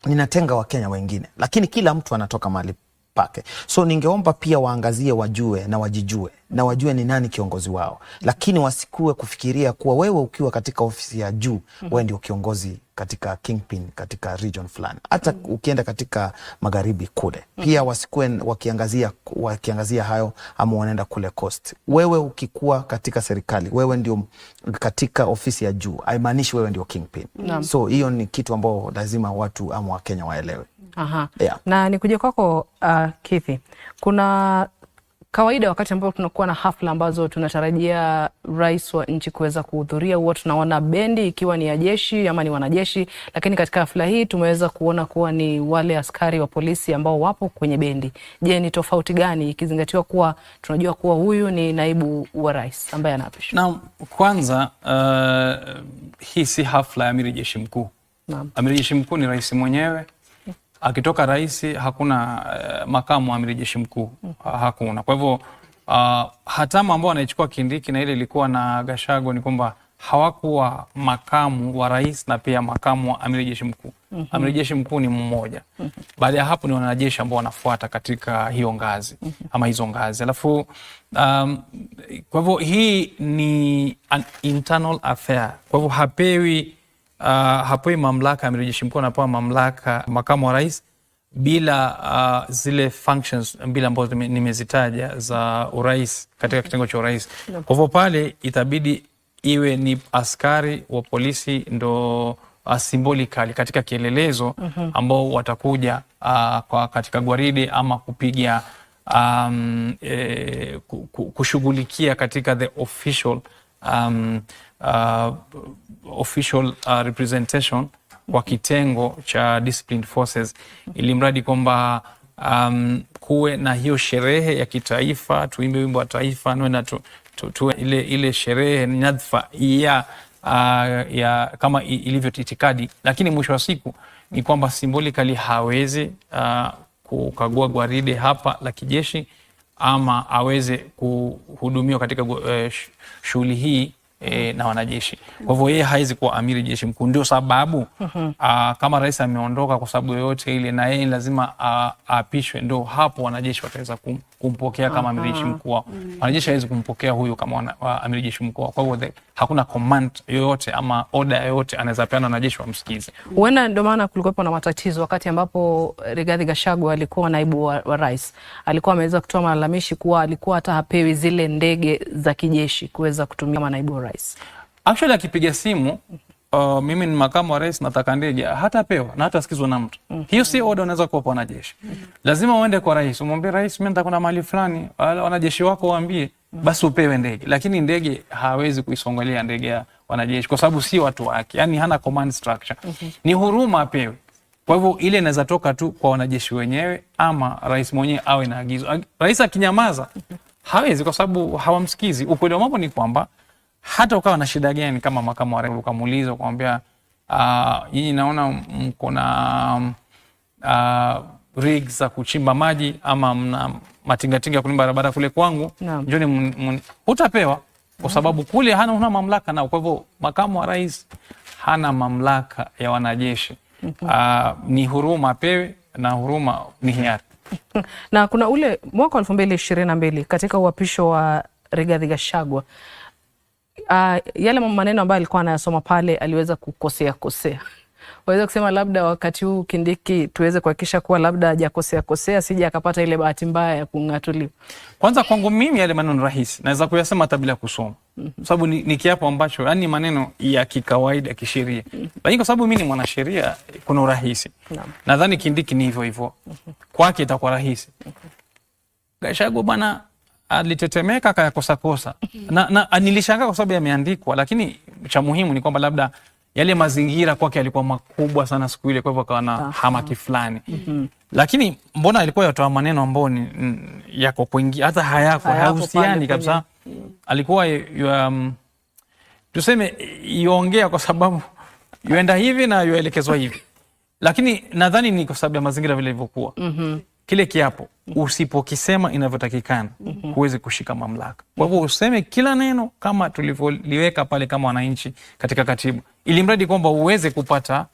ninatenga Wakenya wengine, lakini kila mtu anatoka mahali pake. So ningeomba pia waangazie, wajue na wajijue na wajue ni nani kiongozi wao, lakini wasikuwe kufikiria kuwa wewe ukiwa katika ofisi ya juu wewe ndio kiongozi katika kingpin katika region fulani, hata ukienda katika magharibi kule pia wasikuwe wakiangazia hayo ama wanaenda kule coast. Wewe ukikuwa katika serikali, wewe ndio katika ofisi ya juu, haimaanishi wewe ndio kingpin. So hiyo ni kitu ambao lazima watu ama Wakenya waelewe. Yeah. Na nikuje kwako Kithi, kuna kawaida wakati ambapo tunakuwa na hafla ambazo tunatarajia rais wa nchi kuweza kuhudhuria, huwa tunaona bendi ikiwa ni ya jeshi ama ni wanajeshi, lakini katika hafla hii tumeweza kuona kuwa ni wale askari wa polisi ambao wapo kwenye bendi. Je, ni tofauti gani ikizingatiwa kuwa tunajua kuwa huyu ni naibu wa rais ambaye anaapishwa? Naam, kwanza hii si hafla ya amiri jeshi mkuu. Amiri jeshi mkuu ni rais mwenyewe. Akitoka rais hakuna makamu wa amiri jeshi mkuu, hakuna. Kwa hivyo hatamu ambao anaichukua Kindiki na ile ilikuwa na Gachagua ni kwamba hawakuwa makamu wa rais na pia makamu wa amiri jeshi mkuu. Amiri jeshi mkuu ni mmoja. Baada ya hapo ni wanajeshi ambao wanafuata katika hiyo ngazi ama hizo ngazi. Alafu kwa hivyo hii ni an internal affair. Kwa hivyo hapewi mamlaka amiri jeshi mkuu, anapewa mamlaka makamu wa rais bila zile functions mbili ambazo nimezitaja za urais katika kitengo cha urais. Kwa hivyo pale itabidi iwe ni askari wa polisi ndo symbolically katika kielelezo ambao watakuja katika gwaride ama kupiga kushughulikia katika the official representation kwa kitengo cha disciplined forces, ili mradi kwamba kuwe na hiyo sherehe ya kitaifa, tuimbe wimbo wa taifa na tu ile sherehe nyadhifa ya kama ilivyo itikadi, lakini mwisho wa siku ni kwamba symbolically hawezi kukagua gwaride hapa la kijeshi ama aweze kuhudumiwa katika shughuli hii. na wanajeshi. Kwa hivyo yeye hawezi kuwa amiri jeshi mkuu, ndio sababu kama rais ameondoka kwa sababu yoyote ile, na yeye lazima aapishwe, ndio hapo wanajeshi wataweza kumpokea kama amiri jeshi mkuu wao. Wanajeshi hawezi kumpokea huyu kama amiri jeshi mkuu. Kwa hivyo hakuna command yoyote ama order yoyote anaweza peana wanajeshi wamsikize. Huenda ndio maana kulikuwepo na matatizo wakati ambapo Rigathi Gachagua alikuwa naibu wa rais, alikuwa ameweza kutoa malalamishi kuwa alikuwa hata hapewi zile ndege za kijeshi kuweza kutumia kama naibu wa rais. Actually akipiga simu mimi ni makamu wa rais nataka ndege, hatapewa na hatasikizwa na mtu. Hiyo si order unaweza kuwapa wanajeshi. Lazima uende kwa rais, umwambie rais, mimi nataka kwenda mahali fulani, wanajeshi wako waambie, basi upewe ndege. Lakini ndege hawezi kuisongelea ndege ya wanajeshi kwa sababu si watu wake, yani hana command structure. Ni huruma apewe. Kwa hivyo ile inaweza toka tu kwa wanajeshi wenyewe ama rais mwenyewe awe na agizo. Rais akinyamaza hawezi, kwa sababu hawamsikizi. Ukweli wa mambo ni kwamba hata ukawa na shida gani kama makamu wa rais ukamuuliza ukamwambia, nyinyi naona mko na rigs za kuchimba maji ama mna matingatinga kulima barabara kule kwangu, njoni, hutapewa kwa sababu kule hana una mamlaka nao. Kwa hivyo makamu wa rais hana mamlaka ya wanajeshi. Ni huruma apewe na huruma ni hiari. Na kuna ule mwaka 2022 katika uapisho wa Rigathi Gachagua, yale maneno ambayo alikuwa anayasoma pale aliweza kukosea kosea. Waweza kusema labda wakati huu Kindiki tuweze kuhakikisha kuwa labda hajakosea kosea, sija akapata ile bahati mbaya ya kung'atuliwa. Kwanza kwangu mimi yale maneno ni rahisi, naweza kuyasema hata bila kusoma, sababu ni kiapo ambacho yani maneno ya kikawaida ya kisheria, lakini kwa sababu mimi ni mwanasheria kuna urahisi. Nadhani Kindiki ni hivyo hivyo, kwake itakuwa rahisi. Gachagua bwana alitetemeka akayakosa kosa, na nilishangaa kwa sababu yameandikwa, lakini cha muhimu ni kwamba labda yale mazingira kwake yalikuwa makubwa sana siku ile, kwa hivyo akawa na hamaki fulani. Lakini mbona alikuwa yatoa maneno ambayo ni yako kuingia hata hayako hayahusiani kabisa. Alikuwa tuseme iongea kwa sababu yuenda hivi na yuelekezwa hivi, lakini nadhani ni kwa sababu ya mazingira vile ilivyokuwa. Kile kiapo usipokisema inavyotakikana huwezi kushika mamlaka. Kwa hivyo useme kila neno kama tulivyoliweka pale kama wananchi katika katiba, ili mradi kwamba uweze kupata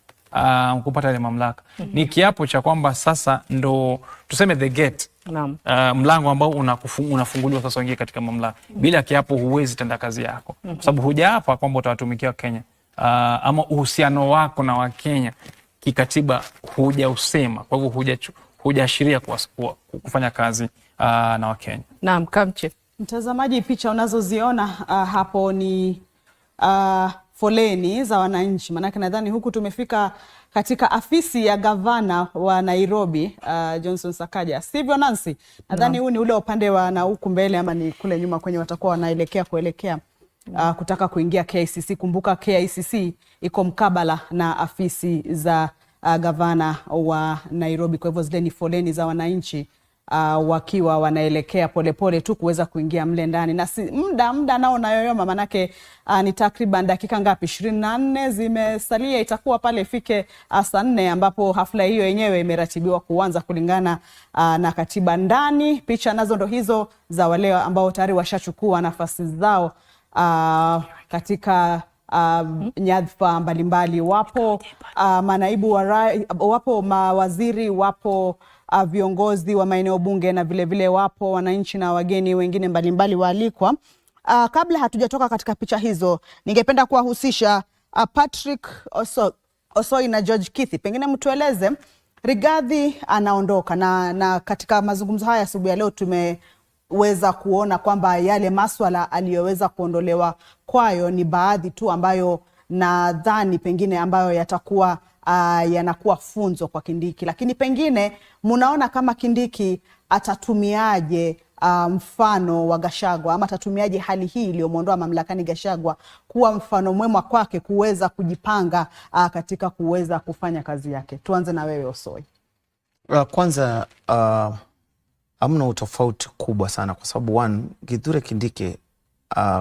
kupata ile mamlaka. Ni kiapo cha kwamba sasa ndo tuseme the gate, mlango ambao unafunguliwa sasa uingie katika mamlaka. Bila kiapo huwezi tenda kazi yako, kwa sababu hujaapa kwamba utawatumikia Kenya, ama uhusiano wako na Wakenya kikatiba hujausema, kwa hivyo hujaashiria kufanya kazi na Wakenya. Naam, Kamche. Mtazamaji, picha unazoziona hapo ni foleni za wananchi, maanake nadhani huku tumefika katika afisi ya gavana wa Nairobi Johnson Sakaja, sivyo Nancy? Nadhani huu ni ule upande wa na huku mbele ama ni kule nyuma kwenye watakuwa wanaelekea kuelekea kutaka kuingia KICC. Kumbuka KICC iko mkabala na afisi za gavana wa Nairobi. Kwa hivyo zile ni foleni za wananchi wakiwa wanaelekea polepole tu kuweza kuingia mle ndani, na si, muda nao nayoyoma, manake ni takriban dakika ngapi, 24 zimesalia, itakuwa pale ifike saa 4 ambapo hafla hiyo yenyewe imeratibiwa kuanza kulingana na katiba ndani. Picha nazo ndo hizo za wale ambao tayari washachukua nafasi zao katika nyadhifa mbalimbali. Wapo manaibu wapo mawaziri, wapo viongozi wa maeneo bunge na vile vile wapo wananchi na wageni wengine mbalimbali waalikwa. Kabla hatujatoka katika picha hizo, ningependa kuwahusisha Patrick Osoi na George Kithi. Pengine mtueleze, Rigathi anaondoka na katika mazungumzo haya asubuhi ya leo tumeweza kuona kwamba yale maswala aliyoweza kuondolewa kwayo ni baadhi tu ambayo nadhani pengine ambayo yatakuwa yanakuwa funzo kwa Kindiki, lakini pengine munaona kama Kindiki atatumiaje mfano wa Gachagua ama atatumiaje hali hii iliyomwondoa mamlakani Gachagua kuwa mfano mwema kwake kuweza kujipanga katika kuweza kufanya kazi yake? Tuanze na wewe Osoi. Kwanza hamna utofauti kubwa sana kwa sababu one, Kithure Kindiki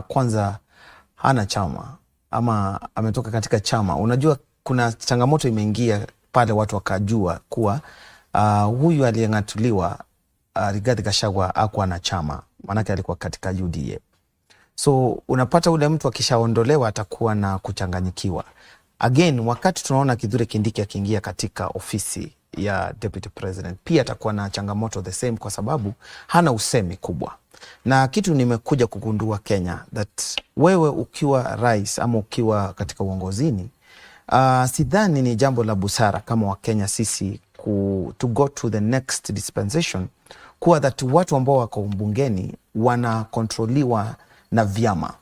kwanza hana chama ama ametoka katika chama. Unajua kuna changamoto imeingia pale, watu wakajua kuwa huyu aliyeng'atuliwa Rigathi Gachagua hakuwa na chama, maanake alikuwa katika UDA. So unapata ule mtu akishaondolewa atakuwa na kuchanganyikiwa. Again, wakati tunaona Kithure Kindiki akiingia katika ofisi ya deputy president, pia atakuwa na changamoto the same, kwa sababu hana usemi kubwa. Na kitu nimekuja kugundua Kenya, that wewe ukiwa rais ama ukiwa katika uongozini, sidhani ni jambo la busara kama Wakenya sisi to go to the next dispensation kuwa that watu ambao wako bungeni wanakontroliwa na vyama.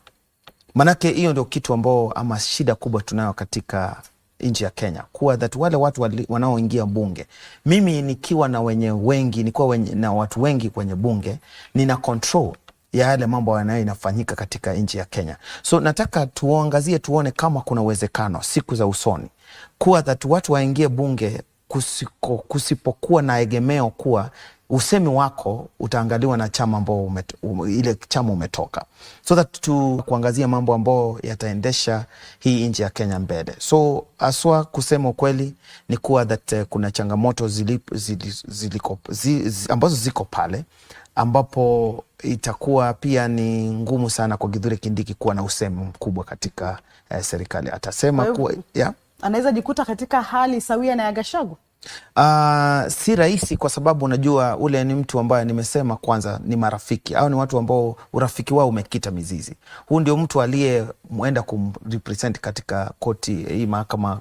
Manake hiyo ndio kitu ambao ama shida kubwa tunayo katika nchi ya Kenya, kuwa that wale watu wanaoingia bunge, mimi nikiwa na wenye wengi, nikiwa na watu wengi kwenye bunge, nina control ya yale mambo yanayo inafanyika katika nchi ya Kenya. So nataka tuangazie tuone kama kuna uwezekano siku za usoni kuwa that watu waingie bunge kusipokuwa na egemeo kuwa usemi wako utaangaliwa na chama ambao ile chama umetoka, so that tu kuangazia mambo ambao yataendesha hii nchi ya Kenya mbele. So aswa kusema ukweli ni kuwa that kuna changamoto ambazo ziko pale, ambapo itakuwa pia ni ngumu sana kwa Kithure Kindiki kuwa na usemi mkubwa katika serikali. Atasema kuwa, yeah. Anaweza jikuta katika hali sawia na ya Gachagua? Si rahisi kwa sababu unajua ule ni mtu ambaye nimesema kwanza ni marafiki au ni watu ambao urafiki wao umekita mizizi. Huu ndio mtu aliyemwenda kumrepresent katika koti hii mahakama,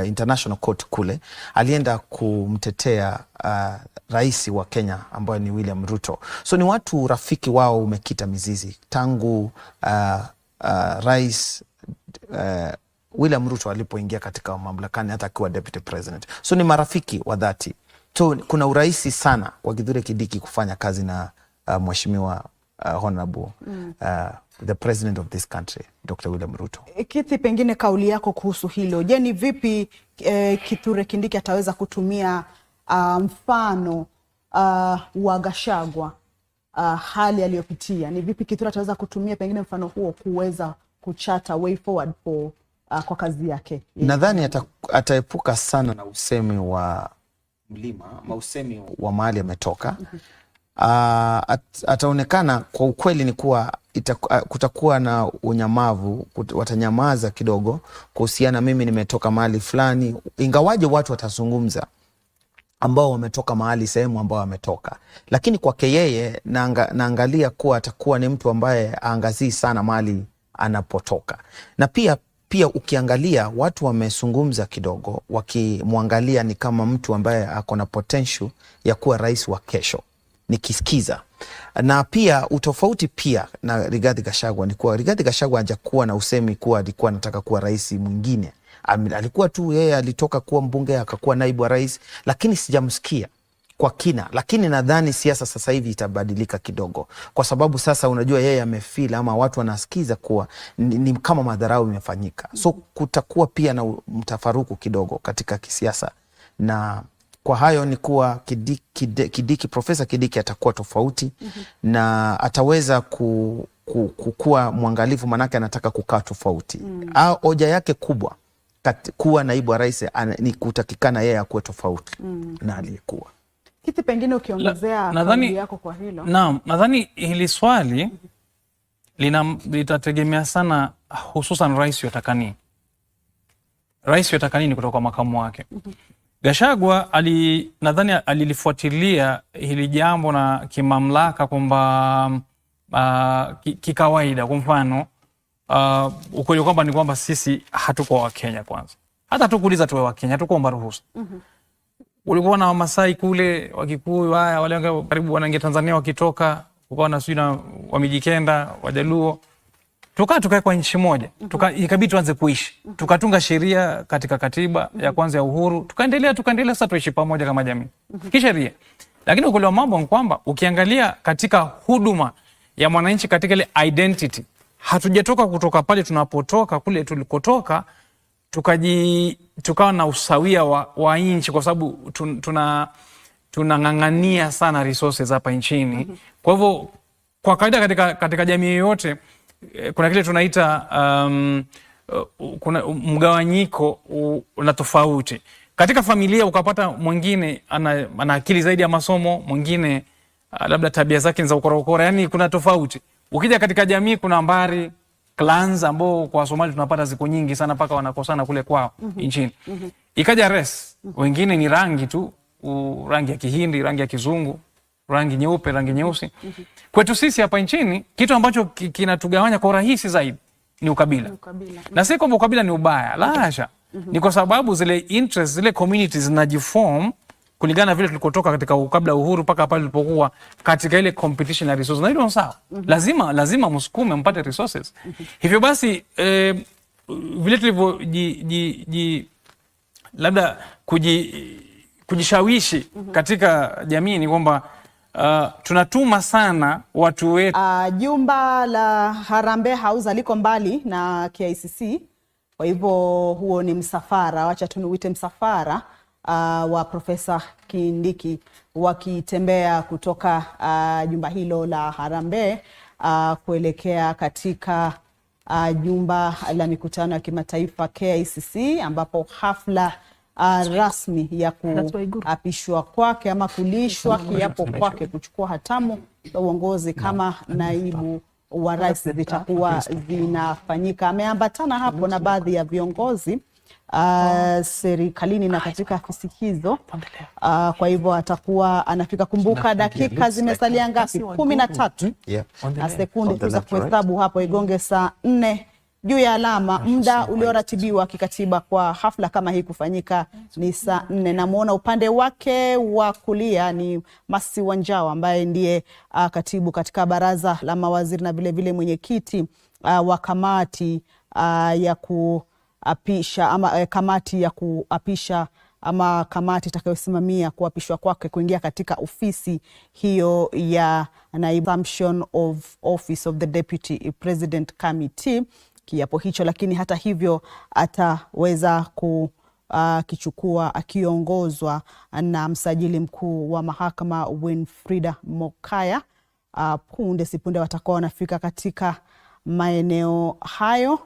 international court kule, alienda kumtetea rais wa Kenya ambaye ni William Ruto. So ni watu urafiki wao umekita mizizi tangu rais William Ruto alipoingia katika mamlakani hata akiwa deputy president. So ni marafiki wa dhati. So kuna urahisi sana kwa Kithure Kindiki kufanya kazi na mheshimiwa honorable the president of this country, Dr. William Ruto. Kithi, pengine kauli yako kuhusu hilo. Je, ni vipi Kithure Kindiki ataweza kutumia mfano wa Gachagua, hali aliyopitia? Ni vipi Kithure ataweza kutumia pengine mfano huo kuweza kuchart way forward for kwa kazi yake? Nadhani ataepuka sana na usemi wa mlima ama usemi wa mahali ametoka. Ataonekana kwa ukweli ni kuwa kutakuwa na unyamavu, watanyamaza kidogo kuhusiana mimi nimetoka mahali fulani, ingawaje watu watazungumza ambao wametoka mahali sehemu ambao wametoka, lakini kwake yeye naangalia kuwa atakuwa ni mtu ambaye aangazii sana mahali anapotoka. Na pia ukiangalia watu wamezungumza kidogo wakimwangalia ni kama mtu ambaye ako na potential ya kuwa rais wa kesho, nikisikiza. Na pia utofauti pia na Rigathi Gachagua ni kuwa Rigathi Gachagua hajakuwa na usemi kuwa alikuwa anataka kuwa rais mwingine. Alikuwa tu yeye alitoka kuwa mbunge akakuwa naibu wa rais, lakini sijamsikia kwa kina. Lakini nadhani siasa sasa hivi itabadilika kidogo, kwa sababu sasa unajua yeye amefeel ama watu wanasikiza kuwa ni kama madharau imefanyika. So kutakuwa pia na mtafaruku kidogo katika kisiasa, na kwa hayo ni kuwa Profesa Kindiki atakuwa tofauti na ataweza kukuwa mwangalifu, manake anataka kukaa tofauti. Au hoja yake kubwa kuwa naibu wa rais ni kutakikana yeye akuwe tofauti na aliyekuwa. Kiti, pengine ukiongezea kauli yako kwa hilo. Naam, nadhani hili swali litategemea sana hususan rais yataka nini. Rais yataka nini kutoka kwa makamu wake. Gachagua nadhani alilifuatilia hili jambo na kimamlaka kwamba kikawaida, kwa mfano ukweli kwamba ni kwamba sisi hatuko wa Kenya kwanza. Hata tukuuliza tuwe wa Kenya, hatukuomba ruhusa. Ulikuwa na Wamasai kule, Wakikuyu, haya wale karibu wanaingia Tanzania wakitoka, kukawa na sijui na Wamijikenda, Wajaluo. Tukae kwa nchi moja. Ikabidi tuanze kuishi. Tukatunga sheria katika katiba ya kwanza ya uhuru. Tukaendelea sasa tuishi pamoja kama jamii. Kisheria. Lakini ukweli wa mambo ni kwamba ukiangalia katika huduma ya mwananchi katika ile identity, hatujatoka kutoka pale tunapotoka kule tulikotoka, tukawa na usawia wa nchi, kwa sababu tunang'ang'ania sana resources hapa nchini. Kwa hivyo kwa kawaida katika jamii yoyote kuna kile tunaita kuna mgawanyiko na tofauti. Katika familia ukapata mwingine ana akili zaidi ya masomo, mwingine labda tabia zake ni za ukora ukora, yani kuna tofauti. Ukija katika jamii kuna mbari clans ambao kwa Somali tunapata ziko nyingi sana mpaka wanakosana kule kwao nchini. Ikaja race, wengine ni rangi tu, rangi ya Kihindi, rangi ya Kizungu, rangi nyeupe, rangi nyeusi. Kwetu sisi hapa nchini kitu ambacho kinatugawanya kwa urahisi zaidi ni ukabila. Na si kwamba ukabila ni ubaya, la hasha. Ni kwa sababu zile interest, zile communities zinajiform kulingana na vile tulikotoka katika kabla uhuru mpaka pale tulipokuwa katika ile competition ya resources. Na hilo ni sawa. Lazima msukume mpate resources. Hivyo basi vile tulivyo labda kujishawishi katika jamii ni kwamba tunatuma sana watu wetu. Jumba la Harambee House aliko mbali na KICC, kwa hivyo huo ni msafara, wacha tu niuite msafara wa Profesa Kindiki wakitembea kutoka jumba hilo la Harambee kuelekea katika jumba la mikutano ya kimataifa KICC, ambapo hafla rasmi ya kuapishwa kwake ama kulishwa kiapo kwake kuchukua hatamu za uongozi kama naibu wa rais zitakuwa zinafanyika. Ameambatana hapo na baadhi ya viongozi serikalini na katika afisi hizo. Kwa hivyo atakuwa anafika. Kumbuka dakika zimesalia ngapi? 13 na sekunde tu za kuhesabu hapo igonge saa 4 juu ya alama. Muda ulioratibiwa kikatiba kwa hafla kama hii kufanyika ni saa 4. Namuona upande wake wa kulia ni Masi Wanjao ambaye ndiye katibu katika baraza la mawaziri na vilevile mwenyekiti wa kamati ya kuapisha ama kamati ya kuapisha ama kamati itakayosimamia kuapishwa kwake kuingia katika ofisi hiyo ya naibu Assumption of Office of the Deputy President Committee. Kiapo hicho lakini hata hivyo ataweza kukichukua akiongozwa na msajili mkuu wa mahakama Winfrida Mokaya. Punde si punde watakuwa wanafika katika maeneo hayo.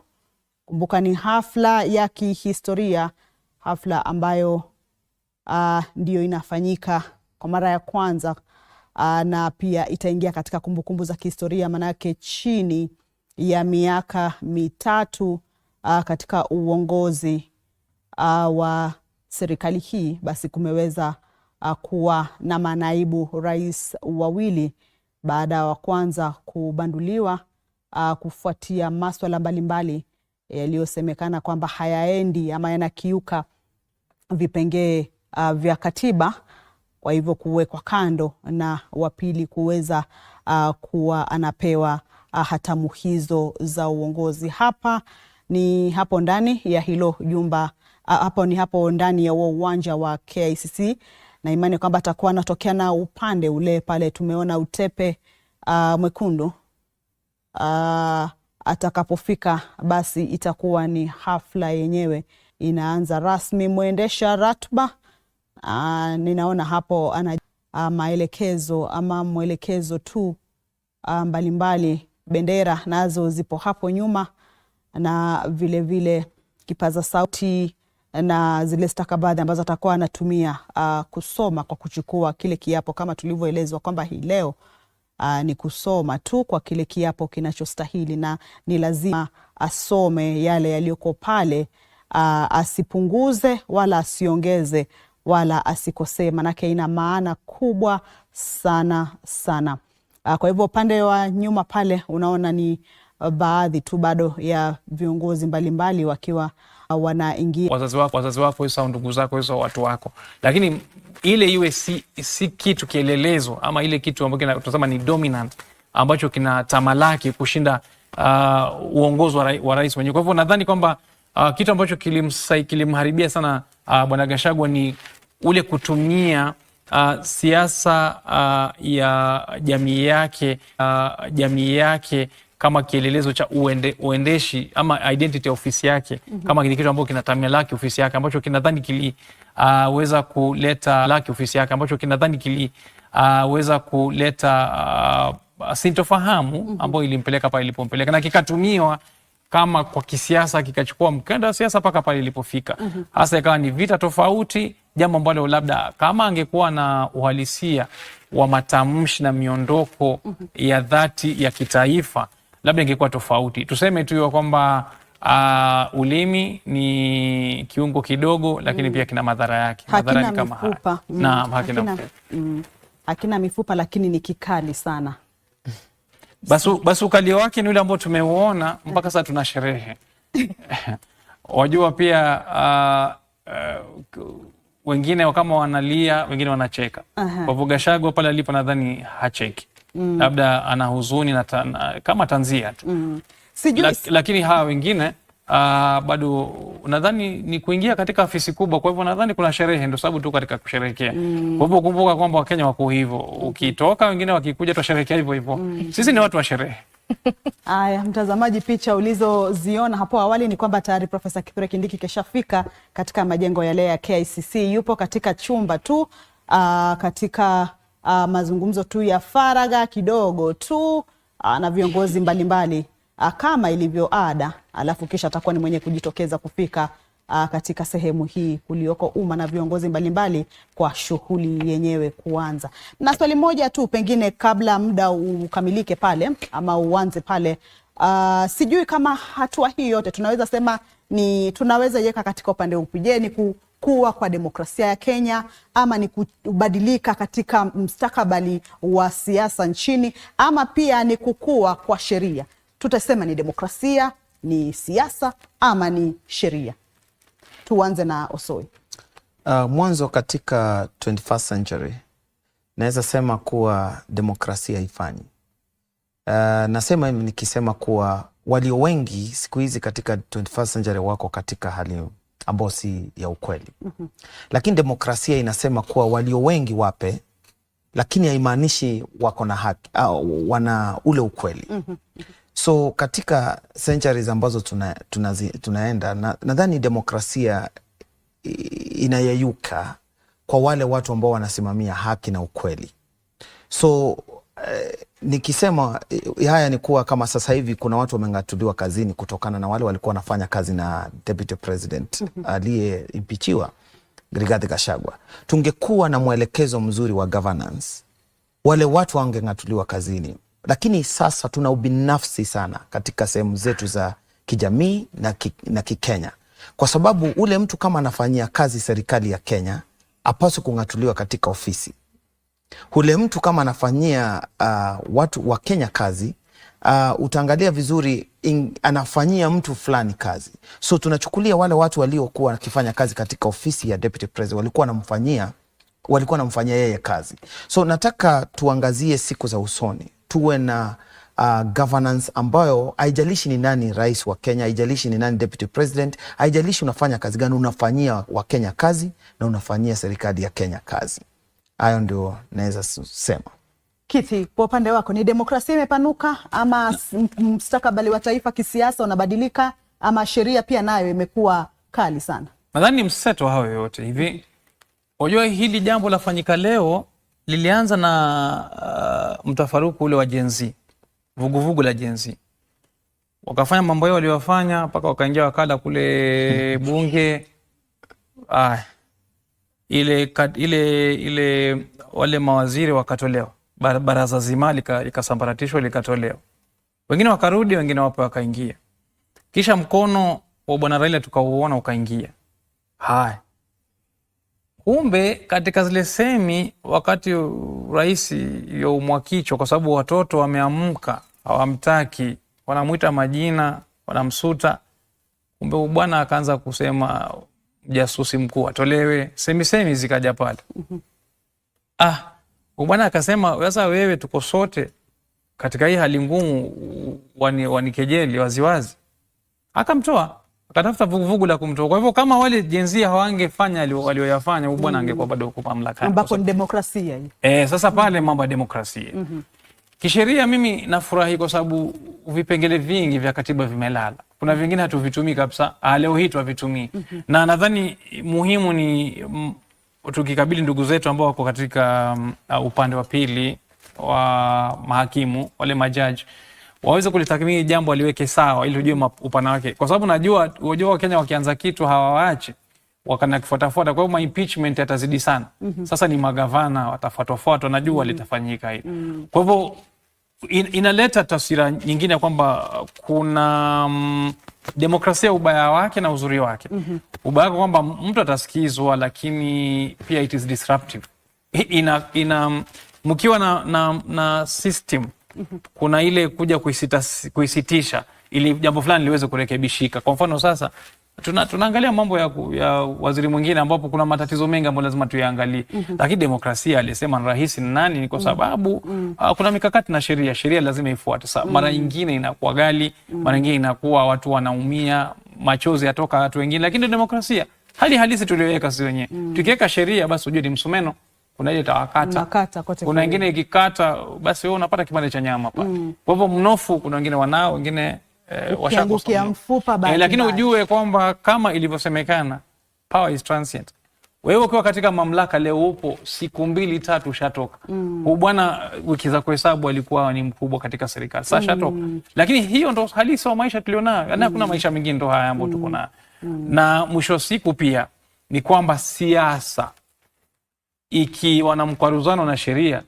Kumbuka ni hafla ya kihistoria, hafla ambayo ndiyo inafanyika kwa mara ya kwanza na pia itaingia katika kumbukumbu za kihistoria, manake chini ya miaka 3 katika uongozi wa serikali hii, basi kumeweza kuwa na manaibu rais wawili baada wa kwanza kubanduliwa kufuatia maswala mbalimbali yaliyosemekana kwamba hayaendi ama yanakiuka vipengee vya katiba, kwa hivyo kuwekwa kando na wa pili kuweza kuwa anapewa hatamu hizo za uongozi. Hapa ni hapo ndani ya hilo jumba, hapo ni hapo ndani ya huo uwanja wa KICC, na imani kwamba atakuwa anatokea na upande ule pale tumeona utepe mwekundu. Atakapofika basi itakuwa ni hafla yenyewe inaanza rasmi. Mwendesha ratiba ninaona hapo ana maelekezo ama mwelekezo tu mbalimbali. Bendera nazo zipo hapo nyuma na vile vile kipaza sauti na zile stakabadhi ambazo atakuwa anatumia kusoma kwa kuchukua kile kiapo, kama tulivyoelezwa kwamba hii leo ni kusoma tu kwa kile kiapo kinachostahili, na ni lazima asome yale yaliyoko pale, asipunguze wala asiongeze wala asikosee, manake ina maana kubwa sana sana. Kwa hivyo upande wa nyuma pale unaona ni baadhi tu bado ya viongozi mbalimbali wakiwa wanaingia. Wazazi wako au ndugu zako au watu wako, lakini ile iwe si kitu kielelezo ama ile kitu ambacho tunasema ni dominant ambacho kina tamalaki kushinda uongozi wa rais mwenyewe. Kwa hivyo nadhani kwamba kitu ambacho kilimharibia sana Bwana Gachagua ni ule kutumia siasa ya jamii yake kama kielelezo cha uendeshi ama identity ya ofisi yake, kama kitu ambacho kinatamalaki ofisi yake, ambacho kinadhani kiliweza kuleta laki ofisi yake, ambacho kinadhani kiliweza kuleta sintofahamu ambayo ilimpeleka pale ilipompeleka, na kikatumiwa kama kwa kisiasa, kikachukua mkanda wa siasa mpaka pale ilipofika. Hasa ikawa ni vita tofauti, jambo ambalo labda kama angekuwa na uhalisia wa matamshi na miondoko ya dhati ya kitaifa, labda ingekuwa tofauti. Tuseme tu ya kwamba ulimi ni kiungo kidogo, lakini pia kina madhara yake. Madhara Hakina ni kama haya. mifupa. Naam, hakina mifupa. Hakina mifupa lakini ni kikali sana. Basi ukali wake ni ule ambao tumeuona mpaka sasa tuna sherehe. Wajua pia wengine kama wanalia, wengine wanacheka. Kwa hivyo Gachagua pale alipo nadhani hacheki. Labda ana huzuni na kama tanzia tu. Sijui Lakini hawa wengine bado nadhani ni kuingia katika afisi kubwa, kwa hivyo nadhani kuna sherehe, ndio sababu tu katika kusherehekea. Kwa hivyo kumbuka kwamba Wakenya wako hivyo, ukitoka wengine wakikuja tutasherehekea hivyo hivyo. Sisi ni watu wa sherehe. Aya, mtazamaji, picha ulizoziona hapo awali ni kwamba tayari Profesa Kithure Kindiki keshafika katika majengo yale ya KICC. Yupo katika chumba tu katika mazungumzo tu ya faragha kidogo tu na viongozi mbalimbali kama ilivyo ada, alafu kisha atakuwa ni mwenye kujitokeza kufika katika sehemu hii kulioko umma na viongozi mbalimbali kwa shughuli yenyewe kuanza. Na swali moja tu pengine kabla muda ukamilike pale ama uanze pale, sijui kama hatua hii yote tunaweza sema ni tunaweza iweka katika upande upi? Je, ni kukua kwa demokrasia ya Kenya ama ni kubadilika katika mustakabali wa siasa nchini ama pia ni kukua kwa sheria? Tutasema ni demokrasia, ni siasa ama ni sheria? Tuanze na Osoi. Mwanzo katika 21st century naweza sema kuwa demokrasia haifanyi. Nasema hivi nikisema kuwa walio wengi siku hizi katika 21st century wako katika hali ambayo si ya ukweli. Lakini demokrasia inasema kuwa walio wengi wape, lakini haimaanishi wako na haki, wana ule ukweli. So katika centuries ambazo tunaenda nadhani demokrasia inayeyuka kwa wale watu ambao wanasimamia haki na ukweli. So nikisema haya ni kuwa kama sasa hivi kuna watu wameng'atuliwa kazini kutokana na wale walikuwa wanafanya kazi na deputy president aliyeimpichiwa Rigathi Gachagua. Tungekuwa na mwelekezo mzuri wa governance, wale watu wangeng'atuliwa kazini. Lakini sasa tuna ubinafsi sana katika sehemu zetu za kijamii na kikenya, kwa sababu ule mtu kama anafanyia kazi serikali ya Kenya apaswi kung'atuliwa katika ofisi. Ule mtu kama anafanyia watu wa Kenya kazi, utaangalia vizuri anafanyia mtu fulani kazi. So tunachukulia wale watu waliokuwa wakifanya kazi katika ofisi ya deputy president walikuwa wanamfanyia yeye kazi. So nataka tuangazie siku za usoni, tuwe na governance ambayo haijalishi ni nani rais wa Kenya, haijalishi ni nani deputy president, haijalishi unafanya kazi gani, unafanyia wa Kenya kazi na unafanyia serikali ya Kenya kazi. Hayo ndio naweza sema. Kithi, kwa upande wako ni demokrasia imepanuka ama mustakabali wa taifa kisiasa unabadilika ama sheria pia nayo imekuwa kali sana? Nadhani ni mseto hayo yote hivi. Unajua hili jambo lafanyika leo lilianza na mtafaruku ule wa Gen Z, vuguvugu la Gen Z. Wakafanya mambo yao waliyofanya mpaka wakaingia wakala kule bunge. Ile wale mawaziri wakatolewa, baraza zima likasambaratishwa likatolewa. Wengine wakarudi, wengine wapo wakaingia. Kisha mkono wa Bwana Raila tukauona ukaingia. Haya. Kumbe katika zile semi wakati rais youmwa kichwa kwa sababu watoto wameamka, hawamtaki, wanamuita majina, wanamsuta. Kumbe bwana akaanza kusema jasusi mkuu atolewe, semi semi zikaja pale. Bwana akasema sasa wewe tuko sote katika hii hali ngumu, wanikejeli waziwazi. Akamtoa, akatafuta vuguvugu la kumtoa. Kwa hivyo kama wale Gen Z hawangefanya walioyafanya, huyu bwana angekuwa bado yuko mamlakani. Ambapo ni demokrasia hii. Sasa pale mambo ya demokrasia. Kisheria mimi nafurahi kwa sababu vipengele vingi vya katiba vimelala. Kuna vingine hatuvitumii kabisa, leo hii tuhavitumii. Na nadhani muhimu ni tukikabili ndugu zetu ambao wako katika upande wa pili wa mahakimu, wale majaji, waweze kulitathmini jambo waliweke sawa ili tujue upana wake. Kwa sababu unajua Wakenya wakianza kitu hawawaachi. Wakanakifuatafuata, kwa hiyo ma impeachment yatazidi sana. Sasa ni magavana watafuatwafuatwa, najua litafanyika hili. Kwa hivyo inaleta taswira nyingine kwamba kuna demokrasia ubaya wake na uzuri wake. Ubaya wake kwamba mtu atasikizwa, lakini pia it is disruptive. Ina mkiwa na system kuna ile kuja kuisitisha ili jambo fulani liweze kurekebishika. Kwa mfano sasa tunaangalia mambo ya waziri mwingine ambapo kuna matatizo mengi ambayo lazima tuyaangalie. Lakini demokrasia alisema ni rahisi ni nani? Ni kwa sababu kuna mikakati na sheria, sheria lazima ifuate. Mara nyingine inakuwa ghali, mara nyingine inakuwa watu wanaumia, machozi yatoka watu wengine, lakini demokrasia hali halisi tulioweka sisi wenyewe. Tukiweka sheria basi ujue ni msumeno, kuna ile itawakata, kuna wengine ikikata basi wewe unapata kipande cha nyama pale. Kwa hivyo mnofu, kuna wengine wanao, wengine ukiangukia mfupa bahati lakini ujue kwamba kama ilivyosemekana power is transient. Wewe ukiwa katika mamlaka leo upo siku mbili tatu ushatoka. Huyu bwana wiki za kuhesabu alikuwa ni mkubwa katika serikali. Sasa shatoka. Lakini hiyo ndo halisi wa maisha tulionayo. Yaani hakuna maisha mengine, ndo haya ambayo tuko nayo. Na mwisho wa siku pia ni kwamba siasa ikiwa na mkwaruzano na sheria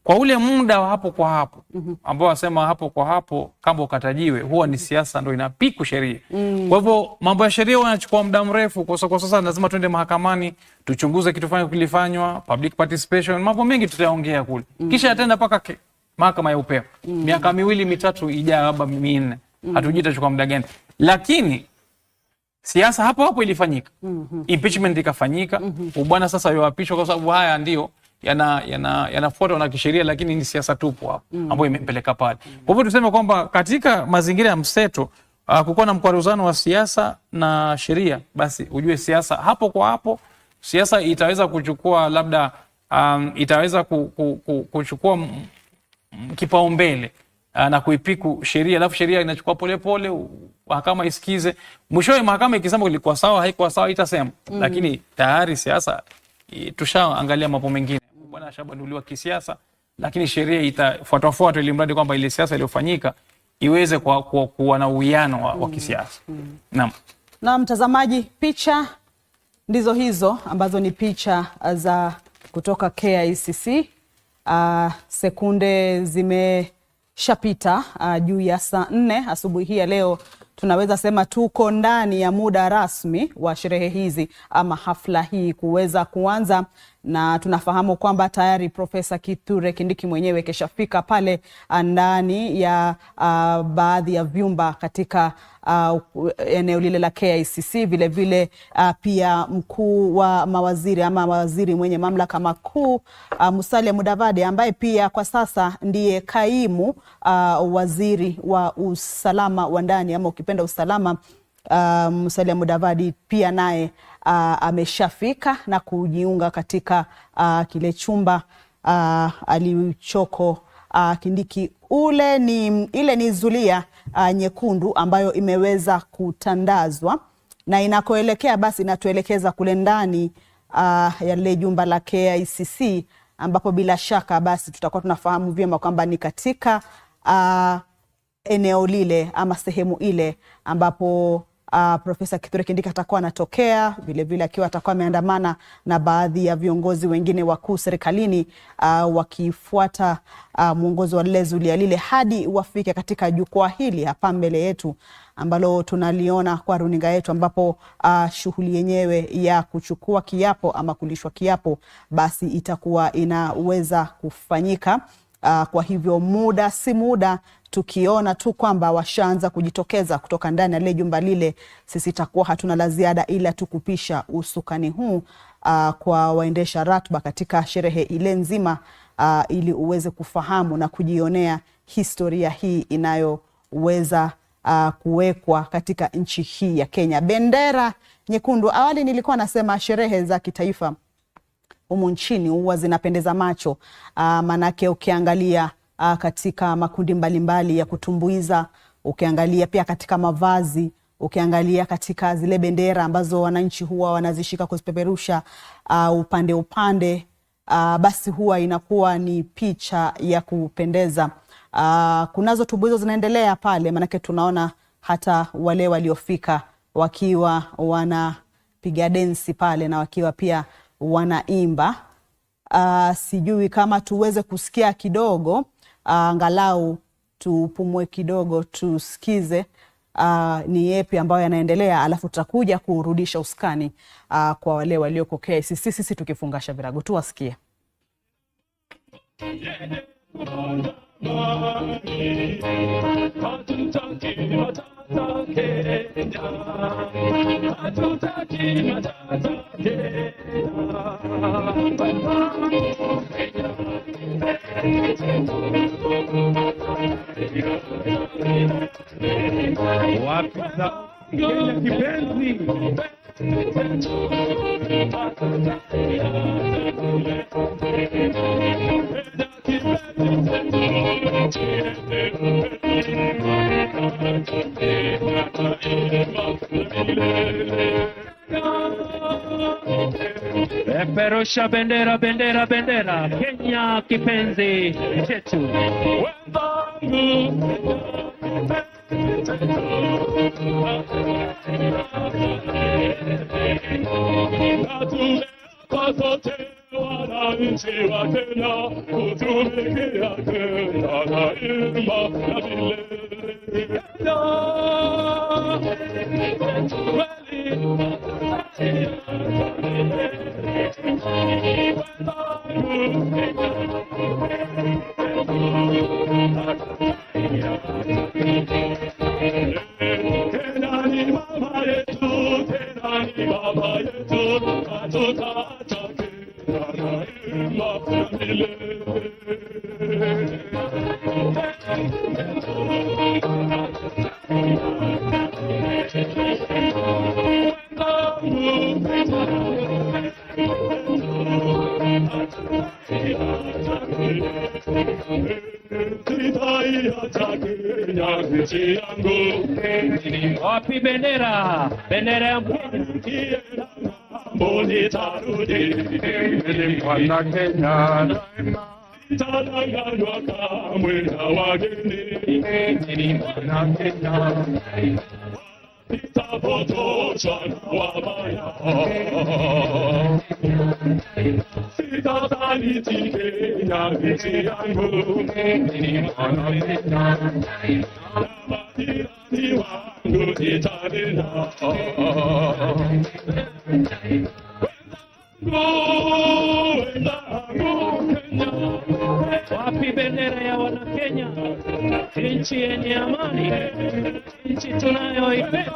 kwa ule muda wa hapo kwa hapo ambao wasema hapo kwa hapo kama ukatajiwe, huwa ni siasa ndo inapiku sheria. Kwa hivyo mambo ya sheria yanachukua muda mrefu. Kwa sasa lazima tuende mahakamani tuchunguze kitu fulani kilifanywa, public participation, mambo mengi tutayaongea kule. Kisha yataenda mpaka mahakama ya upeo. Miaka 2 3 ijayo, labda 4. Hatujui itachukua muda gani. Lakini siasa hapo hapo ilifanyika. Impeachment ikafanyika. Bwana sasa yoapishwa kwa sababu haya ndio yanafuatwa na kisheria, lakini ni siasa tupu hapo ambayo imempeleka pale. Kwa hivyo tuseme kwamba katika mazingira ya mseto kukuwa na mkwaruzano wa siasa na sheria, basi ujue siasa hapo kwa hapo, siasa itaweza kuchukua labda itaweza kuchukua kipaumbele na kuipiku sheria, alafu sheria inachukua polepole, mahakama isikize. Mwishowe mahakama ikisema ilikuwa sawa haikuwa sawa itasema. Lakini tayari siasa tushaangalia mambo mengine. Bwana ashabanduliwa kisiasa, lakini sheria itafuatwafuatwa ili mradi kwamba ile siasa iliyofanyika iweze kuwa na uwiano wa kisiasa. Naam. Na mtazamaji, picha ndizo hizo ambazo ni picha za kutoka KICC. Sekunde zimeshapita juu ya saa 4 asubuhi hii ya leo. Tunaweza sema tuko ndani ya muda rasmi wa sherehe hizi ama hafla hii kuweza kuanza, na tunafahamu kwamba tayari Profesa Kithure Kindiki mwenyewe keshafika pale ndani ya baadhi ya vyumba katika eneo lile la KICC. Vile vile pia mkuu wa mawaziri ama waziri mwenye mamlaka makuu Musalia Mudavadi, ambaye pia kwa sasa ndiye kaimu waziri wa usalama wa ndani ama ukipenda usalama, Musalia Mudavadi pia naye ameshafika na kujiunga katika kile chumba alichoko Kindiki. Ile ni zulia nyekundu ambayo imeweza kutandazwa na inakoelekea basi inatuelekeza kule ndani ya lile jumba la KICC, ambapo bila shaka basi tutakuwa tunafahamu vyema kwamba ni katika eneo lile ama sehemu ile ambapo Profesa Kithure Kindiki atakuwa anatokea, vile vile akiwa atakuwa ameandamana na baadhi ya viongozi wengine wakuu serikalini, wakifuata mwongozo wa lile zulia lile hadi wafike katika jukwaa hili hapa mbele yetu ambalo tunaliona kwa runinga yetu, ambapo shughuli yenyewe ya kuchukua kiapo ama kulishwa kiapo basi itakuwa inaweza kufanyika. Kwa hivyo muda si muda tukiona tu kwamba washaanza kujitokeza kutoka ndani ya lile jumba lile, sisi itakuwa hatuna la ziada ila tukupisha usukani huu kwa waendesha ratiba katika sherehe ile nzima, ili uweze kufahamu na kujionea historia hii inayoweza kuwekwa katika nchi hii ya Kenya. Bendera nyekundu, awali nilikuwa nasema sherehe za kitaifa humu nchini huwa zinapendeza macho, manake ukiangalia katika makundi mbalimbali ya kutumbuiza, ukiangalia pia katika mavazi, ukiangalia katika zile bendera ambazo wananchi huwa wanazishika kuzipeperusha upande upande, basi huwa inakuwa ni picha ya kupendeza. Kunazo tumbuizo zinaendelea pale, manake tunaona hata wale waliofika wakiwa wana wanapiga densi pale na wakiwa pia wanaimba. Sijui kama tuweze kusikia kidogo, angalau tupumue kidogo, tusikize ni yepi ambayo yanaendelea, alafu tutakuja kurudisha usukani kwa wale walioko KICC, sisi tukifungasha virago, tuwasikie. Wapi za Kenya kipenzi? Peperusha bendera, bendera, bendera, Kenya kipenzi chetu. Kwa sote wananchi wa Kenya kutumikia Kenya daima na milele. Kenya ni mama yetu, Kenya ni baba yetu, hatutaacha Kenya daima na milele. Wapi bendera? Bendera ya Kenya. Mwana Kenya sitadanganywa kamwe na wageni. Mwana Kenya sitapotoshwa na wabaya. Sitasaliti Kenya nchi yangu. Mwana Kenya na majirani wangu nitalinda. Wapi bendera ya Wanakenya? Nchi yenye amani, nchi tunayoipenda.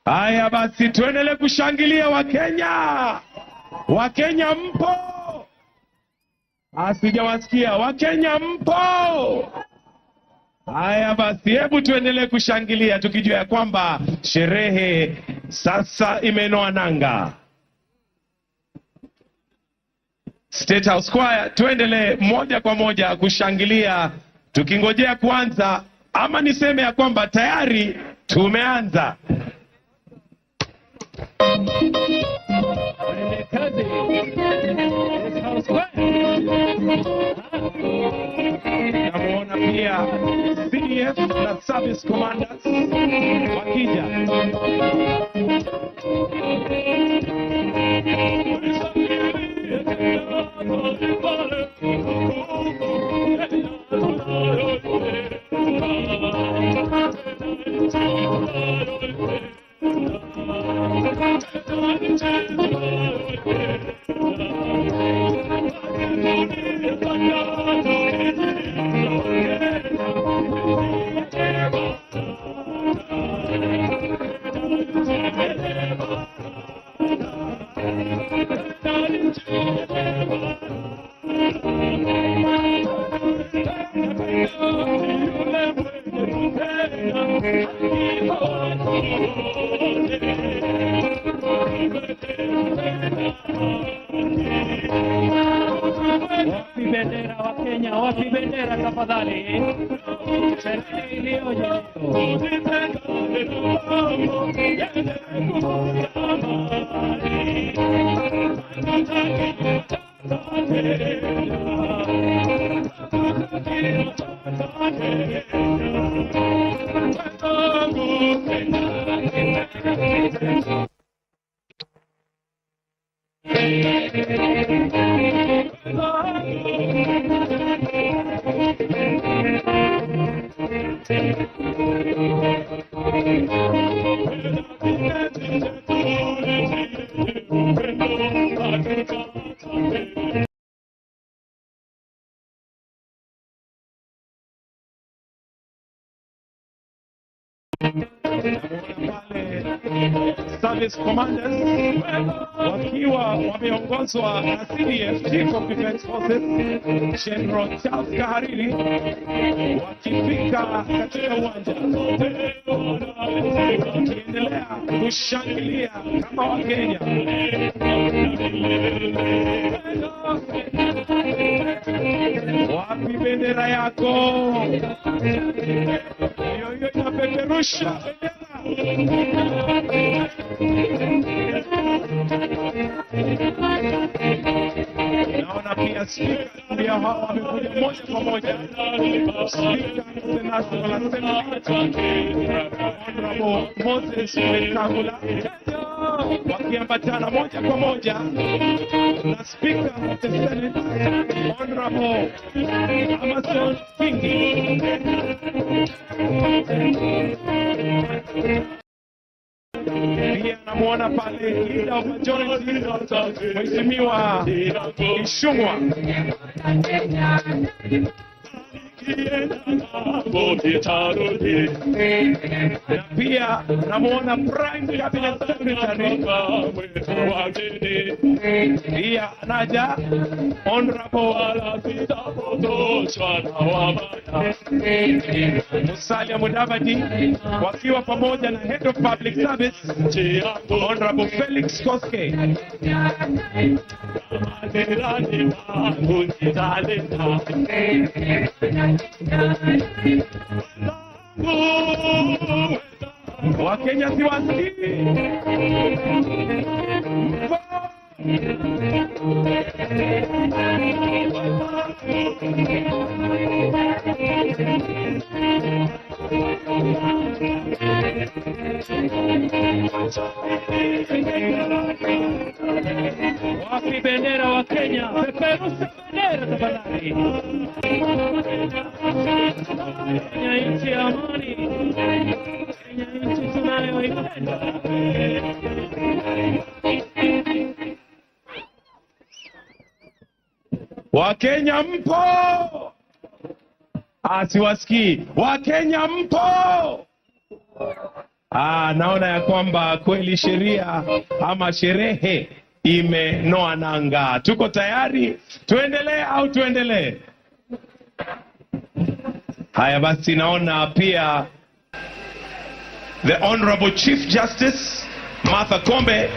Haya basi, tuendelee kushangilia Wakenya. Wakenya mpo? Asijawasikia. Wakenya mpo? Haya basi, hebu tuendelee kushangilia tukijua ya kwamba sherehe sasa imenoa nanga. State House Choir, tuendelee moja kwa moja kushangilia tukingojea kuanza, ama niseme ya kwamba tayari tumeanza. Namuona pia CDF na Service Commanders wakija. bendera wa Kenya? Wapi bendera tafadhali? Sherehe iliyoje Service commanders wakiwa wameongozwa na CDF Chief of Defence Forces General Charles Kahariri wakifika katika uwanja wakiendelea kushangilia kama Wakenya. Wapi bendera yako? Hiyo hiyo inapeperusha bendera. Naona pia spika ndio hawa wamekuja moja kwa moja. Speaker of the National Assembly Honorable Moses Wetangula wakiambatana moja kwa moja na Speaker of the Senate Honorable Amason Kingi. Pia namuona pale leader of majority Mheshimiwa Ichung'wah. Na pia namuona Prime Cabinet Secretary pia anaja Honorable Musalia Mudavadi wakiwa pamoja na Head of Public Service Honorable Felix Koskei. Wakenya siwasikii. Wapi bendera wa Kenya? Peperusha bendera tafadhali. Kenya nchi ya amani, Kenya nchi tunayoipenda. Wakenya mpo? Ah, siwasikii. Wakenya mpo? Ah, naona ya kwamba kweli sheria ama sherehe imenoa nanga. Tuko tayari, tuendelee au tuendelee? Haya basi, naona pia the Honorable Chief Justice Martha Koome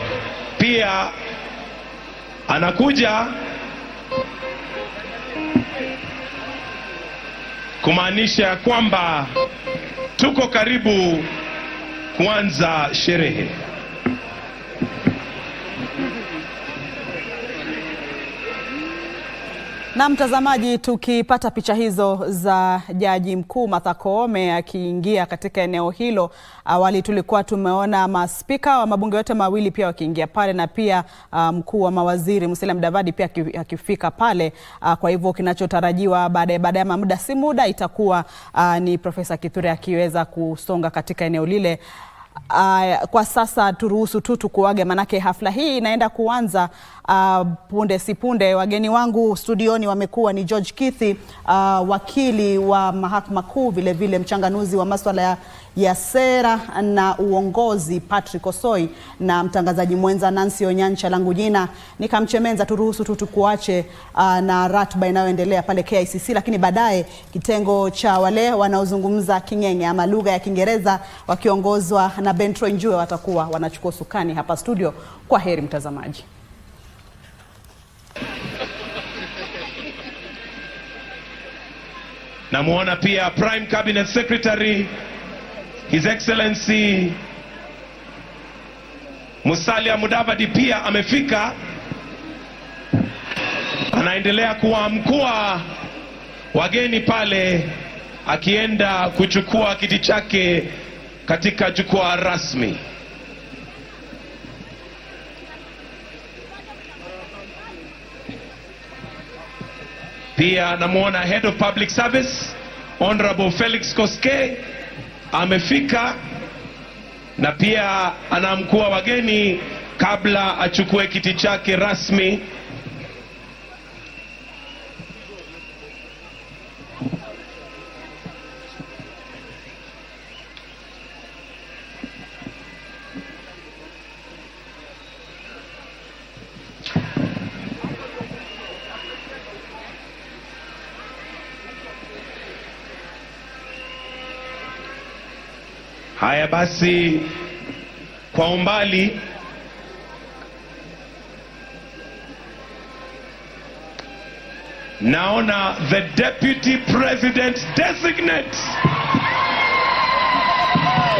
pia anakuja kumaanisha ya kwamba tuko karibu kuanza sherehe. Na mtazamaji, tukipata picha hizo za Jaji Mkuu Martha Koome akiingia katika eneo hilo, awali tulikuwa tumeona maspika wa mabunge yote mawili pia wakiingia pale na pia mkuu wa mawaziri Musalia Mudavadi pia akifika pale. Kwa hivyo kinachotarajiwa baadaye muda si muda itakuwa ni Profesa Kithure akiweza kusonga katika eneo lile. Kwa sasa turuhusu tu tukuage, manake hafla hii inaenda kuanza punde si punde. Wageni wangu studioni wamekuwa ni George Kithi, wakili wa Mahakama Kuu, vile vile mchanganuzi wa masuala ya sera na uongozi Patrick Osoi, na mtangazaji mwenza Nancy Onyancha. Langu jina ni Kamchemenza. Turuhusu tu tukuache na ratiba inayoendelea pale KICC, lakini baadaye kitengo cha wale wanaozungumza King'eng'e ama lugha ya Kiingereza wakiongozwa na Bentro Njue watakuwa wanachukua usukani hapa studio. Kwa heri mtazamaji. Namuona pia Prime Cabinet Secretary His Excellency Musalia Mudavadi pia amefika, anaendelea kuwaamkua wageni pale akienda kuchukua kiti chake katika jukwaa rasmi. Pia namuona Head of Public Service Honorable Felix Koskei amefika na pia anaamkua wageni kabla achukue kiti chake rasmi. Haya basi, kwa umbali naona the Deputy President Designate.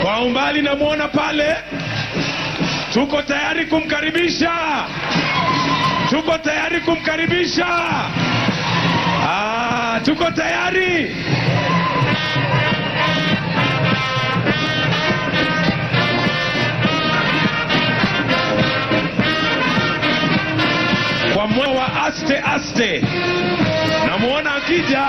Kwa umbali namwona pale, tuko tayari kumkaribisha, tuko tayari kumkaribisha. Ah, tuko tayari. Kwa moyo wa aste aste, namuona akija.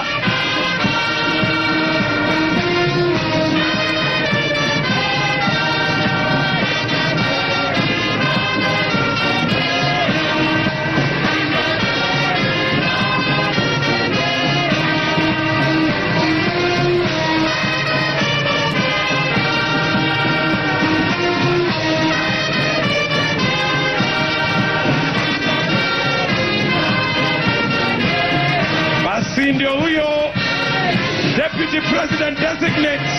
Basi ndio huyo Deputy President Designate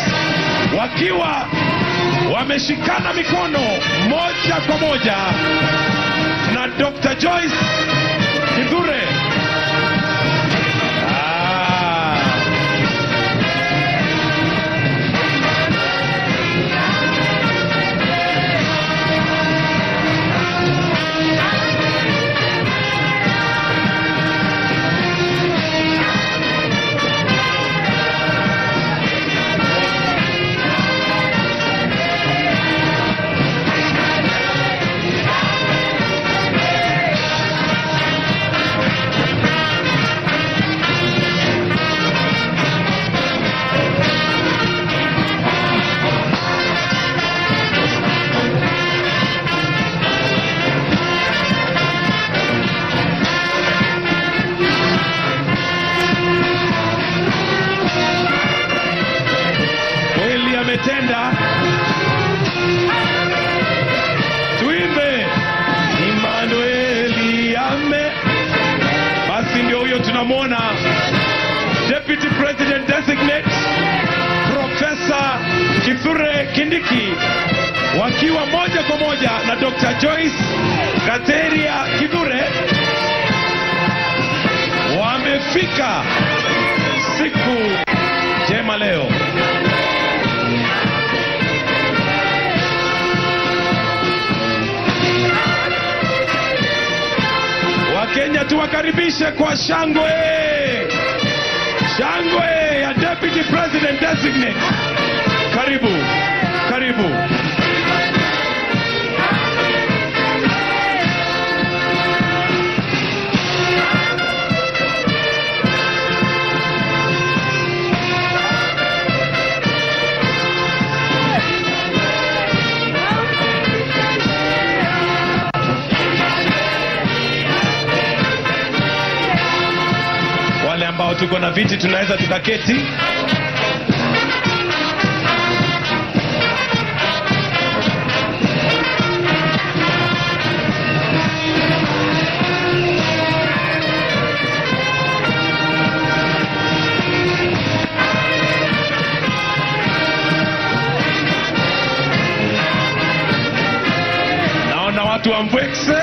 wakiwa wameshikana mikono moja kwa moja na Dr. Joyce Kithure. Kweli ametenda. Tuimbe Emmanueli ame. Basi ndio huyo tunamwona Deputy President Designate Professor Kithure Kindiki wakiwa moja kwa moja na Dr. Joyce Gateria Kithure wamefika siku njema leo. Wakenya tuwakaribishe kwa shangwe, shangwe ya Deputy President Designate. Karibu, karibu. Wale ambao tuko na viti tunaweza tukaketi. Naona watu wa Mbwekse.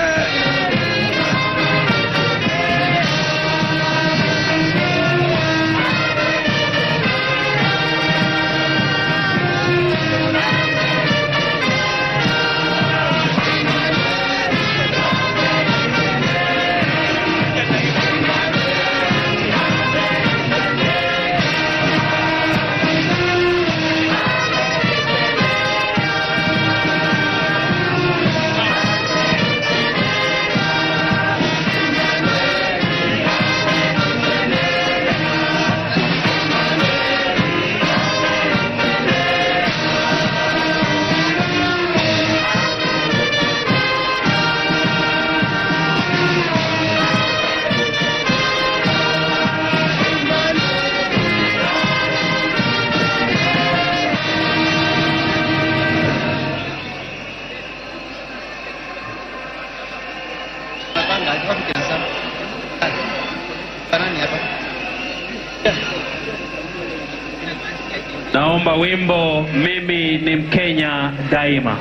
Naomba wimbo mimi ni Mkenya daima.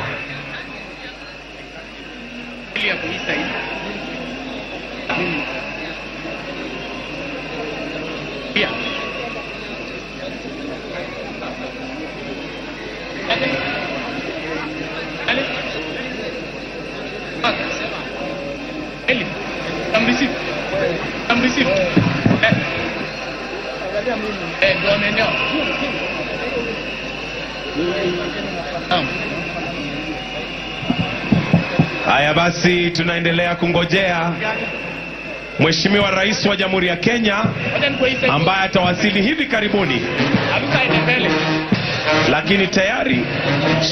Haya basi, tunaendelea kungojea Mheshimiwa Rais wa Jamhuri ya Kenya ambaye atawasili hivi karibuni, lakini tayari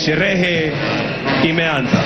sherehe imeanza.